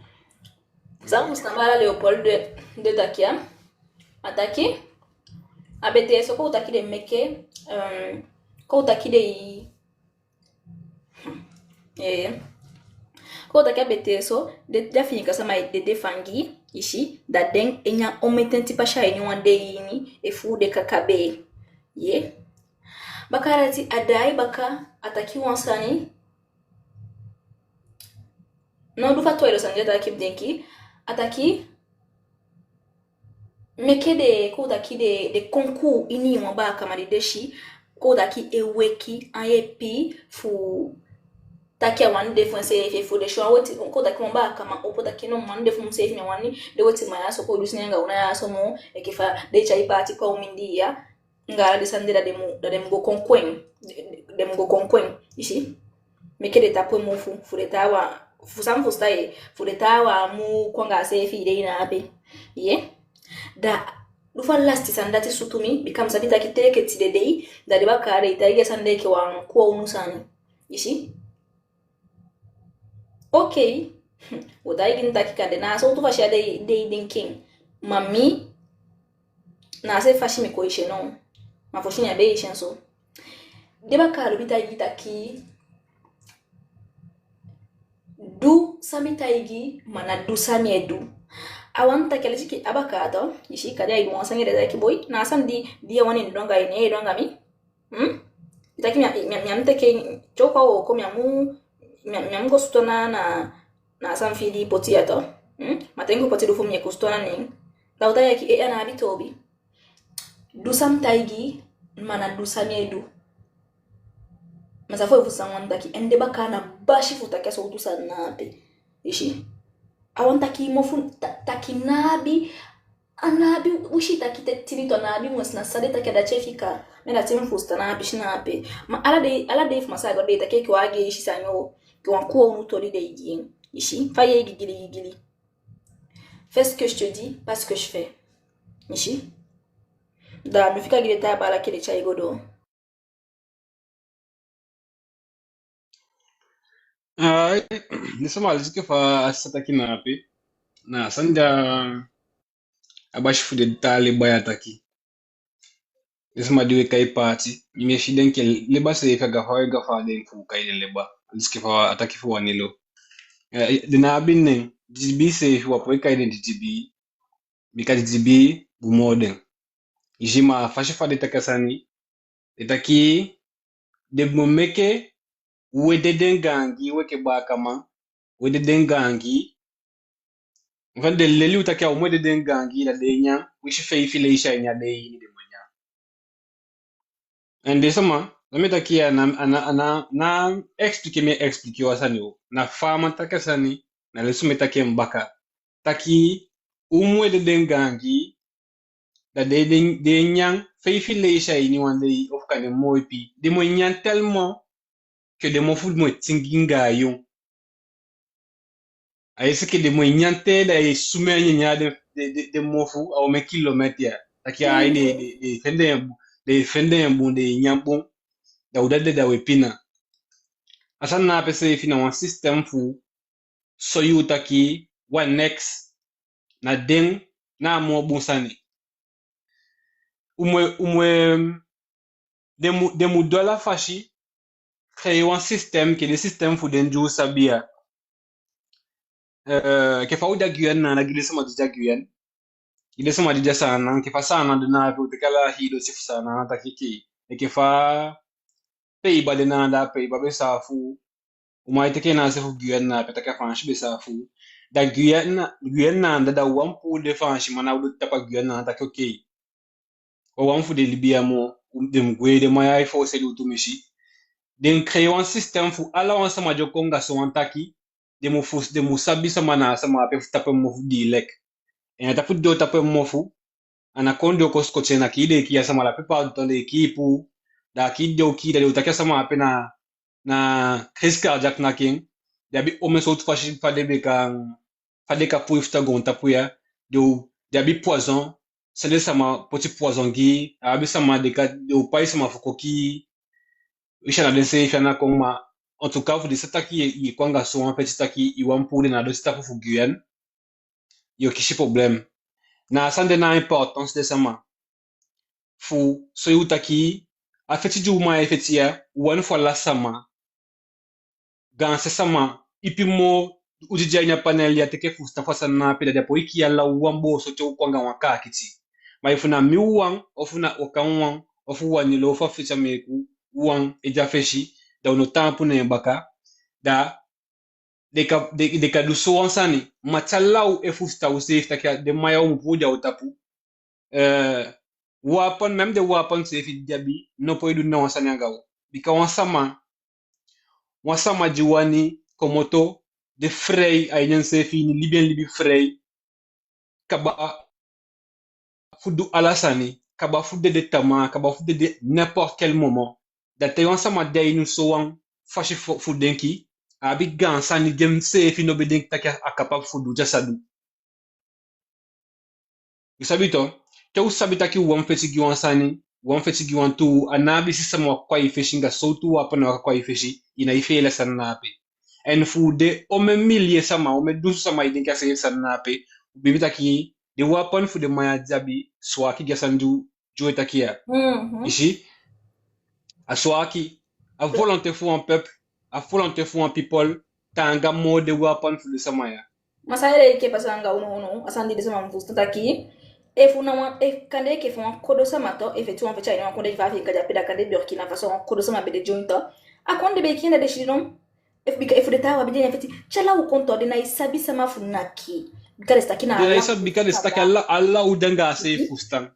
San fusutan baala Leopold de, de taki ya. A taki, a betee so, kon u taki den meke, eh, kon u taki den i Eh, kon u taki a betee so, den, den Afiikan sama e de, de fanga, i si, da den e nyan omen ten pasi a ini wan dei ini, efu den kaka bee. Ye. Baka dati a daai baka, a taki wan sani. No, du fa tu a ede sani di a taki, mi denki, a taki, meke den, kon u taki den, den konkuu ini wan baakaman di den si, kon u taki e weki, a yeepi fu taki a wani de fu enseefi, fu den si wan weti, kon u taki wan baakaman opo taki no, mi wani de fu miseefi, mi á wani den wetiman ya so kon du sani anga u na ya so moo, enke fa den e tyai paati kon a u mindii ya. Anga ala den sani de, da den mu, da den mu go kon koo en. Den mu go kon koo en, i si. Meke den tapu en mofu, fu den taawan, fu san fusutan ye, fu den taawan á mu kon anga a seefi idei na ape. Ye. Da, du fa lasiti sani dati sutu mi, bika mi sabi taki te enke tide dei, da den bakaa den e taigi a sani de enke wan kowownu sani. I si. Ok. Wo taigi mi taki kande na a sowtu fasi ya den, den e denki en. Ma mi, na a seefi fasi mi kon e si en now. Ma fosi mi á be e si en so. Den bakaa lobi taigi taki, du san mi taigi, ma ná du san mi e du. A wani taki a leti enke a bakaa tu, i si, kande ai du wan sani, den taki boi, na a sani di, di a wani du anga i, ne ai du anga mi. Hmm? I taki mi á, mi á, mi á mu teke, te u kon a wooko, mi á mu, mi á, mi á mu go sutu ana na, na a sani fi i di i poti ya tu. Hmm? Ma te mi go poti du fu mi, mi e kon sutu ana neen. Da u taigi en taki, eh, a ná abi toobi. Du san mi taigi, ma ná du san mi e du. Ma san fu, fu san wani taki, en den bakaa ná basi fu taki a sowtu sani na ape. I si. A wani taki mofu, ta-, taki ná abi, a ná abi, u si taki te tini tu a ná abi, wan sani na san den taki a dati e fika. Mi dati mi fusutan na a pisi na ape. Ma ala dei, ala dei fu masaa Gadu den e taki enke wan agi e si sani o, enke wan kowownu toli den e gi en. I si. Fa i e gigili gigili. Fais ce que je te dis, pas ce que je fais. I si. Da mi fika gi den taa baala enke den tyai go doo. Ai, den sama, leti enke fa a sa taki na ape. Na a sani di a basi fu den taa leba ya taki. Den sama di we kai paati, mi e si den enke leba seefi, a gafa we gafa den fu kai den leba. Leti enke fa a taki fu wanlo. Eh, den ná abi nen, didibii seefi, u á poi kai den didibii. Bika didibii bun moo den. I si, ma a fasi fa den taki a sani, den taki den mu meke u e dede anga angii, u enke baakaman, u e dede anga angii. Enfin, den leli u taki a u mu e dede anga angii, da den e nyan, winsi feifi leisi a ini a dei ini den mu e nyan. En den sama, na mi e taki ya, na, na, na, na expliquer mi e expliquer u a sani o. Na fa a man taki a sani, na leisi mi e taki en baka. Taki, u mu e dede anga angii, da den, den, den e nyan feifi leisi a ini wan dei, ofu kande moo ipi. Den mu e nyan tellement que den mofu mu e tingi anga ayon. A est-ce que den mu e nyan te, da e sumee a nyanyan den, den, den, den mofu a omen kilomètre ya. Taki ai, den, den, den fende en bun, den fende en bun, den e nyan bun. Da u dati de, da we pina. A sani na ape seefi na wan système fu soi u taki wan next na den na a moo bun sani. U mu, u mu, den mu, den mu du ala fasi créer wan système, enke den système fu den di u sabi ya. Eh, enke fa u de a Guyane na anda, gi den sama di de a Guyane, gi den sama di de a Saanan, enke fa Saanan de na ape, u teke ala a hii doti fu Saanan na taki, enke fa Pays-Bas de na anda, Pays-Bas be saafu. U man e teke na a se fu Guyane na ape, taki a Faansi be saafu. Da Guyane, Guyane na anda, da wan puu den Faansiman na u doti tapu a Guyane na anda taki, okay, wan fu den libi ya moo, den mu gwe, den man ya e forcer u tumisi. Den créer wan système fu ala wan sama di o kon anga sowan taki, den mu fus, den mu sabi sama na a sama ape fu tapu en mofu direct. En a tapu di den o tapu en mofu, a ná kon den o kon sikoti en, na kii den e kii a sama, la plupart du temps den e kii puu, da a kii den o kii, da den o taki a sama ape na, na crise cardiaque naki en. Den abi omen sowtu fasi fa den be kan, fa den kan puu i futu a goontapu ya. Den o, den abi poison, sende sama poti poison gi i, a abi sama den kan, den o pai sama fu kon kii i. I si, a ná den seefi a ná kon, ma en tout cas fu den sa taki i e kon anga sowan feti taki i wani puu den na a doti tapu fu Guyane, yo kisi problème. Na a sani de na a importance, den sama, fu soi u taki a feti di u man e feti ya, u wani fu ala sama, gaanse sama, ipi moo u di de a ini a panel ya, teke fusutan fu a sani na ape, da den á poi kii ala u wan booso te u kon anga wan kaakiti. Ma efu na mi wawan, ofu na Okan wawan, ofu Wanilo, ofu a feti a Meeku wawan e de a fesi, da u no taampu neen baka, da den kan, den, den kan du sowan sani. Ma te ala u e fusutan u seefi taki a den man ya u mu puu den a u tapu, eh, wapen, même den wapen seefi di den abi, no poi du ná wan sani anga u. Bika wan sama, wan sama di wani komoto de frei a ini enseefi, ini libi en libi frei, kaba fu du ala sani, kaba fu dede tamaa, kaba fu dede n'importe quel moment. Da te wan sama de a ini sowan fasi fu, fu denki, a abi gaan sani di enseefi no be denki taki a capable fu du, di a sa du. I sabi to, te u sabi taki u wani feti gi wan sani, u wani feti gi wan tuu, a ná abi si sama waka kon a i fesi anga sowtu wapen a waka kon a i fesi, i ná e feele a sani na ape. En fu den omen milieu sama, omen dunsu sama e denki a seefi sani na ape, u biibi taki den wapen fu den man ya di abi swaki gi a sani di u, di u e taki ya. Mhm. I si, a swaki, a volonté fu wan peuple, a volonté fu wan people, taanga moo den wapen fu den sama ya. Ma san ede enke pasa anga unu, unu, a sani di den sama mu fusutan taki, efu na wan, e, kande enke fa wan kodo sama to, e feti wan feti a ini wan kondee fa a fi en kadi ape, da kande Burkina Faso wan kodo sama be de join to. A kondee be e kii en, da den si no. Efu, bika efu den taawan be de a ini a feti, te ala u kon to, den ná e sabi sama fu naki. Bika den si taki na, den ná e ala sabi, bika den si taki ala, ala u de anga a seefi fusutan.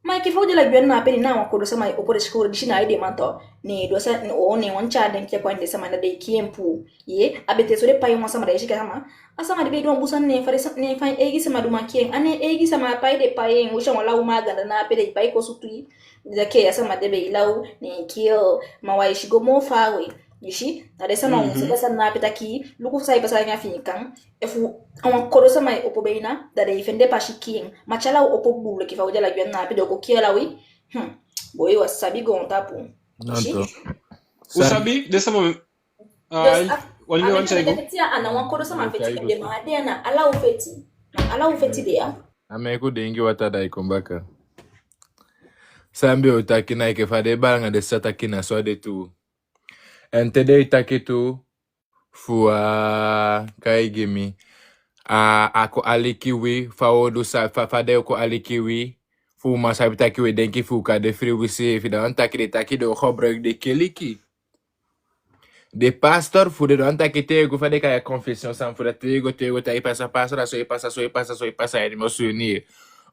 Ma enke fa u de a la Guyane na ape, ne na wan kodo sama e opo den sikoo, disi na a edeman to. Ne den sa, ne, o, ne wan tyai denki a kon a ini den sama, da den e kii en puu. Ye, a betee so den pai wan sama, da i si enke a sama, a sama di be e du wan bun sani, ne en fa den sa, ne en fa en eigi sama du man kii en. A ne en eigi sama, a pai den pai en, u si a wan law uman a ganda na ape, den e pai kon sutu i. Da enke a sama de be e law, ne en kii en. Ma u á e si go moo faawe. I si, na den sama u mu sabi a sani na ape taki, luku fa sai pasa a ini Afiikan, efu a wan kodo sama e opo beina, da den e fende pasi kii en. Ma te ala u opo buulu enke fa u de a la Guyane na ape, den o kon kii ala wi. Hmm. Boi, u á sabi goontapu. I si? U sabi, den sama, ah, dus, a, wani, a wani feti ya, a ná wan kodo sama feti, den man de ya, na ala u feti. Na ala u feti de ya. A meke u diingi wataa, da i kon baka. San mi be o taki na enke fa den baala anga den sisa taki, na so a de tuu. En te den e taki tu, fu a, kai gi mi, a, a kon aliki wi, fa u o du sa, fa, fa den o kon aliki wi, fu u man sabi taki u e denki fu u kan de fii wi seefi, da wani taki den taki den o gebruik den keliki. Den pastor fu den, da wani taki te i go fa den kai a confession san fu den, te i go, te i go taigi pastor, pastor, a so e pasa, so e pasa, so e pasa, a ini mi osu ini.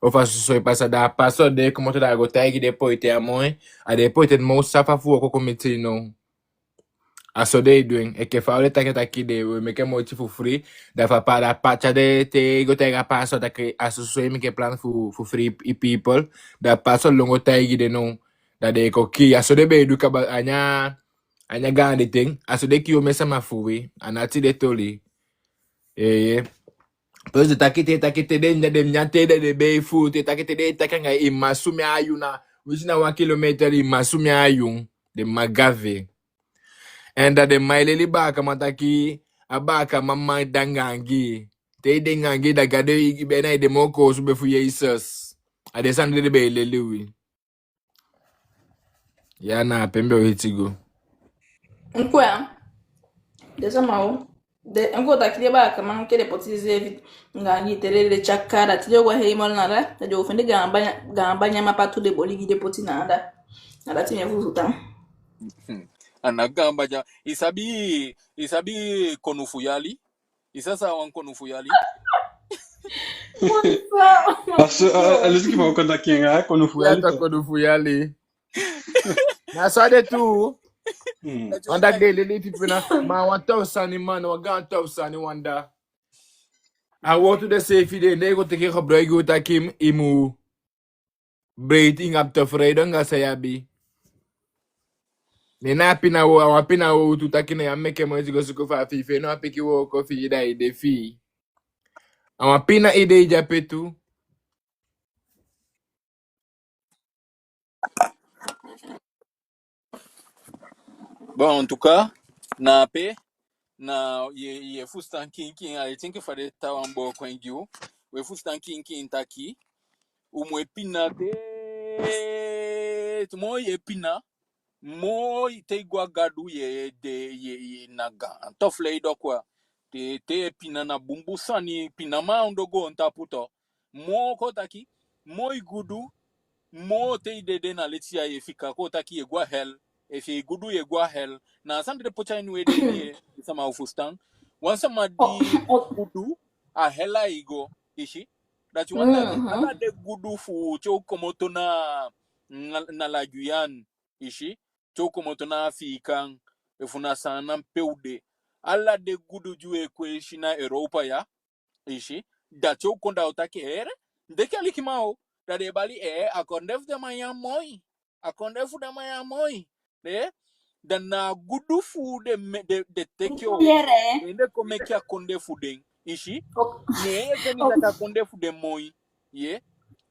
Ofu a so, so e pasa, da a pastor de komoto, da a go taigi den poite a moi, a den poite moo safa fu wooko kon miti i now. A so den e du en, enke fa u de taki, taki den e meke moiti fu fri, da fa pa, da pa, te den, te i go taigi a pastor taki a so, so i meke plan fu, fu fri i people, da pastor lon go taigi den now, da den e kon kii. A so den be e du kaba, a ná, a ná gaandi ten, a so den kii omen sama fu wi, a ná tide toli. Eeye. Plus den taki te, taki te den, den nyan te den, den be e fuu, te taki te den taki anga i, i man sumee a yun na, winsi na wan kilometer, i man sumee a yun, den man gafe. En da den man e leli baakaman taki, a baakaman man de anga angii. Te i de anga angii, da Gadu e, i be na i de moo koosube fu Yesus. A den sani de den be e leli wi. Ya na a pe mi be o hiti go. Nkwe, den sama o. Den, enke u taki den baakaman, enke den poti denseefi anga angii te den de tyaka, da te den o go a hemel na anda, da den o fende gaan banya-, gaan banyama patu den boli gi den poti na anda. Na dati mi e fusutan. A ná gaan banya-, i sabi, i sabi konu fu yali? I sa san a wan konu fu yali? Aso, a, a lesi ki fa u kan taki en, a konu fu yali. Ya, to, konu fu yali. Na so a de tu. Hmm. Wan dati den leli pipo na, ma wan tof sani man, wan gaan tof sani wan dati. A wowtu de seefi de, ne i go teke gebruik, i taki i mu breiti anga tofreiden anga san i abi. Ne na a pina wo, a wan pina wowtu taki na ya meke moiti go suku fu a fii, efu i no abi pikin wooko fi i, da i de fii. A wan pina idei de ape tu. Bon, en tout cas, na ape, na ye, ye fusutan kiinkiin, a ye denki fa den taawan booko en gi u. We fusutan kiinkiin taki u mu e pina te, te moo ye pina, moo te i go a Gadu ye de, ye, ye na gaan tofreiden quoi. Te, te ye pina na bunbun sani, pina man ondoo goontapu tu. Moo kon taki, moo i gudu, moo te i dede na leti ya ye fika, kon taki ye go a hel. Efu i gudu ye go a hel. Na a sani de den poti a ini u ede ye, sama o fusutan. Wan sama di gudu, a hel ai go, i si. Dati wani taki, ala den gudu fu te u komoto na, na, na la Guyane, i si. Te u komoto na Afiikan, efu na Saanan pe u de. Ala den gudu di u e kwesi na Europa ya, i si. Da te u kon da u taki, ee, den ke alikiman o. Da den e bali, ee, a kondee fu den man ya moi. A kondee fu den man ya moi. Ee, da na a gudu fu den me-, den, den teke o. Den kon meke a kondee fu den, i si. Ne ye feni taki a kondee fu den moi. Ye.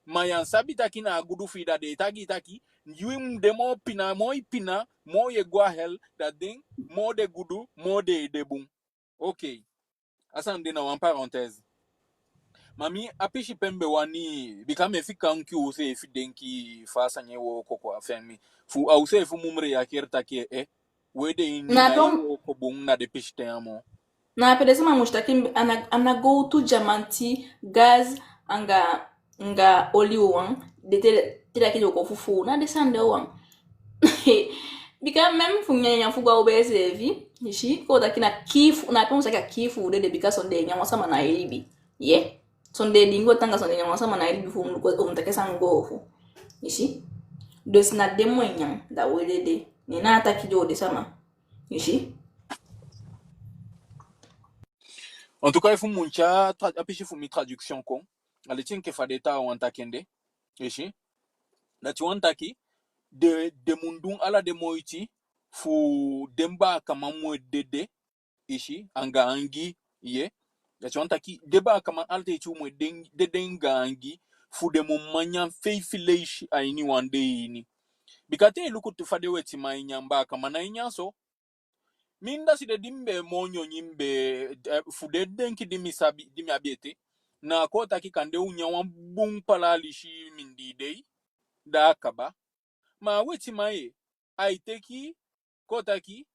Ma ya sabi taki na a gudu fi i, da den e taigi i taki, yu mu de moo pina, moo i pina, moo ye go a hel, da den, moo den gudu, moo den e de bun. Ok. A sani de na wan parenthèse. Ma mi, a pisi pe mi be wani, bika mi e fika u enke u seefi denki fa a sani e wooko quoi, enfin mi. Fu a u seefi mu réagir taki, ee, we de ini na a pe u mu wooko bun na den pisiten ya moo. Na a pe den sama mu si taki a ná, a ná gowtu, dyamanti, gaz, anga, anga oli wawan, den te, te taki den o kon fufuu, na den sani de wawan. Bika même fu nyanyan fu go a u bee seefi, i si, kon taki na kii fu, na a pe u mu si taki a kii fu u dede, bika sondee nyan wan sama ná e libi. Ye. Sondee di i go tan anga sondee nyan wan sama ná e libi, fu u mu luku, u mu taki san go fu. I si. Dus na den mu e nyan, da we dede. Ne na a taki de u de sama. I si. En tout cas, efu mi mu tyai a tra-, a pisi fu mi traduction kon, a leti enke fa den taawan taki en de. I si. Dati wani taki, den, den mu du ala den moiti fu den baakaman mu e dede, i si, anga angii, ye. Dati wani taki, den baakaman ala ten u mu e de, dede anga angii, fu den mu man nyan feifi leisi a ini wan dei ini. Bika te i luku tu fa den wetiman e nyan, baakaman ná e nyan so. Mi, da si de di mi be moo nyoni mi be, eh, fu den denki di mi sabi, di mi abi ete, na kon taki kande u nyan wan bun pala alisi mindii dei, da a kaba. Ma a wetiman ye, ai teki, kon taki,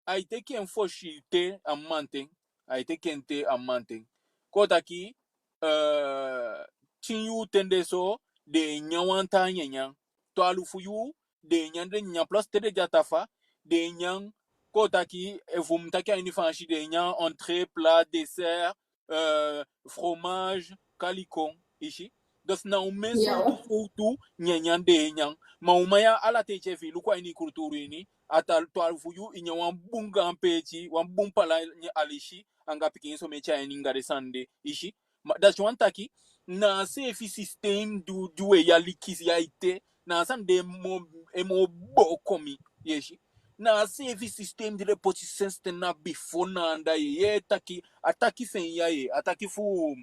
ai teki en fosi te a mamanten, ai teki en te a mamanten. Kon taki, eh, tin yuu ten de so, den e nyan wan taa nyanyan. Twalufu yuu, den e nyan den nyanyan, plus te den de a tafaa, den e nyan, kon taki, efu mi taki a ini Faansi, den e nyan entrée, plat, dessert, eh, fromage, kalikon, i si. Dus na omen sowtu, sowtu nyanyan den e nyan. Ma u man ya ala ten, efi i luku a ini kulturu ini, a twalufu yuu i nyan wan bun gaan peeti, wan bun pala alisi, anga pikinso meti a ini anga den sani de, i si. Ma dati wani taki, na a seefi système di u, di u e aliki ya ete, na a sani de e moo, e moo booko mi, i si. Na a seefi système di den poti sensi ten na bifo na anda ye, ye taki, a taki fi en ya ye, a taki fu,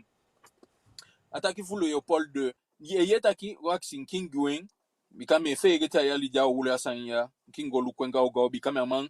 a taki fu Léopold deux. Ye, ye taki, wakti, mi kan gi u en, bika mi e feegete a yali di a oli a sani ya, mi kan go luku en gawgaw, bika mi á man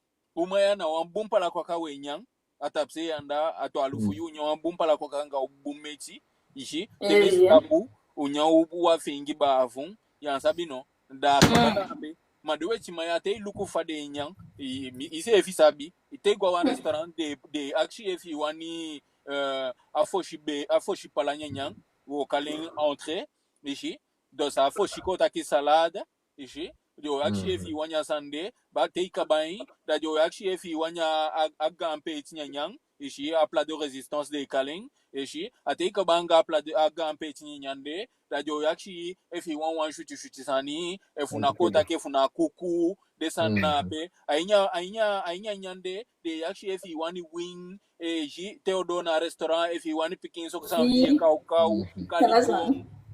Uman ya na wan bun pala kwaka we nyan. A tapu se anda, a twalufu yuu, u nyan wan bun pala kwaka anga u bun meti. I si, te we tapu, u nyan u bun, wa fengi baafun, ya sabi no. Da a kwaka na ape. Ma den wetiman ya, te i luku fa den e nyan, i, mi, i seefi sabi. I te i go a wan restaurant, den, den e akisi efi i wani, eh, a fosi be, a fosi pala nyanyan, wo kali en entrée, i si. Dus a fosi, kon taki, salade, i si. Den o akisi efi i wani a sani de, baka te i kaba en, da den o akisi efi i wani a, a, a gaan peeti nyanyan, i si, a plat de résistance den e kali en, i si. A te i kaba anga a plat de, a gaan peeti nyanyan de, da den o akisi efi i wani wan switi switi sani, efu na, kon taki, efu na kuku, den sani na ape. A ini a, a ini a, a ini a nyanyan de, den e akisi efi i wani win, i si, te i o doo na restaurant, efi i wani pikin soko sani, i si, kaw kaw, kali,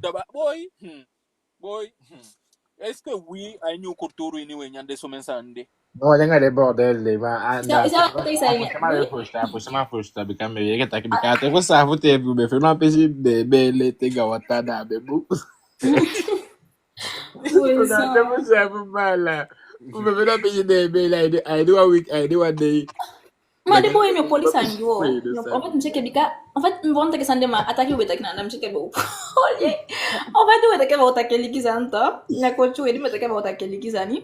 da ba, boi, hmm. Boi, hmm. Est-ce que wi, a ini u kulturu ini, we nyan den somen sani de? No, den anga den bordel de, ma anda. Sama fusutan, sama fusutan, bika mi e yee taki, bika te fu sama fusutan, efu u be feni wan peesi be, be leti anga wataa, da a be bun. Fusutan, te fu sama fusutan, u be feni wan peesi de, be leti, a e du wan week, a e du wan dei. Ma den boi, mi o poli sani gi u. En fait, mi si enke bika, en fait, mi wani taki sani de, ma a taki u be taki na, na mi si enke be u poli. En fait, u be taki abaa u taki keliki sani, toch? Na koti u ede, mi be taki abaa u taki keliki sani.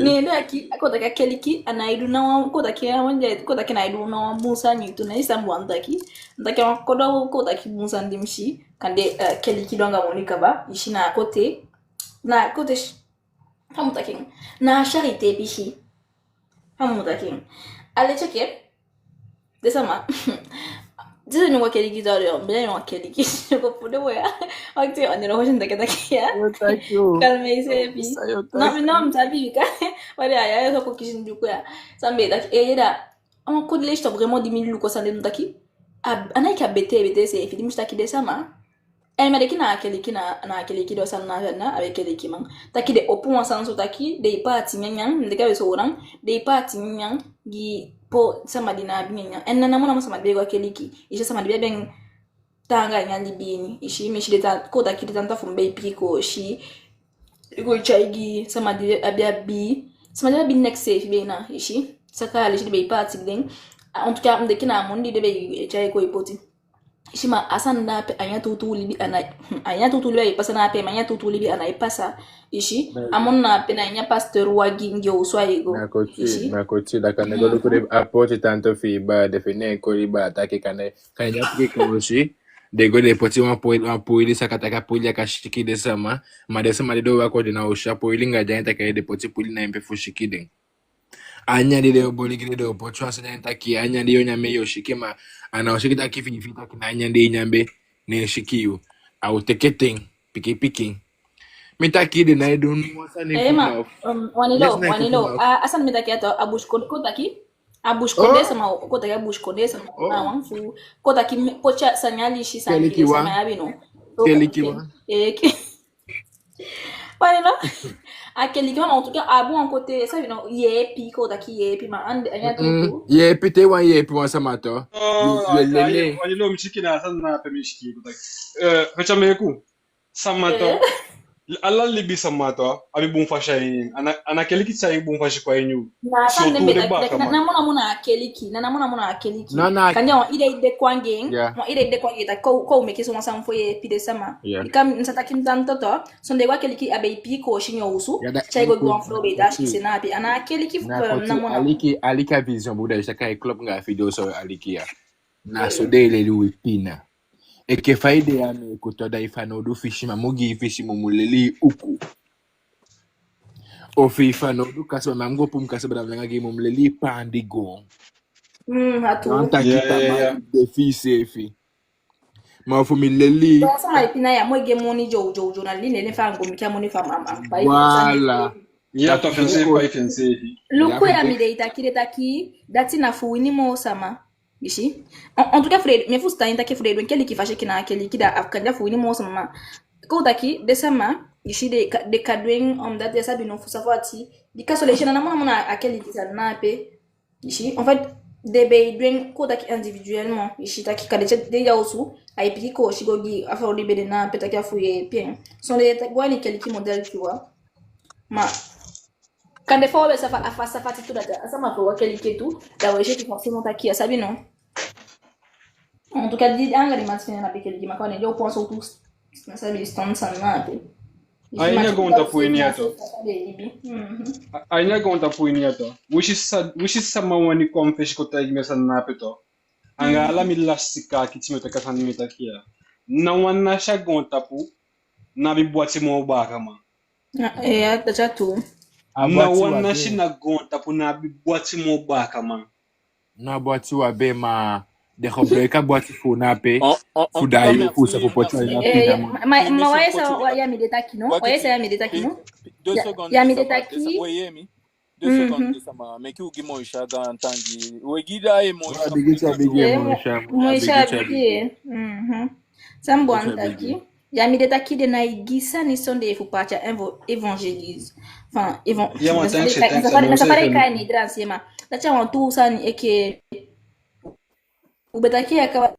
Ne den taki, a kon taki a keliki, a ná e du na wan, kon taki a wan de, kon taki a ná e du na wan bun sani tu, na i san mi wani taki. Taki wan kodo, kon taki bun sani di mi si, kande, eh, keliki du anga moni kaba, i si, na a koti, na a koti, fa mi o taki en, na charité pisi. Fa mi o taki en. A leti enke den sama. Disi mi o go keliki, da den o beli mi o go keliki. Ko fu den boi ya. Wakti, a ná den o hosi mi taki taki ya. Yo, thank you. Kalme iseefi. Yo, thank you. No, mi ná, mi sabi ka. Wala ya, ya, so ko kisi mi du ko ya. San mi be taki, eh, ya da. A wan koti leti, toch, vraiment, di mi luku a sani de, mi taki, a, a ná enke a betee, betee seefi, di mi si taki den sama. Eh, ma den e keliki na, na keliki, den sani na, na, a be kelikiman. Taki den opo wan sani so taki, den e paati nyanyan, mi denki a be so wan, den e paati nyanyan gi po sama di ná abi nyanyan. En na namo namo sama di be e go a keliki. I si, sama di be abi en taanga nyanyan di bini. I si, mi si den tan, kon taki den tanta fu mi be e piki koosi. I go tyai gi sama di abi abi. Sama di abi neks seefi be na, i si. Saka alisi den be e paati gi den. En tout cas, mi denki na a moni di den be e tyai kon e poti. I si, ma a sani na ape, a nyan tuutuu libi a na, a nyan tuutuu libi ai pasa na ape, ma a nyan tuutuu libi a na e pasa. I si, a moni na ape na a nyan pasteur wagi ngi osu ai go. Na koti, i si. Na koti, da kande go luku den a poti tanto fi i baa, den fi i ne en koli baa, taki kande, kande a piki koosi. Den go den poti wan poi, wan poili saka, taki a poili ya kan siki den sama. Ma den sama di doo waka de na osu, a poili anga den ain, taki den poti poili na en pe fu siki den. A nyanyan di den o boli gi den, den o poti wan sani a en taki a nyanyan di yo nyan be yo siki, ma a ná o siki taki fi i, fi i taki na a nyanyan di i nyan be, ne en siki yu. A o teke ten, pikin pikin. Mi taki den ná e du wan sani fu ma, um, Wanilo, Wanilo, a, a sani mi taki a to, a busikondee, kon taki, a busikondee sama, kon taki a busikondee sama, na wan fu, kon taki mi, poti a sani alisi, sani keliki sama abi no. Keliki wan. Eh, ke- Wanilo, a keliki wan, en tout cas, a bun wan kote, sabi no, yeepi, kon taki yeepi, ma ande, a nyan tuutuu. Yeepi te wan yeepi wan sama to. Ye, ye lele. Wanilo, mi siki na a sani na ape mi siki, kon taki. Eh, fecha meku. Sama to. Ala libi sama to abi bun fasi a en. A ná, a ná keliki tyai bun fasi kon a en. Na a sani den be taki, na, namo namo na a keliki, na namo namo na a keliki. Kande wan idee de kon anga en, wan idee de kon anga en taki kon, kon meke so wan sani fu yeepi den sama. Bika mi sa taki mi tanto to, son den go a keliki a be e piki koosi neen osu, tyai go gi wan frow be e dasi se na ape. A ná a keliki fu, namo namo. Aliki, aliki a vision bu da i saka e klop anga a video so aliki ya. Na so den e leli wi pina. Enke fa i de ya, mi e kuta, da i fanowdu fisiman, mi o gi i fisiman, mi o leli i uku. Ofu i fanowdu kasaba, mi á mu go puu mi kasaba da mi langa gi i, mi o leli i paandi goon. Mm, a tuu. Wan taki tama de fi i seefi. Ma ofu mi leli i. Sama e pina ya, mi o gi en moni dyo, dyo, dyo, na leli en fa a go meke a moni fu a mama. Voilà. Ya to, fensi, pai fensi. Luku ya, mi de e taki, den taki, dati na fu wini moo sama. I si. En, en tout cas, fu den, mi e fusutan en taki fu den e du en keliki fasi enke na a keliki da a kande a fu wini moo sama. Kon taki, den sama, i si, den ka-, den kan du en, omdat den sabi no fu safu ati. Bika son leisi na namo namo na a keliki sani na ape. I si, en fait, den be e du en kon taki individuellement. I si, taki kande te den de a osu, ai piki koosi go gi a frow di be de na ape, taki a fu yeepi en. Son den e go a ini keliki model, tu vois. Ma kande fa u be safa, a fa safa ati tu, dati a sama fu a keliki tu, da we si taki forcément taki a sabi no. En tout cas, di anga den man fi en na be keliki, ma kande yo pon so tu, na sabi stand sani na ape. A ini a goontapu ini ya to. A, a ini a goontapu ini ya to. Winsi sa, winsi sama wani kon fesi kon taigi mi a sani na ape to. Anga ala mi lasiti kaakiti mi o taki a sani mi e taki ya. Ná wan nasi a goontapu ná abi bwati moo baakaman. Ee, a taki a tuu. Ná wan nasi na goontapu ná abi bwati moo baakaman. Na bwati u abi, ma den gebruik a bwati fu u na ape. Fu da yu fu sa fu poti u a ini a pina. Ma, ma, ma wa i sa, wa ya mi de taki no? Wa i sa ya mi de taki no? Ya mi de taki. Deux secondes, sama. Meke u gi Moisha gaantangi. We gi da e Moisha. Moisha bigi e. Mhm. San bon taki. Ya mi de taki den ná e gi sani sondee fu paati a évo-, évangélise. Enfin, évon-, ya, ma, thanks, thanks, ma. Dati a wan tuu sani enke u be taki ya kaba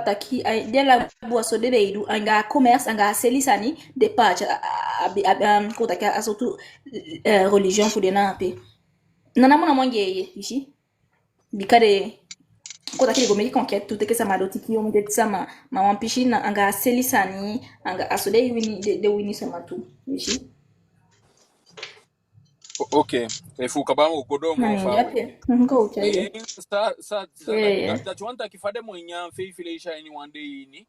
taki a, den ala bun a so den be e du anga commerce, anga seli sani, den paati a, a, a, a, um, kon taki a sowtu, eh, religion fu den na ape. Na namo namo anga en, i si. Bika den, kon taki den go meke conquête tu, teke sama doti, kii omen sama, ma wan pisi na anga seli sani, anga a so den e wini, den, den wini sama tu, i si. O-, oke. Efu u kaba, u go doo moo faawe. Sa, sa, sa, da-, dati wani taki fa den mu e nyan feifi leisi a ini wan dei ini.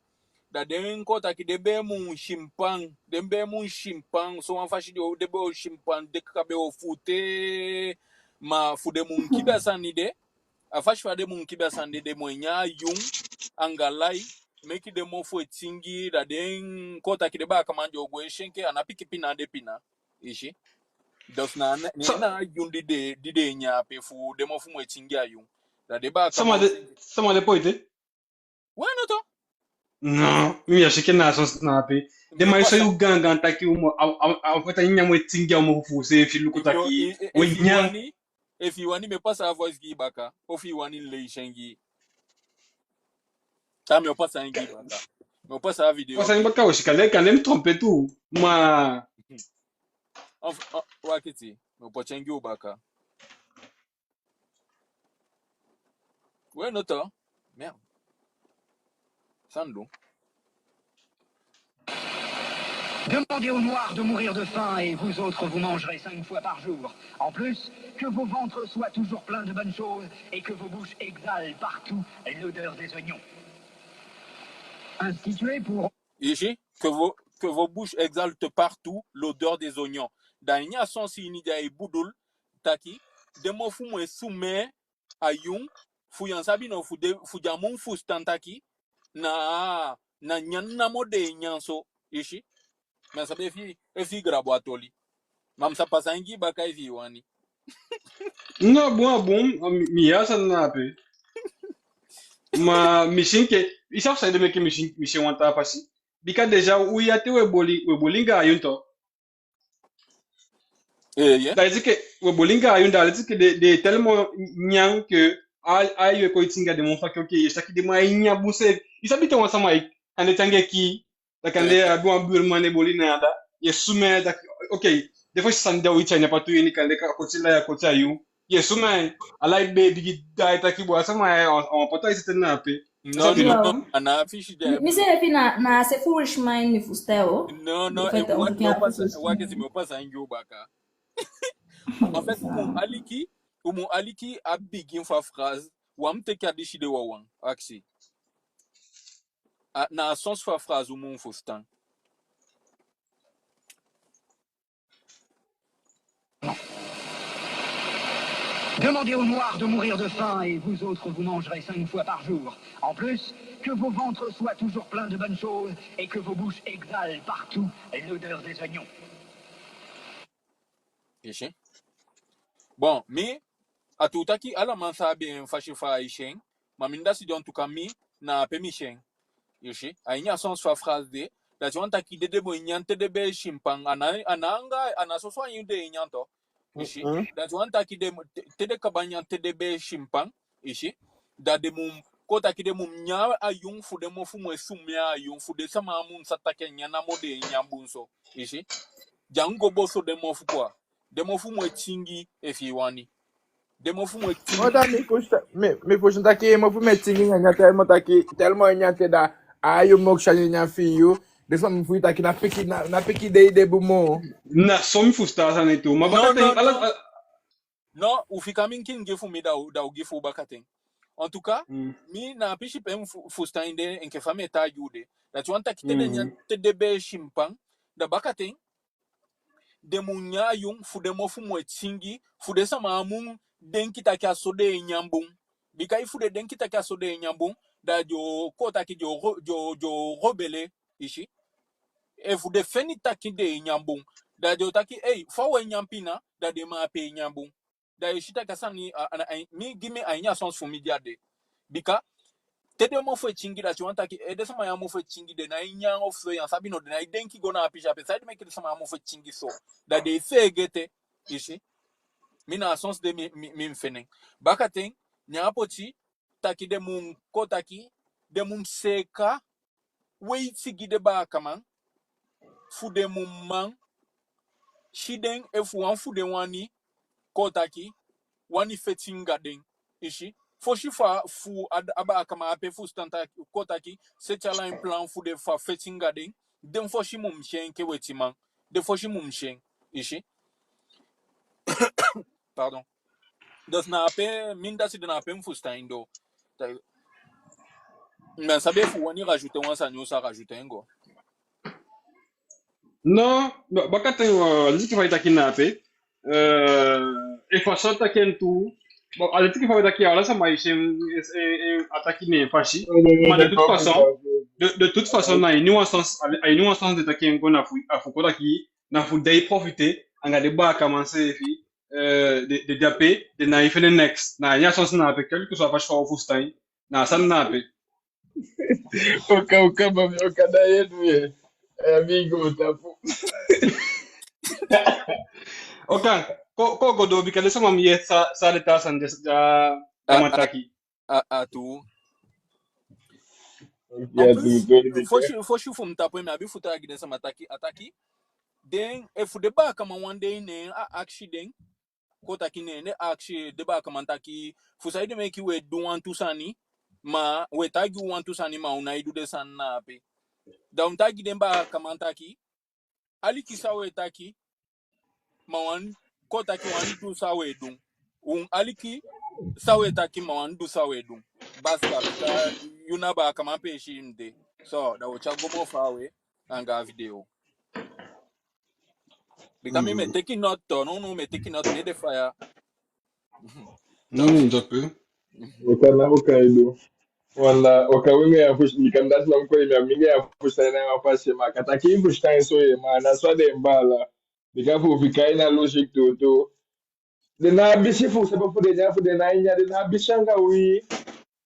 Da den kon taki den be mu simpan, den be mu simpan, so wan fasi den be o simpan, den kaka be o fuu te, ma fu den mu kii a sani de, a fasi fa den mu kii a sani de, den mu e nyan ayun anga lai, meke den mofu e tingi, da den kon taki den baakaman den o gwe si enke a ná pikin pina den pina, i si. Dus na, na, na ayun di den, di den e nyan ape fu den mofu mu e tingi ayun. Da den baakaman... Sama de, sama de poite? We no to. No, mi á si enke na so na ape. Den man e soi u gaangaan taki u mu, a, a, a, a feti nyan mu e tingi a u mofu fu u seefi luku taki we nyan. Efi i wani mi o pasa a voice gi i baka, ofu i wani mi leisi en gi i. Taa mi o pasa en gi i baka. Mi o pasa a video. Pasa en baka, o si kande, kande mi trompe tu. Ma. Enfin, ah, wakiti. Mi o poti en gi u baka. We no to. Merde. San du. Demandez aux Noirs de mourir de faim et vous autres, vous mangerez cinq fois par jour. En plus, que vos ventres soient toujours pleins de bonnes choses et que vos bouches exhalent partout l'odeur des oignons. Institué pour... I si, que vos, que vos bouches exhalent partout l'odeur des oignons. Da ini a sensi ini di ai bedoel taki, den mofu mu e sumee a yun, fu yu á sabi no, fu den, fu den á mu fusutan taki, na, na nyan namo den e nyan so, i si. Mi á sabi efi, efi i grabu a toli. Ma mi sa pasa en gi i baka efi i wani. No, a bun, a bun, mi, mi yee a sani na ape. Ma mi si enke, i sabi saide meke mi si, mi si en wan taa fasi. Bika déjà, u ya te we boli, we boli anga a yun to. Eh, yeah. Da i si enke, we boli anga a yun, da i si enke den, den tellement nyan ke, a, a yun e kon e tingi a den mofu taki, ok, i si taki den man e nyan bun seefi. I sabi te wan sama e, kande te anga en kii, da kande a abi wan buurman e boli na anda, i e sumee taki, ok, den fosi sani di a o iti a ini a patu ini, kande a koti lai, a koti a yun. I e sumee, ala i bee bigin daai taki bo, a sama ya, a wan patu ai sete na ape. No, no, no, a ná a fisi de. Mi, mi seefi na, na a se foolish mind mi fusutan o. No, no, en fait, mi o pasa, wakiti, mi o pasa en gi u baka. En fait, u mu aliki, u mu aliki a bigin fu a phrase, u á mu teke a disi de wawan, akisi. A, na a sens fu a phrase u mu fusutan. Demandez aux Noirs de mourir de faim et vous autres, vous mangerez cinq fois par jour. En plus, que vos ventres soient toujours pleins de bonnes choses et que vos bouches exhalent partout l'odeur des oignons. I si. Bon, mi, a tuu taki ala man sa abi en fasi fa ai si en, ma mi, dati de, en tout cas mi, na ape mi si en. I si, a ini a sens fu a phrase de, dati wani taki den, den mu e nyan te den bee sinpan, a ná, a ná anga, a ná soso a yun den e nyan to. I si, dati wani taki den mu, te, te den kaba nyan te den bee sinpan, i si, da den mu, kon taki den mu nyan a yun fu den mofu mu e sumee a yun fu den sama á mu sa taki a nyan namo den e nyan bun so. I si, den á mu go boso den mofu quoi. Den mofu mu e tingi efi i wani. Den mofu mu e tingi. O, da mi fusutan, mi, mi fusutan taki mofu mu e tingi nyanyan tellement taki, tellement i nyan te da a yun mokisi a nyanyan fi yu. Den sama mu fii taki na piki, na, na piki den e de bun moo. Na so mi fusutan a sani tu. Ma bakaten, ala, ala. No, u fika mi kingi fu mi da u, da u gi fu u bakaten. En tout cas, mi na a pisi pe mi fu, fusutan en de enke fa mi e taigi u de. Dati wani taki te den nyan te den bee sinpan, da bakaten den mu nyan a yun fu den mofu mu e tingi, fu den sama á mu denki taki a so den e nyan bun. Bika efu den denki taki a so den e nyan bun, da den o kon taki den o ro-, den o, den o rebelle, i si. Efu den feni taki den e nyan bun, da den o taki, ei, fa u e nyan pina, da den man ape e nyan bun. Da i si taki a sani, a, a, a, mi, gi mi a ini a sens fu mi di a de. Bika te den mofu e tingi, dati wani taki, e, den sama ya mofu e tingi, den nái nyan ofu so, yu á sabi no, den nái denki go na a pisi ape. Saide meke den sama ya mofu e tingi so? Da den e feegete, i si. Mi na a sens de mi, mi, mi feni en. Bakaten, ne a poti taki den mu kon taki, den mu seeka weiti gi den baakaman, fu den mu man si den efu wan fu den wani, kon taki, wani feti anga den, i si. Fosi fa fu a, a baakaman ape fusutan taki, kon taki, seti ala en plan fu den fu a feti anga den, den fosi mu si en enke wetiman, den fosi mu si en, i si. Pardon. Dus na ape, mi, dati de, na ape mi fusutan en doo. Mi á sabi efu u wani rajouter wan sani, u sa rajouter en go. No, ba-, bakaten, euh, a leti enke fa i taki na ape. Euh, enke fa i taki en tu. Bon, a leti enke fa i taki, ala sama e si en, e, e, e, a taki na en fasi. Ma de toute façon, de, de toute façon, na ini wan sens, a, a ini wan sens den taki en go na fu, a fu kon taki, na fu den e profiter anga den baakaman seefi, euh, den, den de ape, den nái fende neks. Na ini a sens na ape, quel que soit a fasi fa u fusutan en, na a sani na ape. Oka, oka, mami, oka, da yu e du ye. Eh, amigo, tapu. Oka, Kon, kon go doo, bika den sama mu yee san, san den taa sani de, a, a, a man taki. A, a tuu. Ya, en plus, tuu, tuu, tuu. Fosi, fosi fu mi tapu en, mi abi fu taigi den sama taki, a taki. Den, efu den baakaman wan dei, ne a akisi den, kon taki, ne, ne a akisi den baakaman taki, fu saide meke we du wantu sani, ma we taigi u wantu sani, ma u nái du den sani na ape. Da u taigi den baakaman taki, aliki san we taki, ma wan, kon taki, wan du san we du. Un aliki san we taki, ma wan du san we du. Basta, bika yu na baakaman peesi i de. So, da wo tyai go moo faawe anga a video. Bika mi, mi e teke note, no, no, mi e teke note, mi e de faya. Mm, d'accord. Oka na, oka i du. Wala, oka wi mi á fusu-, mi kan dati wan kon, mi á, mi á fusutan en na wan fasi, ma a kan taki i fusutan en so, ye, ma a ná so a de, baala. Bika fu fika en na logique tuutuu. Den ná abi si fu seefi fu den nyan, fu den nyan, den ná abi si anga wi.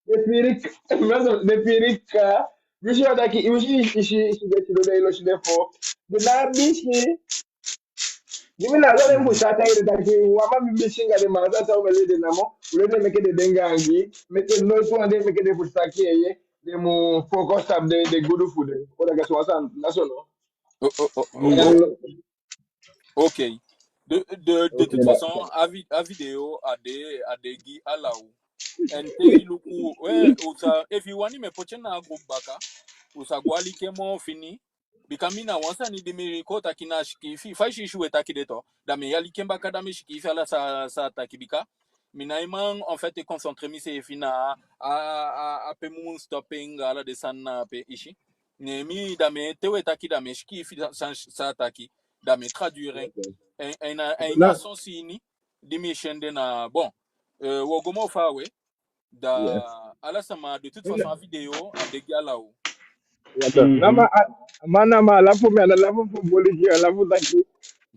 Den fii kaa, den fii kaa. Wi si wan taki, wi si, i si, i si, den si den, den e losi den fo. Den ná abi si. Di mi na so den fusutan taki, wan man mi si anga den man, san, san u mu leli den namo, u leli den meke den de gaangi, meke noiti wan dei meke den fusutan taki, ye, den mu focus tapu den, den gudu fu den. O, da a so wan sani, na so no. O, o, o, o. Ok. De, de, de toute façon, a vi-, a video a de, a de gi ala u. En te i luku, we, u sa, efi i wani mi e poti en na a groupe baka, u sa go aliki en moo fini. Bika mi na wan sani di mi kon taki na sikiifi, fa i si, i si we taki de tu. Da mi e aliki en baka, da mi sikiifi ala san, san a taki bika. Mi nái man, en fait, e concentré miseefi na a, a, a, a pe mi mu stop en anga ala den sani na ape, i si. Ne mi, da mi, te we taki, da mi sikiifi san, san, san a taki, da mi traduire en. Ok. En, en, en na a sensi ini, di mi si en de na, bon, eh, wo go moo faawe, da ala sama, de toute façon, a video a de gi ala u. Ya, to. Mhm. Na ma, a, ma na ma, a lafu mi, a lafu fu boliki, a lafu taki.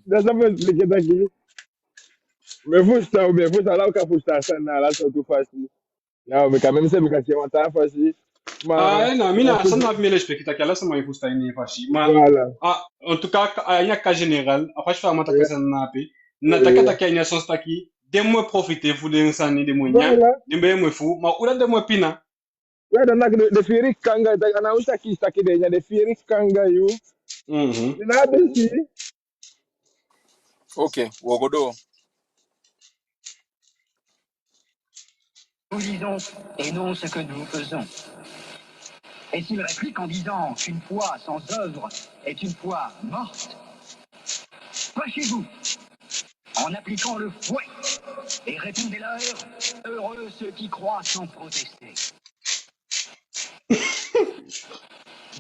Da san mi e expliquer taki. Mi e fusutan, mi e fusutan, ala u kan fusutan sani na ala sowtu fasi. Ya, mi kan même si mi kan si en wan taa fasi. Ma, ah, eh, na, mi na, eh, sani na mi e expliquer taki ala sama e fusutan en na en fasi. Ma, voilà. Ah, en tout cas, a ini a cas général, a fasi fa a man taki sani na ape, na taki, a taki a ini a sens taki, den mu e profiter fu den sani, den mu e nyan, voilà, den be mu e fuu, ma u da den mu e pina. Ya, da na den, den fii kaa anga, a ná u taki, taki den nyan, den fii kaa anga yu. Mhm. Den ná abi si. Ok, wo go doo. Nous disons et non ce que nous faisons. Et s'il réplique en disant qu'une foi sans œuvre est une foi morte, fâchez-vous en appliquant le fouet et répondez-leur : heureux ceux qui croient sans protester.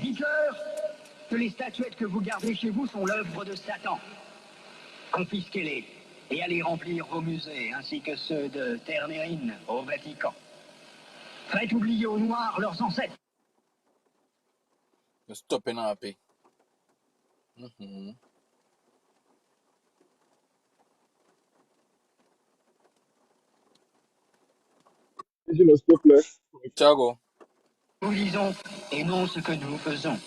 Dites-leur que les statuettes que vous gardez chez vous sont l'œuvre de Satan. Confisquez-les et allez remplir vos musées ainsi que ceux de Ternerin au Vatican. Faites oublier aux Noirs leurs ancêtres. Stop en ape. Mhm. Dis-le, s'il te plaît. Thiago. Nous disons et non ce que nous faisons.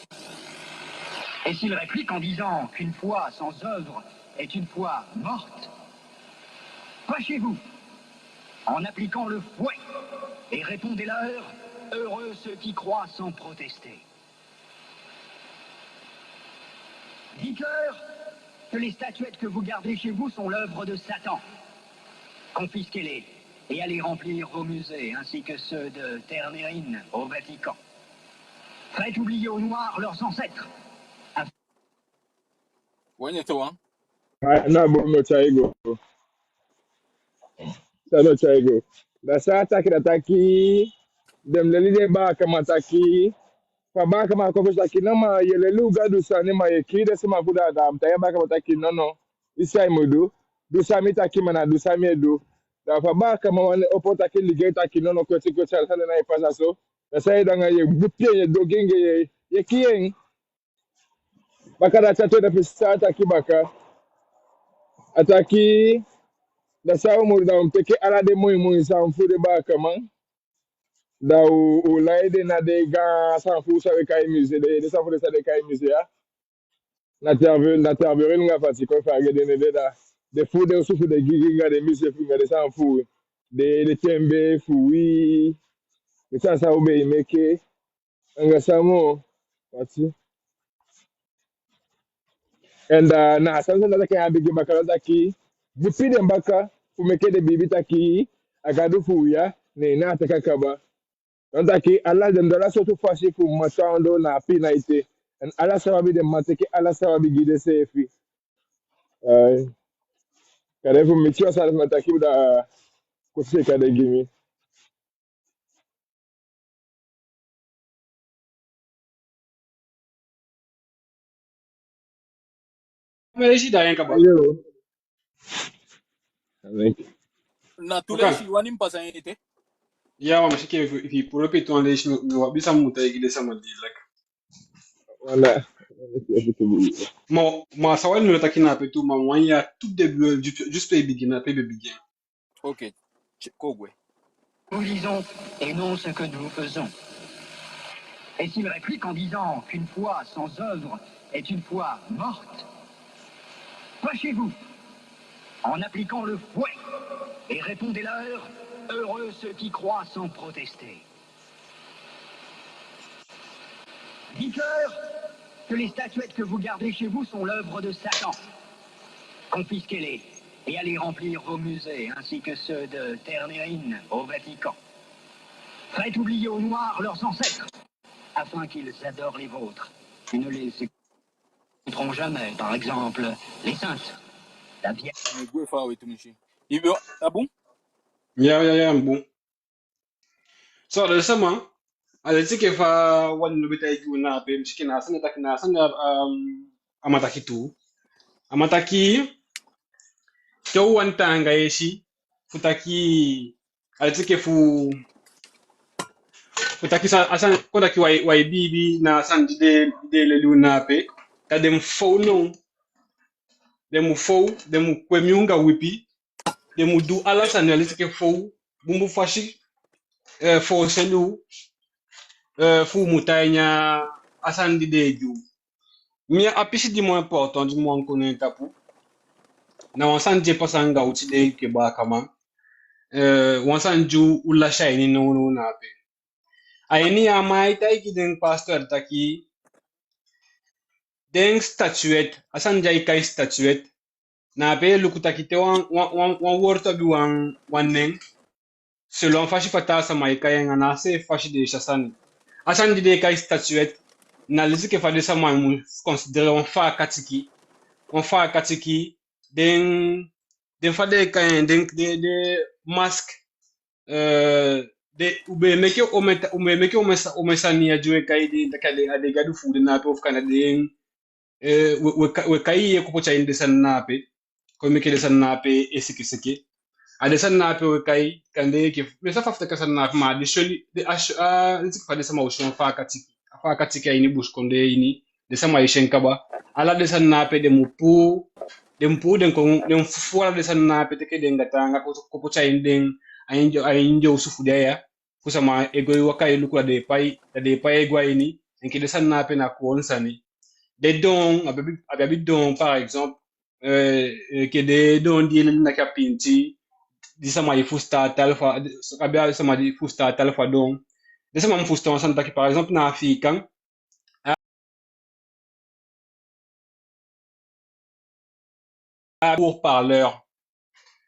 Et s'il réplique en disant qu'une foi sans œuvre est une foi morte, fâchez-vous en appliquant le fouet et répondez-leur : heureux ceux qui croient sans protester. Dites-leur que les statuettes que vous gardez chez vous sont l'œuvre de Satan. Confisquez-les et allez remplir vos musées ainsi que ceux de Ternerin au Vatican. Faites oublier aux Noirs leurs ancêtres. Wen e to wan? Ah, na bon, no, tyai go. Sa no tyai go. Da san a taki, da taki, den leli den baakaman taki, fa baakaman kon fu taki, no, ma ye leli u Gadu sani, ma ye kii den sama fu da, da a mu taigi a baakaman taki, no, no. I si san i mu du, du san mi taki, ma ná du san mi e du. Da fa baakaman wani opo taki, ligei taki, no, no, kweti kweti, ala sani na e pasa so. Da san ye du anga ye, buti en, ye dogi en, ye, ye kii en. Baka dati a tweede pisi san a taki baka. A taki, da san u mu du, da u mu teke ala den moi moi sani fu den baakaman. Da u, u lai den na den gaan sani fu u san we kai musée, den, den sani fu den san den kai musée ya. Na Terve-, na Tervuren anga Vatican, fa a gei den nen de da. den fuu den osu fu den gigi anga den musée fu anga den sani fu den, den tembe fu wi, den sani san u be e meke, anga san moo, ati. En da na a sani san na taki a bigin baka, na taki, di pii den baka fu meke den biibi taki a Gadu fu u ya, ne na a taki a kaba. Na taki ala den du ala sowtu fasi fu man tan a ondoo na a pina ete. En ala san u abi den man teke ala san u abi gi denseefi. Ai. Kande fu mi tyo san man taki da kosi kande gi mi. Mi leisi da en kaba. Yo. Thank you. Na tu leisi, wani mi pasa en ete? Ya, ma mi si ke fi, fi polo pe tu an leisi, mi, mi wan bisa mu taigi den sama di lak. Voilà. Ma, ma san wani mi taki na ape tu, ma wan ya tu debi, ju-, juste pe i bigin, pe i be bigin. Ok. Tch-, kogwe. Nous lisons et non ce que nous faisons. Et s'il réplique en disant qu'une foi sans œuvre est une foi morte, fâchez-vous en appliquant le fouet et répondez-leur : heureux ceux qui croient sans protester. Dites-leur que les statuettes que vous gardez chez vous sont l'œuvre de Satan. Confisquez-les et allez remplir vos musées ainsi que ceux de Ternerin au Vatican. Faites oublier aux Noirs leurs ancêtres afin qu'ils adorent les vôtres. Ils ne les écouteront jamais, par exemple, les saintes, la Vierge. Mi gwe fa we tu mi si. Ibi, a bun? Ya, ya, ya, a bun. So, den sama, a leti enke fa wan no be taigi u na ape, mi si enke na a sani taki na a sani, um, a man taki tu. A man taki, te u wani taanga yesi, fu taki, a leti enke fu, fu taki sa, a sani, kon taki wai, wai biibi na a sani di den, di den leli u na ape, da den mu fon u now, den mu fon u, den mu kwemi u anga wipi, den mu du ala sani a leti enke fon u, bunbun fasi, eh, fon u seli u, eh, fu u mu tan a ini a sani di den e gi u. Mi a pisi di moo important di mi wani kon na en tapu, na wan sani di e pasa anga u tide enke baakaman, eh, wan sani di u lasi a ini nownow na ape. A ini ya a man e taigi den pasteur taki, den statuette, a sani di ai kai statuette, na ape i e luku taki te wan, wan, wan, wan wowtu abi wan, wan nen, selon a fasi fa taa sama e kai en, a ná a seefi fasi den e si a sani. A sani di den e kai statuette, na leti enke fa den sama mu considérer wan faakatiki, wan faakatiki, den, den fa den e kai en, den, den, den masque, eh, den, u be e meke omen ta-, u be e meke omen sa-, omen sani ya di u e kai den, taki a den, a den gadu fu den na ape, ofu kande den, eh, we, we ka-, we kai yeye kon poti a ini den sani na ape, kon meke den sani na ape e sekeseke. A den sani na ape we kai, kande enke, mi á sa fa fu taki a sani na ape, ma a den soni, den a s-, a, den tiki fa den sama o si wan faakatiki. A faakatiki a ini busikondee ini, den sama e si en kaba. Ala den sani na ape den mu puu, den mu puu den kon, den mu fufuu ala den sani na ape teke den anga taanga kon, kon poti a ini den, a ini, a ini den osu fu den ya. Fu sama e go e waka e luku, da den e pai, da den e pai e go a ini, enke den sani na ape na kowownu sani. Den doon, a be abi, a be abi doon, par exemple, eh, eh, enke den doon di e naki a pinti, di sama e fusutan a tali fu a, a be abi sama di e fusutan a tali fu a doon. Den sama mu fusutan wan sani taki, par exemple, na Afiikan, a haut-parleur.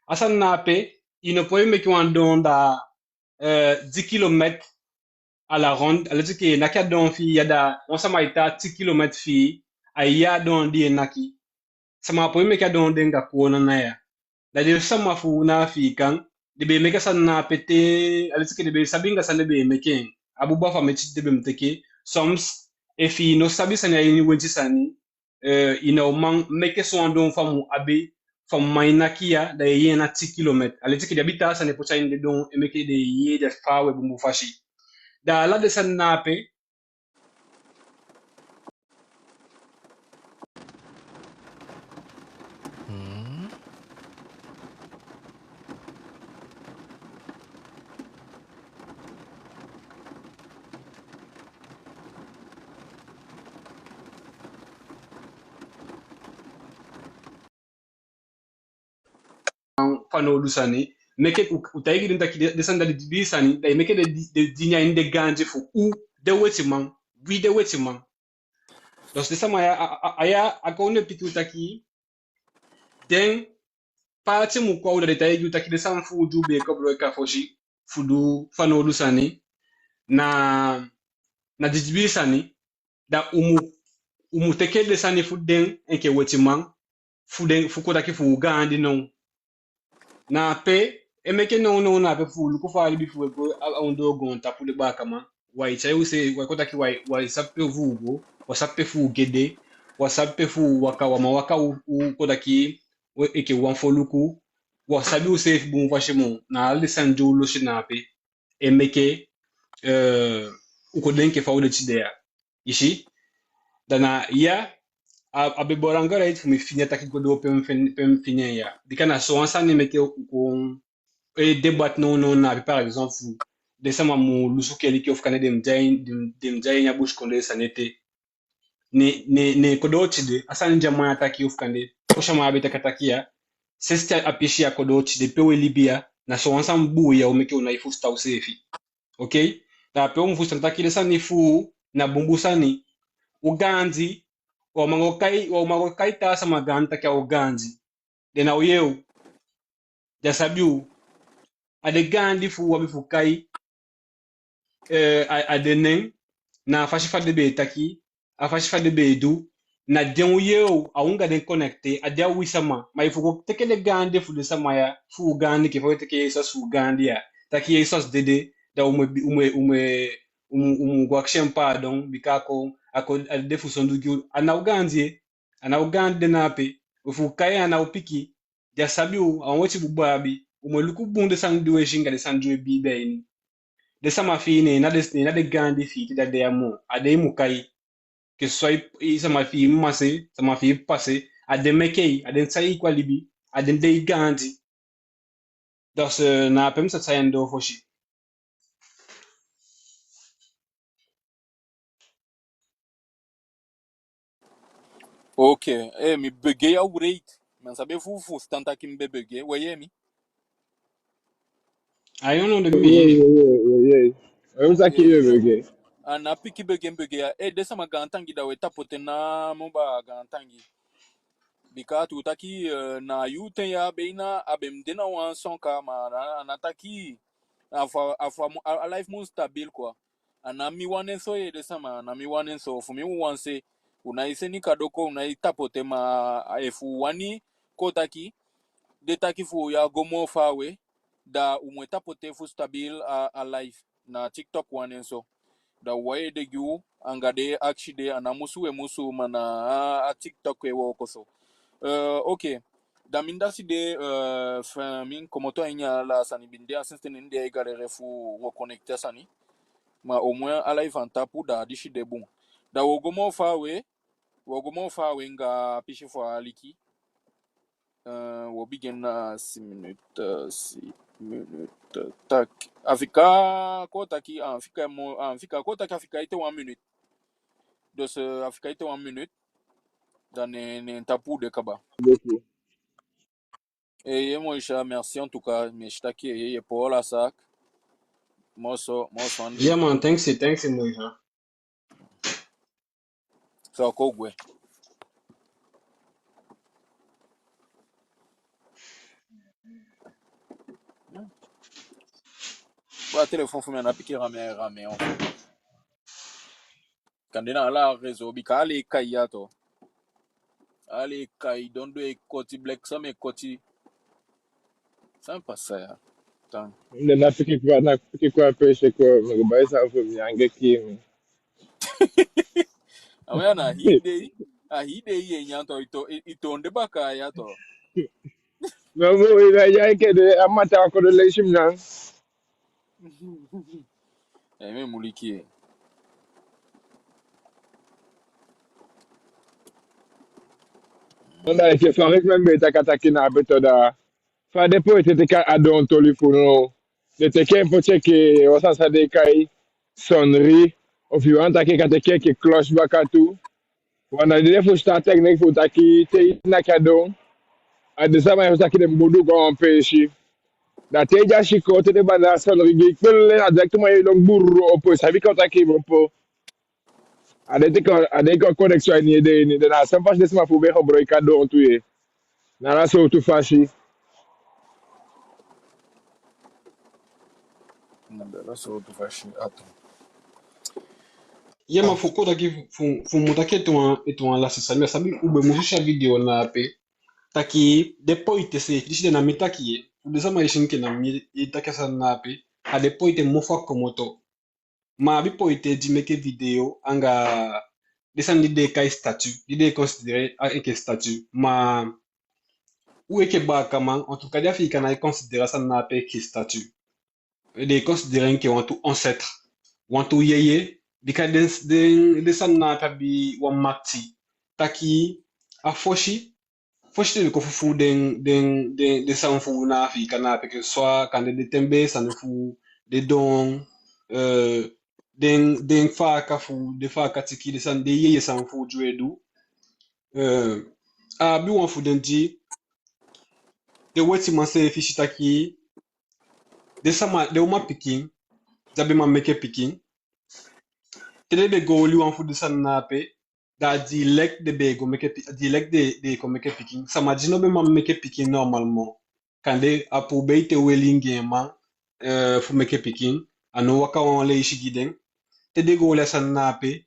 A sani na ape, i ná poi meke wan doon da, eh, dix kilomètres à la ronde, a leti enke i e naki a doon fi i ya, da wan sama e tan a dix kilomètres fi i, ai yee a doon di i e naki. Sama á poi meke a doon de anga kowownu na ya. Da den sama fu u na Afiikan, den be e meke a sani na ape te, a leti enke den be sabi anga san den be e meke en. A buba fu a meti den be mu teke. Soms, efi i ná sabi sani a ini wenti sani, eh, i ná o man meke so wan doon fu a mu abi, fu a mu man e naki ya, da i e yee en na dix kilomètres. A leti enke den abi taa sani e poti a ini den doon, e meke den e yee den faawe bunbun fasi. Da ala den sani na ape, fanowdu sani. Meke u, u taigi den taki den, den sani dati didibii sani, da i meke den di, den dini a ini den gaandi fu u, den wetiman, wi den wetiman. Dus den sama ya, a, a, a, a ya, a kon ne piki u taki, den paati mu kon a u, da den taigi u taki den sani fu u di u be e koboloiki a fosi fu du fanowdu sani na, na didibii sani, da u mu, u mu teke den sani fu den enke wetiman, fu den, fu kon taki fu u gaandi now. Na ape, e meke nownow na ape fu u luku fa a libi fu u e go a, a ondoo goontapu de, baakaman. Wai tyai u se, wai kon taki wai, wai sabi pe fu u go, wai sabi pe fu u gede, wai sabi pe fu u waka, wai man waka u, u kon taki, u enke wan foluku, wai sabi useefi bun fasi moo, na ala den sani di u lusu na ape e meke, eh, u kon denki fa u de tide ya. I si? Da na ya, a, a be belangrijk fu mi fini a taki go doo pe mi fini, pe mi fini en ya. Bika na sowan sani meke u kon e débat nownow na ape, par exemple, fu den sama mu lusu keliki ofu kande den mu de a ini, den, den mu de a ini a busikondee sani ete. Ne, ne, ne kon doo tide, a sani di a man ya taki ofu kande, fosi a man ya be taki a taki ya, sensi a pisi ya kon doo tide pe u e libi ya, na sowan sani bun ya o meke u nái fusutan useefi. Okei? Da ape u mu fusutan taki den sani fu u na bunbun sani. U gaandi, u á man go kai, u á man go kai taa sama gaandi taki a o gaandi. Den ná o yee u. Den á sabi u. A den gaandi fu u abi fu kai, eh, a, a den nen, na a fasi fa den be e taki, a fasi fa den be e du, na den o yee u, a u anga den connecté, a den a wi sama. Ma efu u go teke den gaandi fu den sama ya, fu u gaandi enke fa u e teke Jesus fu u gaandi ya, taki Jesus dede, da u mu e bi, u mu e, u mu e, u mu, u mu go akisi en pardon, bika a kon, a kon, a dede fu sondu gi u, a ná o gaandi, a ná o gaandi de na ape. Efu u kai en a ná o piki, den á sabi u, a wan weti buba a abi. U mu e luku bun den sani di u e si anga den sani di u e biibi a ini. Den sama fi i, ne na den, ne na den gaandi fi i te da de ya moo. A den i mu kai. Que ce soit i, i sama fi i mma se, sama fi i ppa se, a den meke i, a den sai i kon a libi, a den de i gaandi. Dus, eh, na ape mi sa tyai en doo fosi. Ok, eh, mi bege ya wreed. Mi á sabi efu u fusutan taki mi be bege, u e yee mi? Ai, no, no, den mi e yee. Yee, yee, yee, yee. Ai, u taki yee bege. A ná piki bege, bege ya. Eh, den sama gaantangi, da u e tapoter namo baa gaantangi. Bika a tuu taki, eh, na a yuu ten ya be ini a be mu de na wan son kaa, ma a ná, a ná taki a fu, a fu a mu, a, a life mu stabil quoi. A ná mi wani en so, yee, den sama, a ná mi wani en so. Fu mi u wani se, u nái seni kado kon, u nái tapoter, ma efu u wani kon taki, den taki fu u ya go moo faawe, da u mu e tapoter fu stabil a, a life. Na TikTok wani en so. Da u wai ede gi u anga den akisi de, a ná musu u e musu, ma na a, a TikTok e wooko so. Eh, ok. Da mi dati de, eh, fu mi komoto a ini ala sani, mi de a sensi ten, ne mi de e galère fu reconnecter a sani. Ma au moins a live a tapu, da a disi de bun. Da u o go moo faawe, u o go moo faawe anga a pisi fu a aliki. Eh, u o bigin na six minutes, eh, six minutes, eh, taki. A fika kon taki, a fika moo, a fika kon taki, a fika ete wan minute. Dus, eh, a fika ete wan minute. Da ne, ne en tapu de kaba. Beaucoup. Eh, yee, Moïse, merci en tout cas. Mi e si taki, eh, yee, yee, pour la sac. Moo so, moo so andi. Yeah, man, thanks, thanks, Moïse. So, kon gwe. Bon, a telefon fu mi a ná piki rame, rame, en fait. Kande na ala réseau, bika ala e kai ya tu. Ala e kai, dondon e koti, bliksem e koti. San pasa ya? Tan. Den ná piki kon, ná piki kon a peesi kon, mi go bai san fu mi, angii e kii mi. A wan ya na hii dei, a hii dei yee nyan tu, i to, i, i toon de baka ya tu. No, mo, i na ya enke de, a mata kon de leisi mi nyan. Eh, mi muliki, eh. No, da enke fa mi be e taki, a taki na ape tu, da fa den poeti teke a don toli fu no, den teke en poti enke wan sani san den e kai sonnerie, ofu i wani taki, kan teke enke cloche baka tu. Wan dati den fusutan a technique fu taki te i naki a don, A den sama e taki den mu du go a wan peesi. Da te i de a sikoo, te den banda a sonnerie gi i, kpelele, a directement i e lon gburu opo, i sabi kon taki i opo. A den teke, a den kon connexion a ini i ede ini. Da na a sani fasi den sama fu u be e gebruik a doontu ye. Na ala sowtu fasi. Na ala sowtu fasi a tu. Ya, ma fu kon taki fu, fu mu taki ete wan, ete wan lasi sani, mi á sabi, u be musu si a video na ape. Taki den poite seefi, disi den na mi taki ye. Fu den sama e si enke na mi e taki a sani na ape. A den poite mofu a komoto. Ma a abi poite di meke video anga den sani di den e kai statut, di den e considérer a enke statut. Ma u enke baakaman, en tout cas den Afiikan ná e considérer a sani na ape enke statut. Den e considérer enke wantu ancêtre, wantu yeye, bika den, den, den sani na ape abi wan makiti. Taki a fosi, fosi den be kon fufuu den, den, den, den sani fu u na Afiikan na ape, que ce soit kande den tembe, sani fu den don, euh, den, den faaka fu, den faaka tiki, den sani, den yeye sani fu u di u e du. Euh, a abi wan fu den di den wetiman seefi si taki den sama, den umanpikin di á be man meke pikin, te den be go oli wan fu den sani na ape, da a direct den be go meke pi-, a direct den, den kon meke pikin. Sama di no be man meke pikin normalement, kande a puu be ete weli anga en man, euh, fu meke pikin, a no waka wan leisi gi den. Te den go oli a sani na ape,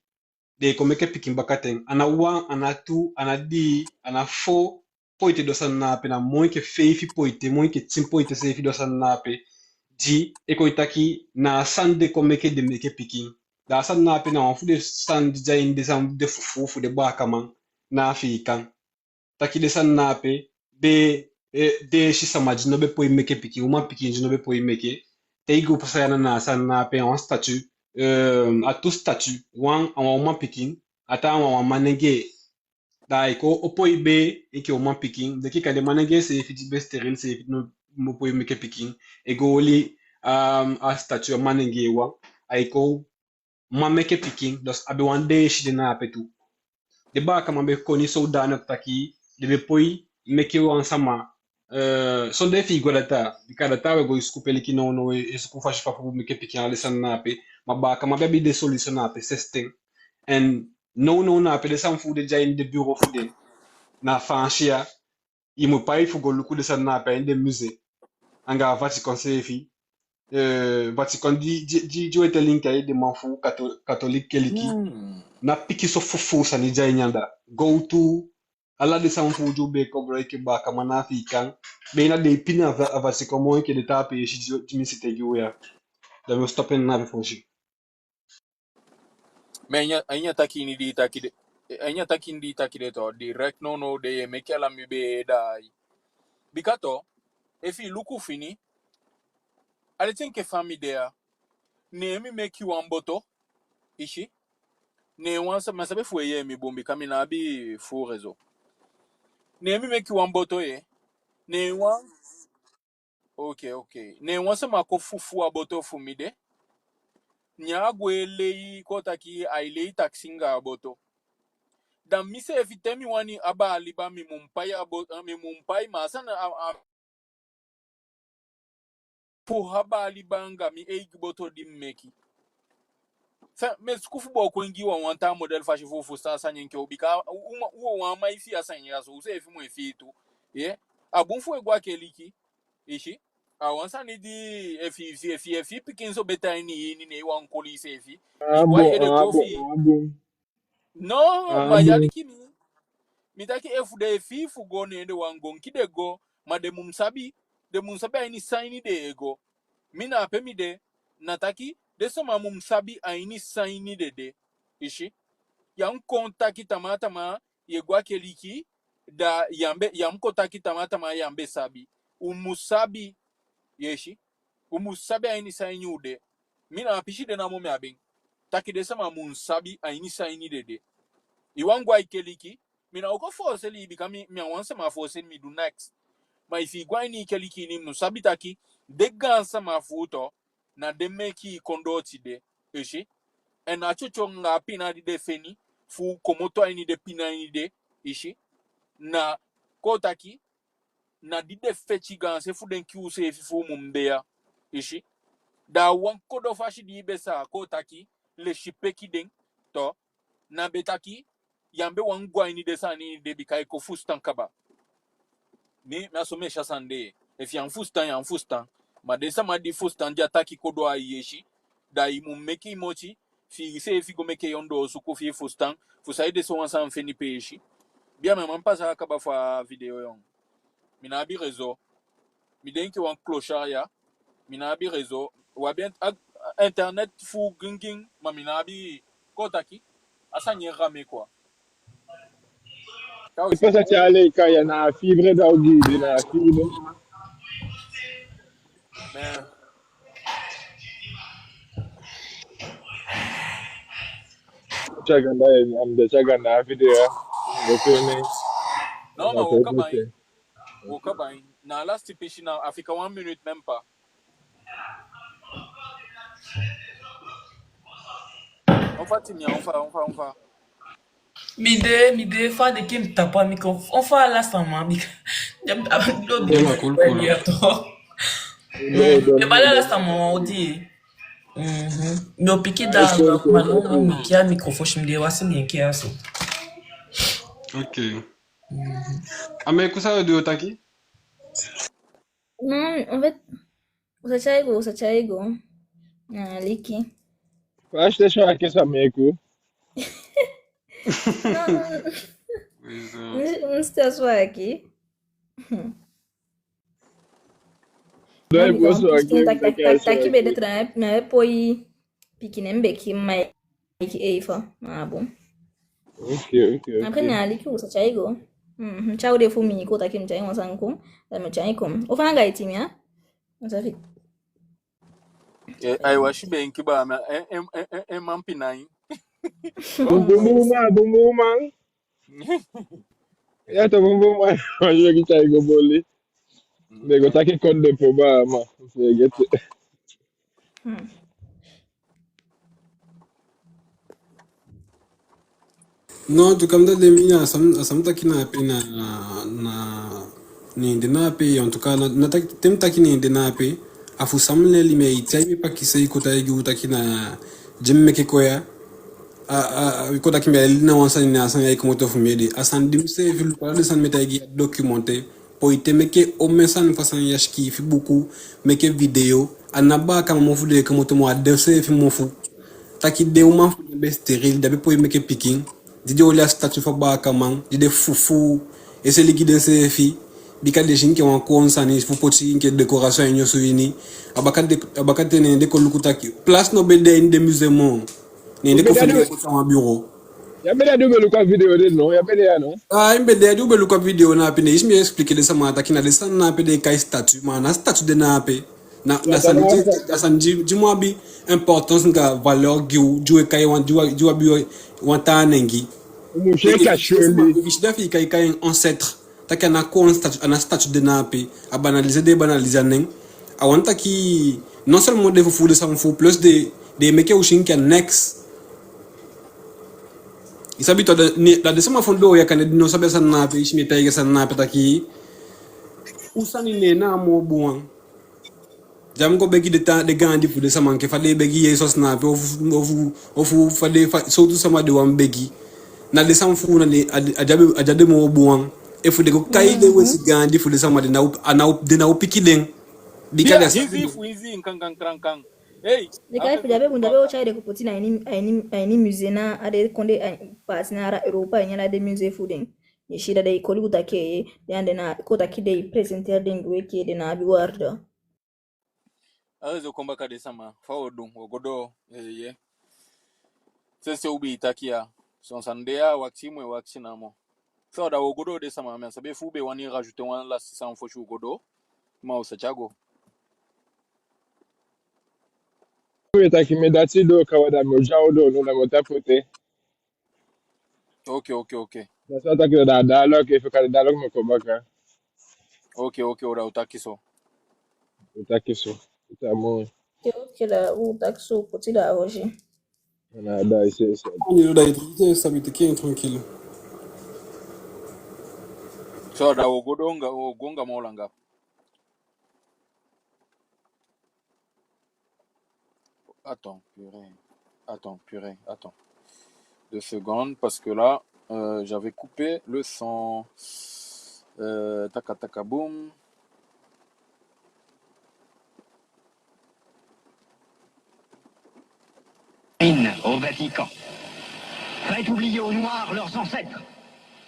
den kon meke pikin bakaten. A ná wan, a ná tu, a ná dii, a ná fo poite du a sani na ape, na moo enke feifi poite, moo enke tin poite seefi du a sani na ape. Di e kon taki na a sani den kon meke den meke pikin. Da a sani na ape na wan fu den sani di de a ini den sani, den fufuu fu den baakaman na Afiikan. Taki den sani na ape, be, eh, den e si sama di no be poi meke pikin, umanpikin di no be poi meke. Te i go pasa ya na a sani na ape, a wan statut, euh, a tu statut, wan, a wan umanpikin, a taa wan, wan manengee. Da ai kon opo i bee enke umanpikin, den enke kande manengee seefi di be stérile seefi no mu poi meke pikin, e go oli, um, a statut a manengee wan, ai kon man meke pikin, dus a be wan deesi de na ape tu. Den baakaman be koni zodanig taki den be poi meke wan sama, euh, sondee fi i go a data, bika a data we go e suku peliki nownow, e suku fasi fa fu meke pikin, ala den sani na ape, ma baakaman be abi den solution na ape sensi ten. En nownow na ape den sani fu den de a ini den bureau fu den na Faansi ya, i mu pai fu go luku den sani na ape a ini den musée. Anga a Vatican seefi. Eh, Vatican di, di, di, di we te linki a edeman fu kato-, katoliki keliki. Hmm. Na pikinso fufuu sani de a ini anda. Gowtu, ala den sani fu u di u be e koboloiki baakaman na Afiikan. Be na den e pina a Va-, a Vatican moo enke den taa peesi di, di mi siteigi u ya. Da mi o stop en na ape fosi. Mais a ini a, a ini a taki ini di i taki de, a ini a taki ini di i taki de tu, direct nownow de i e meke ala mi bee daai. Bika tu, efi i luku fini, a leti enke fa mi de ya, ne mi meke wan boto, i si. Ne wan sa-, mi á sabi efu i e yee mi bun, bika mi ná abi fuu réseau. Ne mi meke wan boto ye, ne wan Ok, ok. Ne wan sama kon fufuu a boto fu mi de. Ne a gwe lei, kon taki ai lei taxi anga a boto. Da mi seefi te mi wani abaa liba mi mu pai a bo-, mi mu pai, ma a sani a, a, fu abaa liba anga mi eigi boto di mi meke. Enfin, mi e suku fu booko en gi wan, wan taa model fasi fu, fu sa sani enke u, bika u, u, u wawan mu e fii a sani ya so, u seefi mu e fii tu. Ye, a bun fu e go a keliki, i si. A wan sani di efi, efi, efi, efi pikinso be tan a ini i ini, ne i wani koli iseefi. A bun, a bun, a bun. No, ma i aliki mi. Mi taki efu den e fii fu go, ne den wani go, meke den go, ma den mu sabi, den mu sabi a ini san ini den e go. Mi na pe mi de, na taki, den sama mu sabi a ini san ini den de. I si. Ya mu kon taki tamaa tamaa, ye go a keliki, da ya mu be, ya mu kon taki tamaa tamaa ya mu be sabi. U mu sabi, ye si. U mu sabi a ini san ini u de. Mi na a pisi de namo mi abi en. Taki den sama mu sabi a ini san ini den de. I wani go a i keliki, mi ná o kon fooseli i bika mi, mi á wan sama fooseli mi du neks. Ma efi i go a ini i keliki ini, i mu sabi taki, den gaansama fu u tu, na den meke i kon doo tide, i si. En a tyotyo anga a pina di den feni, fu komoto a ini den pina ini de, i si. Na kon taki, na di den feti gaanse fu den kii u seefi fu u mu de ya. I si? Da a wan kodo fasi di i be sa kon taki, lesipeki den, to, na be taki, ya be wani go a ini den sani de bika i kon fusutan kaba. Mi, mi a so mi e si a sani de. Efu ya fusutan, ya fusutan. Ma den sama di fusutan, di a taki kodo a i yesi, da i mu meke i moti, fi i seefi go meke i ondoosuku fi i fusutan, fu saide sowan sani feni peesi. Bia, mi á man pasa kaba fu a video, yon. Mi ná abi réseau. Mi de enke wan clochard ya. Mi ná abi réseau. Wi abi int-, a-, internet fu gingin, ma mi ná abi, kon taki, a sani e ramer, quoi. Ka u si. Pasa tyale ka ya na fibre da u gi de na fibre. Mais Tyaga na, am de tyaga na video ya. Nde fene. Non, non, wo kaba en. Wo kaba en. Na a lasti pisi na, a fika wan minute même pas. On fa, Timia, on fa, on fa, on fa. Mi de, mi de, fa de ki mi tapu a micro, on fa a lasi sama, mi, do bi. Cool, cool. Mi bala lasi sama, o di. Mhm. Mi o piki da, ma no, mi ki a microphone, si mi de wasi mi enke a so. Ok. Mhm. A Meku, san i du, o taki? Non, en fait, u sa tyai go, u sa tyai go. Na aliki. Fa a sitesi waki, san Meku? Non, non. Wi, so. Mi, mi sitesi waki. Da i bosi waki, taki, taki, taki, taki be de tra, na e poi pikin en beki, ma Eva, ma bon. Ok, ok, ok. Après, na aliki, u sa tyai go. Mhm, tyai u de fu mi, kon taki mi tyai wan sani kon, da mi tyai kon. O fa anga iti mi, a? U sa fi. Eh, ai wasi be en kiba, ma en, en, en, en, en man pina en. Bum, bum, bum, man, bum, bum, man. Ya to, bum, bum, man. Wasi be gi tyai go boli. Mm. Mi go taki kon de po ba, ma. Feegete. Hmm. Non, en tout cas, mi dati de, mi na san, san mi taki na ape na, na, ne en de na ape, en tout cas, na, na taki, te mi taki ne en de na ape, a fu san mi leli, mi e tyai mi pakisei kon taigi u taki na, di mi meke kon ya, a, a, a, kon taki mi e leli na wan sani, na a sani ya e komoto fu mi ede. A sani di mi seefi luku, ala den sani mi e taigi i a documenté. Poi te meke omen sani, fa sani ya, sikiifi buku, meke video, a ná baakaman mofu den e komoto moo, a den seefi mofu. Taki den uman fu den be stérile, den á be poi meke pikin, di den oli a statut fu a baakaman, di den fufuu, e seli gi denseefi, bika den si enke wan kowownu sani fu poti enke décoration a ini osu ini. A baka de, a baka ten ne den kon luku taki place no be de a ini den musée moo. Ne den kon fende wan bureau. Ya be de ya di u be luku a video de, no? Ya be de ya, no? Ah, i be de ya di u be luku a video na ape, ne i si mi e expliquer den sama taki na den sani na ape den e kai statut, ma a ná statut de na ape. Na, na sani di, na sani di, di mu abi importance anga valeur gi u, di u e kai wan, di u, di u abi wan taa nen gi. Efi i si den fi i kai, kai en ancêtre. Taki a ná kowownu statut, a ná statut de na ape. A banaliser den e banaliser a nen. A wani taki, non seulement den fufuu den sama fu, plus den, den e meke u si enke a neks. I sabi to, da, ne, da den sama fu ondoo ya kande di no sabi a sani na ape, i si mi e taigi a sani na ape taki, u sani ne en na a moo bun wan. Di a mu go begi den taa, den gaandi fu den sama enke fa den e begi Yesus na ape, ofu, ofu, ofu fa den, fa, sowtu sama den wani begi. Na den sama fu u na den, a, a di a be, a di a de moo bun wan. Efu den go kai den wesi gaandi fu den sama, den ná o, a ná o, den ná o piki den. Bika den á sabi den. Bika efu di a be bun, di a be o tyai den go poti na ini, a ini, a ini musée na a den kondee, a ini paati na ala Europa, a ini ala den musée fu den. I si, da den e koli u taki, den ande na, kon taki den e présenter den gi u enke den ná abi waarde. A réseau kon baka, den sama, fa wo du, wo go doo, eh, ye. Sensi u be e taki ya, son sani de ya, wakiti mu e wakiti namo. So da wo go doo, den sama, mi á sabi efu u be wani rajouter wan lasiti sani fosi u go doo, ma u sa tyai go. Mi e taki mi dati doo kaba, da mi o tyai u doo, no, da mi o tapoter. Ok, ok, ok. Na so a taki, da, da, ok, efu kande da mi o kon baka. Ok, ok, o da u taki so. U taki so. U taki so. Ok, ok, da u taki so, poti da osi. Na da i si, i si. Tranquille, da i si, i si, mi teke en tranquille. So, da wo go donga, wo go anga moo langa. Attends, purée. Attends, purée, attends. Deux secondes, parce que là, euh, j'avais coupé le son. Euh, taka taka boum. Au Vatican. Faites oublier aux Noirs leurs ancêtres,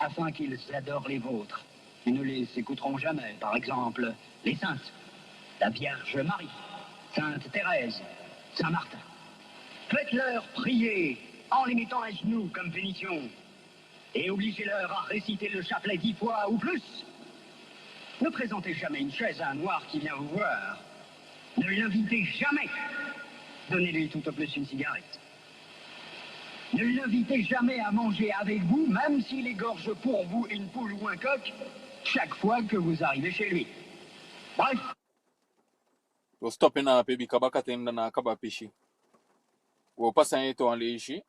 afin qu'ils adorent les vôtres. Ils ne les écouteront jamais, par exemple, les saintes, la Vierge Marie, Sainte Thérèse, Saint Martin. Faites-leur prier en les mettant à genoux comme punition, et obligez-leur à réciter le chapelet dix fois ou plus. Ne présentez jamais une chaise à un noir qui vient vous voir. Ne l'invitez jamais. Donnez-lui tout au plus une cigarette. Ne l'invitez jamais à manger avec vous, même s'il égorge pour vous une poule ou un coq, chaque fois que vous arrivez chez lui. Bref. Wo stop en ape, bika bakaten da na a kaba pisi. Wo pasa en ete wan leisi.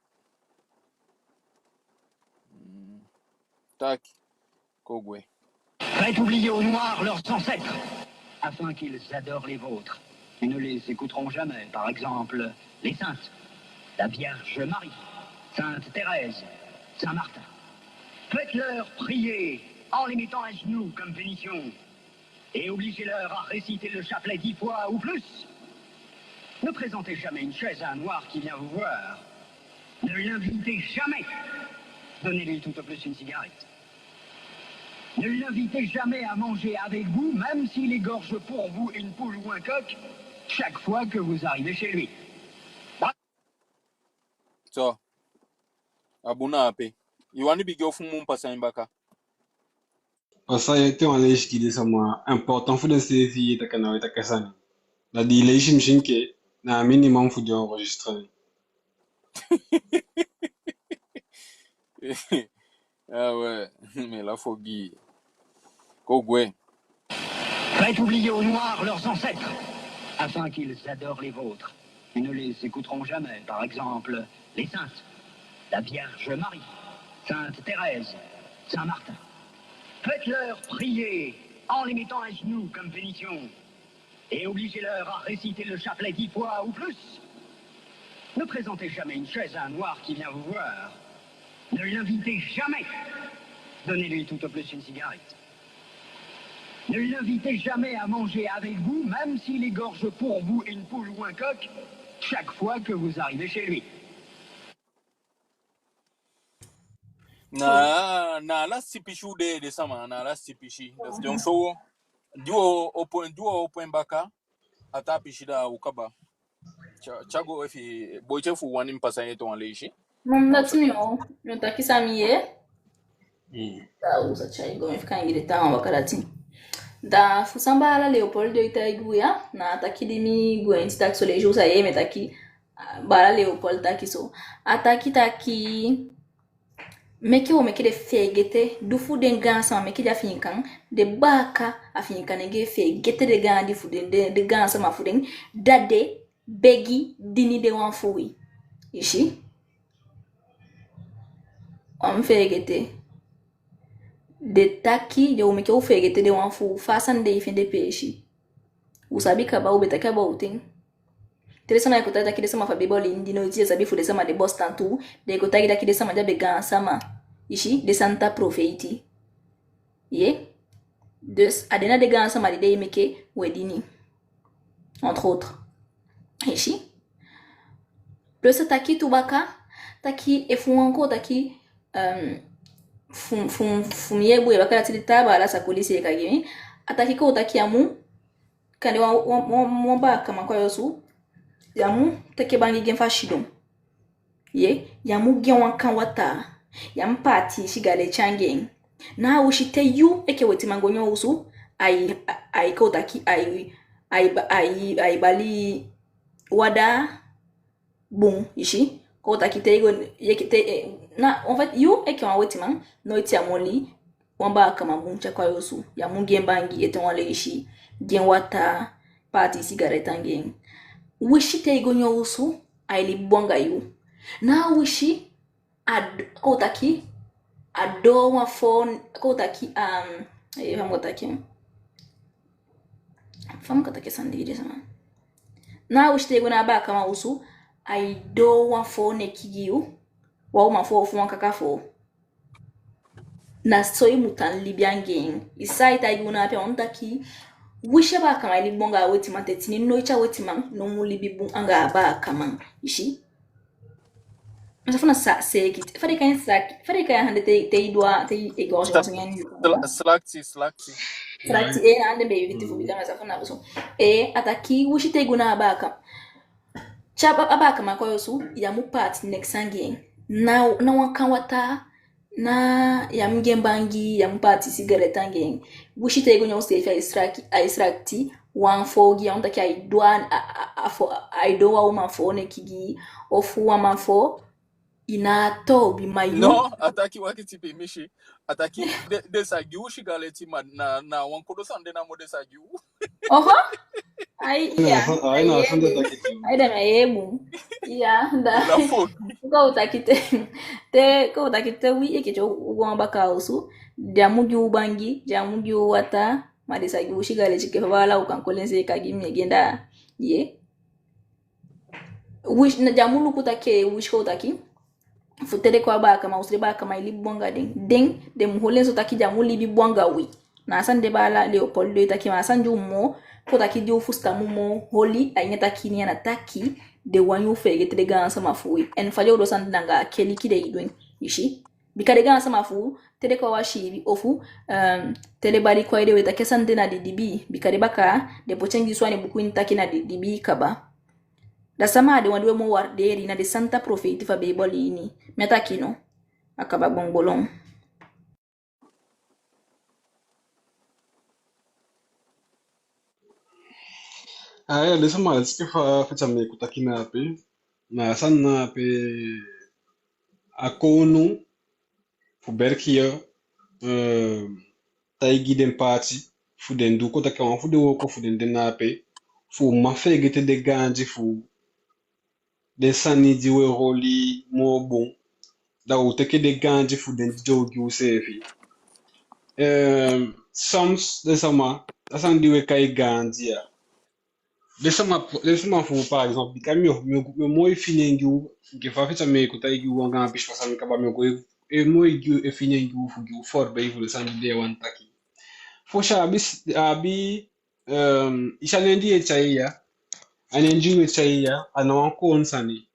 Mm. Taki. Kon gwe. Faites oublier aux Noirs leurs ancêtres, afin qu'ils adorent les vôtres. Ils ne les écouteront jamais, par exemple, les saintes, la Vierge Marie, Sainte Thérèse, Saint Martin. Faites-leur prier en les mettant à genoux comme punition, et obligez-leur à réciter le chapelet dix fois ou plus. Ne présentez jamais une chaise à un noir qui vient vous voir. Ne l'invitez jamais. Donnez-lui tout au plus une cigarette. Ne l'invitez jamais à manger avec vous, même s'il égorge pour vous une poule ou un coq, chaque fois que vous arrivez chez lui. So, a bun na ape. I wani bigin ofu mi mu pasa en baka? Pasa en ete wan leisi gi den sama, important fu den seefi yee taki na wi e taki a sani. Da di i leisi, mi si enke na a minimum fu den enregistré. Ah ouais, mi e lafu gi i. Kon gwe. Faites oublier aux Noirs leurs ancêtres, afin qu'ils adorent les vôtres. Ils ne les écouteront jamais, par exemple, les saintes, la Vierge Marie, Sainte Thérèse, Saint Martin. Faites-leur prier en les mettant à genoux comme punition, et obligez-leur à réciter le chapelet dix fois ou plus. Ne présentez jamais une chaise à un noir qui vient vous voir. Ne l'invitez jamais. Donnez-lui tout au plus une cigarette. Ne l'invitez jamais à manger avec vous, même s'il égorge pour vous une poule ou un coq, chaque fois que vous arrivez chez lui. Na, na a lasiti pisi u de, den sama, na a lasiti pisi. Da si den so, di wo opo en, di wo opo en baka, a taa pisi da u kaba. Tya, tya go efi, boiti, efu i wani mi pasa en ete wan leisi. Mm, dati mi o, mi o taki san mi yee. Mm. Da u sa tyai go, mi fika en gi den taa wan baka dati. Da fu san baala Leopold e taigi u ya, na a taki di mi gwenti taki so, leisi u sa yee mi e taki, ah, baala Leopold taki so. A taki taki, meke wo meke den feegete, du fu den gaansama, meke den Afiikan, den baaka Afiikan nenge feegete den gaandi fu den, den, den gaansama fu den, da den begi dini den wan fu wi. I si? Wan feegete. Den taki, den o meke u feegete den wan fu u, fa a sani de e fende peesi. U sabi kaba, u be taki a bowten. Te den sama e kon taki taki den sama fu a Beibel ini, di noiti den sabi fu den sama de bostan tu, den e kon taki taki den sama de a be gaansama. I si, den santa profeiti. Ye? Dus, a den na den gaansama di den e meke u e dini. Entre autres. I si? Plus a taki tu baka, taki efu wan kon taki, ehm, fu, fu, fu mi yee bun, baka dati di taa baala sa koli seeka gi mi. A taki kon taki ya mu, kande wan, wan, wan, wan baakaman kon a yu osu, ya mu teke bangi gi en fu a sidon. Ye, ya mu gi en wan kan wataa, ya mu paati sigaleti anga en. Na a wisi te yu enke wetiman go nyan osu, ai, ai kon taki, ai, ai, ai, ai bali wataa bun, i si. Kon taki te i go, ye, te, eh, na, en fait, yu enke wan wetiman, noiti ya mu oli wan baakaman bun tyai kon a yu osu. Ya mu gi en bangi ete wan leisi, gi en wataa, paati sigaleti anga en. Wisi te i go nyan osu, ai libi bun anga yu. Na a wisi, a d-, kon taki, a doo wan foo, kon taki, um, Eh, fa mi go taki. Fa mi go taki sani gi den sama. Na a wisi te i go na a baakaman osu, ai doo wan foo neki gi yu. Wan uman foo ofu wan kaka foo. Na so i mu tan libi anga en. I sa ai taigi u na ape, a wani taki, wisi a baakaman e libi bun anga a wetiman te tini noiti a wetiman no mu libi bun anga a baakaman. I si? Ma sa fu na sa, seeki. Fa den e kai en, slakti. Fa den e kai en anda te, te i du a, te i égorger wan sani. Sla-, slakti, slakti. Slakti, eh, na anda be i witi fu bika ma sa fu na so. Eh, a taki, wisi te i go na a baaka. Te a ba-, a baakaman kon a yu osu, ya mu paati neks anga en. Na, na wan kan wataa, na ya mu gi en bangi, ya mu paati sigaret anga en. Wisi te i go nyan seefi, ai slakti, ai slakti wan foo gi en, a wani taki ai doo a, a, a, a foo, ai doo wan uman foo neki gi, ofu wan man foo, i ná toobi, ma yu. No, a taki, wakiti pe mi si. A taki, den, den sa gi u sigaleti, ma na, na wan kodo sani de namo den sa gi u. Oho. Ai, iya. Ai, na, ai, sani de taki tu. Ai, da mi e mu. Iya, da. Na fo. Kon u taki te, te, kon u taki te wi e ke te u go a baaka osu. Den á mu gi u bangi, den á mu gi u wataa, ma den sa gi u sigaleti enke fa baala u kan koli en seeka gi mi egen da. Ye. Wisi, na den á mu luku taki, wisi kon u taki. Fu te den kon a baakaman osu, den baakaman e libi bun anga den. Den, den mu holi en so taki den á mu libi bun anga wi. Na a sani de baala Leopoldo e taki, ma a sani di u mu, kon u taki di u fusutan mu moo holi a ini a taki ini a na taki, den wani u feegete den gaansama fu wi. En fa den o du a sani de na anga keliki den e du en. I si? Bika den gaansama fu u, te den kon a wan siibi ofu, ehm, te den bali kon a ede, we taki a sani de na didibii. Bika den bakaa, den poti en gi so a ini buku ini taki na didibii kaba. Da sama a den wan di we moo waardeer, na den santa profeiti fu a Beibel ini. Mi á taki no. A kaba gbongbolon. Aya, den sama, a disi enke fa Feti a Meke taki na ape. Na a sani na ape a kownu fu België, eh, taigi den paati fu den du, kon taki a wan fu den wooko fu den de na ape, fu u man feegete den gaandi fu den sani di we holi moo bun, da u teke den gaandi fu den di den o gi u seefi. Eh, soms den sama, a sani di we kai gaandi ya, den sama, den sama fu, par exemple, bika mi o, mi o, mi o moo e fini en gi u, enke fa Feti a Meke taigi u anga a pisi fa sani kaba, mi o go e, e moo e gi u, e fini en gi u fu gi u voorbeeld fu den sani di den wani taki. Fosi a abi s-, a abi, ehm, i si a nen di e tyai ya, a nen di e tyai ya, a ná wan kowownu sani.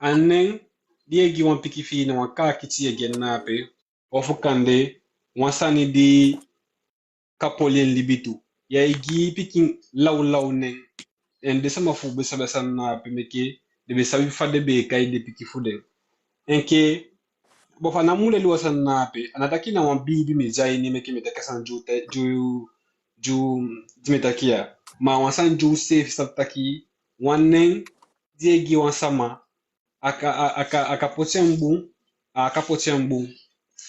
A nen di e gi wan pikin fi i, na wan kaakiti e gi en na ape, ofu kande wan sani di kan poli en libi tu. Ya e gi pikin lawlaw nen. En den sama fu u be sabi a sani na ape, meke den be sabi fa den be e kai den pikin fu den. Enke, bon, fa na mu leli u a sani na ape, a ná taki na wan biibi mi de a ini meke mi e taki a sani di u te-, di u, di u, di mi e taki ya. Ma a wan sani di u seefi sabi taki, wan nen di e gi wan sama, a kan, a, a kan, a kan poti en bun, a kan poti en bun.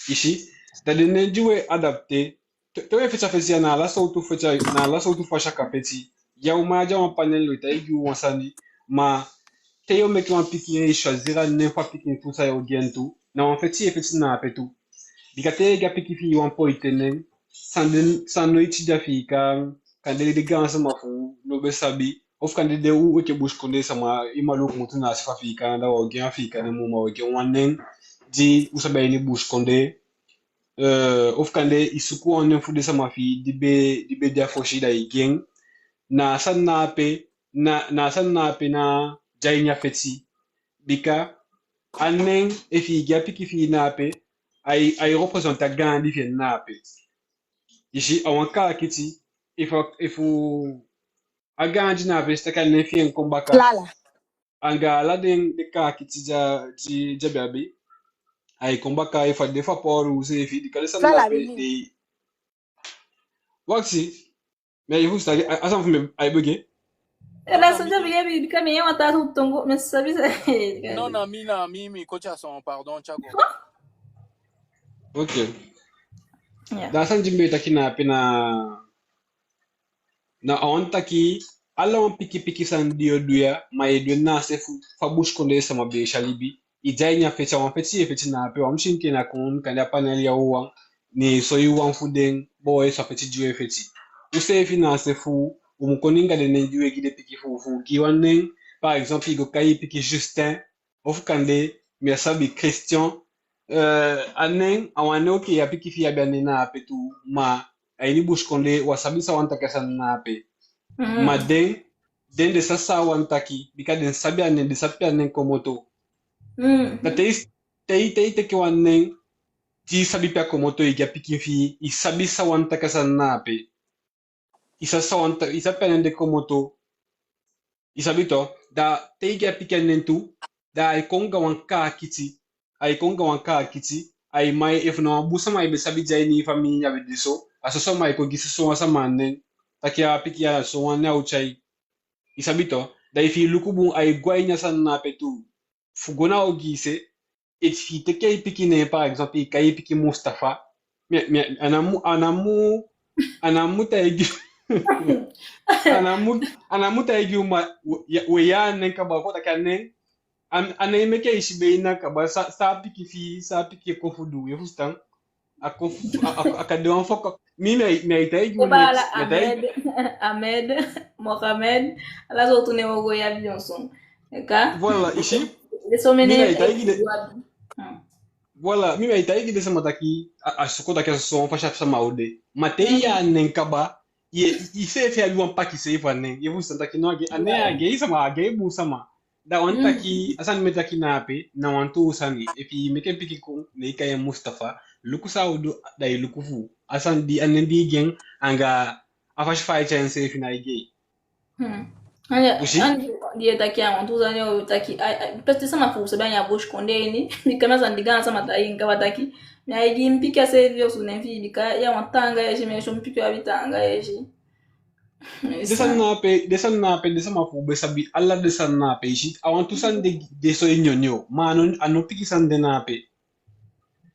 I si? Da den nen di we adapte, te, te we feti a feti ya, na ala sowtu feti, na ala sowtu fasi a kan feti. Ya, u man de a wan panel, we taigi u wan sani, ma te yo meke wan pikin, i choisir a nen fu a pikin tu, san yo gi en tu, na wan feti ye feti na ape tu. Bika te i e gi a pikin fi i wan poite nen, san den, san noiti de a Afiikan, kande den gaansama fu u no be sabi, ofu kande den u enke busikondee sama, i man luku mutu na a se fu Afiikan, da wo gi en Afiikan nen, ma wo gi en wan nen di u sabi a ini busikondee, eh, ofu kande i suku wan nen fu den sama fi i di be, di be de a fosi, da i gi en. Na a sani na ape, na, na a sani na ape na de a ini a feti. Bika a nen, efi i gi a pikin fi i na ape, ai, ai represente a gaandi fi en na ape. I si, a wan kaakiti, efu, efu a gaandi na ape, si taki a nen fi en kon baka. Lala. Anga ala den, den kaakiti di a, di, di a be abi, ai kon baka, efu a de fu a poolu seefi, di kande sani na ape, den, wakiti, mi e fusutan, a, a sani fu mi ai begi. Ela so de begi, bika mi e wani taa so tongo, mi sabi sa. Non, na mi, na mi, mi koti a son, pardon, Thiago. Ok. Ya. Da a sani di mi be taki na ape na, na a wani taki, ala wan pikin pikin sani di yo du ya, ma ye du en na a se fu fa busikondee sama be e si a libi. I de a ini a feti, a wan feti ye feti na ape, wan, mi si enke na kon kande a panel ya wawan, ne so i wan fu den boo e so a feti di u e feti. U seefi na a se fu u, u mu koni anga den nen di u e gi den pikin fu u, fu u gi wan nen, par exemple, i go kai i pikin Justin, ofu kande, mi á sabi, Christian, eh, a nen, a wan nen, oke, a pikin fi i abi a nen na ape tu, ma a ini busikondee, u á sabi san wani taki a sani na ape. Mm. Ma den, den, den sabi san a wani taki, bika den sabi a nen, den sabi pe a nen komoto. Mm. Da te i, te i, te i teke wan nen, di i sabi pe a komoto, i gi a pikin fi i, i sabi san wani taki a sani na ape. I sabi san wani ta-, i sabi pe a nen de komoto. I sabi to, da te i gi a pikin a nen tu, da ai kon anga wan kaakiti, ai kon anga wan kaakiti, ai mai, efu na wan bun sama i be sabi di a ini i famii, a be de so, a soso sama ai kon gi soso wan sama a nen, taki a pikin ya na so wan nen a o tyai. I sabi to, da efi i luku bun, ai go a ini a sani na ape tu. Fu go na ogii se, efi i teke i pikin nen, par exemple, i kai i pikin Mustafa. Mi, mi, a ná mu, a ná mu, a ná mu taigi, a ná mu, a ná mu taigi u ma, we, ya, we ya a nen kaba, kon taki a nen, a, a nen meke i si be i na kaba, san, san a pikin fi i, san a pikin e kon fu du, i e fusutan? A kon fu, a, a, a kan de wan foko. Mi, mi, mi ai taigi u. Baala, next, mi ai taigi Ahmed, Ahmed, Mohamed, ala sowtu nen u o go abi dyonson. Eka? Voilà, i si. De so mene. Mi, mi ai taigi den. Hmm. Voilà, mi, mi ai taigi den sama taki, a, a so kon taki a so wan fasi a sama o de. Ma te i ya a nen kaba, i, i seefi abi wan pakisei fu a nen. I e fusutan taki no, a gei, a nen, a gei sama, a gei bun sama. Da wani taki, a sani mi e taki na ape, na wan tuu sani. Efi i meke pikin kon, ne i kai en Mustafa, luku san a o du, da i luku fu a sani di, a nen di i gi en, anga a fasi fa ai tyai enseefi, na i gei. Hmm. Anga, u si? Anga di i e taki a wan tuu sani, o taki, ai, ai, peste sama fu u sabi a ini a busikondee ini, bika mi, a sani di gaansama taigi mi kaba taki, mi á e gi mi pikin a seefi osu nen fi i, bika ya wan taanga yesi, mi e si mi pikin o abi taanga yesi. Den sani na ape, den sani na ape, den sama fu u be sabi ala den sani na ape, i si. A wan tuu sani de, de so e nyonyo. Ma a no, a no pikin sani de na ape.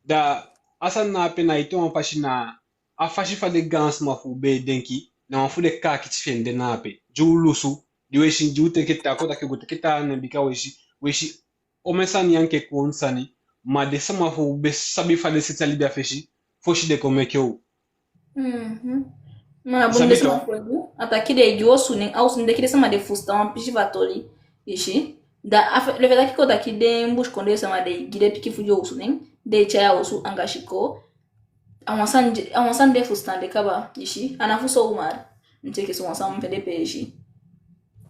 Da a sani na ape na ete wan fasi na a fasi fa den gaansama fu u be e denki, na wan fu den kaakiti fi en de na ape. Di u lusu, di we si, di u teke taa, kon taki u go teke taa nen, bika we si, we si omen sani, anga koon sani, ma den sama fu u be sabi fa den seti a libi a fesi, fosi den kon meke u. Mhm. Ma a bun, den sama fu u, a taki den e gi osu nen, a osu nen, den, ki den sama den fusutan wan pisi fu a toli, i si. Da a fe, le fait taki, kon taki den busikondee sama den e gi den pikin fu den osu nen, den e tyai a osu anga sikoo, a wan sani, a wan sani den fusutan de kaba, i si. A ná fu so u mari. Mi teke so wan sani, mi fende peesi.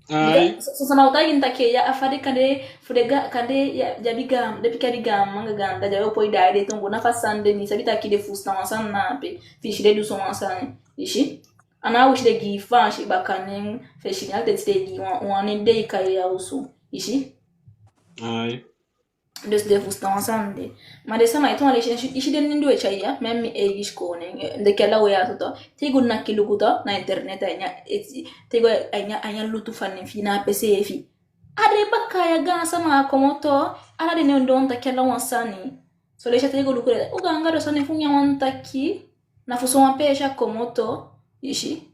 Ai. Bika so, so sama o taigi mi taki ya, a fa den kande, fu den ga-, kande ya, ya abi gaan, den pikin abi gaan mma anga gaan dda, ya o poi daai den tongo, na fa sani de, mi sabi taki den fusutan wan sani na ape, fi i si den du so wan sani, i si. A ná wisi den gi i Faansi baka nen, fesi nen, a teti den gi i wan, wan nen di den e kai a osu, i si. Ai. Dus den fusutan wan sani de. Ma den sama ete wan leisi, i si den nen di we tyai ya, même mi eigi sikoo nen, eh, den ke ala we ya so to. Te i go naki luku to, na internet a ini a, eti, te i go a ini a, a ini a lutu fu a nen fi i na ape seefi. A den baka ya gaansama komoto, ala den nen u de wani taki ala wan sani. So leisi te i go luku den, u gaanga du so nen fu mi á wani taki, na fu so wan peesi a komoto, i si.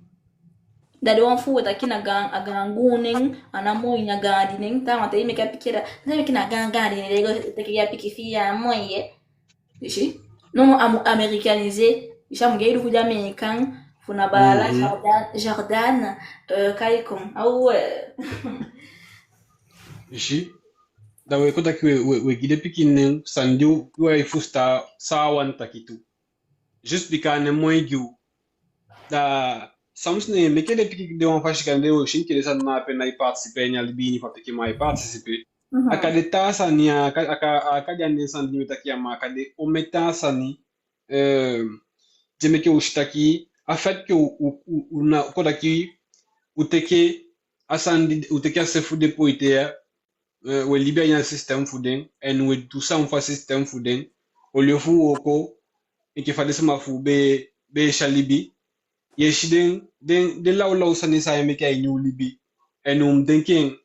Da den wan fu we taki na gaan, a gaan guun nen, a ná moi, na gaandi nen, taa wan te i meke a pikin da, te i meke na gaan gaandi nen, den go teke a pikin fi i, a moi ye. I si. No, a mu américanisé. I si, a mu gei luku di American, fu na baala, mhm, Jordan, Jordan, eh, kai kon. Awe. I si. Da we kon taki we, we, we gi den pikin nen, sani di u, u á e fusutan san a wani taki tu. Juste bika a nen moi gi u. Da, soms nen, meke den pikin de wan fasi kande, we si enke den sani na ape, ná e participer a ini a libi ini fu a pikin, ma ai participer. Mhm. A kan de taa sani, a kan, a kan, a kan de a nen sani di mi e taki ya, ma a kan de omen taa sani, eh, di e meke u si taki, a fait que u, u, u, u na, kon taki, u teke a sani di, u teke a se fu den poi te ya, eh, we libi a ini a système fu den, en we du san fu a système fu den, au lieu fu wooko enke fa den sama fu u be, be e si a libi, ye si den, den, den lawlaw sani san e meke a ini u libi, en u mu denki en,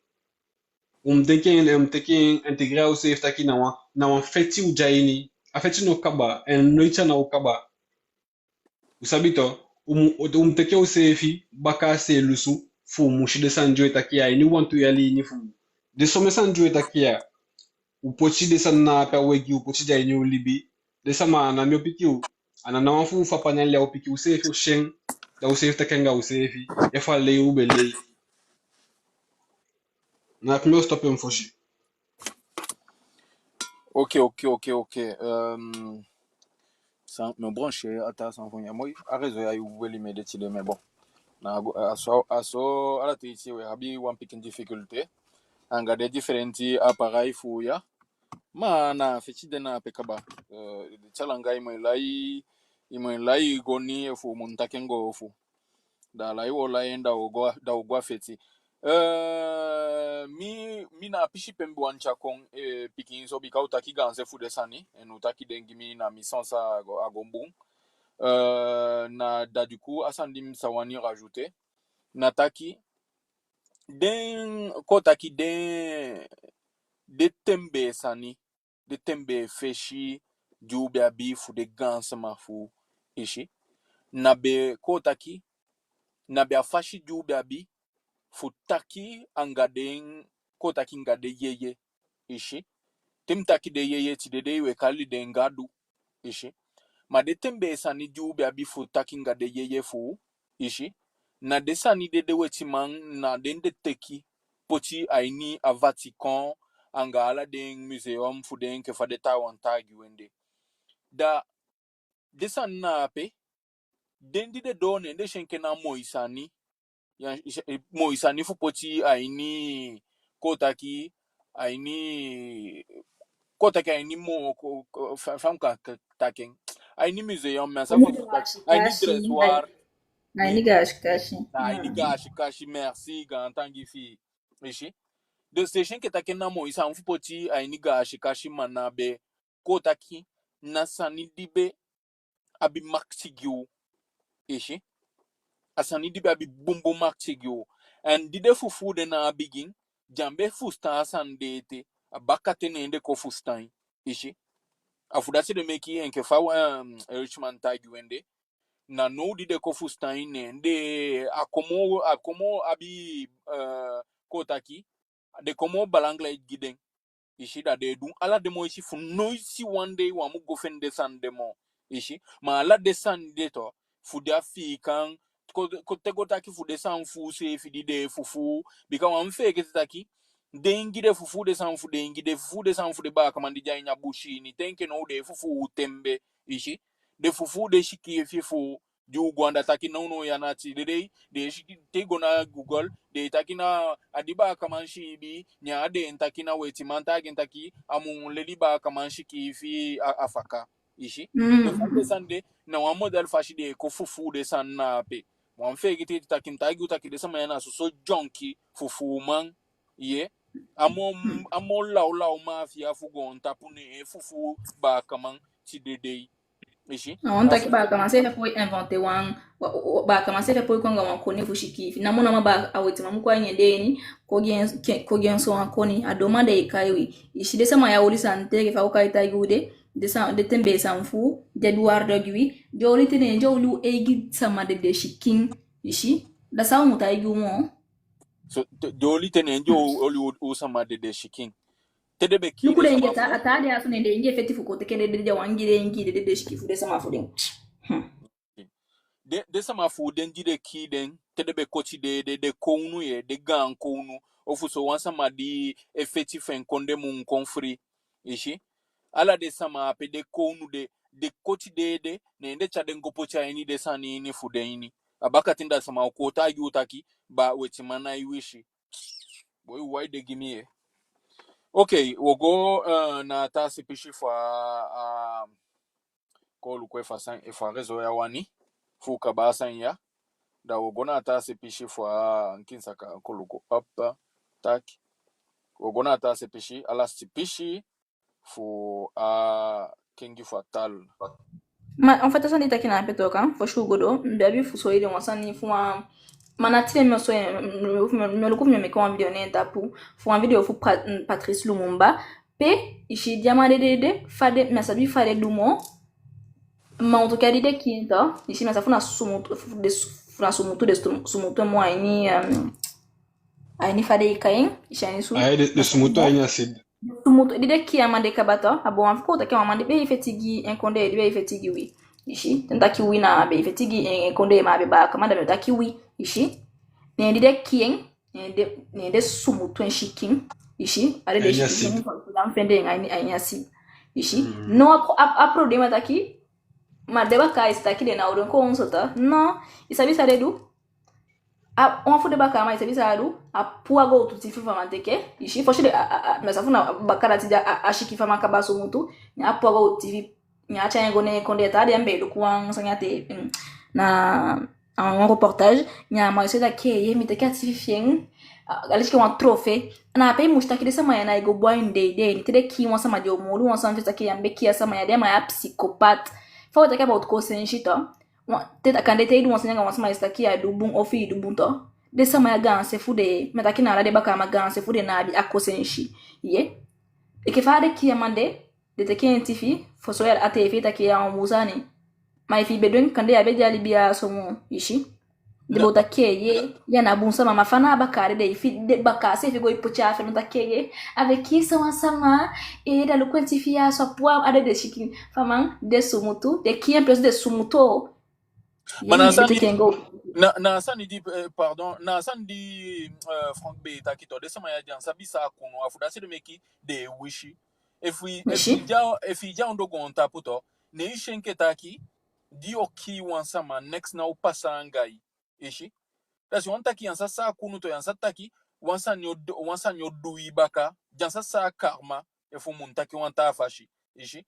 u mu denki en, en u mu teke en, intégrer a useefi taki na wan, na wan feti u de a ini, a feti ná o kaba, en noiti a ná o kaba. U sabi to, u mu, u mu teke useefi baka a seelusu fu u mu si den sani di we taki ya a ini wantu yali ini fu u. Den somen sani di we taki ya, u poti den sani na ape, a wegi u poti den a ini u libi. Den sama, na mi o piki u, A ná na wan fu u fapani a lei, u piki useefi, u si en, da useefi taki anga useefi efu a lei u be lei. Na ape mi o stop en fosi. Ok, ok, ok, ok. Euh, san, mi o brancher a taa san fu mi ya, moi. A réseau ya e weli mi ede tide, mais bon. Na a go, a so, a so, ala ten i si we abi wan pikin difficulté anga den différents appareils fu u ya. Ma na feti de na ape kaba. Euh, den tyalanga i mu e lai, i mu e lai go ni efu u mu taki en go ofu. Da lai wo lai en, da wo go, da wo go a feti. Euh, mi, mi na a pisi pe mi be wani tyai kon, eh, pikinso, bika u taki gaanse fu den sani, en u taki den gi mi, na mi sens a go, a go bun. Euh, na da du coup, a sani di mi sa wani rajouter, na taki, den, kon taki den, den tembe sani, den tembe fesi di u be abi fu den gaansama fu u, i si. Na be, kon taki, na be a fasi di u be abi fu taki anga den, kon taki anga den yeye, i si. Te mi taki den yeye, tide dei we kali den gadu, i si. Ma den tembe sani di u be abi fu taki anga den yeye fu u, i si. Na den sani de den wetiman, na den den teki poti a ini a Vatican anga ala den museum fu den, enke fa den taawan taigi u en de. Da den sani na ape, den di den doo, ne den si enke na moi sani. Ya, i si, eh, moi sani fu poti a ini, kon taki, a ini, kon taki a ini mo, ko, ko, fa, fa mi kan, kan taki en. A ini museum, mi á sabi fa mi kan taki. A ini dressoir. A ini gasikasi. A ini gasikasi, merci, gaantangi fi i. I si. Den si enke taki na moi sani fu poti a ini gasikasi, ma na be, kon taki, na sani di be abi makiti gi u. I si. A sani di be abi bunbun makiti gi u. En di den fufuu den na a bigin, den á be fusutan a sani de ete. A bakaten ne den kon fusutan en. I si. A fu dati ede meke enke fa, um, Richman taigi u en de. Na now di den kon fusutan en, ne den, a kon moo, a kon moo abi, euh, kon taki, den kon moo belangrijk gi den. I si, da den e du ala den moiti fu noiti wan dei u á mu go fende den sani de moo. I si, ma ala den sani de tu, fu den Afiikan, ko, ko, te go taki fu den sani fu u seefi di den e fufuu, bika u á mu feegete taki, den Ingi den fufuu den sani fu den Ingi, den fufuu den sani fu den baakaman di de a ini a busi ini, te enke now den e fufuu u tembe, i si, den fufuu den sikiifi fu u, di u go anda taki nownow ya na tide dei, den e si, te i go na Google, den e taki na a di baakaman siibi, ne a den e taki na wetiman taigi en taki a mu leli baakaman sikiifi a, a faka. I si? Mm. Den sani, den sani de, na wan model fasi den e kon fufuu den sani na ape. Ma u á mu feegete taki mi taigi u taki den sama ya na soso dyonki fufuuman. Ye, a moo, a moo lawlaw mafia fu goontapu ne e fufuu baakaman tide dei. I si? A wani taki baakaman seefi e poi inventer wan, wa, wa, baakaman seefi e poi kon anga wan koni fu sikiifi. Namo namo ba a wetiman mu kon a ini en dei ini, kon gi en, ke, kon gi en so wan koni, a dooman den e kai wi. I si, den sama ya oli sani te, enke fa u kai taigi u de, den sa, den tembe sani fu u, den du waarde gi wi, den oli te ne den e oli u eigi sama dede sikin. I si? Da san u mu taigi u moo? So, te, den oli te ne den e oli u, u sama dede sikin. Te den be kii den sama fu u. Luku den Ingi, a taa dei a so ne den Ingi e feti fu kon teke den dede, den wani gi den Ingi den dede sikin fu den sama fu den. Hmm. Den, den sama fu u, den di den kii den, te den be koti den ede, den kownu ye, den gaan kownu, ofuso wan sama di e feti fu en kondee mu kon fii. I si? Ala den sama ape, den kownu de, den koti den ede, ne den tyai den go poti a ini den sani ini fu den ini. A bakaten da sama o kon taigi u taki, ba wetiman ná e wisi. Boi, u wai de gi mi ye. Ok, wo go, eh, na a taa se pisi fu a, a, kon luku efu a san, efu a réseau ya wani fu kaba a sani ya. Da wo go na a taa se pisi fu a, anki saka, kon luku, hop, taki. Wo go na a taa se pisi, a lasiti pisi fu a kengi fu a taal. Ma, en fait, a sani di i taki na ape tu, kan, fosi u go doo, mi be abi fu soi den wan sani fu wan, ma na tide mi o soi, mi, mi, mi o luku fu mi o meke wan video na en tapu, fu wan video fu Pa-, mm, Patrice Lumumba, pe, i si, di a man dede, fa den, mi á sabi fa den du moo, ma en tout cas di den kii en tu, i si, mi á sabi fu na sumutu, fu den su-, fu na sumutu, den su-, sumutu en moo a ini, um, a ini fa den e kai en, i si, a ini su-, a ini den, den sumutu a ini acide. Sumutu, di den kii a man de kaba tu, a be wan fu kon taki a wan man di be e feti gi en kondee, di be e feti gi wi. I si, te mi taki wi na a be feti gi en kondee, ma a be baakaman, da mi o taki wi, i si. Ne di den kii en, ne den, ne den sumutu en sikin, i si. A den, den sikin, fa den fende en a ini, a ini a si. I si. No, a, a, a problema taki, ma den bakaa e si taki den ná o du en kon sota. No, i sabi san den du? A wan fu den bakaa, ma i sabi san a du? A puu a gowtu tifi fu a man teke, i si, fosi den, a, a, a, mi á sa fu na bakaa dati de a, a sikin fu a man kaba sumutu, ne a puu a gowtu tifi, ne a tyai en go ne en kondee. Taa dei mi be e luku wan sani a te, mm, na, a wan reportage, ne a man e soi taki, ye, mi teke a tifi fi en, a, a leti enke wan trophée. Na ape i mu si taki den sama ya ná e go bun a ini den idee. Te den kii wan sama, den o moolu wan sani fu taki ya mi be kii a sama ya, den man ya psychopathe. Fa u taki about kosensi tu. Wan, te, kande te i du wan sani anga wan sama, i si taki a du bun ofu i du bun tu, den sama ya gaanse fu den, mi á taki na ala den bakaa, ma gaanse fu den ná abi a kosensi. Ye. Enke fa den kii a man de, den teke en tifi, fu soi a tv taki a wan bun sani. Ma efi i be du en, kande ya be de a libi ya so moo, i si. Den be o taki ye, ya na bun sama, ma fa na a bakaa de, den, efi den bakaa seefi go e poti a fende taki ye, a be kii so wan sama, e, da luku en tifi ya so, a puu a dede sikin fu a man, den sumutu, den kii en plus den sumutu. Ma na a sani di, na, na a sani di, eh, pardon, na a sani di, eh, Frank be e taki tu, den sama ya den á sabi san a kunu, a fu dati ede meke den e wisi. Efi, efi i de a, efi i de a ondoo goontapu tu, ne i si enke taki, di i o kii wan sama, neks ná o pasa anga i, i si. Da i si, wan taki ya á sa san a kunu tu, ya á sa taki wan sani o du, wan sani o du i baka, ya á sa san a karma, efu u mu taki wan taa fasi, i si.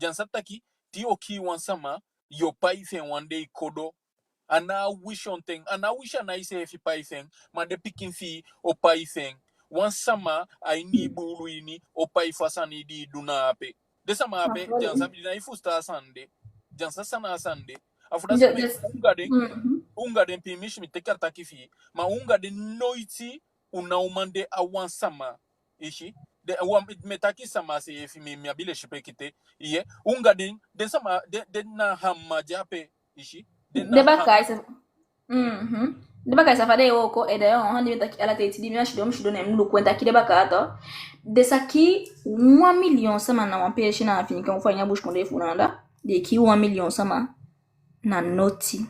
Ya á sa taki, di i o kii wan sama, yo pai fi en wan dei kodo. A ná a wisi onten, a ná a wisi, a ná iseefi pai fi en, ma den pikin fi i o pai fi en. Wan sama a ini i buulu ini o pai fu a sani di i du na ape. Den sama ape, ya á sa, den ná e fusutan a sani de. Ya á sa san na a sani de. A fu dati ede meke u anga den, u anga den, piimisi mi teke a taki fi i, ma u anga den noiti u ná o man de a wan sama. I si. Den, wan, mi e taki sama seefi, mi, mi abi lesipeki te. Ye, u anga den, den sama, den, den na a man de ape. I si. Den na a man. Den bakaa i sa, mhm. Den bakaa i sa fa den e wooko, e, da yu o handi mi taki ala ten, di mi á sidon, mi sidon, ne mi luku en taki den bakaa tu, den sa kii wan miliyon sama na wan peesi na Afiikan, ofu a ini a busikondee fu u anda, den kii wan miliyon sama na noti.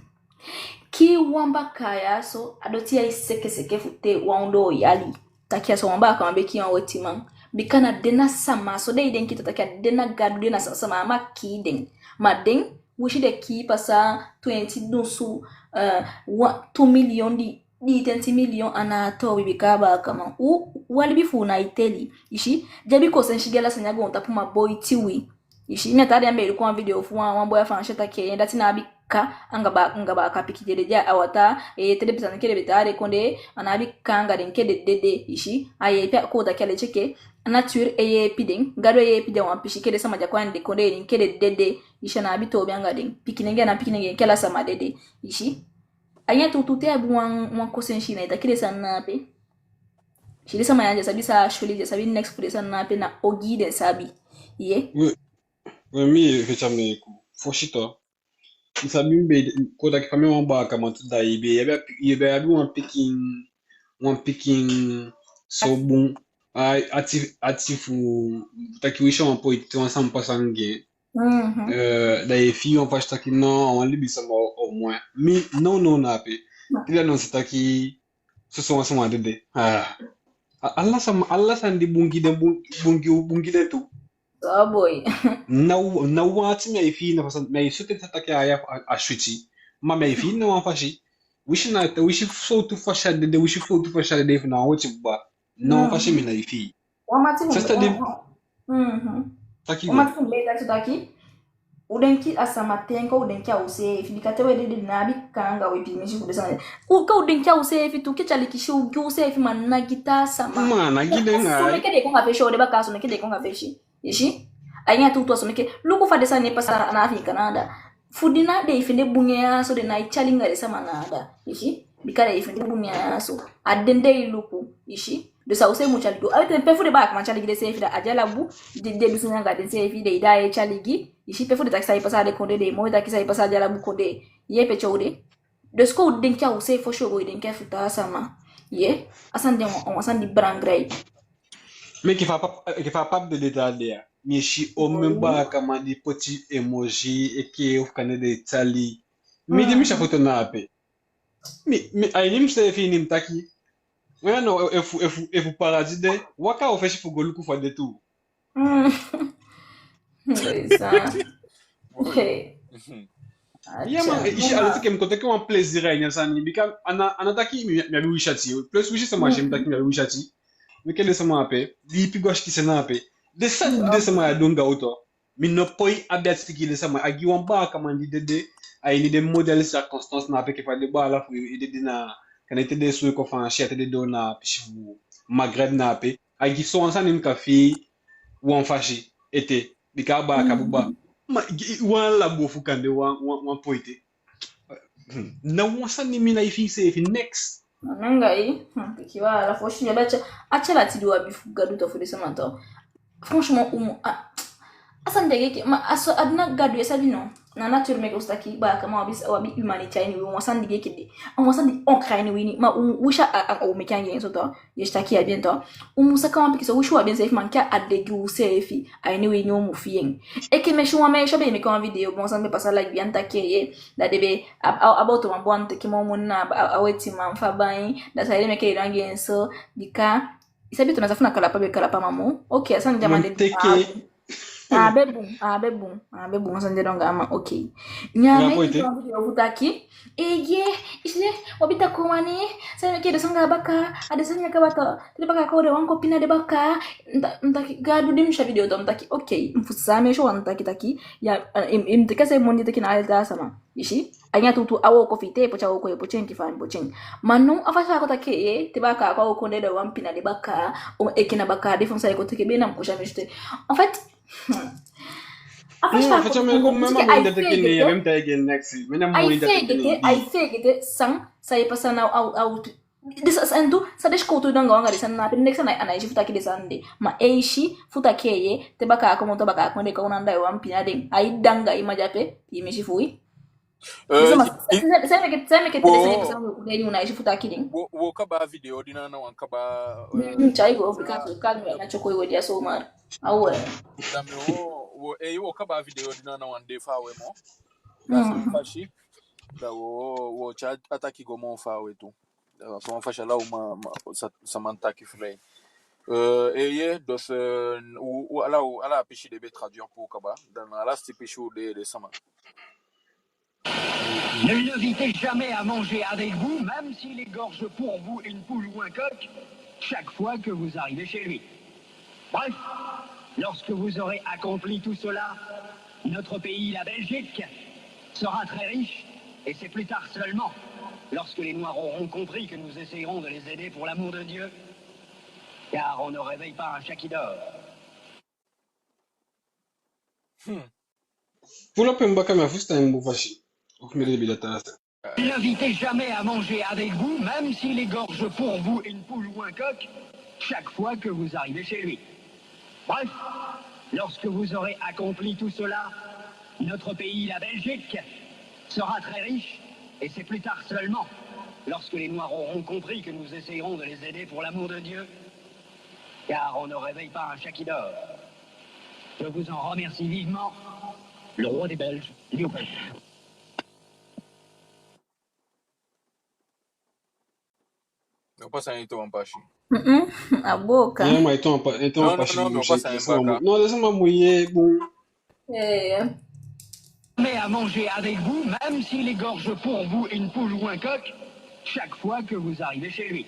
Kii wan bakaa ya so, a doti ya e sekeseke fu te wan ondoo yali. Taki a so wan baakaman be kii wan wetiman. Bika na den na sama, so den e denki taki a den na Gadu, den na sama, sama á man kii den. Ma den, winsi den kii pasa twenti dunsu, eh, wan, tu miliyon, di, di twenti miliyon, a ná toobi, bika a baakaman. U, u a libi fu u ná e teli. I si, den abi kosensi gi ala sani a goontapu, ma boiti wi. I si, mi a taa dei mi be e luku wan video fu wan, wan boi a Faansi taki, eh, dati ná abi kaka anga ba, anga baaka pikin di e dede a wataa, eh, te den be sa, enke den be taa den kondee, a ná abi kaka anga den, enke den dede, i si. A yeepi, a kon taki a leti enke nature e yeepi den, Gadu e yeepi den wan pisi, enke den sama di a kon a ini den kondee, enke den dede, i si, a ná abi toobi anga den. Pikinenge a ná pikinenge, enke ala sama dede, i si. A ini a tuutuu, te i abi wan, wan kosensi, ná i taki den sani na ape. I si, den sama ya den á sabi san a soli, den á sabi neks fu den sani na ape, na ogii den sabi. Ye. We, we mi, feti a mi e kon. Fosi tu, i sabi mi be, kon taki fa mi a wan baakaman tu, da i be, i be, i be abi wan pikin, wan pikin so bun. A, ati, ati fu taki winsi wan poiti, te wan sani pasa anga en. Mhm. Eh, da i e fii wan fasi taki no, a wan libisama au moins. Mi, no, no, na ape. Te den anonsi taki soso wan sama dede. Ah. A, ala sama, ala sani di bun gi den, bun, bun gi, bun gi den tu. So, boy. Na, na wan ati mi e fii, na fa sani, mi e soi taki a ya, a, a switi. Ma mi e fii na wan fasi. Winsi na, winsi sowtu fasi a dede, winsi sowtu fasi a dede, efu na wan weti buba, na wan fasi mi ná e fii. Wan mati fu, sesta mi, di, mhm. Taki wan go. Mati fu mi be e taki so taki, u denki a sama te, kon u denki a useefi, bika te we dede, den ná abi kaka anga wi, piimisi fu den sani. U, kon u denki a useefi tu, ke tyali kisi u gi useefi, ma ná gi taa sama. Ma ná gi den. So meke den kon anga fesi, o, den bakaa, so meke den kon anga fesi. I si? A ini a tuutuu, a so meke, luku fa den sani e pasa na Afiikan anda. Fu di na den e fende bun ya so, den ná e tyali anga den sama anda. I si? Bika den e fende bun ya so, a den den e luku. I si? Den sa, u seefi mu tyali tu. A ten pe fu den baakaman tyali gi denseefi, da a dyalabu, den, den du sani anga denseefi, den e daai e tyali gi. I si? Pe fu den taki san e pasa a den kondee, den e moo taki san e pasa a dyalabu kondee. Ye, pe tyo u de. Dus kon u denki a useefi fosi u go e denki a fu taa sama. Ye, a sani de wan, wan sani di belangrijk. Meke fa pap, ke fa pap de, de taa de ya. mi e si omen baakaman di poti emoji enke ofu kande den e tyali. Mi di mi si a foto na ape. Mi, mi, a ini miseefi mi taki, we no, efu, efu, efu paradis de, waka u fesi fu go luku fa a de tu. Mm. Ndeysaan. Hey. Ya man, i si, a leti enke mi kon teke wan plaisir a ini a sani, bika a ná, a ná taki mi, mi abi wisi ati. Plus wisi sama si mi taki mi abi wisi ati. Mi enke den sama ape, di ipi go a sikise na ape. Den sani di den sama ya du anga u tu. Mi no poi abi ati gi den sama, a gi wan baakaman di dede a ini den modèle circonstance na ape, enke fa den baala fu u e dede na, kande te den suku fu Faansi, te den doo na pisi fu Maghreb na ape. A gi sowan sani mi kan fii wan fasi ete, bika a baaka buba. Ma gi wan labu fu kande wan, wan, wan poite. Hmm. Na wan sani mi ná e fii seefi neks. Anga i, hmm, pikin wan ala fosi, mi abi a tya-, a tyali ati di u abi fu Gadu tu, fu den sama tu. Franchement, u mu, a, a sani de enke, ma a so, a dina Gadu e sabi no. Na nature meke u si taki baakaman, u abi, u abi humanité a ini wi, wan sani di enke de. A wan sani di ancré a ini wi, ma u, u si a, a, a, u meke anga en so tu. Ye si taki a bien tu. U mu saka wan pikinso, u si u abi en seefi, ma enke a de gi u seefi a ini wi, u mu fii en. Enke mi si wan meisje be meke wan video, bon, sani be pasa, like, bien taki ye, da den be, a, a, a botoman bun, a teke moo moni na a, a, a wetiman fu a bai, da saide meke den du anga en so, bika i sabi tu, na san fu na kalapa be kalapa mamu. Ok, a sani di a man de teke. A be bun, a be bun, a be bun, a sani di a du anga a man, ok. Neen a meke wan video fu taki, eeye, i si, u abi takuu wani, saide meke den saka a baka, a den sani ya kaba tu, te den baka kon, den wani kon pina den baka. Mi ta-, mi taki, Gadu, di mi si a video tu, mi taki, ok, mi fu san mi e si, wan taki taki, ya, eh, i, i mu teke a seefi moni di i teke na a taa sama. I si? A ini a tuutuu, a wooko fi i, te i poti a wooko, i poti en enke fa i mu poti en. Ma now, a fasi a kon taki, eh, te baka kon, a wooko de, den wani pina den baka, o, enke na baka den fu san i kon teke, be na mi kon si a mi si te. En fait, hmm. A fasi a kon taki, mi taki, ai fegete, ai fegete san, san e pasa na, a, a, den sa-, san tu, san den sikowtu du anga u anga den sani na ape, neks a ná, a ná eesi fu taki den sani de. Ma eesi fu taki, eh, te baka kon, moto baka kon, den kon anda, i wani pina den. Ai de anga i mma de ape, i misi fu i. Eh, sama, i, sa, sa meke, sa meke wo, te den sani pasa, u de, u ná eesi fu taki den. Wo, wo kaba a video di na, na wan kaba, eh, mm, tyai go, bika so, kaba na tyoko i go de a so, ma. Awe. Da mi wo, wo, eh, wo kaba a video di na, na wan de faawe moo. Da so fasi, da wo, wo tyai a taki go moo faawe tu. Da so wan fasi ala u ma, ma, sa, sama taki fii. Eh, eeye, dus, eh, u, u ala, u ala pisi de be traduire pour kaba. Da na a lasiti pisi u de, de sama. Ne l'invitez jamais à manger avec vous, même s'il égorge pour vous une poule ou un coq, chaque fois que vous arrivez chez lui. Bref, lorsque vous aurez accompli tout cela, notre pays, la Belgique, sera très riche, et c'est plus tard seulement, lorsque les Noirs auront compris que nous essayerons de les aider pour l'amour de Dieu, car on ne réveille pas un chat qui dort. Hmm. Pull up en baka, mi á fusutan en bun fasi. Of mi de bi data. Ne l'invitez jamais à manger avec vous, même s'il égorge pour vous une poule ou un coq, chaque fois que vous arrivez chez lui. Bref, lorsque vous aurez accompli tout cela, notre pays, la Belgique, sera très riche, et c'est plus tard seulement, lorsque les Noirs auront compris que nous essayerons de les aider pour l'amour de Dieu, car on ne réveille pas un chat qui dort. Je vous en remercie vivement, le roi des Belges, Léopold. No pasa en tu wan pasi. Mm-mm. A boka. Ya, ma e tu wan pa-, e tu wan pasi. No, no, no, no pasa en baka. No, den sama mu yee bun. Eh. Mais à manger avec vous, même s'il égorge pour vous une poule ou un coq, chaque fois que vous arrivez chez lui.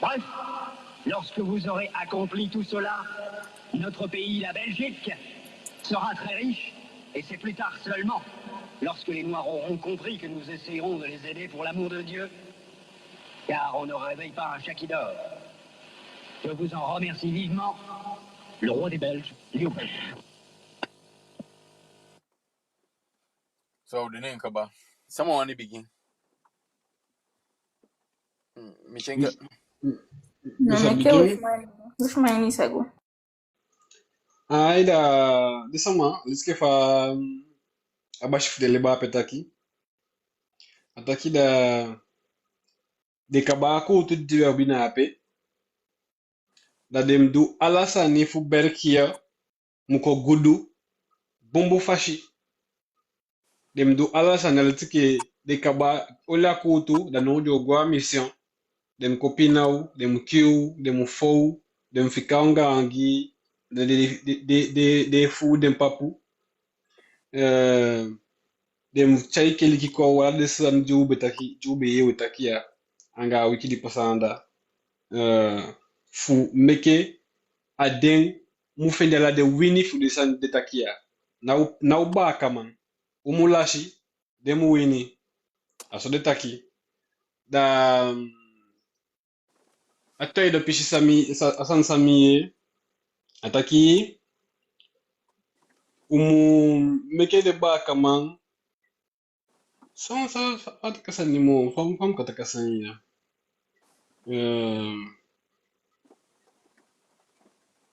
Bref, lorsque vous aurez accompli tout cela, notre pays, la Belgique, sera très riche, et c'est plus tard seulement, lorsque les Noirs auront compris que nous essayerons de les aider pour l'amour de Dieu, car on ne réveille pas un chat qui dort. Je vous en remercie vivement, le roi des Belges, Léopold. So, u de neen kaba. Sama wani bigin? Mm, mi si enke. Mm, mm, no, mi sa meke bigin. Wi fu mi, wi fu mi ini sago. Ai da, den sama, leti enke fa, mm, a basi fu den leba ape taki. A taki da, den kaba a kuutu di u abi na ape. Da den mu du ala sani fu België, mu kon gudu, bunbun fasi. Den mu du ala sani, a leti enke den kaba oli a kuutu, da now den o go a mission. Den mu kon pina u, den mu kii u, den mu fon u, den mu fika u anga angii, den, den, den, den, den, den fuu den papu. Eh, den mu tyai keliki kon, ala den sani di u be taki, di u be yee u e taki ya, anga a wiki di pasa anda. Eh, fu meke a den mu fende ala den wini fu den sani den taki ya. Na u, na u baakaman, u mu lasi, den mu wini. A so den taki. Da, a tweede pisi san mi, sa-, a sani san mi yee, a taki, u mu meke den baakaman, san, san, san, a taki a sani moo, fa mi, fa mi kan taki a sani ya. Eh,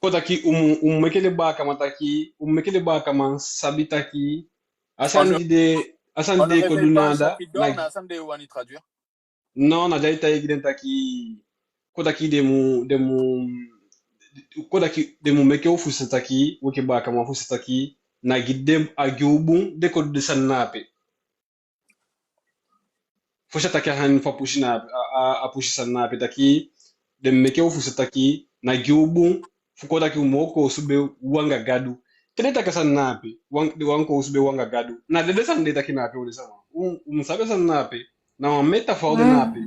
kon taki u mu, u mu meke den baakaman taki, u mu meke den baakaman sabi taki, a sani di den, a sani di den kon du na anda, na a sani den wani traduire. Non, na di ai taigi den taki, kon taki den mu, den mu, kon taki den mu meke u fusutan taki, u enke baakaman fusutan taki, na gi den, a gi u bun den kon du den sani na ape. Fosi a taki a sani fu a pusi na, a, a, a pusi sani na ape taki, den mu meke u fusutan taki, na gi u bun, fu kon taki u mu koosube u anga Gadu. Te den taki a sani na ape, wan, den wani koosube u anga Gadu. Na den, den sani den taki na ape, u den sama. U, u mu sabi a sani na ape. Na wan métaphore de na ape.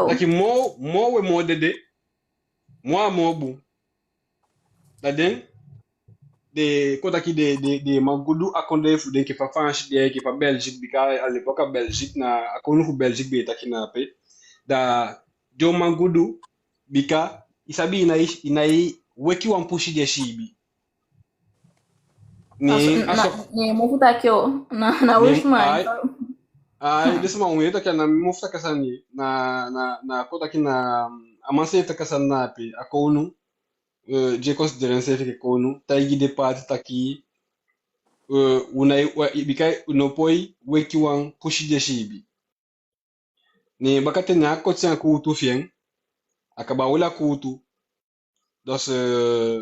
Taki moo, moo u e moo dede, moo a moo bun. Da den, den, kon taki den, den, den man gudu a kondee fu den, enke fa Faansi de, enke fa Belgique, bika à l'époque a Belgique na, a kownu fu Belgique be e taki na ape. Da den o man gudu, bika i sabi i nái, i nái weki wan pusi di e siibi. Ne, a so, na, ne mofu taki o, na, na Welshman. Ai, den sama u e taki, na mofu taki a sani, na, na, na kon taki na, a man san e taki a sani na ape, a kownu, eh, di e considérer enseefi enke kownu, taigi den paati taki, eh, u nái, wa-, bika u ná poi weki wan pusi di e siibi. Ne bakaten a koti en kuutu fi en, a kaba oli a kuutu. Dus, eh,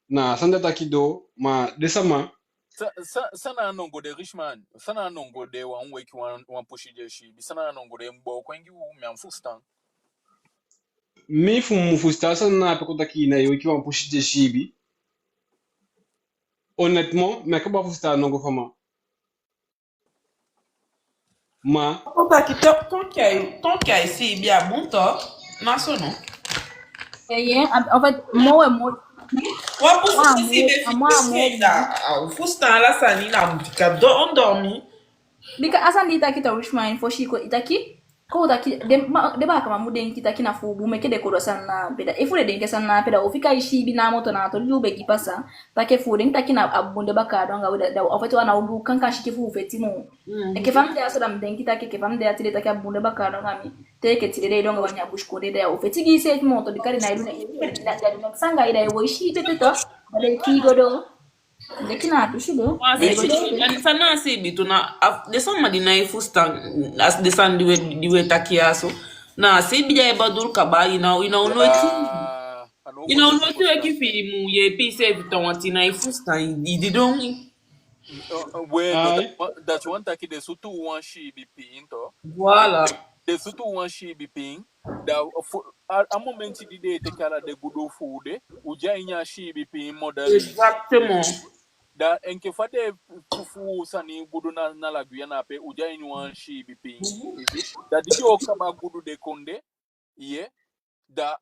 na a sani di a taki doo, ma den sama. San, san, san na a nongo de, Richman? San na a nongo de, wan weki wan, wan pusi di e siibi? San na a nongo de, mi booko en gi u, mi á fusutan. Mi fu mi fusutan san na ape, kon taki i nái weki wan pusi di e siibi. Honnêtement, mi á kaba fusutan a nongo fu a man. Ma. Kon taki tant, tant que i, tant que i siibi a bun, toch? Na so no? Eh, yeah, en, en fait, moo we moo. Wan pusi di e siibi, a moo, a moo, a moo. A fusutan ala sani, na mu fika doo, endormi. Bika a sani di i taki, toch, Richman, fosi kon, i taki, kon taki, den, ma, den baakaman mu denki taki na fu u bun meke den kon du a sani na ape. Da efu den denki a sani na ape, da u o fika e siibi na a moto, na a toli di u be gi pasa. Taki efu u denki taki na a bun den bakaa du anga u, da, da, en fait, u á o du kankan sikin fu u feti moo. Enke fa mi de ya so, da mi denki taki, enke fa mi de ya tide, taki a bun den bakaa du anga mi. Te enke tide den e du anga wan a busikondee, da u o feti gi iseefi moo, toch, bika den nái du neks, da, da, da, neks anga i, da i wai siibi ete, toch. Da den kii go doo. Leki na a pisi de. Wan siibi, en san na a siibi tu na, a, den sama di nái fusutan, a, den sani di we, di we taki ya so. Na a siibi di ai bedoel kaba, i ná, i ná o noiti. I ná o noiti weki fi i mu yeepi iseefi, tu, want i nái fusutan, i, i didon. We, no, dati wan, dati wan taki den sutu wan siibi pikin, toch. Voilà. Den sutu wan siibi pikin. Da fu, a, a momenti di den e teke ala den gudu fu u de, u de a ini a siibi pikin modèle. Exactement. Da enke fa den e fu, fu sani gudu na, na la Guyane ape, u de a ini wan siibi pikin. Da di den o kaba gudu den kondee, ye, da,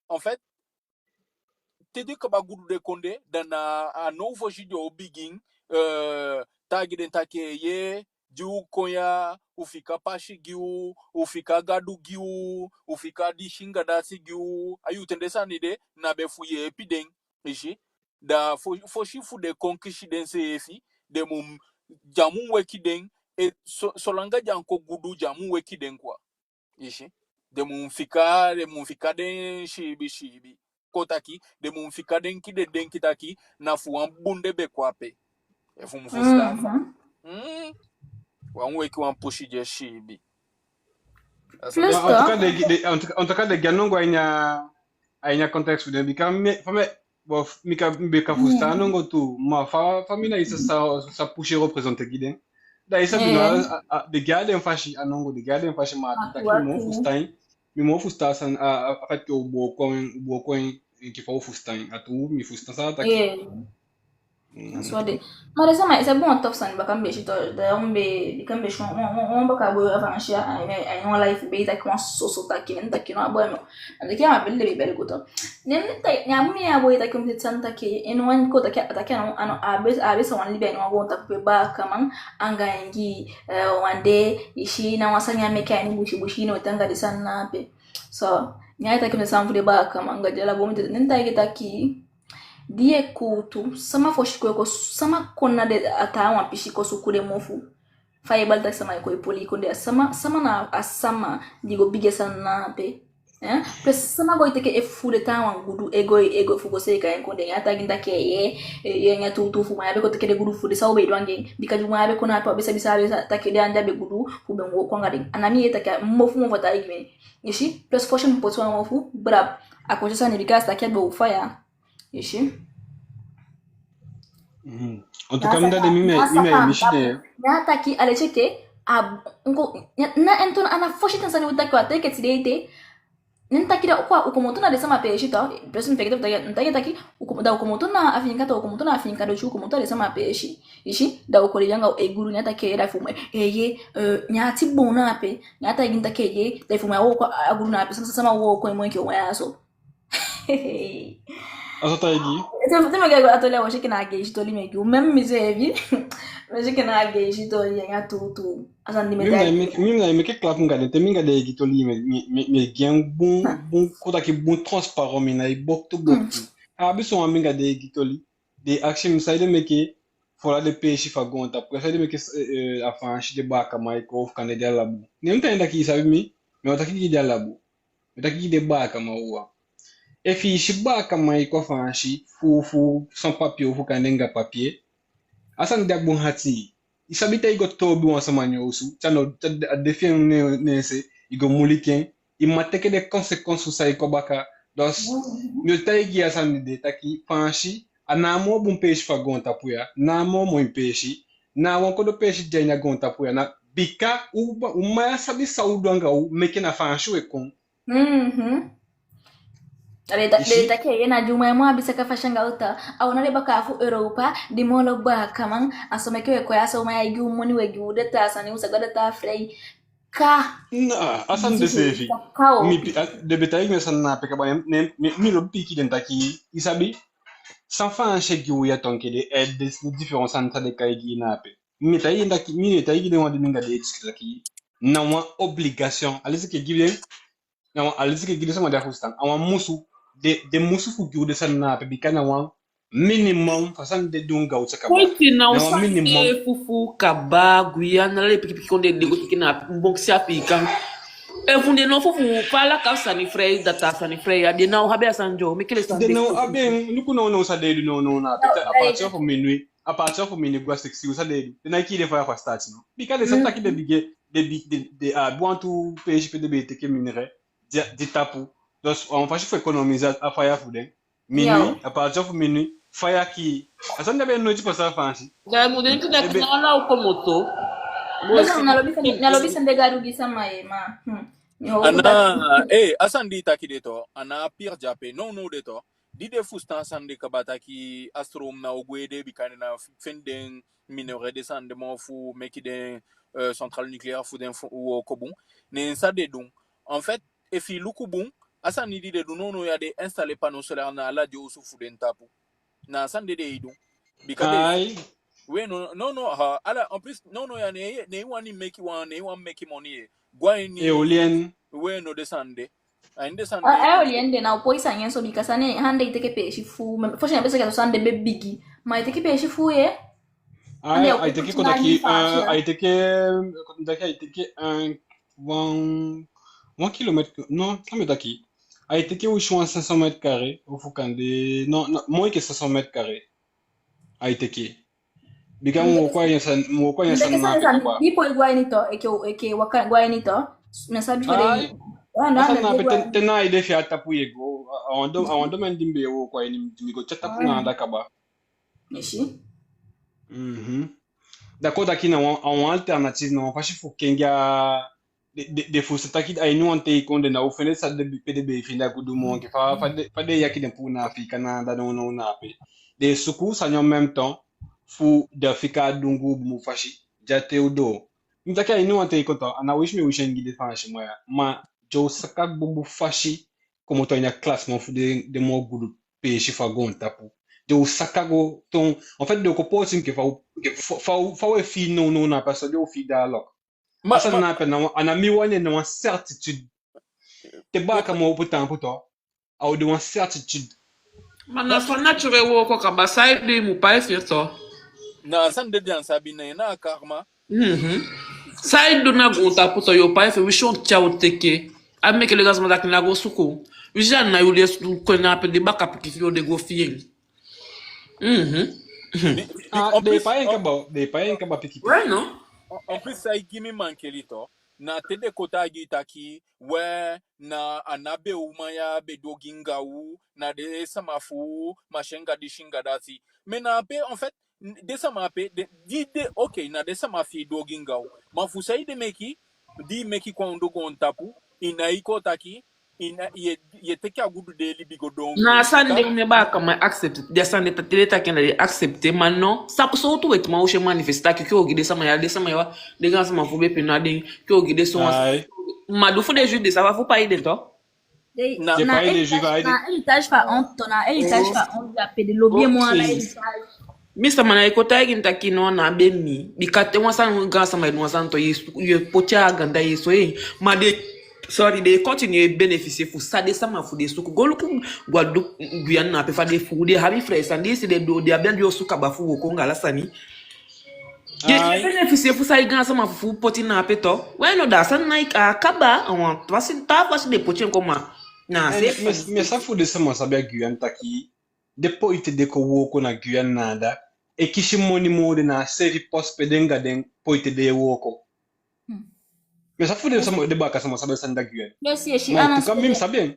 en fait, te den kaba gudu den kondee, da na a now fosi den o bigin, eh, taigi den taki, ye, di u kon ya, u fika pasi gi u, u fika Gadu gi u, u fika disi anga dati gi u. A yuu ten, den sani de, na be fu yeepi den, i si. Da fo, fosi fu den kon kisi denseefi, den mu, den á mu weki den, e, so, solanga den á kon gudu, den á mu weki den, quoi. I si. Den mu fika, den mu fika den siibi siibi. Kon taki, den mu fika den, ki den denki taki, na fu wan bun den be kon ape. Efu mi fusutan. Mhm. Mm. Wan weki wan pusi di e siibi. Plus, en tout cas, den, den, en tout cas, en tout cas, den gi a nongo a ini a, a ini a contexte fu den, bika mi, fa mi, Bon, mi kan, mi be kan fusutan a nongo tu, ma fa, fa mi ná e sa, sa, sa pusi représenter gi den. Da i sabi no, a, a, den gi a den fasi a nongo, den gi a den fasi, ma a taki mi moo fusutan en, mi moo fusutan san, a, a, a fait que u booko en, u booko en, enke fa u fusutan en, a tuu mi fusutan san a taki. Mm. So de. Ma den sama, i sabi wan tof sani baka mi be si tu, da mi be, bika mi be si wan, wan, wan, wan baka boi a Faansi, a, a, a, a ini wan live be e taki wan soso taki, ne mi taki no, a boi no. A taki a beli de be beli kutu. Ne mi ta, ne a boi, a boi taki mi te san taki, en wan ko taki, a taki a no, a no, a be, a be sa wan libi a ini wan goontapu pe baakaman anga en gi, eh, wan dei, i si na wan sani a meke a ini busi, busi no tanga den sani na ape. So, ne a taki mi te san fu den baakaman anga den ala boi mi te, ne mi taki taki, di e kuutu, sama fosi kon, kon, sama kon na den a taawan pisi kon suku den mofu. Fa i e bali taki sama e kon e poli i kondee, a sama, sama na a sama di go bigin a sani na ape. Eh? Plus sama go e teke efu fu den taawan gudu, e go, e go fu go seeka en kondee, ne a taigi mi taki ye, ye, ye, ne a tuutuu fu ma ya be kon teke den gudu fu den, san u be du anga en, bika di ma ya be kon na ape, a be sabi, sabi, sa, taki den anda be gudu, fu be wooko anga den. A na mi e taki a mofu mofu a taigi mi. I si, plus fosi mi poti wan mofu, brab, a kon si a sani bika a si taki a be o faya. I si. Mhm. En tout cas, mi dati de mi, mi, mi, mi, mi si de. Na taki a leti enke a, nko, na, na en tu na a fosi ten sani u taki, a teke tide ete. Ne mi taki da u kon, u komoto na den sama peesi tu. Peesi mi fegete fu taki, mi taki, taki, u komo, da u komoto na Afiikan tu, u komoto na Afiikan doti, u komoto na den sama peesi. I si, da u kon libi anga u e gudu, ne a taki da fu mi, eh, ye, eh, ne a ati boon na ape, ne a taigi mi taki ye, da fu mi a wooko a gudu na ape, sama, sama wooko en moo enke u ya so. A so taigi. Te, te mi e go a toli, a o si enke na a geisi toli mi e gi u. Même mi seefi, mi o si enke na a geisi toli anga tuutuu. A sani di mi e taigi. Mi ná e meke, mi ná e meke klap anga den. Te mi anga den e gi toli, mi, mi, mi, mi e gi en bun, bun, kon taki bun transparent, mi ná e boktu, boktu. A abi son wan mi anga den e gi toli. Den e akisi mi saide meke fu ala den peesi fu a goontapu, saide meke, eh, eh, a Faansi den baakaman e kon, ofu kande den Alabu. Ne mi taigi en taki i sabi mi, mi o taki gi den Alabu. Mi o taki gi den baakaman wawan. Efi i si baakaman e kon a Faansi fu, fu sans papier ofu kande anga papier, a sani de a bun ati. I sabi te i go toobi wan sama neen osu, te a no, te a de fi en ne, ne en se, i go muliki en, i mu teke den conséquence fu san e kon baka. Dus, mi o taigi i a sani de taki Faansi, a ná a moo bun peesi fu a goontapu ya, ná a moo moi peesi, ná a wan kodo peesi de a ini a goontapu ya, na bika u, u mma ya sabi san u du anga u, meke na Faansi u e kon. Mhm. A den ta, den taki ye na di u mma ya mu abi saka fasi anga u ta. A u na den bakaa fu Europa, di moo lo baakaman, a so meke u e kon ya so u mma ya e gi u moni, u e gi u den taa sani, u sa go a den taa fii. Ka. Na, a sani de seefi. Mi pi, a, den be taigi mi a sani na ape kaba, ne, mi, mi lobi piki den taki, i sabi, san Faansi e gi u ya tonke de, eh, den différents sani san den kai gi i na ape. Mi taigi den taki, mi taigi den wan di mi anga den e discuter taki, na wan obligation. A leti enke gi den, na wan, a leti enke gi den sama di á fusutan. A wan musu, den, den musu fu gi u den sani na ape bika na wan minimum fu a sani de du anga u te kaba. Foiti na u sani de fufuu kaba, Guyane, ala den pikipiki kondee di den go teke na boksi Afiikan. Efu den ná o fufuu, fa ala ka sani fii, da taa sani fii, a den ná o abi a sani di o meke den sani de fufuu. Den ná o abi en, luku nownow san den e du nownow na ape, à partir fu minuit, à partir fu minuit go a siksi, san den e du, den ná e kii den faya fu a sitaati no. Bika den sabi taki den bigin, den bi, den, den abi wantu peesi pe den be e teke minerai, di, di tapu. Dus, a wan fasi fu économiser a faya fu den. Minuit, à partir fu minuit, faya kii. A sani de be noiti pasa a Faansi. Da i mu denki taki na ala u komoto. Na lobi sani, na lobi sani de Gadu gi sama ye, ma. Hmm. A ná, eh, a sani di i taki de tu, a ná pire di ape. Nownow de tu, di den fusutan a sani de kaba taki a stroom ná o gwe de bika den á fende minerai, den sani de moo fu meke den, eh, centrale nucléaire fu den fu, wooko bun. Ne san den du. En fait, efi i luku bun, a sani di den du nownow ya, den installer panneau solaire na ala den osu fu den tapu. Na a sani de den e du. Bika den, ai. We, no, no, no, ah, ala, en plus, nownow ya, ne, ne i wani meke wan, ne i wani meke moni ye. Go a ini éolienne. We, no, den sani de. A ini den sani de. A éolienne de ná o poi sani en so bika sani, anda e teke peesi fu, fosi na be seke so sani de be bigi. Ma e teke peesi fu ye. Ai, ai teke kon taki, eh, ai teke, kon taki ai teke un, wan, wan kilomètre, non, san mi e taki. Ai teke u si wan cinq cents mètres carrés, ofu kande, non, non, moins que cinq cents mètres carrés. Ai teke. Bika mi wooko a ini a sani, mi wooko a ini a sani na ape kaba. Di poi go a ini tu, enke, enke waka go a ini tu. Mi sabi fa den. Ai, a sani na ape, te, te na i de fi a tapu ye go, a, a wan do-, a wan domaine di mi be e wooko a ini, mi go tyai tapu na anda kaba. Merci. Mhm. Da kon taki na wan, a wan alternative, na wan fasi fu kengi a den, den, den fu sa taki a ini wan ten i kondee na u fende san den be, pe den be e fende a gudu moo enke fa, fa den, fa den e yaki den puu na Afiika na anda nownow na ape. Den e suku sani en même temps fu den fika a dunguu bunbun fasi. Di a te u doo. Mi taki a ini wan ten i kondee, a ná wisi mi e wisi en gi den Faansiman ya. Ma den o saka bunbun fasi komoto a ini a classement fu den, den moo gudu peesi fu a goontapu. Den o saka go toon, en fait, den o kon poti enke fa u, fa, fa, fa u e fii nownow na ape, so den o fii daalek. Ma, a sani na ape na wan, a ná mi wani, na wan certitude. Te baaka mu opo taampu tu, a o de wan certitude. Ma na so a nature e wooko kaba, san i du i mu pai fi en tu. Na a sani de di a sabi na en na a karma. Mhm. San i du na goontapu tu, yo pai fi en, winsi on tyai o teke. A meke den gaansama taki ná go suku. Winsi a ná yu de suku na ape, den baaka pikin fi yu o de go fi en. Mhm. Ah, en plus, den pai en kaba, den pai en kaba piki piki. Ouais, non? En, en plus, san e gi mi mankeli tu, na te den kon taigi i taki, we, na a ná be uman ya be du ogii anga u, na den sama fu u, ma syenga disi anga dati. Mais na ape, en fait, den sama ape, den, di den, ok, na den sama fi i du ogii anga u. Ma fu saide meke, di i meke kon a ondoo goontapu, i ná e kon taki, i ná, ye, ye teke a gudu dee libi go doo. Na a sani de mi baaka mu accepte. Den sani de te den taki en, da den accepte, ma non. Sa, sowtu wetiman o si e manifeste taki ke ogii den sama ya, den sama ya, den gaansama fu u be pina den, ke ogii den so wan. Ai. Ma du fu den juif den sa, fa fu pai den tu. Na, na héritage, na héritage fu a oncle, na héritage fu a oncle, ya pe den lobi en moo a na héritage. Mi sama, na i kon taigi mi taki non, na be mi. Bika te wan sani, wan gaansama e du wan sani tu, ye, ye poti a ganda ye so, eh. Ma den, sorry, den e continue e bénéficier fu san den sama fu den suku. Go luku Guadeloupe, Guyane na ape, fa den fu den abi frère sani, den si den du, den abi a den osu kaba fu wooko anga ala sani. Den e bénéficier fu san i gaansama fu u poti na ape tu. We, no, da a sani na i a kaba, a wan fasi, taa fasi den poti en kon, ma na a seefi. Mais, mais san fu den sama sabi a Guyane taki den poite den kon wooko na Guyane na anda, e kisi moni moo den na a seefi poste pe den anga den poite den e wooko. Hmm. Mais san fu den sama, den baaka sama sabi a sani da Guyane? Mais si, si, ma en tout cas, mi sabi en.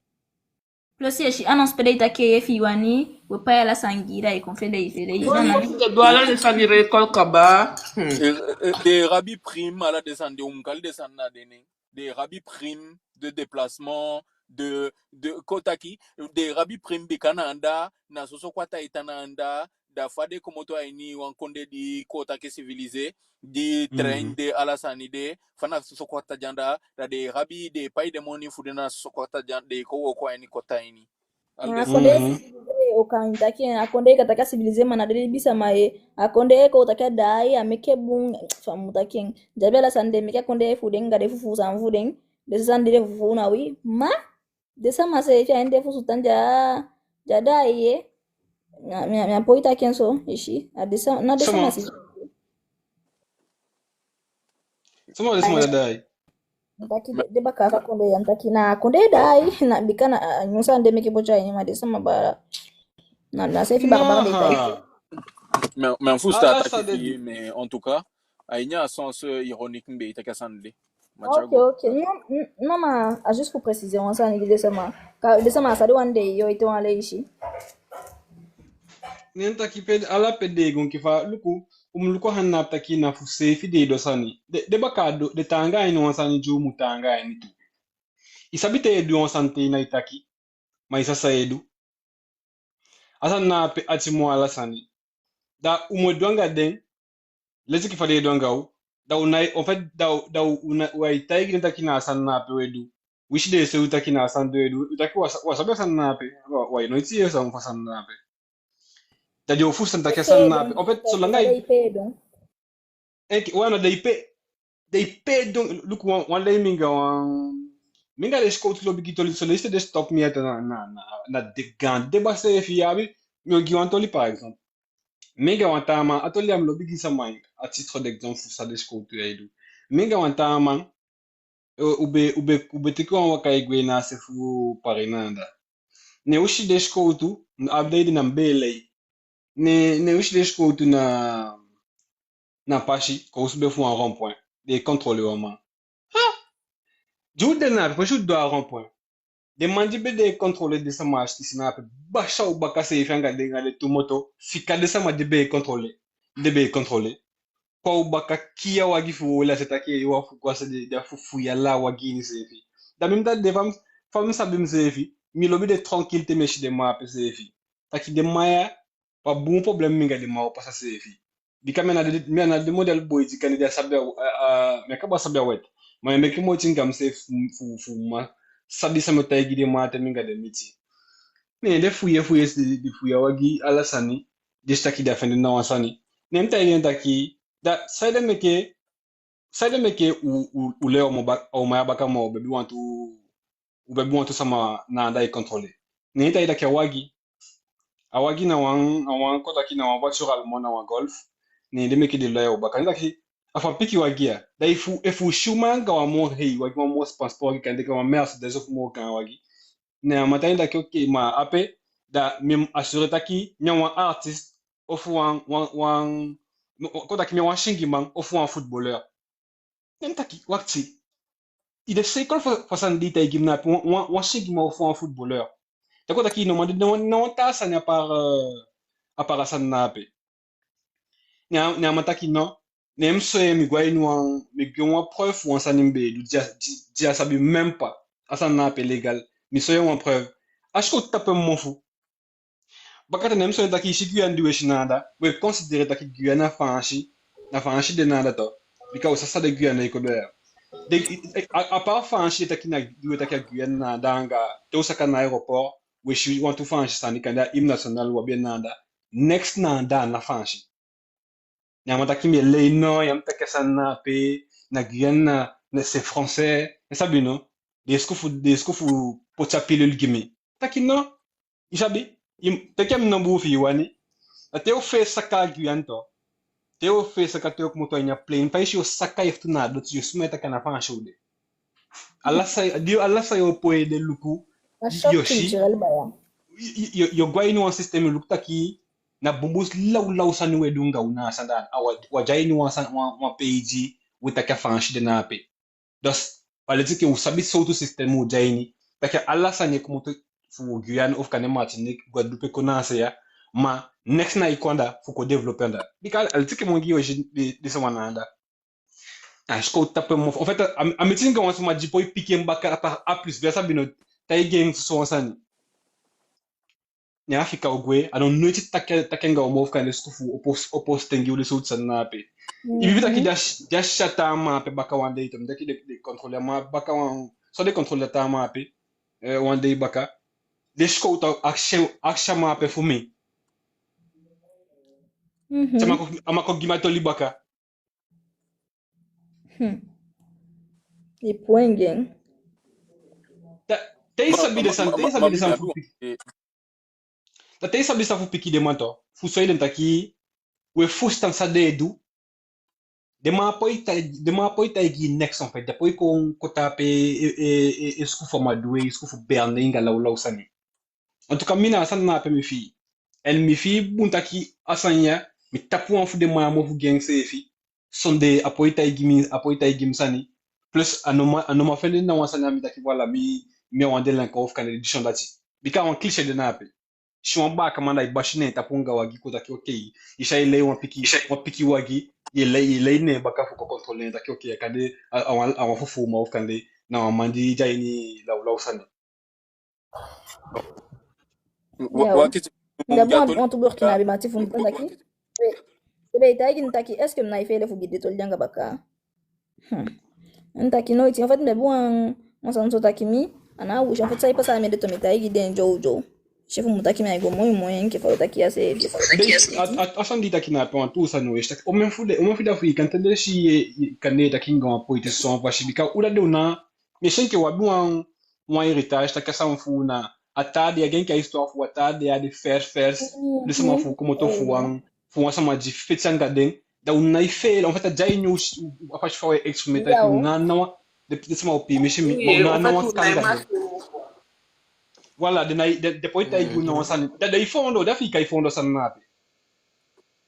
Plus ye si annonce pe den e taki, efi i wani, we pai ala sani gi i, da i kon fende i fende i. Ala den sani récolte kaba. Hmm. Eh, eh, den abi prime, ala den sani de, u mu kali den sani na den nen. Den abi prime de déplacement, de, de, kon taki, den abi prime bika na anda, na soso kwata e tan na anda, da fa den komoto a ini wan kondee di kon taki civilisé, di train de, ala sani de, fa na soso kwata de anda, da den abi, den e pai den moni fu den na soso kwata de anda, den e kon wooko a ini kwata ini. A kondee civilisé, u kan taki, a kondee kan taki a civilisé, ma na den libisama ye. A kondee kon taki a daai, a meke bun, fa u mu taki en. Den abi ala sani de, meke a kondee fu den, anga den fufuu sani fu den, den sani di den fufuu na wi, ma den sama seefi a ini den fusutan di á, di á daai ye. Mi á, mi á, mi á poi taki en so, i si. A den sa-, na den sama seefi. Sama, den sama di á daai. Taki den, den bakaa fu a kondee ya taki na a kondee daai, na bika na, a, nyun sani den meke poti a ini, ma den sama baala. Na, na seefi baala baala den daai. Mais, mais en fusutan a taki fi i, mais en tout cas, a ini a sens, euh, ironique mi be e taki a sani de. Ok, ok. Non, non, ma, a juste pour préciser wan sani gi den sama. Ka, den sama sa de wan dei, yo, ete wan leisi. Ne taki pe, ala pe den e go enke fa, luku, u mu luku a sani na ape taki na fu seefi den e du a sani. Den, den bakaa du, den taanga a ini wan sani di u mu taanga a ini tu. I sabi te i e du wan sani te i ná e taki, ma i sa san i e du. A sani na ape ati moo ala sani. Da u mu e du anga den, leti enke fa den e du anga u. Da u ná e, en fait, da u, da u, u ná, u á e taigi den taki na a sani na ape u e du. Winsi den e soi u taki na a sani den e du, u taki u á sa-, u á sabi a sani na ape. U á, u á e noiti yee san fu a sani na ape. Da den o fusutan taki a sani na ape. En fait, solanga i Enke, wan, na den e pee, den e pee don, luku wan, wan lei mi anga wan, mi anga den sikowtu lobi gi toli, so den si den stop mi ete na, na, na, na den gaan deba seefi ya abi, mi o gi wan toli, par exemple. Mi anga wan taa man, a toli ya mi lobi gi sama, à titre d'exemple, fu san den sikowtu ya e du. Mi anga wan taa man, u, u be, u be, u be teke wan waka e gwe na a se fu Paris na anda. Ne u si den sikowtu, a dei de na mi be e lei. Ne, ne u si den sikowtu na, na pasi, kon u subi fu wan rond-point. Den e contrôler wan man. Ha! Di u de na, pasi u doo a rond-point. Den man di be de e contrôler den sama a sitisi na ape, basi a u baka seefi anga den, anga den tu moto, fika den sama di be e contrôler, di be e contrôler. Kon a u baka, kii a wagi fu u, u lasi taki e wan fu go a se de, da fu, fu yala a wagi ini seefi. Da mi, mi taki den, fa mi, fa mi sabi miseefi, mi lobi de tranquille te mi e si den man ape seefi. Taki den man ya, wan bun problème mi anga den man o pasa seefi. Bika mi á na den, mi á na den modèle boi di kande den á sabi a, a, a, mi á kaba sabi a wet. Ma mi e meke moiti anga miseefi fu, fu, fu man sabi san mi o taigi den man te mi anga den miti. Ne den fuye, fuye, di, di fuye a wagi, ala sani, den si taki den á fende na wan sani. Ne mi taigi den taki, da saide meke, saide meke u, u, u lei a uman ba-, a uman ya baka moo, u be abi wantu, u be abi wantu sama na anda e contrôler. Ne den taigi taki a wagi, a wagi na wan, a wan, kon taki na wan voiture allemand, na wan Golf. Ne den meke den lei a u baka. Ne den taki, a fu wan pikin wagi ya. Da efu, efu u si uman anga wan moo hei wagi, wan moo spanspor wagi, kande wan Mercedes ofu moo gaan wagi. Ne a man taigi den taki, ok, ma ape, da mi e assurer taki mi a wan artiste, ofu wan, wan, wan, kon taki mi a wan singiman, ofu wan footballeur. Ne mi taki, wakti. I de seikon fu, fu a sani di i taigi mi na ape, wan, wan, wan singiman ofu wan footballeur. Da kon taki, no man, na wan, na wan taa sani à part, euh, à part a sani na ape. Ne a, ne a man taki no. Ne mi soi en, mi go a ini wan, mi gi en wan preuve fu wan sani mi be e du, di a, di, di a sabi même pas. A sani na ape légal. Mi soi en wan preuve. A sikowtu tapu en mofu. Bakaten ne mi soi en taki i si Guyane di u e si na anda, u e considérer taki Guyane na Faansi, na Faansi de na anda tu. Bika u sa san de Guyane e kon du ya. Den, à, à part Faansi, den taki na, di u e taki a Guyane na anda anga, te u saka na aéroport, u e si wantu Faansi sani, kande a hymne national u abi en na anda. Neks na anda na Faansi. Ne a man taki mi e lei, no, ya mu taki a sani na ape, na Guyane na, na c'est français, i sabi no, den e suku fu, den e suku fu poti a pilule gi mi. Taki no, i sabi, i, teke mi nombu fi i wani. A te u fee saka a Guyane tu. Te u fee saka, te u komoto a ini a plane, fa i si u saka, i e futu na a doti, i e sumee taki a na Faansi u de. Ala san, di, ala san i o poi de luku, i o si. Yo, yo, yo go a ini wan système, i luku taki na bunbun lawlaw sani u e du anga u na a sani da, a u á, u á de a ini wan sani, wan, wan peesi di u e taki a Faansi de na ape. Dus, a leti enke u sabi sowtu système u de a ini. Taki ala sani e komoto fu Guyane ofu kande Martinique, Guadeloupe kon na a se ya. Ma neks ná e kon anda fu kon développer anda. Bika a leti enke mi o gi i wan, den, den sama na anda. A sikowtu tapu en mofu. En fait, a, a miti anga wan sama di poi piki en baka, à part A plus B, i sabi no, taigi en soso wan sani. Ne a fika u gwe, a ná noiti taki, taki anga u moo fu kande suku fu opo, opo siten gi u, den sowtu sani na ape. I be taki den á si, den á si a taa man ape baka wan dei tu, mi taki den, den contrôler a man ape baka wan, so den contrôler a taa man ape, eh, wan dei baka. Den sikowtu akisi, akisi a man ape fu mi. Mhm. Te a man kon, a man kon gi mi a toli baka. Hmm. I poi anga en. Da, te i sabi den sani, te i sabi den sani fu piki. Da te i sabi san fu piki den man tu, fu soi den taki, u e fusutan san den e du. Den man á poi tai-, den man á poi taigi i neks, en fait. Den á poi kon, kon tapu e, e, e, e suku fu Amadou, e suku fu Berne anga lawlaw sani. En tout cas, mi na a sani na ape mi fii. En mi fii bun taki a sani ya, mi tapu wan fu den man ya mofu gi enseefi. Sondee a poi taigi mi, a poi taigi mi sani. Plus a ná man, a ná man fende na wan sani a mi taki, voilà, mi, mi a wan délinquant ofu kande disi on dati. Bika a wan cliché de na ape. Si wan baakaman da i basi neen tapu anga wagi kon taki, ok, i sa e lei wan pikin, wan pikin wagi, i e lei, i e lei neen baka fu kon contrôler en taki, ok, a kande a, a wan, a wan fufuuman ofu kande na wan man di de a ini lawlaw sani. Wa-, ya, wakiti, mi abi wan, wan tu Burkina be mati fu mi taki. Be, be taigi mi taki, est-ce que mi ná e feele fu gi den toli anga baka? Hmm. Mi taki noiti, en fait, mi abi wan, wan sani so taki mi, a ná a wisi, en fait, san e pasa a mi ede tu mi taigi den dyow dyow. Seefi mu taki mi á e go moi moi enke fa u taki a seefi. A, a, a sani di i taki na ape wan tuu sani u e si taki, omen fu den, omen fu den Afrikan, te den si i, i kande taki anga wan poiti so wan fasi, bika u da den u ná, mi e si enke u abi wan, wan héritage taki a sani fu u na a taa dei, a gi enke a histoire fu a taa dei, a de vers vers, den sama fu u komoto fu wan, fu wan sama di feti anga den, da u ná e feele, en fait, a de a ini u, u, a fasi fa u e exprimer taki u ná, ná wan, den, den sama o piimisi mi, ma u ná, ná wan kanga den. Voilà, den ná e, den, den poi taigi u ná wan sani. Da, da i foondoo, da fika i foondoo sani na ape.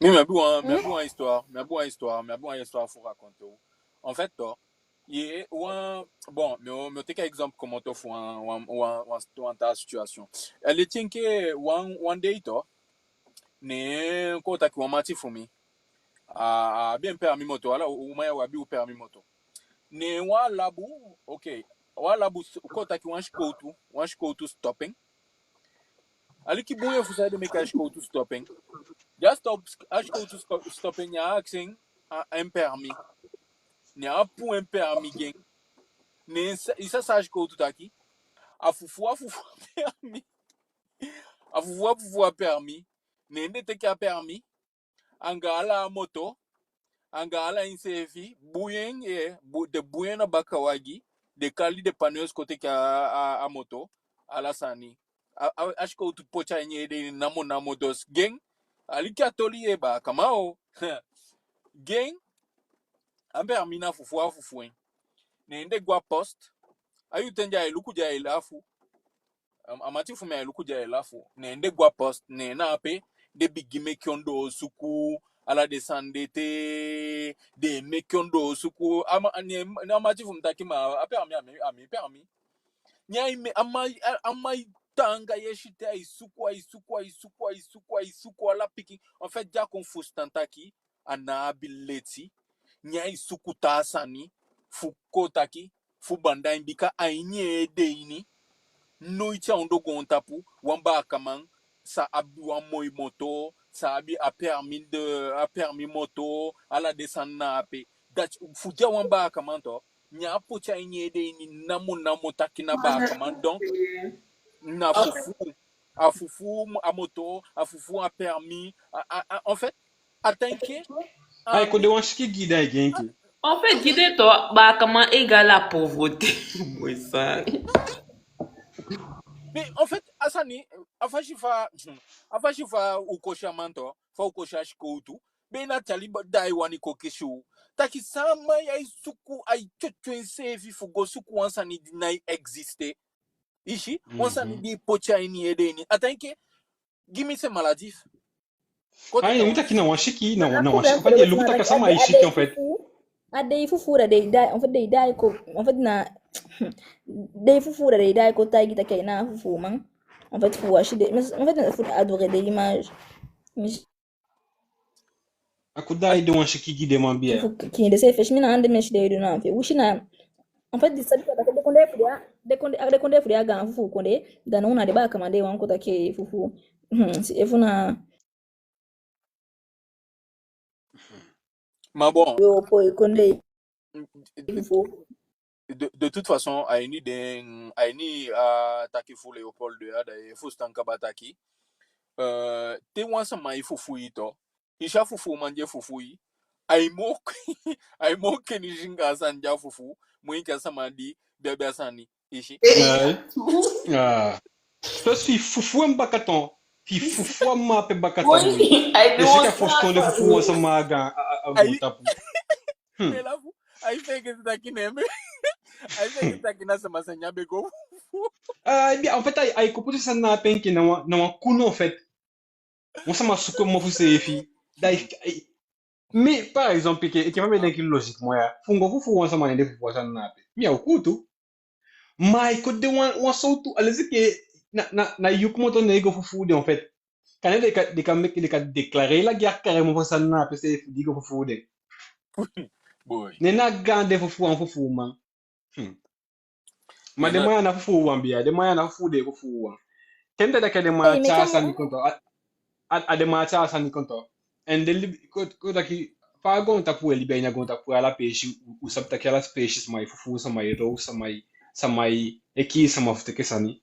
Mi, mi abi wan, mi abi wan histoire, mi abi wan histoire, mi abi wan histoire fu raconter u. En fait, to, Ye, wan, bon, mi o, mi o teke exemple komoto fu wan, wan, wan, wan, wan taa situation. A leti enke wan, wan dei to, ne kon taki wan mati fu mi. A, a abi en permis moto, ala u, u man ya u abi u permis moto. Ne wan alabu, ok, wan alabu s-, kon taki wan sikowtu, wan sikowtu stop en. Aliki bun efu saide meke a sikowtu stop en. Di a stop, a sikowtu sko-, stop en, ne a akisi en a, en permis. Ne a puu en permis gi en. Ne sa, i sa san a sikowtu taki. A fufuu, a fufuu a permis. A fufuu, a fufuu a permis. Ne den teke a permis. Anga ala a moto, anga ala enseefi, bui en, eh, bu-, den bui en na baka wagi, den kali dépanneur kon teke a, a, a moto, ala sani. A, a, a sikowtu poti a ini en ede ini namo namo, dus gi en, aliki a toli ye baakaman o. Gi en, a permis, na fufuu a fufuu en. Ne den gwe a poste, a yuten di ai luku di ai lafu. A, a mati fu mi ai luku di ai lafu. Ne den gwe a poste, ne na ape den bigin meke ondoosuku, ala den sani de te, den meke ondoosuku. A ma-, ne, ne a mati fu mi taki ma, a permis, a mi, a mi permis. Ne ai me-, a man, a, a man e taanga yesi te ai suku, ai suku, ai suku, ai suku, ai suku, ala pikin. En fait, di a kon fusutan taki a ná abi leti, ne ai suku taa sani fu kon taki, fu banda en, bika a ini en ede ini, noiti a ondoo goontapu wan baakaman sa abi wan moi moto, sa abi a permis de, a permis moto, ala den sani na ape. Dati fu di a wan baakaman tu, ne a poti a ini en ede ini namo namo taki na baakaman, donc na fufuu. A fufuu a moto, a fufuu a permis, a, a, a, en fait, a tan enke, ai kon de wan siki gi den, ai gi en enke. En fait, gi den tu, baakaman égale à pauvreté. Moi, ça. Mais en fait, a sani, a fasi fa, a fasi fa u kosi a man tu, fa u kosi a sikowtu, be na tyali ba-, da ai wani kon kisi u. Taki san a man ya e suku, ai tyotyo enseefi fu go suku wan sani di ná e existe. I si, wan sani di i poti a ini i ede ini. A tan enke, gi mi, c'est maladif. Ai, mi taki na wan siki, na wan, na wan siki. En fait, i e luku taki a sama e siki, en fait. A dei fufuu, a dei fufuu, da den e daai, en fait, den e daai kon, en fait, na, dei fufuu, da den e daai kon taigi taki a ná fufuuman. En fait, fu wasi den, en fait, fu adorer den image. Mi si. A kon daai de wan siki gi den man bia. Fu kiin denseefi, fesi mi na ande mi si den e du na ape. Wisi na, en fait, di sabi taki den kondee fu den a, den kondee, den kondee fu den a gaan fufuu kondee, da now na den baakaman den wani kon taki fufuu. Hmm, si efu na. Ma bon. Yo, poi kondee. De, de toute façon, a ini den, a ini a taki fu Léopold de ya, da i e fusutan kaba taki, euh, te wan sama e fufuu i tu, i si a fufuuman di e fufuu i, ai moo, ai moo kenisi anga a sani di a fufuu, moo enke a sama di be abi a sani, i si. Ai. Ah. Parce que i fufuu en baka tu, i fufuu a man ape baka tu. Ai, den wan siki a fosi toon den fufuu wan sama a gaan, a, a, a goontapu. Hmm. Mi e lafu, ai fegete taki na en be, ai fegete taki na sama sani a be go fufuu. Ah, bien, en fait, ai, ai kon poti sani na ape enke na wan, na wan kunu, en fait. Wan sama suku en mofu seefi. Da i, i, mi, par exemple, enke, enke fa mi e denki logiquement ya, fu go fufuu wan sama, ne den fufuu a sani na ape, mi á o kuutu. Ma ai kon de wan, wan sowtu, a leti enke na, na, na yu komoto ne i go fufuu den, en fait. Kande den kan, den kan meke, den kan déclarer i la guerre carrément fu a sani na ape seefi di i go fufuu den. Boy. Ne na gaandi fufuu wan fufuuman. Hmm. Ma den man ya ná fufuu wan bia, den man ya ná fufuu den fufuu wan. Ken taki den man ya tyai sani kon tu, a, a, a den man ya tyai sani kon tu. En den libi, kon, kon taki, fa goontapu e libi a ini a goontapu, ala peesi, u, u sabi taki ala peesi sama e fufuu, sama e lon, sama e, sama e kii sama fu teke sani.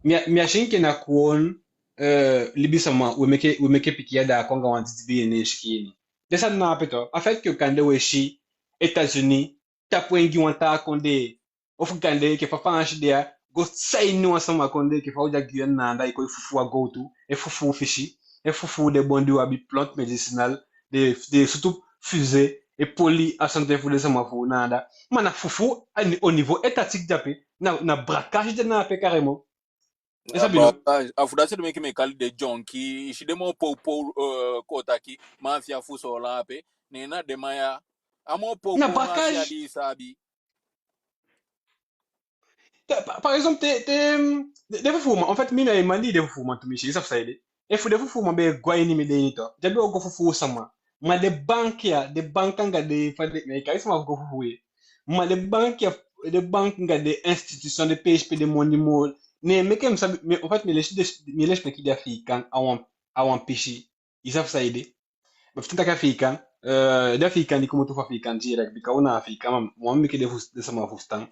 Mi á, mi á si enke na kon, eh, libisama, we meke, we meke pikin ya da a kon anga wan didibii neen sikin ini. Den sani na ape tu, a fait que kande we si États-Unis tapu en gi wan taa kondee, ofu kande enke fa Faansi de ya, go saini wan sama kondee enke fa u de a Guyane na anda, e kon e fufuu a gowtu, e fufuu fisi, e fufuu den bon di u abi, plante médicinale, den, den surtout fusée, e poli a sante fu den sama fu u na anda. Ma na fufuu a ni-, au niveau étatique de ape, na, na braquage de na ape carrément. Esa bino. A fu dati seefi meke mi e kali den dyonki, i si den moo powpow, eh, kon taki, mafia fu Soolan ape, ne na den man ya. A moo powpow mafia di i sabi. Te, pa, par exemple, te, te, mm, den, den fufuuman, en fait, mi na i man di den fufuuman tumisi, i sabi saide. Efu den fufuuman be e go a ini mi de ini to, den be o go fufuu sama. Ma den banki ya, den banki anga den, fa den, mi e kai sama fu go fufuu ye. Ma den banki ya, den banki anga den institution, den peesi pe den moni moo. Ne meke mi sabi, mi, en fait, mi e lesi den, mi e lesipeki den Afiikan a wan, a wan pisi. I sabi saide. Ma fu ten taki Afiikan, eh, den Afiikan di komoto fu Afiikan direct, bika u na Afiikan, ma, ma meke den fus-, den sama fusutan.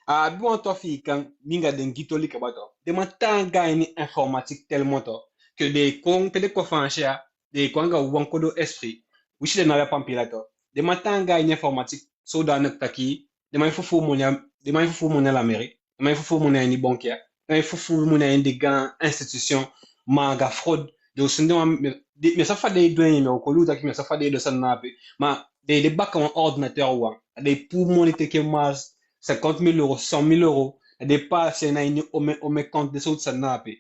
A abi wantu Afiikan, mi anga den gi toli kaba to. Den man taanga a ini informatique tellement to, que den e kon, pe den kon Faansi ya, den e kon anga wan kodo esprit. Wi si den ná abi a pampila to. Den man taanga a ini informatique, zodanig taki, den man e fufuu moni a, den man e fufuu moni a la mairie, den man e fufuu moni a ini banki ya, den man e fufuu moni a ini den gaan institution, ma anga fraude. Den o sende wan, mi, den, mi á sabi fa den e du en, mi o koli u taki mi á sabi fa den e du a sani na ape, ma den, den baka wan ordinateur wan, den e puu moni teke, mas cinquante mille euros, cent mille euros, den e paasi en a ini omen, omen compte, den sowtu sani na ape.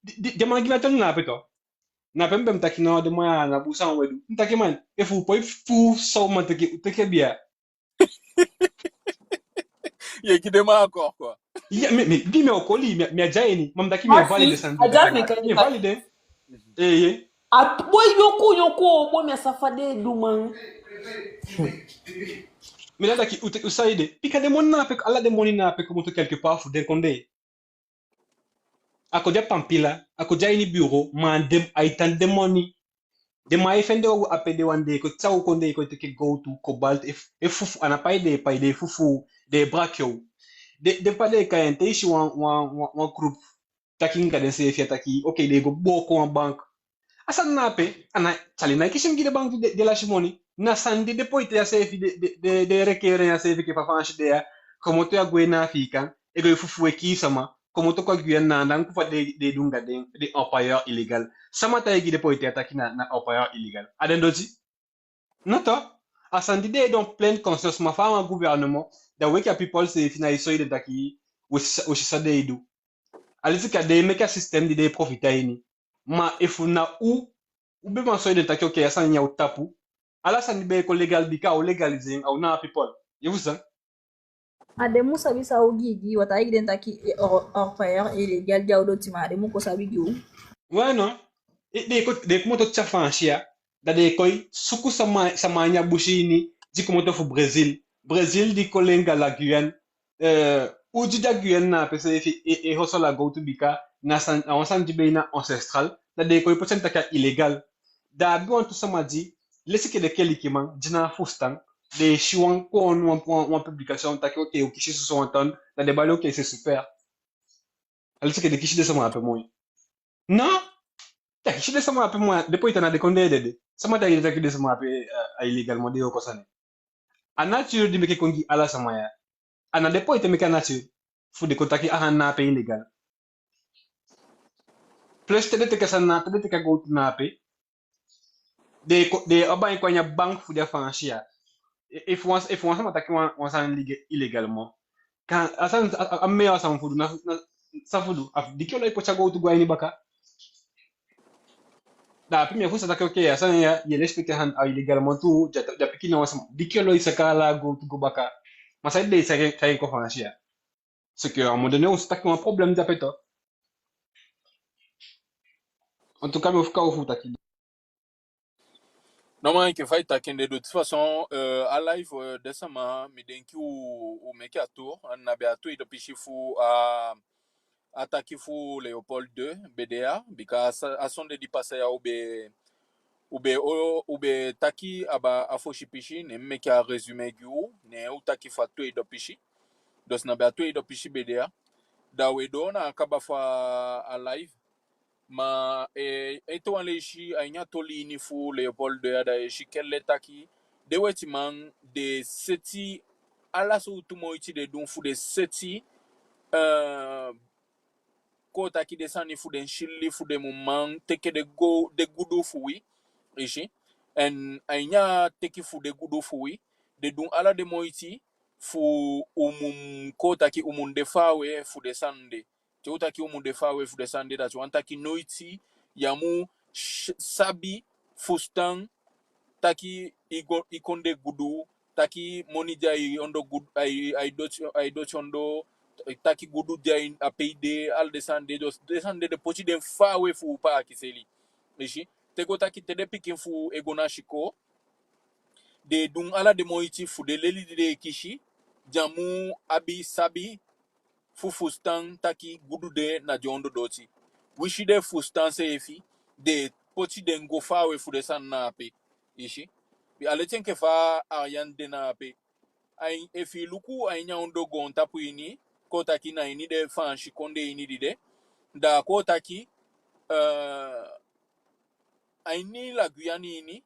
Den, den, den man gi mi a toli na ape to. Na ape mi be mu taki: "Non, den man ya, na bun san u e du." Mi taki: "Man, efu u poi fufuu so, man, teke, u teke bia." Ye gi den man encore, quoi. Ya, mi, mi, di mi o koli, mi, mi á de a ini, ma mi taki mi e valide san den taki. Mi e valide. Eh, ye. A boi, yonku, yonku, o boi, mi á sabi fa den e du, man. Mi na taki, u te-, u saide. Bika den moni na ape, ala den moni na ape komoto quelque part fu den kondee. A kon de a pampila, a kon de a ini bureau, ma den, ai tan den moni. Den man e fende u ape, den wan dei kon, te u kon, den e kon teke gowtu, kobalt, e f-, e fufuu, a ná pai den e pai, den e fufuu, den e braki u. Den, den, fa den e kai en, te i si wan, wan, wan, wan groupe taki anga denseefi ya taki, ok, den e go booko wan bank. A sani na ape, a ná, tyali, ná e kisi mi gi den bank di den, den lasi moni. Na sani di den poite ya seefi, den, den, den, den rekeren ya seefi, enke fa Faansi de ya, komoto ya gwe na Afiikan, e go e fufuu, e kii sama, komoto kon a Guyane, na anda enke fa den, den e du anga den, den orpailleur illégal. Sama taigi den poite ya taki na, na orpailleur illégal? A den doti? Non to. A sani di den e du en pleine conscience, ma fa a wan gouvernement, da u enke a people seefi ná e soi den taki u si sa, u si san den e du. A leti ke a den e meke a système di den e profite a ini. Ma efu na u, u be man soi den taki, ok, a sani ya o tapu. Ala sani be e kon légal, bika a o légaliser en, a u na a people. Ye fusutan? A den mu sabi san u gi, gi, u á taigi den taki, eh, or-, orpailleur illégal de a u doti, ma a den mu kon sabi gi u. Ouais, non. Eh, den e kon, den e komoto te a Faansi ya, da den e kon e suku sama, sama a ini a busi ini, di komoto fu Brésil. Brésil di kon lei anga la Guyane, eh, u di de a Guyane na ape seefi e, e hustle a gowtu, bika na san, a wan sani di be na ancestral, da den e kon e poti en taki a illégal. Da a abi wantu sama di, leti ke den kelikiman di ná fusutan, den e si wan kon, wan, wan, wan publication taki, ok, u kisi soso wan ton, da den bali, ok, c'est super. A leti ke den kisi den sama ape moi. Non, den á kisi den sama ape moi, den poite a na den kondee dede. Sama taigi den taki den sama ape, eh, a illégalement den e wooko sani. A nature di meke kon gi ala sama ya. A ná den poite meke a nature fu den kon taki a sani na ape illégal. Plus te den teke a sani na, te den teke a gowtu na ape, den ko-, den o bai en kon a ini a bank fu den a Faansi ya. E-, efu wan, efu wan sama taki wan, wan sani légé-, illégalement, kan a sani, a, a, a meilleur san fu du na, na, san fu du, a fu diki olo e poti a gowtu go a ini baka. Da ape mi e fusutan taki, ok, a sani ya, ye lesipeki a sani, a illégalement tu, den á, den á piki na wan sama, diki olo e saka ala a gowtu go baka. Ma saide den e saka, saka en kon Faansi ya? C'est que à un moment donné, u si taki wan problème de ape to. En tout cas, mi o fika u fu taki. Non, ma enke fa i taki en de, de toute façon, euh, a live, euh, den sama, mi denki u, u meke a tour, a na be a tweede pisi fu a, a taki fu Léopold deux, be de ya, bika a sa-, a sonde di pasa ya u be, u be o, u be taki abaa a fosi pisi, ne mi meke a résumé gi u, ne u taki fu a tweede pisi. Dus na be a tweede pisi be de ya. Da we doo na a kaba fu a live. Ma, eh, ete wan leisi a ini a toli ini fu Léopold deux ya, da i si kele taki den wetiman den seti ala sowtu moiti den du fu den seti, eh, kon taki den sani fu den sili fu den mu man teke den go, den gudu fu wi, i si. En a ini a teki fu den gudu fu wi, den du ala den moiti fu u mu, kon taki u mu de faawe fu den sani de. Te u taki u mu de faawe fu den sani de, dati wani taki noiti ya mu s-, sabi, fusutan, taki i go, i kon de gudu, taki moni di ai ondoo gudu, ai, ai doti, ai doti ondoo, taki gudu de a ini, a pe i de, ala den sani de, dus den sani de den poti den faawe fu u pakiseli. I si, te go taki te den pikin fu u e go na sikoo, den e du ala den moiti fu den leli di den e kisi, den á mu abi sabi fu fusutan taki gudu de na den ondoo doti. Winsi den fusutan seefi, den e poti den go faawe fu den sani na ape. I si, a leti enke fa Ariane de na ape. Ai, efi i luku a ini a ondoo goontapu ini, kon taki na ini den Faansi kondee ini di de, da kon taki, eh, a ini la Guyane ini,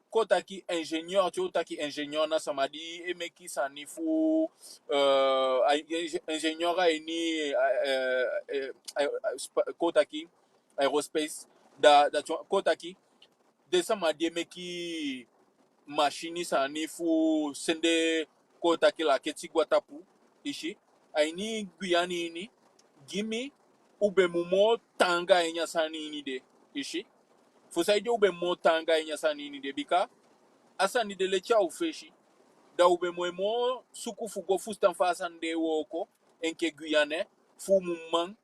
kon taki ingénieur, te u taki ingénieur na sama di e meki sani fu, eh, a, ingé-, ingénieur a ini, eh, eh, eh, eh, spa-, kon taki aérospace, da, da kon taki den sama di e meki masini sani fu sende, kon taki, laketi go a tapu. I si, a ini Guyane ini, gi mi, u be mu moo taanga a ini a sani ini de. I si, fu saide u be mu moo taanga a ini a sani ini de? Bika a sani de leti a u fesi, da u be mu e moo suku fu go fusutan fa a sani de e wooko, enke Guyane, fu u mu man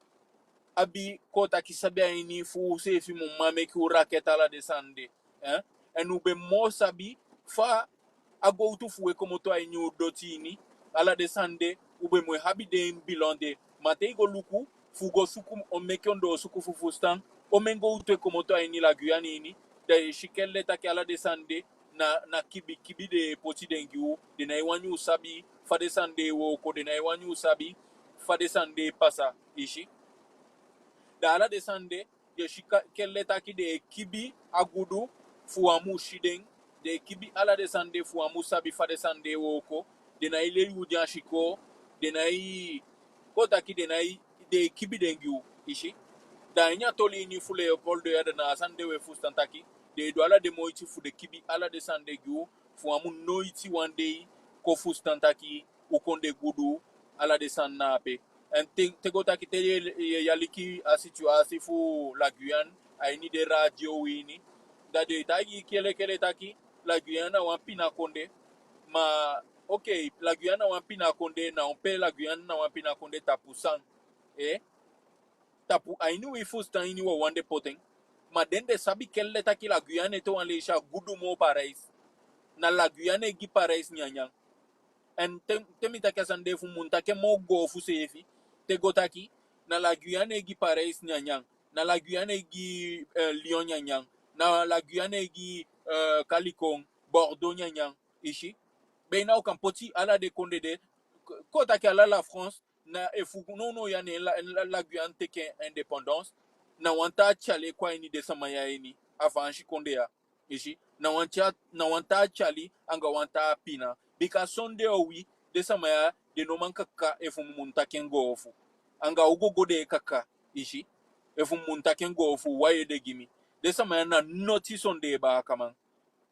abi, kon taki, sabi a ini fu u seefi mu man meki u raketi ala den sani de. Eh? En u be mu moo sabi fa a gowtu fu u e komoto a ini u doti ini, ala den sani de, u be mu e abi den bilan de. Ma te i go luku, fu go suku, o meki ondoosuku fu fusutan omen gowtu e komoto a ini la Guyane ini, da i e si kelle taki ala den sani de, na, na kibi kibi den e poti den gi u. Den nái wani u sabi fa den sani de e wooko, den nái wani u sabi fa den sani de e pasa, i si. Da ala den sani de, den e si ka-, kelle taki den e kibi a gudu fu u á mu si den, den e kibi ala den sani de fu u á mu sabi fa den sani de e wooko, den nái leli u den a sikoo, den nái, kon taki, den nái, den e kibi den gi u, i si. Da a ini a toli ini fu Léopold de ya, da na a sani de u e fusutan taki den e du ala den moiti fu den kibi ala den sani de gi u, fu u á mu noiti wan dei kon fusutan taki u kondee gudu, ala den sani na ape. En te, te go taki te i e, i e aliki a situasi fu la Guyane a ini den radio wi ini, da den e taigi i kelle kelle taki la Guyane na wan pina kondee. Ma, ok, la Guyane na wan pina kondee, na on pe la Guyane na wan pina kondee, tapu san? Eh? Tapu a ini wi fusutan ini wawan den poti en. Ma den, den sabi kelle taki la Guyane ete wan leisi a gudu moo Paris. Na la Guyane e gi Paris nyanyan. En te, te mi taki a sani de, efu mi mu taki en moo goofu seefi, te go taki na la Guyane e gi Paris nyanyan, na la Guyane e gi, eh, Lyon nyanyan, na la Guyane e gi, eh, Calicon, Bordeaux nyanyan, i si. Bika u kan poti ala den kondee de, k-, kon taki ala la France, na efu nownow ya ne la, la, la Guyane teke indépendance, na wan taa tyali e kon a ini den sama ya ini, a Faansi kondee ya. I si, na wan tya-, na wan taa tyali anga wan taa pina. Bika sondee wi, den sama ya, den no man kaka, efu mi mu taki en goofu. Anga u gogo den e kaka, i si. Efu mi mu taki en goofu, wai ede gi mi. Den sama ya na noti sondee baakaman.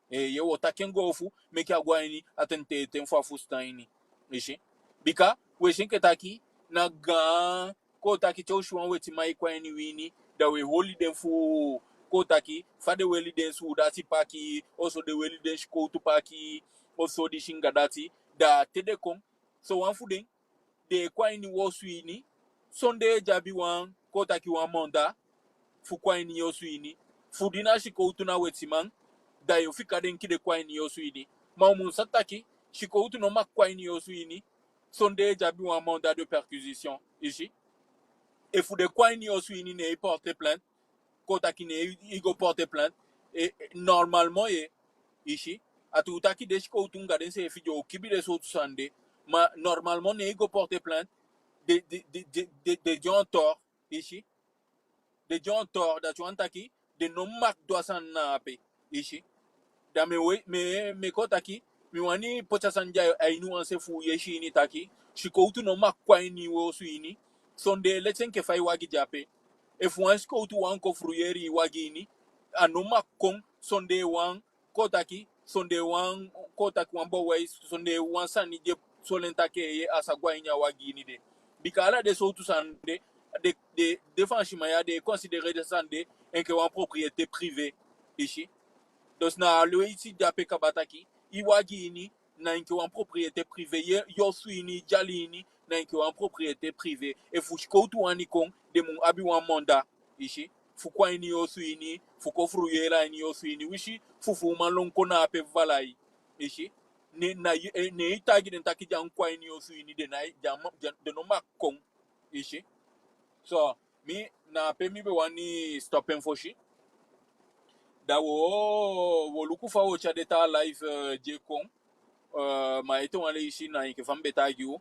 Eh, ye, wo taki en goofu, meke a go a ini a ten te, ten fu a fusutan ini. I si. Bika we si enke taki na gaan, kon taki, te u si wan wetiman e kon a ini wi ini, da we holi den fu, kon taki, fa den weli den suudati paki, ofuso den weli den sikowtu paki, ofuso disi anga dati, da te den kon, sowan fu den, den e kon a ini wi osu ini sondee den abi wan, kon taki, wan mandat fu kon a ini yu osu ini. Fu di na sikowtu na wetiman, da yo fika den, ki den kon a ini yu osu ini. Ma u mu sabi taki sikowtu no mag kon a ini yu osu ini sondee den abi wan mandat de perquisition, i si. Efu den kon a ini yu osu ini, ne i porter plainte, kon taki, ne i, i go porter plainte, e, e, normalement ye, i si. A tuu taki den sikowtu anga denseefi den o kibi den sowtu sani de. Ma normalement, ne i go porter plainte, den, den, den, den, den, den de en tort, i si. Den de en tort, dati wani taki den no mag du a sani na ape, i si. Da mi e, mi e, mi e kon taki, mi wani poti a sani de a ini wan se fu u yesi ini taki, sikowtu no mag kon a ini wi osu ini sondee, leti enke fa i wagi de ape. Efu wan sikowtu wani kon fruyeri i wagi ini, a no mag kon sondee wan, kon taki, sondee wan, kon taki, wan bewijs, sondee wan sani di e soi en taki, eeye, a sa go a ini a wagi ini de. Bika ala den sowtu sani de, den, den, den Faansiman ya, den e considérer den sani de enke wan propriété privée, i si. Dus na a leisi de ape kaba taki, i wagi ini na enke wan propriété privée, ye, yu osu ini, i dyali ini, na enke wan propriété privée. Efu sikowtu wani kon, den mu abi wan mandat, i si. Fu kon a ini yu osu ini, fu kon fuyeli a ini yu osu ini, winsi fufuuman lon kon na ape fu fala i, i si. Ne, na yu, eh, ne i taigi den taki den á mu kon a ini yu osu ini, den ná, den á mu, den, den no mag kon, i si. So, mi, na ape mi be wani stop en fosi. Da wo, wo luku fa wo tyai den taa live, eh, di e kon. Eh, ma ete wan leisi na enke fa mi be taigi u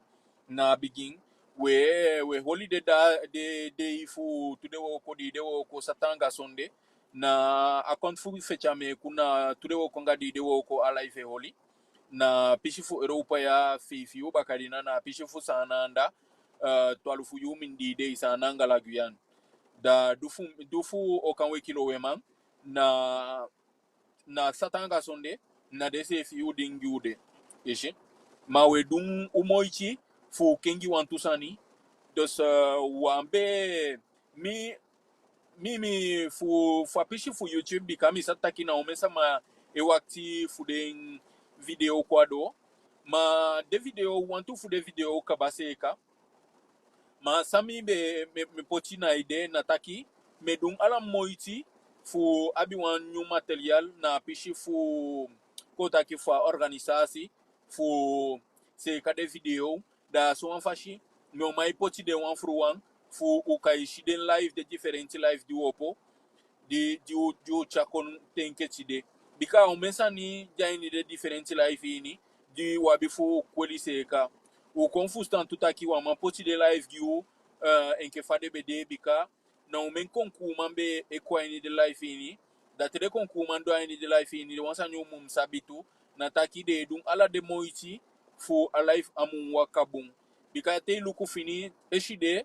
na bigin. We, we holi den da, den, den dei fu tudewooko, diidewooko, sata anga sonde. Na a kont fu Fetyameku na tudewooko anga diidewooko a live e holi. Na pisi fu Europa ya, feifi yuu bakadina, na pisi fu Saanan anda, eh, twalufu yuu mindii dei, Saanan anga la Guyane. Da du fu, du fu Okan Weki Loweman, na, na sata anga sonde, na den seefi yuu di u de. I si. Ma we du u moiti fu kengi wantu sani. Dus, eh, wan be, mi, mi, mi fu, fu a pisi fu YouTube, bika mi sa taki na omen sama e wakiti fu den video kon a doo. Ma den video, wantu fu den video kaba seeka. Ma san mi be, mi, mi poti na ede na taki, mi e du ala moiti fu abi wan nyun material na a pisi fu, kon taki, fu a organisasi fu seeka den video. Da sowan fasi mi o man e poti den wan fu wan fu u kan e si den live, den difelenti live di u opo, di, di u, di u tyai kon te enke tide. Bika omen sani de a ini den difelenti live ini di u abi fu kweli seeka. U kon fusutan tu taki u á man poti den live gi u, eh, enke fa den be de, bika na omen konkuuman be e kon a ini den live ini. Da te den konkuuman doo a ini den live ini, den wan sani u mu sabi tu, na taki den e du ala den moiti fu a live á mu waka bun. Bika te i luku fini, eside,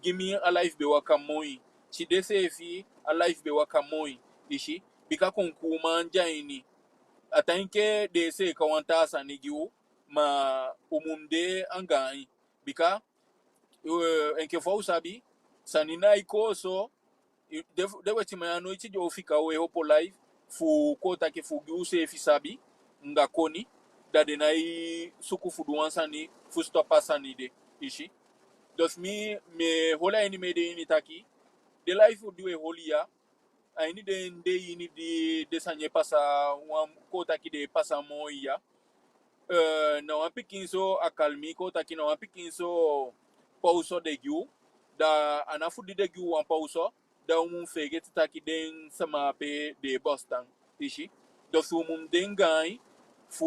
gi mi a live be waka moi. Tide seefi a live be waka moi, i si. Bika konkuuman de a ini. A tan enke den e seeka wan taa sani gi u, ma u mu de anga ain. Bika, eh, enke fa u sabi, sani ná e kon so, i, den, den wetiman ya noiti den o fika u e opo live fu kon taki fu gi u seefi sabi anga koni, da den ná e suku fu du wan sani fu stop a sani de, i si. Dus mi, mi e holi a ini mi ede ini taki, den live di u e holi ya, a ini den dei ini di den sani e pasa, wan kon taki den e pasa moi ya, eh, na wan pikinso akalmi, kon taki na wan pikinso pauso den gi u. Da a ná fu di den gi u wan pauso, da u mu feegete taki den sama ape den e bestaan, i si. Dus u mu de anga ain fu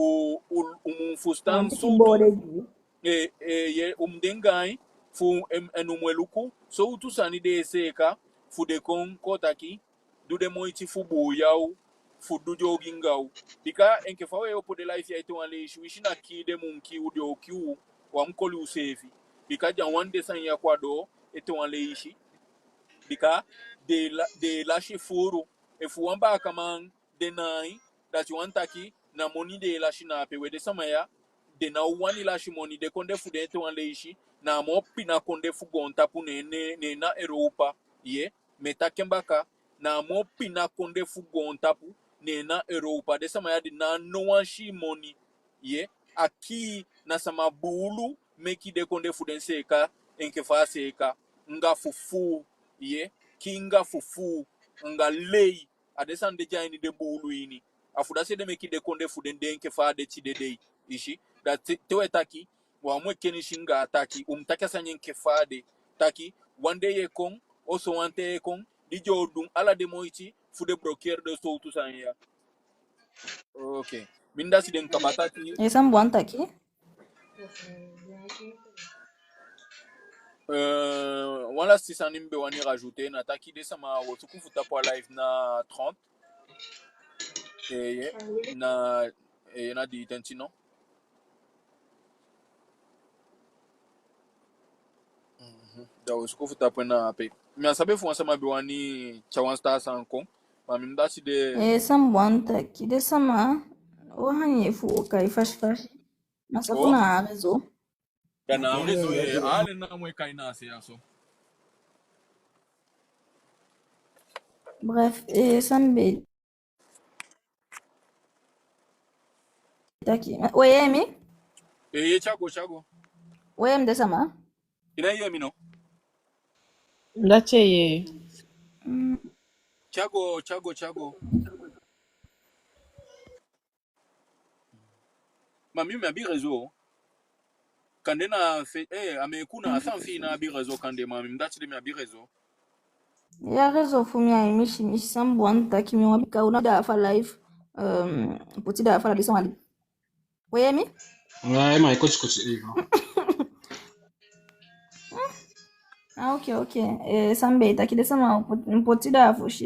u, u mu fusutan sowtu, eh, eh, ye, u mu de anga ain fu en, en u mu e luku sowtu sani den e seeka fu den kon, kon taki, du den moiti fu buuya u, fu du den ogii anga u. Bika enke fa u e opo den live ya, ete wan leisi, winsi na kii den mu kii u, den o kii u, u á mu koli u seefi. Bika den á wani den sani ya kon a doo, ete wan leisi. Bika den e la, den e lasi fuulu. Efu wan baakaman de na ain, dati wani taki na moni den e lasi na ape. We, den sama ya, den ná wani lasi moni. Den kondee fu den, ete wan leisi, na a moo pina kondee fu goontapu, ne, ne, ne na Europa. Ye, mi e taki en baka, na a moo pina kondee fu goontapu, ne na Europa. Den sama ya, den ná wani si moni. Ye, a kii, na sama buulu meki den kondee fu den seeka enke fa a seeka. Anga fufuu. Ye, kii anga fufuu, anga lei. A den sani de de a ini den buulu ini. A fu dati ede meki den kondee fu den de enke fa a de tide dei, i si. Da te, te u e taki, u á mu e kenisi anga a taki, u mu taki a sani enke fa a de. Taki, wan dei e kon, oso wan ten e kon, di den o du ala den moiti fu den blokeri den sowtu sani ya. Ok. Mi dati de kaba taki. Ye, san mi wani taki? Euh, wan lasiti sani mi be wani rajouter na taki, den sama, wo suku fu tapu a live na trente. Eh, ye, na, eh, na dii tenti, no? Mhm. Da wo suku fu tapu en na ape. Mi á sabi efu wan sama be wani tyai wan taa sani kon. Ma mi dati de. Eh, san mi wani taki, den sama, o hani efu o kai fasi fasi. Ma safu na a réseau. Ya na a réseau, eh, ala na a moo e kai na a se ya so. Bref, eh, san mi be taki. O yee mi? Eh, ye, tyai go, tyai go. We yee mi, den sama? I ná e yee mi no? Dati e yee. Mm. Tyago, tyago, tyago. Ma mi, mi abi réseau. Kande na fe, eh, a mi e kon na a san fi i ná abi réseau kande, ma mi, mi dati de, mi abi réseau. Ya, réseau fu mi ai misi, mi si san mi wani taki, mi wani bika u ná de a fa live. Um, poti de a fa la, den sama di. We yee mi? Ai, ma i koti koti, eh, no. Ah, ok, ok. Eh, san mi be e taki, den sama, poti, poti de a fosi.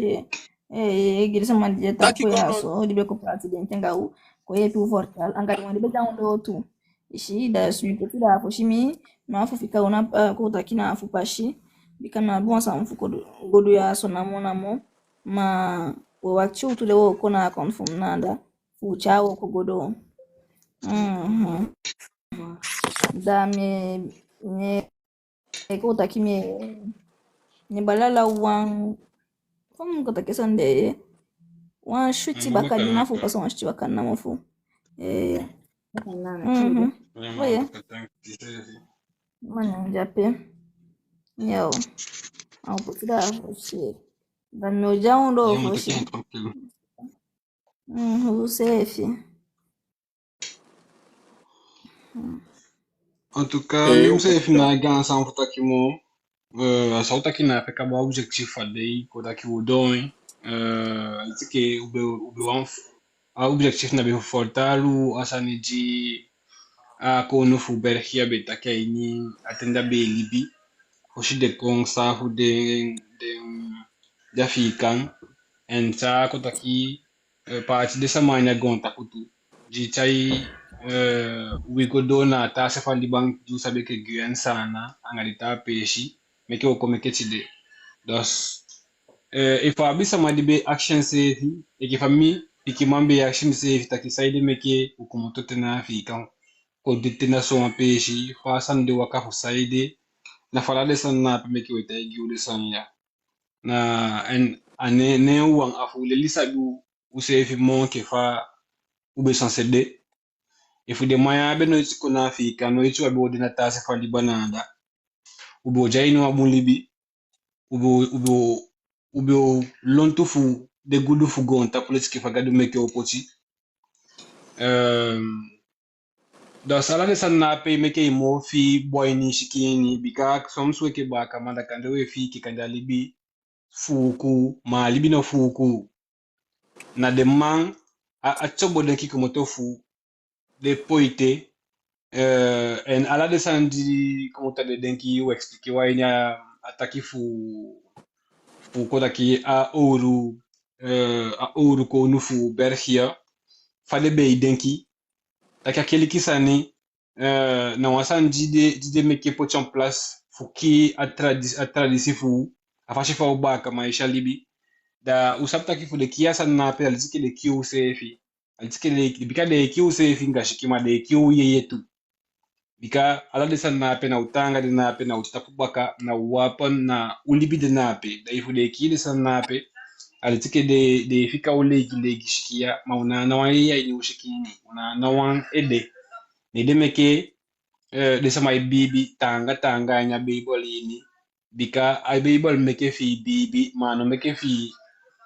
Eh, gi den sama di e taki ya so, di be kon paati, den ten anga u, kon yeepi u vertaal, anga den wan di be de a ondoo tu. I si, da so mi poti de a fosi, mi, mi á fu fika u na, eh, kon taki na fu pasi. Bika mi abi wan sani fu kon du, go du ya so namo namo. Ma we wakiti u tu, den wooko na a kontu fu mi na anda. Fu tyai wooko go doo. Mhm. Da mi, mi e kon taki mi, mi e bali ala wan, fa mi kon taki sani de, wan switi baka, di na fu pasa wan switi baka namo fu. Eh. Mhm. We yee. Man, ya pe. Yo. A o poti de a fosi. Da mi o de a ondoo fosi. Mhm, u seefi. En tout cas, eh, mi seefi ná a gaan sani fu taki moo. Eh, a san u taki na ape kaba, objectif fu a dei, kon taki u doo en. Eh, a leti enke u be, u be wan fu, a objectif na be fu vertaal u a sani di a kownu fu België be taki a ini a ten di a be e libi fosi den kon saafu den, den, den Afiikan. En san kon taki, eh, paati den sama a ini a goontapu tu, di tyai, eh, wi go doo na a taa se fu a liba, di u sabi enke Guyane, Saanan anga den taa peesi, meke u kon meke tide. Dus, eh, efu a abi sama di be akisi enseefi, enke fa mi pikinman be akisi miseefi taki saide meke u komoto te na Afiikan kon de te na sowan peesi, fa a sani de waka, fu saide, na fu ala den sani na ape meke we taigi u den sani ya. Na, en, a ná en, ná en wawan, a fu leli sabi u, useefi moo enke fa u be censé de. Efu den man ya be noiti kon na Afiikan, noiti u á be o de na taa se fu a liba na anda. U be o de a ini wan bun libi. U be o, u be o, u be o lontu fu den gudu fu goontapu leti enke fa Gadu meke u poti. Ehm, Da so ala den sani na ape e meke i moo fii bun a ini i sikin ini, bika soms u enke baakaman da kande we fii enke kande a libi fuuku, ma a libi no fuuku. Na den man, a, a tyobo denki komoto fu den poite, eh, en ala den sani di komoto a den denki, u expliquer u a ini a, a taki fu, fu kon taki a owru, eh, a owru kownu fu België, fa den be e denki, taki a keliki sani, eh, na wan sani di den, di den meke poti en place fu kii a tradi-, a tradisi fu u, a fasi fa u baakaman e si a libi. Da u sabi taki fu den kii a sani na ape, a leti enke den e kii useefi. A leti enke den, bika den e kii useefi anga sikin, ma den e kii u yeye tu. Bika ala den sani na ape, na u taanga de na ape, na u tapu baka, na u wapen, na u libi de na ape. Da efu den e kii den sani na ape, a leti enke den, den e fika u leigi leigi sikin ya, ma u ná a wan yeye a ini u sikin ini, u ná a wan ede. Neen ede meke, eh, den sama e biibi taanga taanga a ini a Beibel ini. Bika a Beibel meke fi i biibi, ma a no meke fi i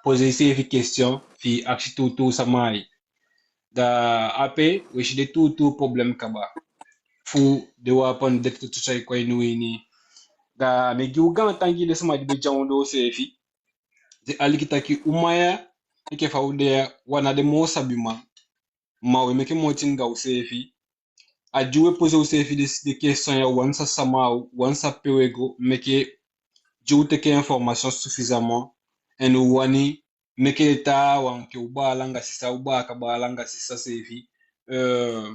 poser iseefi question, fi i akisi tuutuu sama a i. Da ape we si den tuutuu problème kaba. Fu den wapen de tuutuu tyai kon a ini u ini. Da mi e gi u gaantangi, den sama di be de a ondoo seefi, di e aliki taki u man ya, enke fa u de ya, u á na den moo sabiman. Ma we meke moiti anga useefi. A di we poser useefi den, den question ya, u wani sa sama u, u wani sa pe we go, meke di u teke information suffisamment, en u wani meke den taawan, enke u baala anga sisa, u baaka baala anga sisa seefi, eh,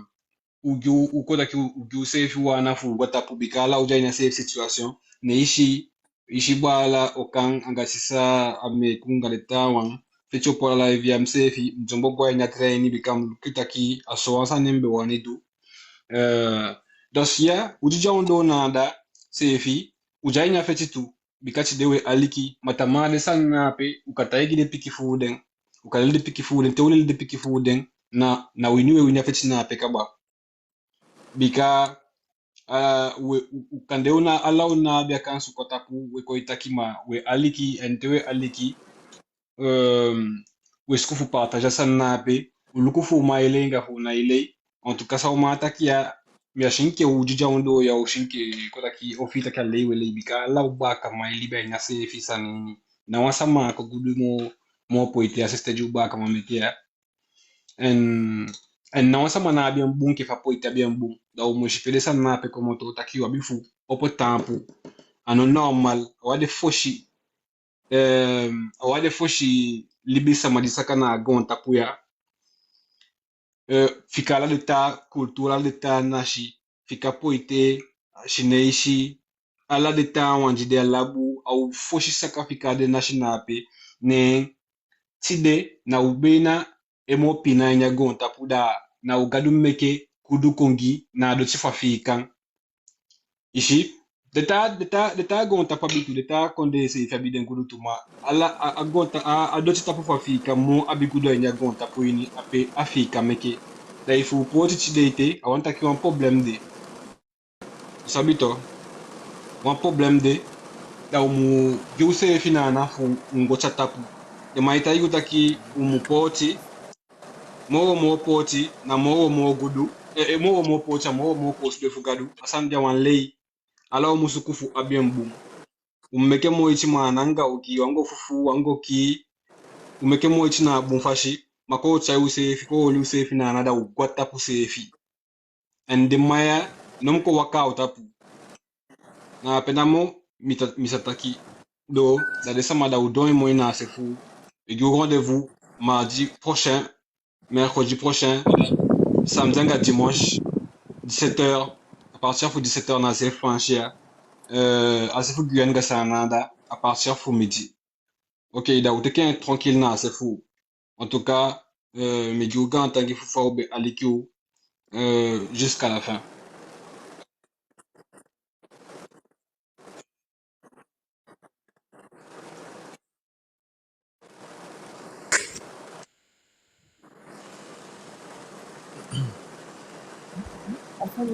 u gi u, u kon taki u, u gi useefi wan ana fu u go a tapu, bika ala u de a ini a seefi situation. Ne i si, i si baala Okan anga sisa Ameeku anga den taawan feti opo a live ya, miseefi mi dyombo go a ini a train ini, bika mi luku taki a so wan sani mi be wani du. Eh, dus ya, u di de a ondoo na anda seefi, u de a ini a feti tu. Bika tide we aliki, ma tamaa den sani na ape, u kan taigi den pikin fu u den, u kan leli den pikin fu u den, te u leli den pikin fu u den, na, na wini we wini a feti na ape kaba. Bika a, we, u, u kande u ná, ala u ná abi a kansi kon tapu, we kon e taki, ma we aliki, en te we aliki, eh, we suku fu partager a sani na ape, u luku fu u man e lei anga fu u ná e lei. En tout cas, san u man taki ya, mi á si enke u di de a ondoo ya, u si enke kon taki, ofu i taki a lei we lei, bika ala u baakaman e libi a ini a seefi sani ini. Ná wan sama kon gudu moo, moo Poite, a seste di u baakaman meke ya. En, en ná wan sama ná abi en bun enke fa Poite abi en bun. Da u mu si pe den sani na ape komoto, taki u abi fu opo taampu. A ná normal, a wan de fosi, eh, a wan de fosi libisama di saka na a goontapu ya. Eh, fika ala den taa kulturu, ala den taa nasi, fika Poite, Sineisi, ala den taawan di de a labu, a u fosi saka fika den nasi na ape. Ne tide na u beina e moo pina a ini a goontapu, da na u Gadu meke gudu kon gi, na a doti fu Afiikan. I si, den taa, den taa, den taa goontapu abi tu, den taa kondee seefi abi den gudu tu, ma ala a, a goonta-, a, a doti tapu fu Afiikan moo abi gudu a ini a goontapu ini, ape Afiikan meke. Da efu u pooti tide ete, a wani taki wan problème de. U sabi to, wan problème de, da u mu gi useefi na ana fu u go te a tapu. Den man e taigi u taki u mu pooti, moo u o moo pooti, na moo u o moo gudu, eh, eh, moo u o moo pooti, a moo u o moo koosube fu Gadu. A sani de a wan lei. Ala u mu suku fu abi en bun. U mu meke moiti, ma a ná anga ogii, u anga fufuu, u anga kii. U meke moiti na a bun fasi. Ma kon u tyai useefi, kon u oli useefi na ana, da u go a tapu seefi. En den man ya ná mu kon waka a u tapu. Na ape namo mi ta-, mi sa taki. Donc, da den sama, da u don moi na a se fu u. I gi u rendez-vous mardi prochain, mercredi prochain, samedi anga dimanche, dix-sept heures, à partir fu dix-sept heures na a se fu Faansi ya, euh, a se fu Guyane anga Saanan da, à partir fu midi. Ok, da u teke en tranquille na a se fu u. En tout cas, euh, mi gi u gaantangi fu fa u be aliki u, euh, jusqu'à la fin.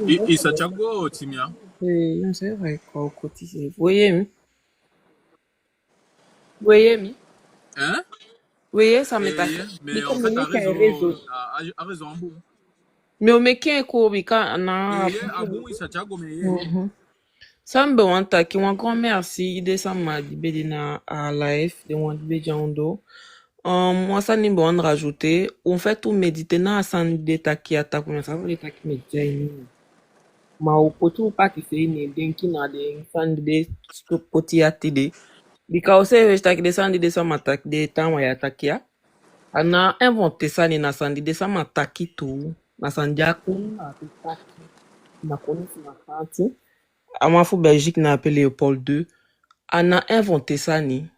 I, i sa tyai go, Timia? Eh, non, c'est vrai, quoi, au quotidien. Vous voyez, hein? Vous voyez, mi? Hein? Oui, ça m'est passé. Eh, mais en fait, a réseau, a, a, a réseau a bun. Mais o meke en ko bika na. Eh, a bun, i sa tyai go, mais. Mhm. San mi be wani taki, wan grand merci i den sama di be de na a live, den wan di be de a ondoo. Um, wan sani mi be wani rajouter, en fait, u méditer na a sani di den taki a tapu, na a sani di den taki méditer a ini. Ma u poti u pakisei ne denki na den sani di den poti ya tide. Bika u seefi e si taki den sani di den sama taki, den taawan ya taki ya, a ná inventer sani, na sani di den sama taki tu. Na sani di a koni na ape taki. Na koni fu na Faansi. A man fu Belgique na ape, Léopold deux. A ná inventer sani.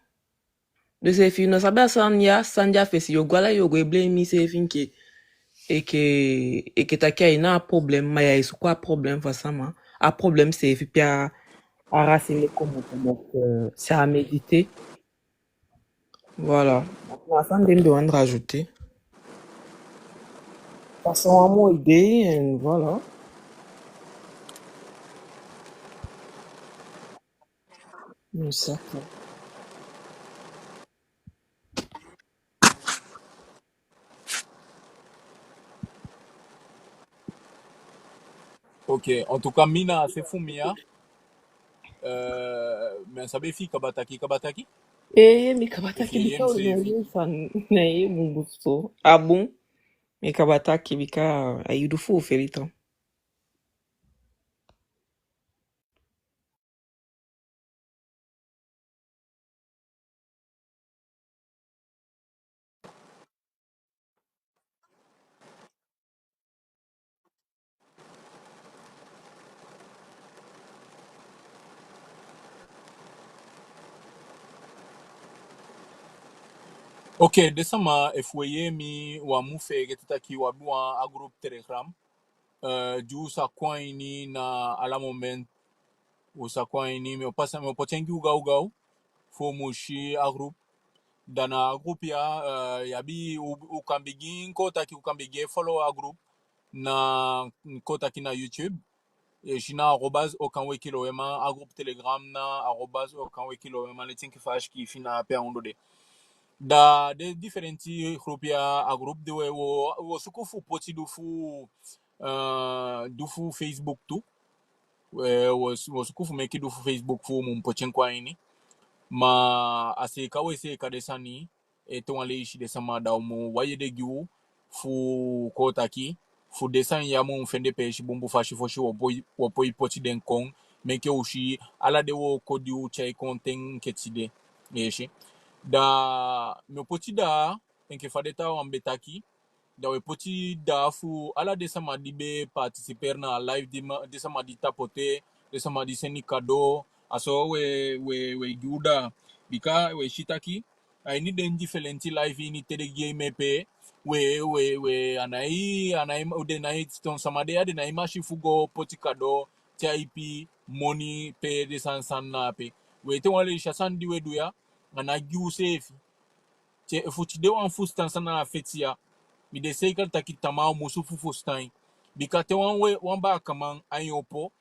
Den seefi, i ná sabi a sani ya, sani di a fesi, yo go ala yo go e blame iseefi enke, enke, enke taki a i na a problème, ma ya e suku a problème fu a sama. A problème seefi pe a racine komoto, donc, euh, c'est à méditer. Voilà. Na a sani de mi be wani rajouter. Pasa wan moi dei, and voilà. Exactement. Ok, en tout cas, mi na a se fu mi ya. Euh, mi á sabi efi i kaba taki, i kaba taki? Eh, mi kaba taki, bika u na ye san, na ye bun bun so. A bun, mi kaba taki bika a i du fu u feli tan. Ok, den sama, efu u e yee mi, u á mu feegete taki u abi wan a groupe Telegram. Eh, di u sa kon a ini na ala moment. U sa kon a ini, mi o pasa, mi o poti en gi u gawgaw fu u mu si a groupe. Da na a groupe ya, eh, i abi, u, u kan bigin kon taki, u kan bigin e follow a groupe na, kon taki na YouTube. I si, na arobase Okan Weki Loweman, a groupe Telegram na arobase Okan Weki Loweman, leti enke fa a sikiifi na ape a ondoo de. Da den difelenti groupe ya, a groupe de, we, wo, wo suku fu poti du fu, eh, du fu Facebook tu. We, wo, wo suku fu meke du fu Facebook fu u mu poti en kon a ini. Ma a seeka we seeka den sani, ete wan leisi den sama, da u mu wai ede gi u fu kon taki, fu den sani ya mu fende peesi bunbun fasi fosi wo poi, wo poi poti den kon, meke u si ala den wooko di u tyai kon te enke tide. I si. Da mi o poti daa, enke fa den taawan be taki, da we poti daa fu ala den sama di be participer na a live, di ma, den sama di tapoter, den sama di seni kado, a so we, we, we gi u daa. Bika we si taki, a ini den difelenti live ini te den gi en mee pe, we, we, we, a nái, a nái, den nái, son sama de ya, den nái masi fu go poti kado, tyai ipi, moni, pe den sani sani na ape. We, ete wan leisi a sani di we du ya, a ná gi u seefi. Te, efu tide wan fusutan san na a feti ya, mi de seika taki tamaa u musu fu fusutan en. Bika te wan we, wan baakaman ain opo,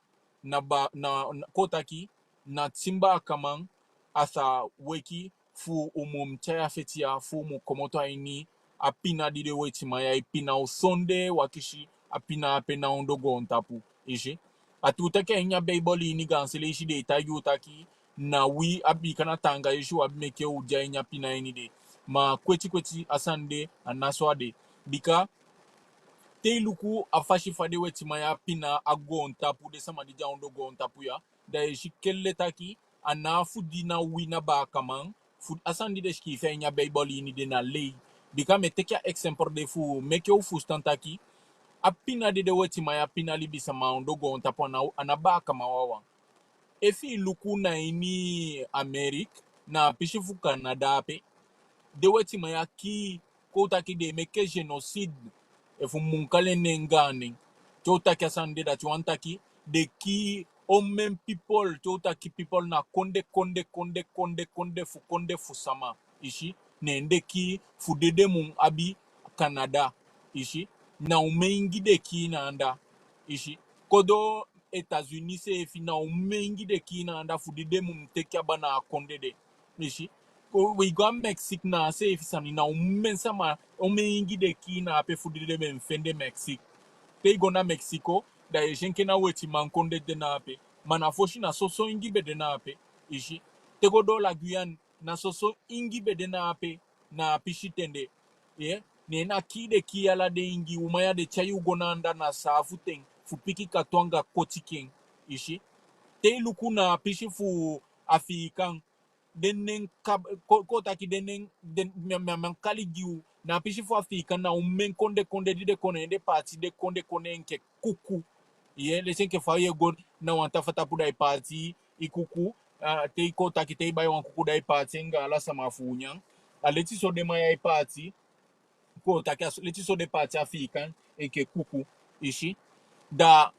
na ba, na, na, kon taki, na tin baakaman a sa weki fu u mu tyai a feti ya, fu u mu komoto a ini a pina di den wetiman ya e pina u sondee u akisi, a pina ape na ondoo goontapu. I si. A tuu taki a ini a Beibel ini gaanse leisi den e taigi u taki, na wi abi, bika na taanga yesi u abi, meke u de a ini a pina ini de. Ma kweti kweti a sani de, a ná so a de. Bika te i luku a fasi fa den wetiman ya pina a goontapu, den sama di de a ondoo goontapu ya, da i e si kele taki, a ná fu di na wi na baakaman, fu a sani di den sikiifi a ini a Beibel ini de na lei. Bika mi e teke a eksempel de fu meke u fusutan taki, a pina di den wetiman ya pina libisama a ondoo goontapu, a ná, a ná baakaman wawan. Efi i luku na ini Amerika, na a pisi fu Kanada ape, den wetiman ya kii, kon taki den e meke génocide, efu mi mu kali en na en gaan nen. Te u taki a sani de, dati wani taki den kii omen pipol, te u taki pipol na konde, konde, konde, konde, konde fu, konde fu sama. I si, ne den kii fu dede mun abi Kanada. I si, na omen ingi den kii na anda. I si, kodo États-Unis seefi na omen ingi den kii na anda fu dede mun teke aba na a konde de. I si. Ko, we go a Mexique na a seefi sani, na omen sama, omen ingi den kii na ape fu di den be fende Mexique. Te i go na Mexico, da i e si enke na wetiman konde de na ape. Ma na fosi na soso ingi be de na ape. I si. Te go doo la Guyane, na soso ingi be de na ape, na a pisi ten de. Ye, ne na kii den kii ala den ingi, uman ya den tyai u go na anda na saafu ten, fu piki katu anga koti ken. I si. Te i luku na a pisi fu Afiikan, den nen kab-, ko-, kon taki den nen, den, mi á, mi á man kali gi u, na a pisi fu Afiikan na omen konde konde di den kon, ne den paati den konde konde enke kuku. Ye, leti enke fa ye go na wan tafaa tapu da i paati i kuku, ah, te i kon taki te i bai wan kuku da i paati en anga ala sama fu u nyan. A leti so den man ya e paati, kon taki a so, leti so den paati Afiikan enke kuku, i si. Da,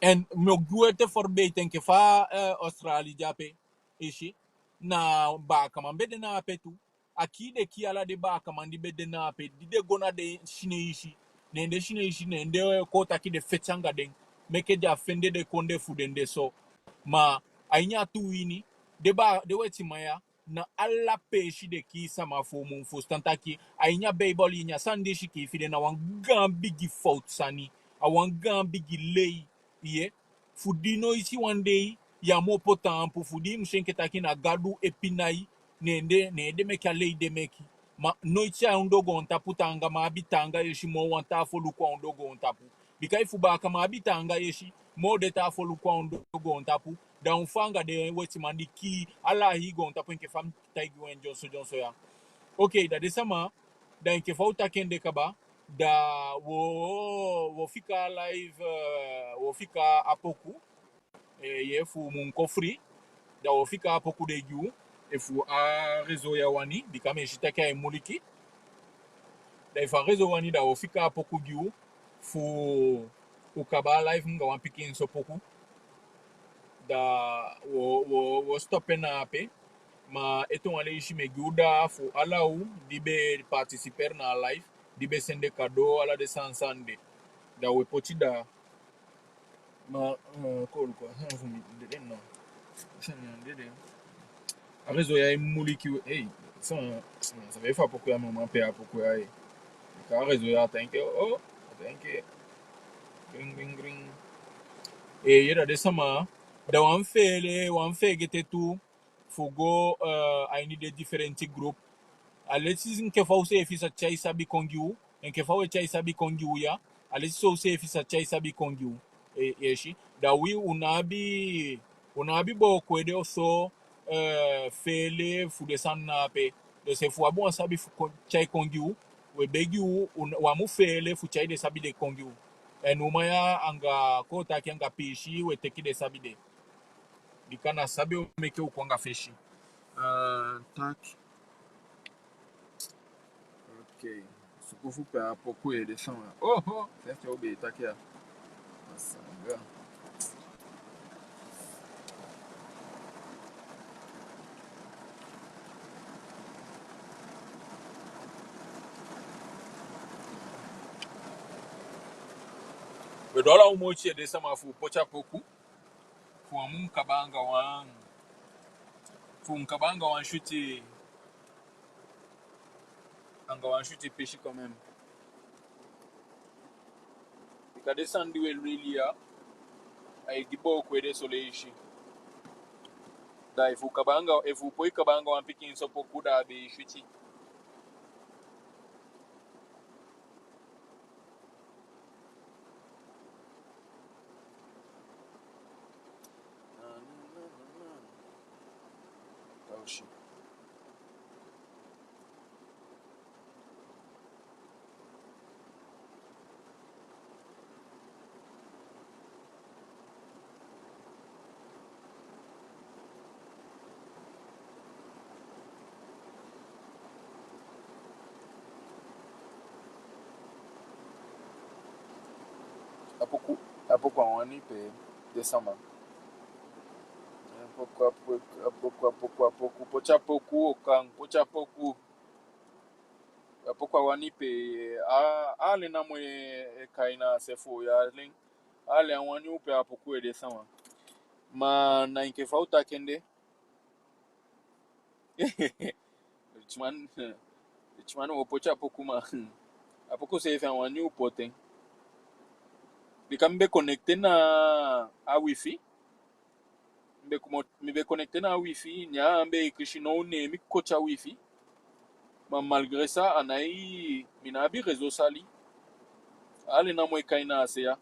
en mi o gi u ete voorbeeld enke fa, eh, Australie de ape, i si. Na baakaman be de na ape tu. A kii den kii ala den baakaman di be de na ape, di den go na den Sineisi. Ne den Sineisi, ne den, eh, kon taki den feti anga den, meke den á fende den konde fu den de so. Ma a ini a tuu ini, den ba-, den wetiman ya, na ala peesi den kii sama, fu u mu fusutan taki, a ini a Beibel ini, a sani di sikiifi de na wan gaan bigi fowtu sani, a wan gaan bigi lei. Ye, fu di noiti wan dei ya mu opo taampu, fu di i mu si enke taki na Gadu e pina i, ne den, ne den meke a lei de meke. Ma noiti a ondoo goontapu taangaman abi taanga yesi moo wan taa foluku a ondoo goontapu. Bika efu baakaman abi taanga yesi moo den taa foluku a ondoo goontapu, da unfa anga den wetiman di kii ala a hii goontapu enke fa mi taigi u en dyonson dyonson ya. Okei, da den sama, da enke fa u taki en de kaba, da wo, wo fika live, eh, wo fika a poku, eh, ye, fu u mu kon fri, da wo fika a poku de gi u, efu a réseau ya wani, bika mi e si taki ai muliki. Da efu a réseau wani, da wo fika a poku gi u, fu u kaba a live anga wan pikinso poku. Da wo, wo, wo stop en na ape. Ma ete wan leisi mi e gi u daa fu ala u di be participer na a live, di be sende kado, ala den sani sani de. Da we poti daa. Ma, eh, kolu kwa, san fu mi dede no. San mi dede. A réseau ya e muliki we, ei, san, san, san be fa poku ya, mama pe a poku ya, ei. Ka a réseau ya, thank you, oh, thank you. Gring, gring, gring. Eh, yee, da den sama, da wan feele, wan feegete tu, fu go, eh, a ini den difelenti group. A leti enke fa u seefi sa tyai sabi kon gi u, enke fa we tyai sabi kon gi u ya, a leti so u seefi sa tyai sabi kon gi u. Eh, i si. Da wi u ná abi, u ná abi booko ede oso, eh, feele fu den sani na ape. Dus efu u abi wan sabi fu kon, tyai kon gi u, we begi u, u ná, u á mu feele fu tyai den sabi de kon gi u. En u man ya anga, kon taki anga piisii, we teke den sabi de. Bika na sabi o meke u kon anga fesi. Ah, taki. Ok. Suku fu pe a poku ede sama. Oho, sensi u be taki ya. A sanga. We du ala u moiti ede sama fu poti a poku. Fu u á mu kaba anga wan, fu u kaba anga wan switi, anga wan switi pisi quand même. Bika den sani di we leli ya, ai gi booko ede son leisi. Da efu u kaba anga, efu u poi kaba anga wan pikinso poku, da a be e switi. A poku, a poku a wani pe den sama. A poku, a poku, a poku, a poku, a poku, poti a poku, o kan, poti a poku. A poku a wani pe, a, a alen namo e kai na a se fu ya, alen, alen a wani u pe a poku ede sama. Ma na enke fa u taki en de. Richman, Richman o poti a poku ma. A poku seefi a wani u poti en. Bika mi be connecté na a wifi. Mi be komo-, mi be connecté na a wifi, neen a be e kisi, now ne mi koti a wifi. Ma malgré ça, a nái, mi ná abi réseau sali. Alen namo e kai na a se ya.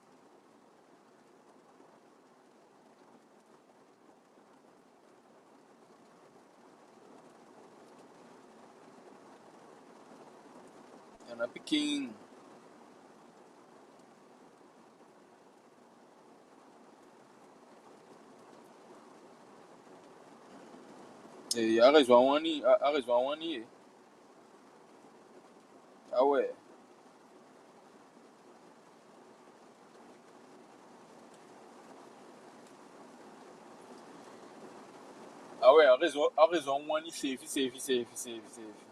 A ná pikin. Eh, a réseau a wani, a, a réseau a wani, eh. Awe. Awe, a réseau, a réseau a wani seefi, seefi, seefi, seefi, seefi.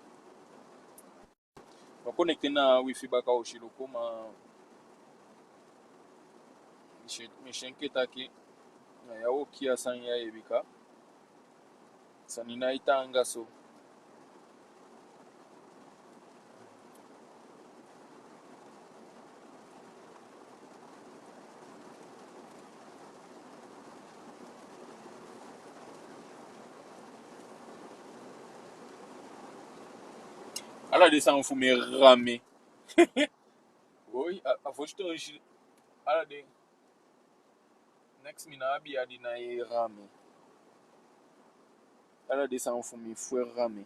Wa connecté na wifi baka, o si luku, ma mi si, mi si enke taki na ya wo kii a sani ya, e, bika sani nái taanga so. Ala den sani fu mi e ramé. Woi, a, a fosi toon i si ala den. Next mi ná abi a di nái ramé. Ala den sani fu mi fu e ramé.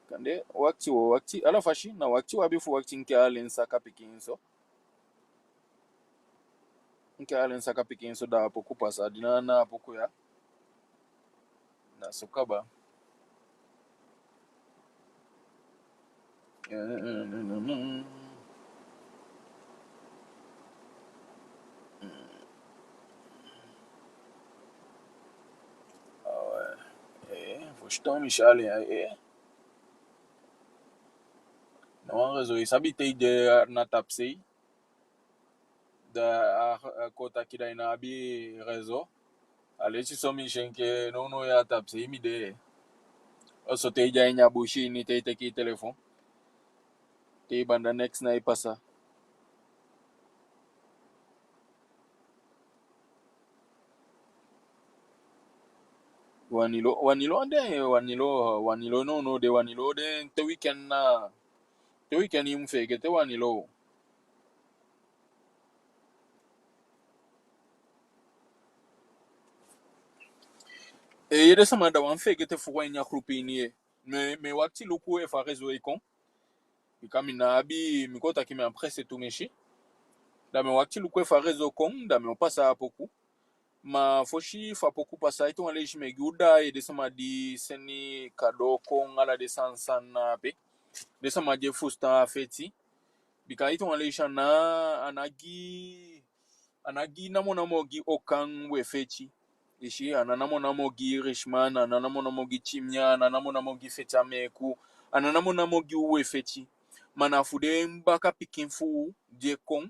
Kande wakiti wo wakiti, ala fasi na wakiti wi abi fu wakiti enke alen saka pikinso. Enke alen saka pikinso, da a poku pasa, di na, na a poku ya. Na so kaba. Awe, eh, fosi toon mi si alen, eh. Na wan réseau, i sabi te i de na tapusei. Da a, a kon taki da i ná abi réseau. A leti so mi si enke nownow ya, tapu se mi de. Oso te i de a ini a busi ini, te i teke i telefon, te i banda, neks ná e pasa. Wanilo, Wanilo ande, Wanilo, Wanilo nownow de, Wanilo de te weekend na, te weekend i mu feegete Wanilo. Ee, den sama, da u á mu feegete fu go a ini a groupe ini ye. Mi, mi e wakiti luku efu a réseau e kon. Bika mi ná abi, mi kon taki mi á pressé tumisi. Da mi e wakiti luku efu a réseau kon, da mi o pasa a poku. Ma fosi fu a poku pasa, ete wan leisi mi e gi u da, ee, den sama di seni cadeau kon, ala den sani sani na ape. Den sama di e fusutan a feti. Bika ete wan leisi a ná, a ná gi, a ná gi namonamo gi Okan u e feti. I si, a ná namonamo gi Richman, a ná namonamo gi Timia, a ná namonamo gi Feti Ameku, a ná namonamo gi u u e feti. Ma na fu den baka pikin fu u di e kon,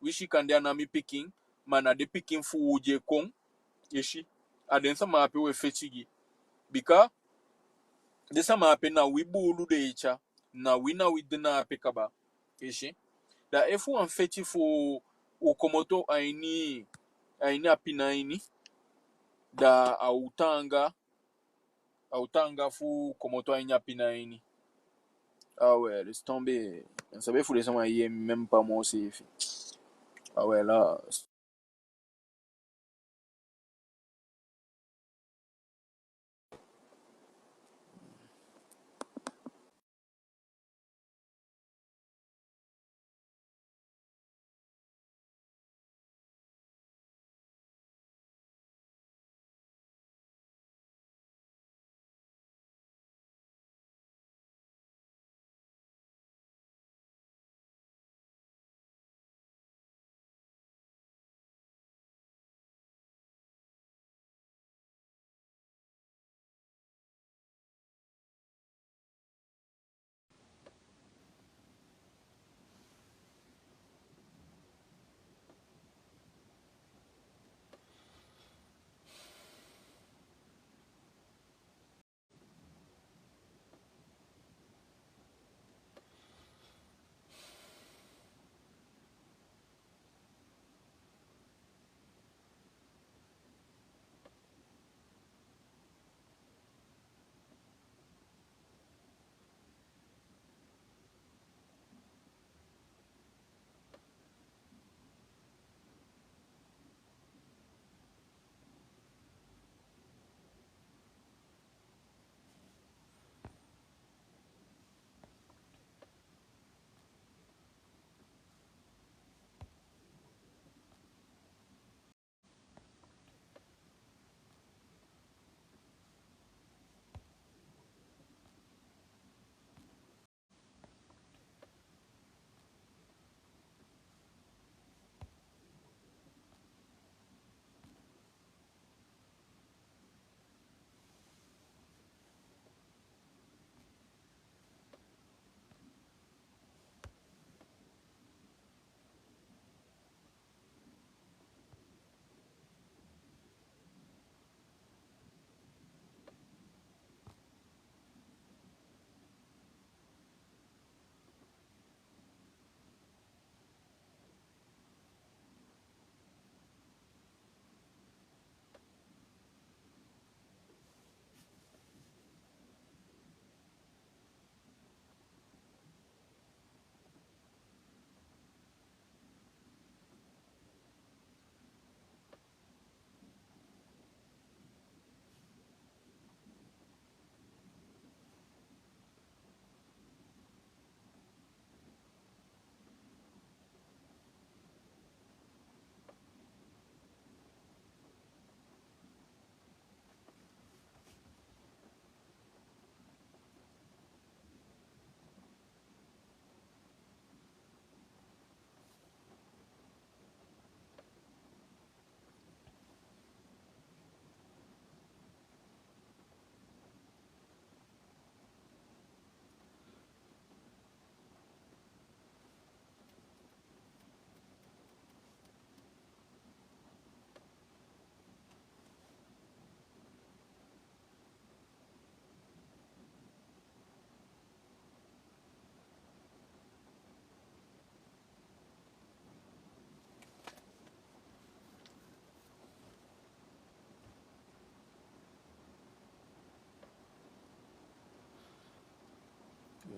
winsi kande a ná mi pikin, ma na den pikin fu u di e kon, i si, a den sama ape u e feti gi. Bika den sama ape na wi buulu den e tyai, na wi, na wi de na ape kaba. I si. Da efu u á feti fu u komoto a ini, a ini a pina ini, da a o taanga, a o taanga fu komoto a ini a pina ini. Ah ouais, laisse tomber. Mi sabi efu den sama e yee mi même pas moi aussi, efi. Ah ouais, là.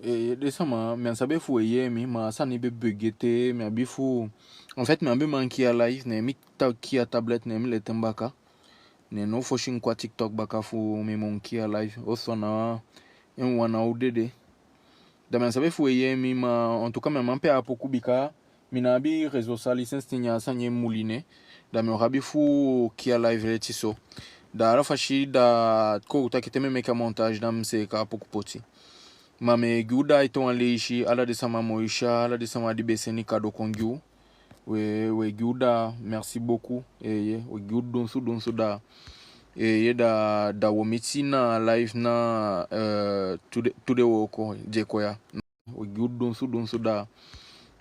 Eh, den sama, mi á sabi efu u e yee mi, ma a sani be begi ete, mi abi fu, en fait, mi á be man kiya live, ne mi ta kiya tablet, ne mi leti en baka. Ne now fosi mi kon a TikTok baka fu mi mu kiya live, oso na en wan a u dede. Da mi á sabi efu u e yee mi, ma en tout cas mi á man pee a poku bika mi ná abi réseau, sa license tini a sani e muli, ne. Da mi o abi fu kiya live leti so. Da ala fasi da kon u taki te mi e meke a montage da mi seeka a poku poti. Ma mi e gi u da ete wan leisi, ala den sama, moi sya, ala den sama di be seni kado kon gi u. We, we gi u da, merci beaucoup. Eeye, we gi u dunsu dunsu da. Eeye, da, da wo miti na live na, eh, tude, tude wooko di e kon ya. We gi u dunsu dunsu da.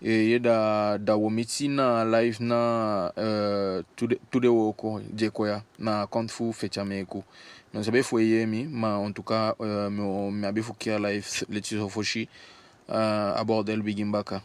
Eeye, da, da wo miti na live na, eh, tude, tude wooko di e kon ya, na compte fu Fetya Meku. Mi á sabi efu u e yee mi, ma en tout cas, eh, mi o, mi abi fu kiya live leti so fosi, eh, a bordel bigin baka.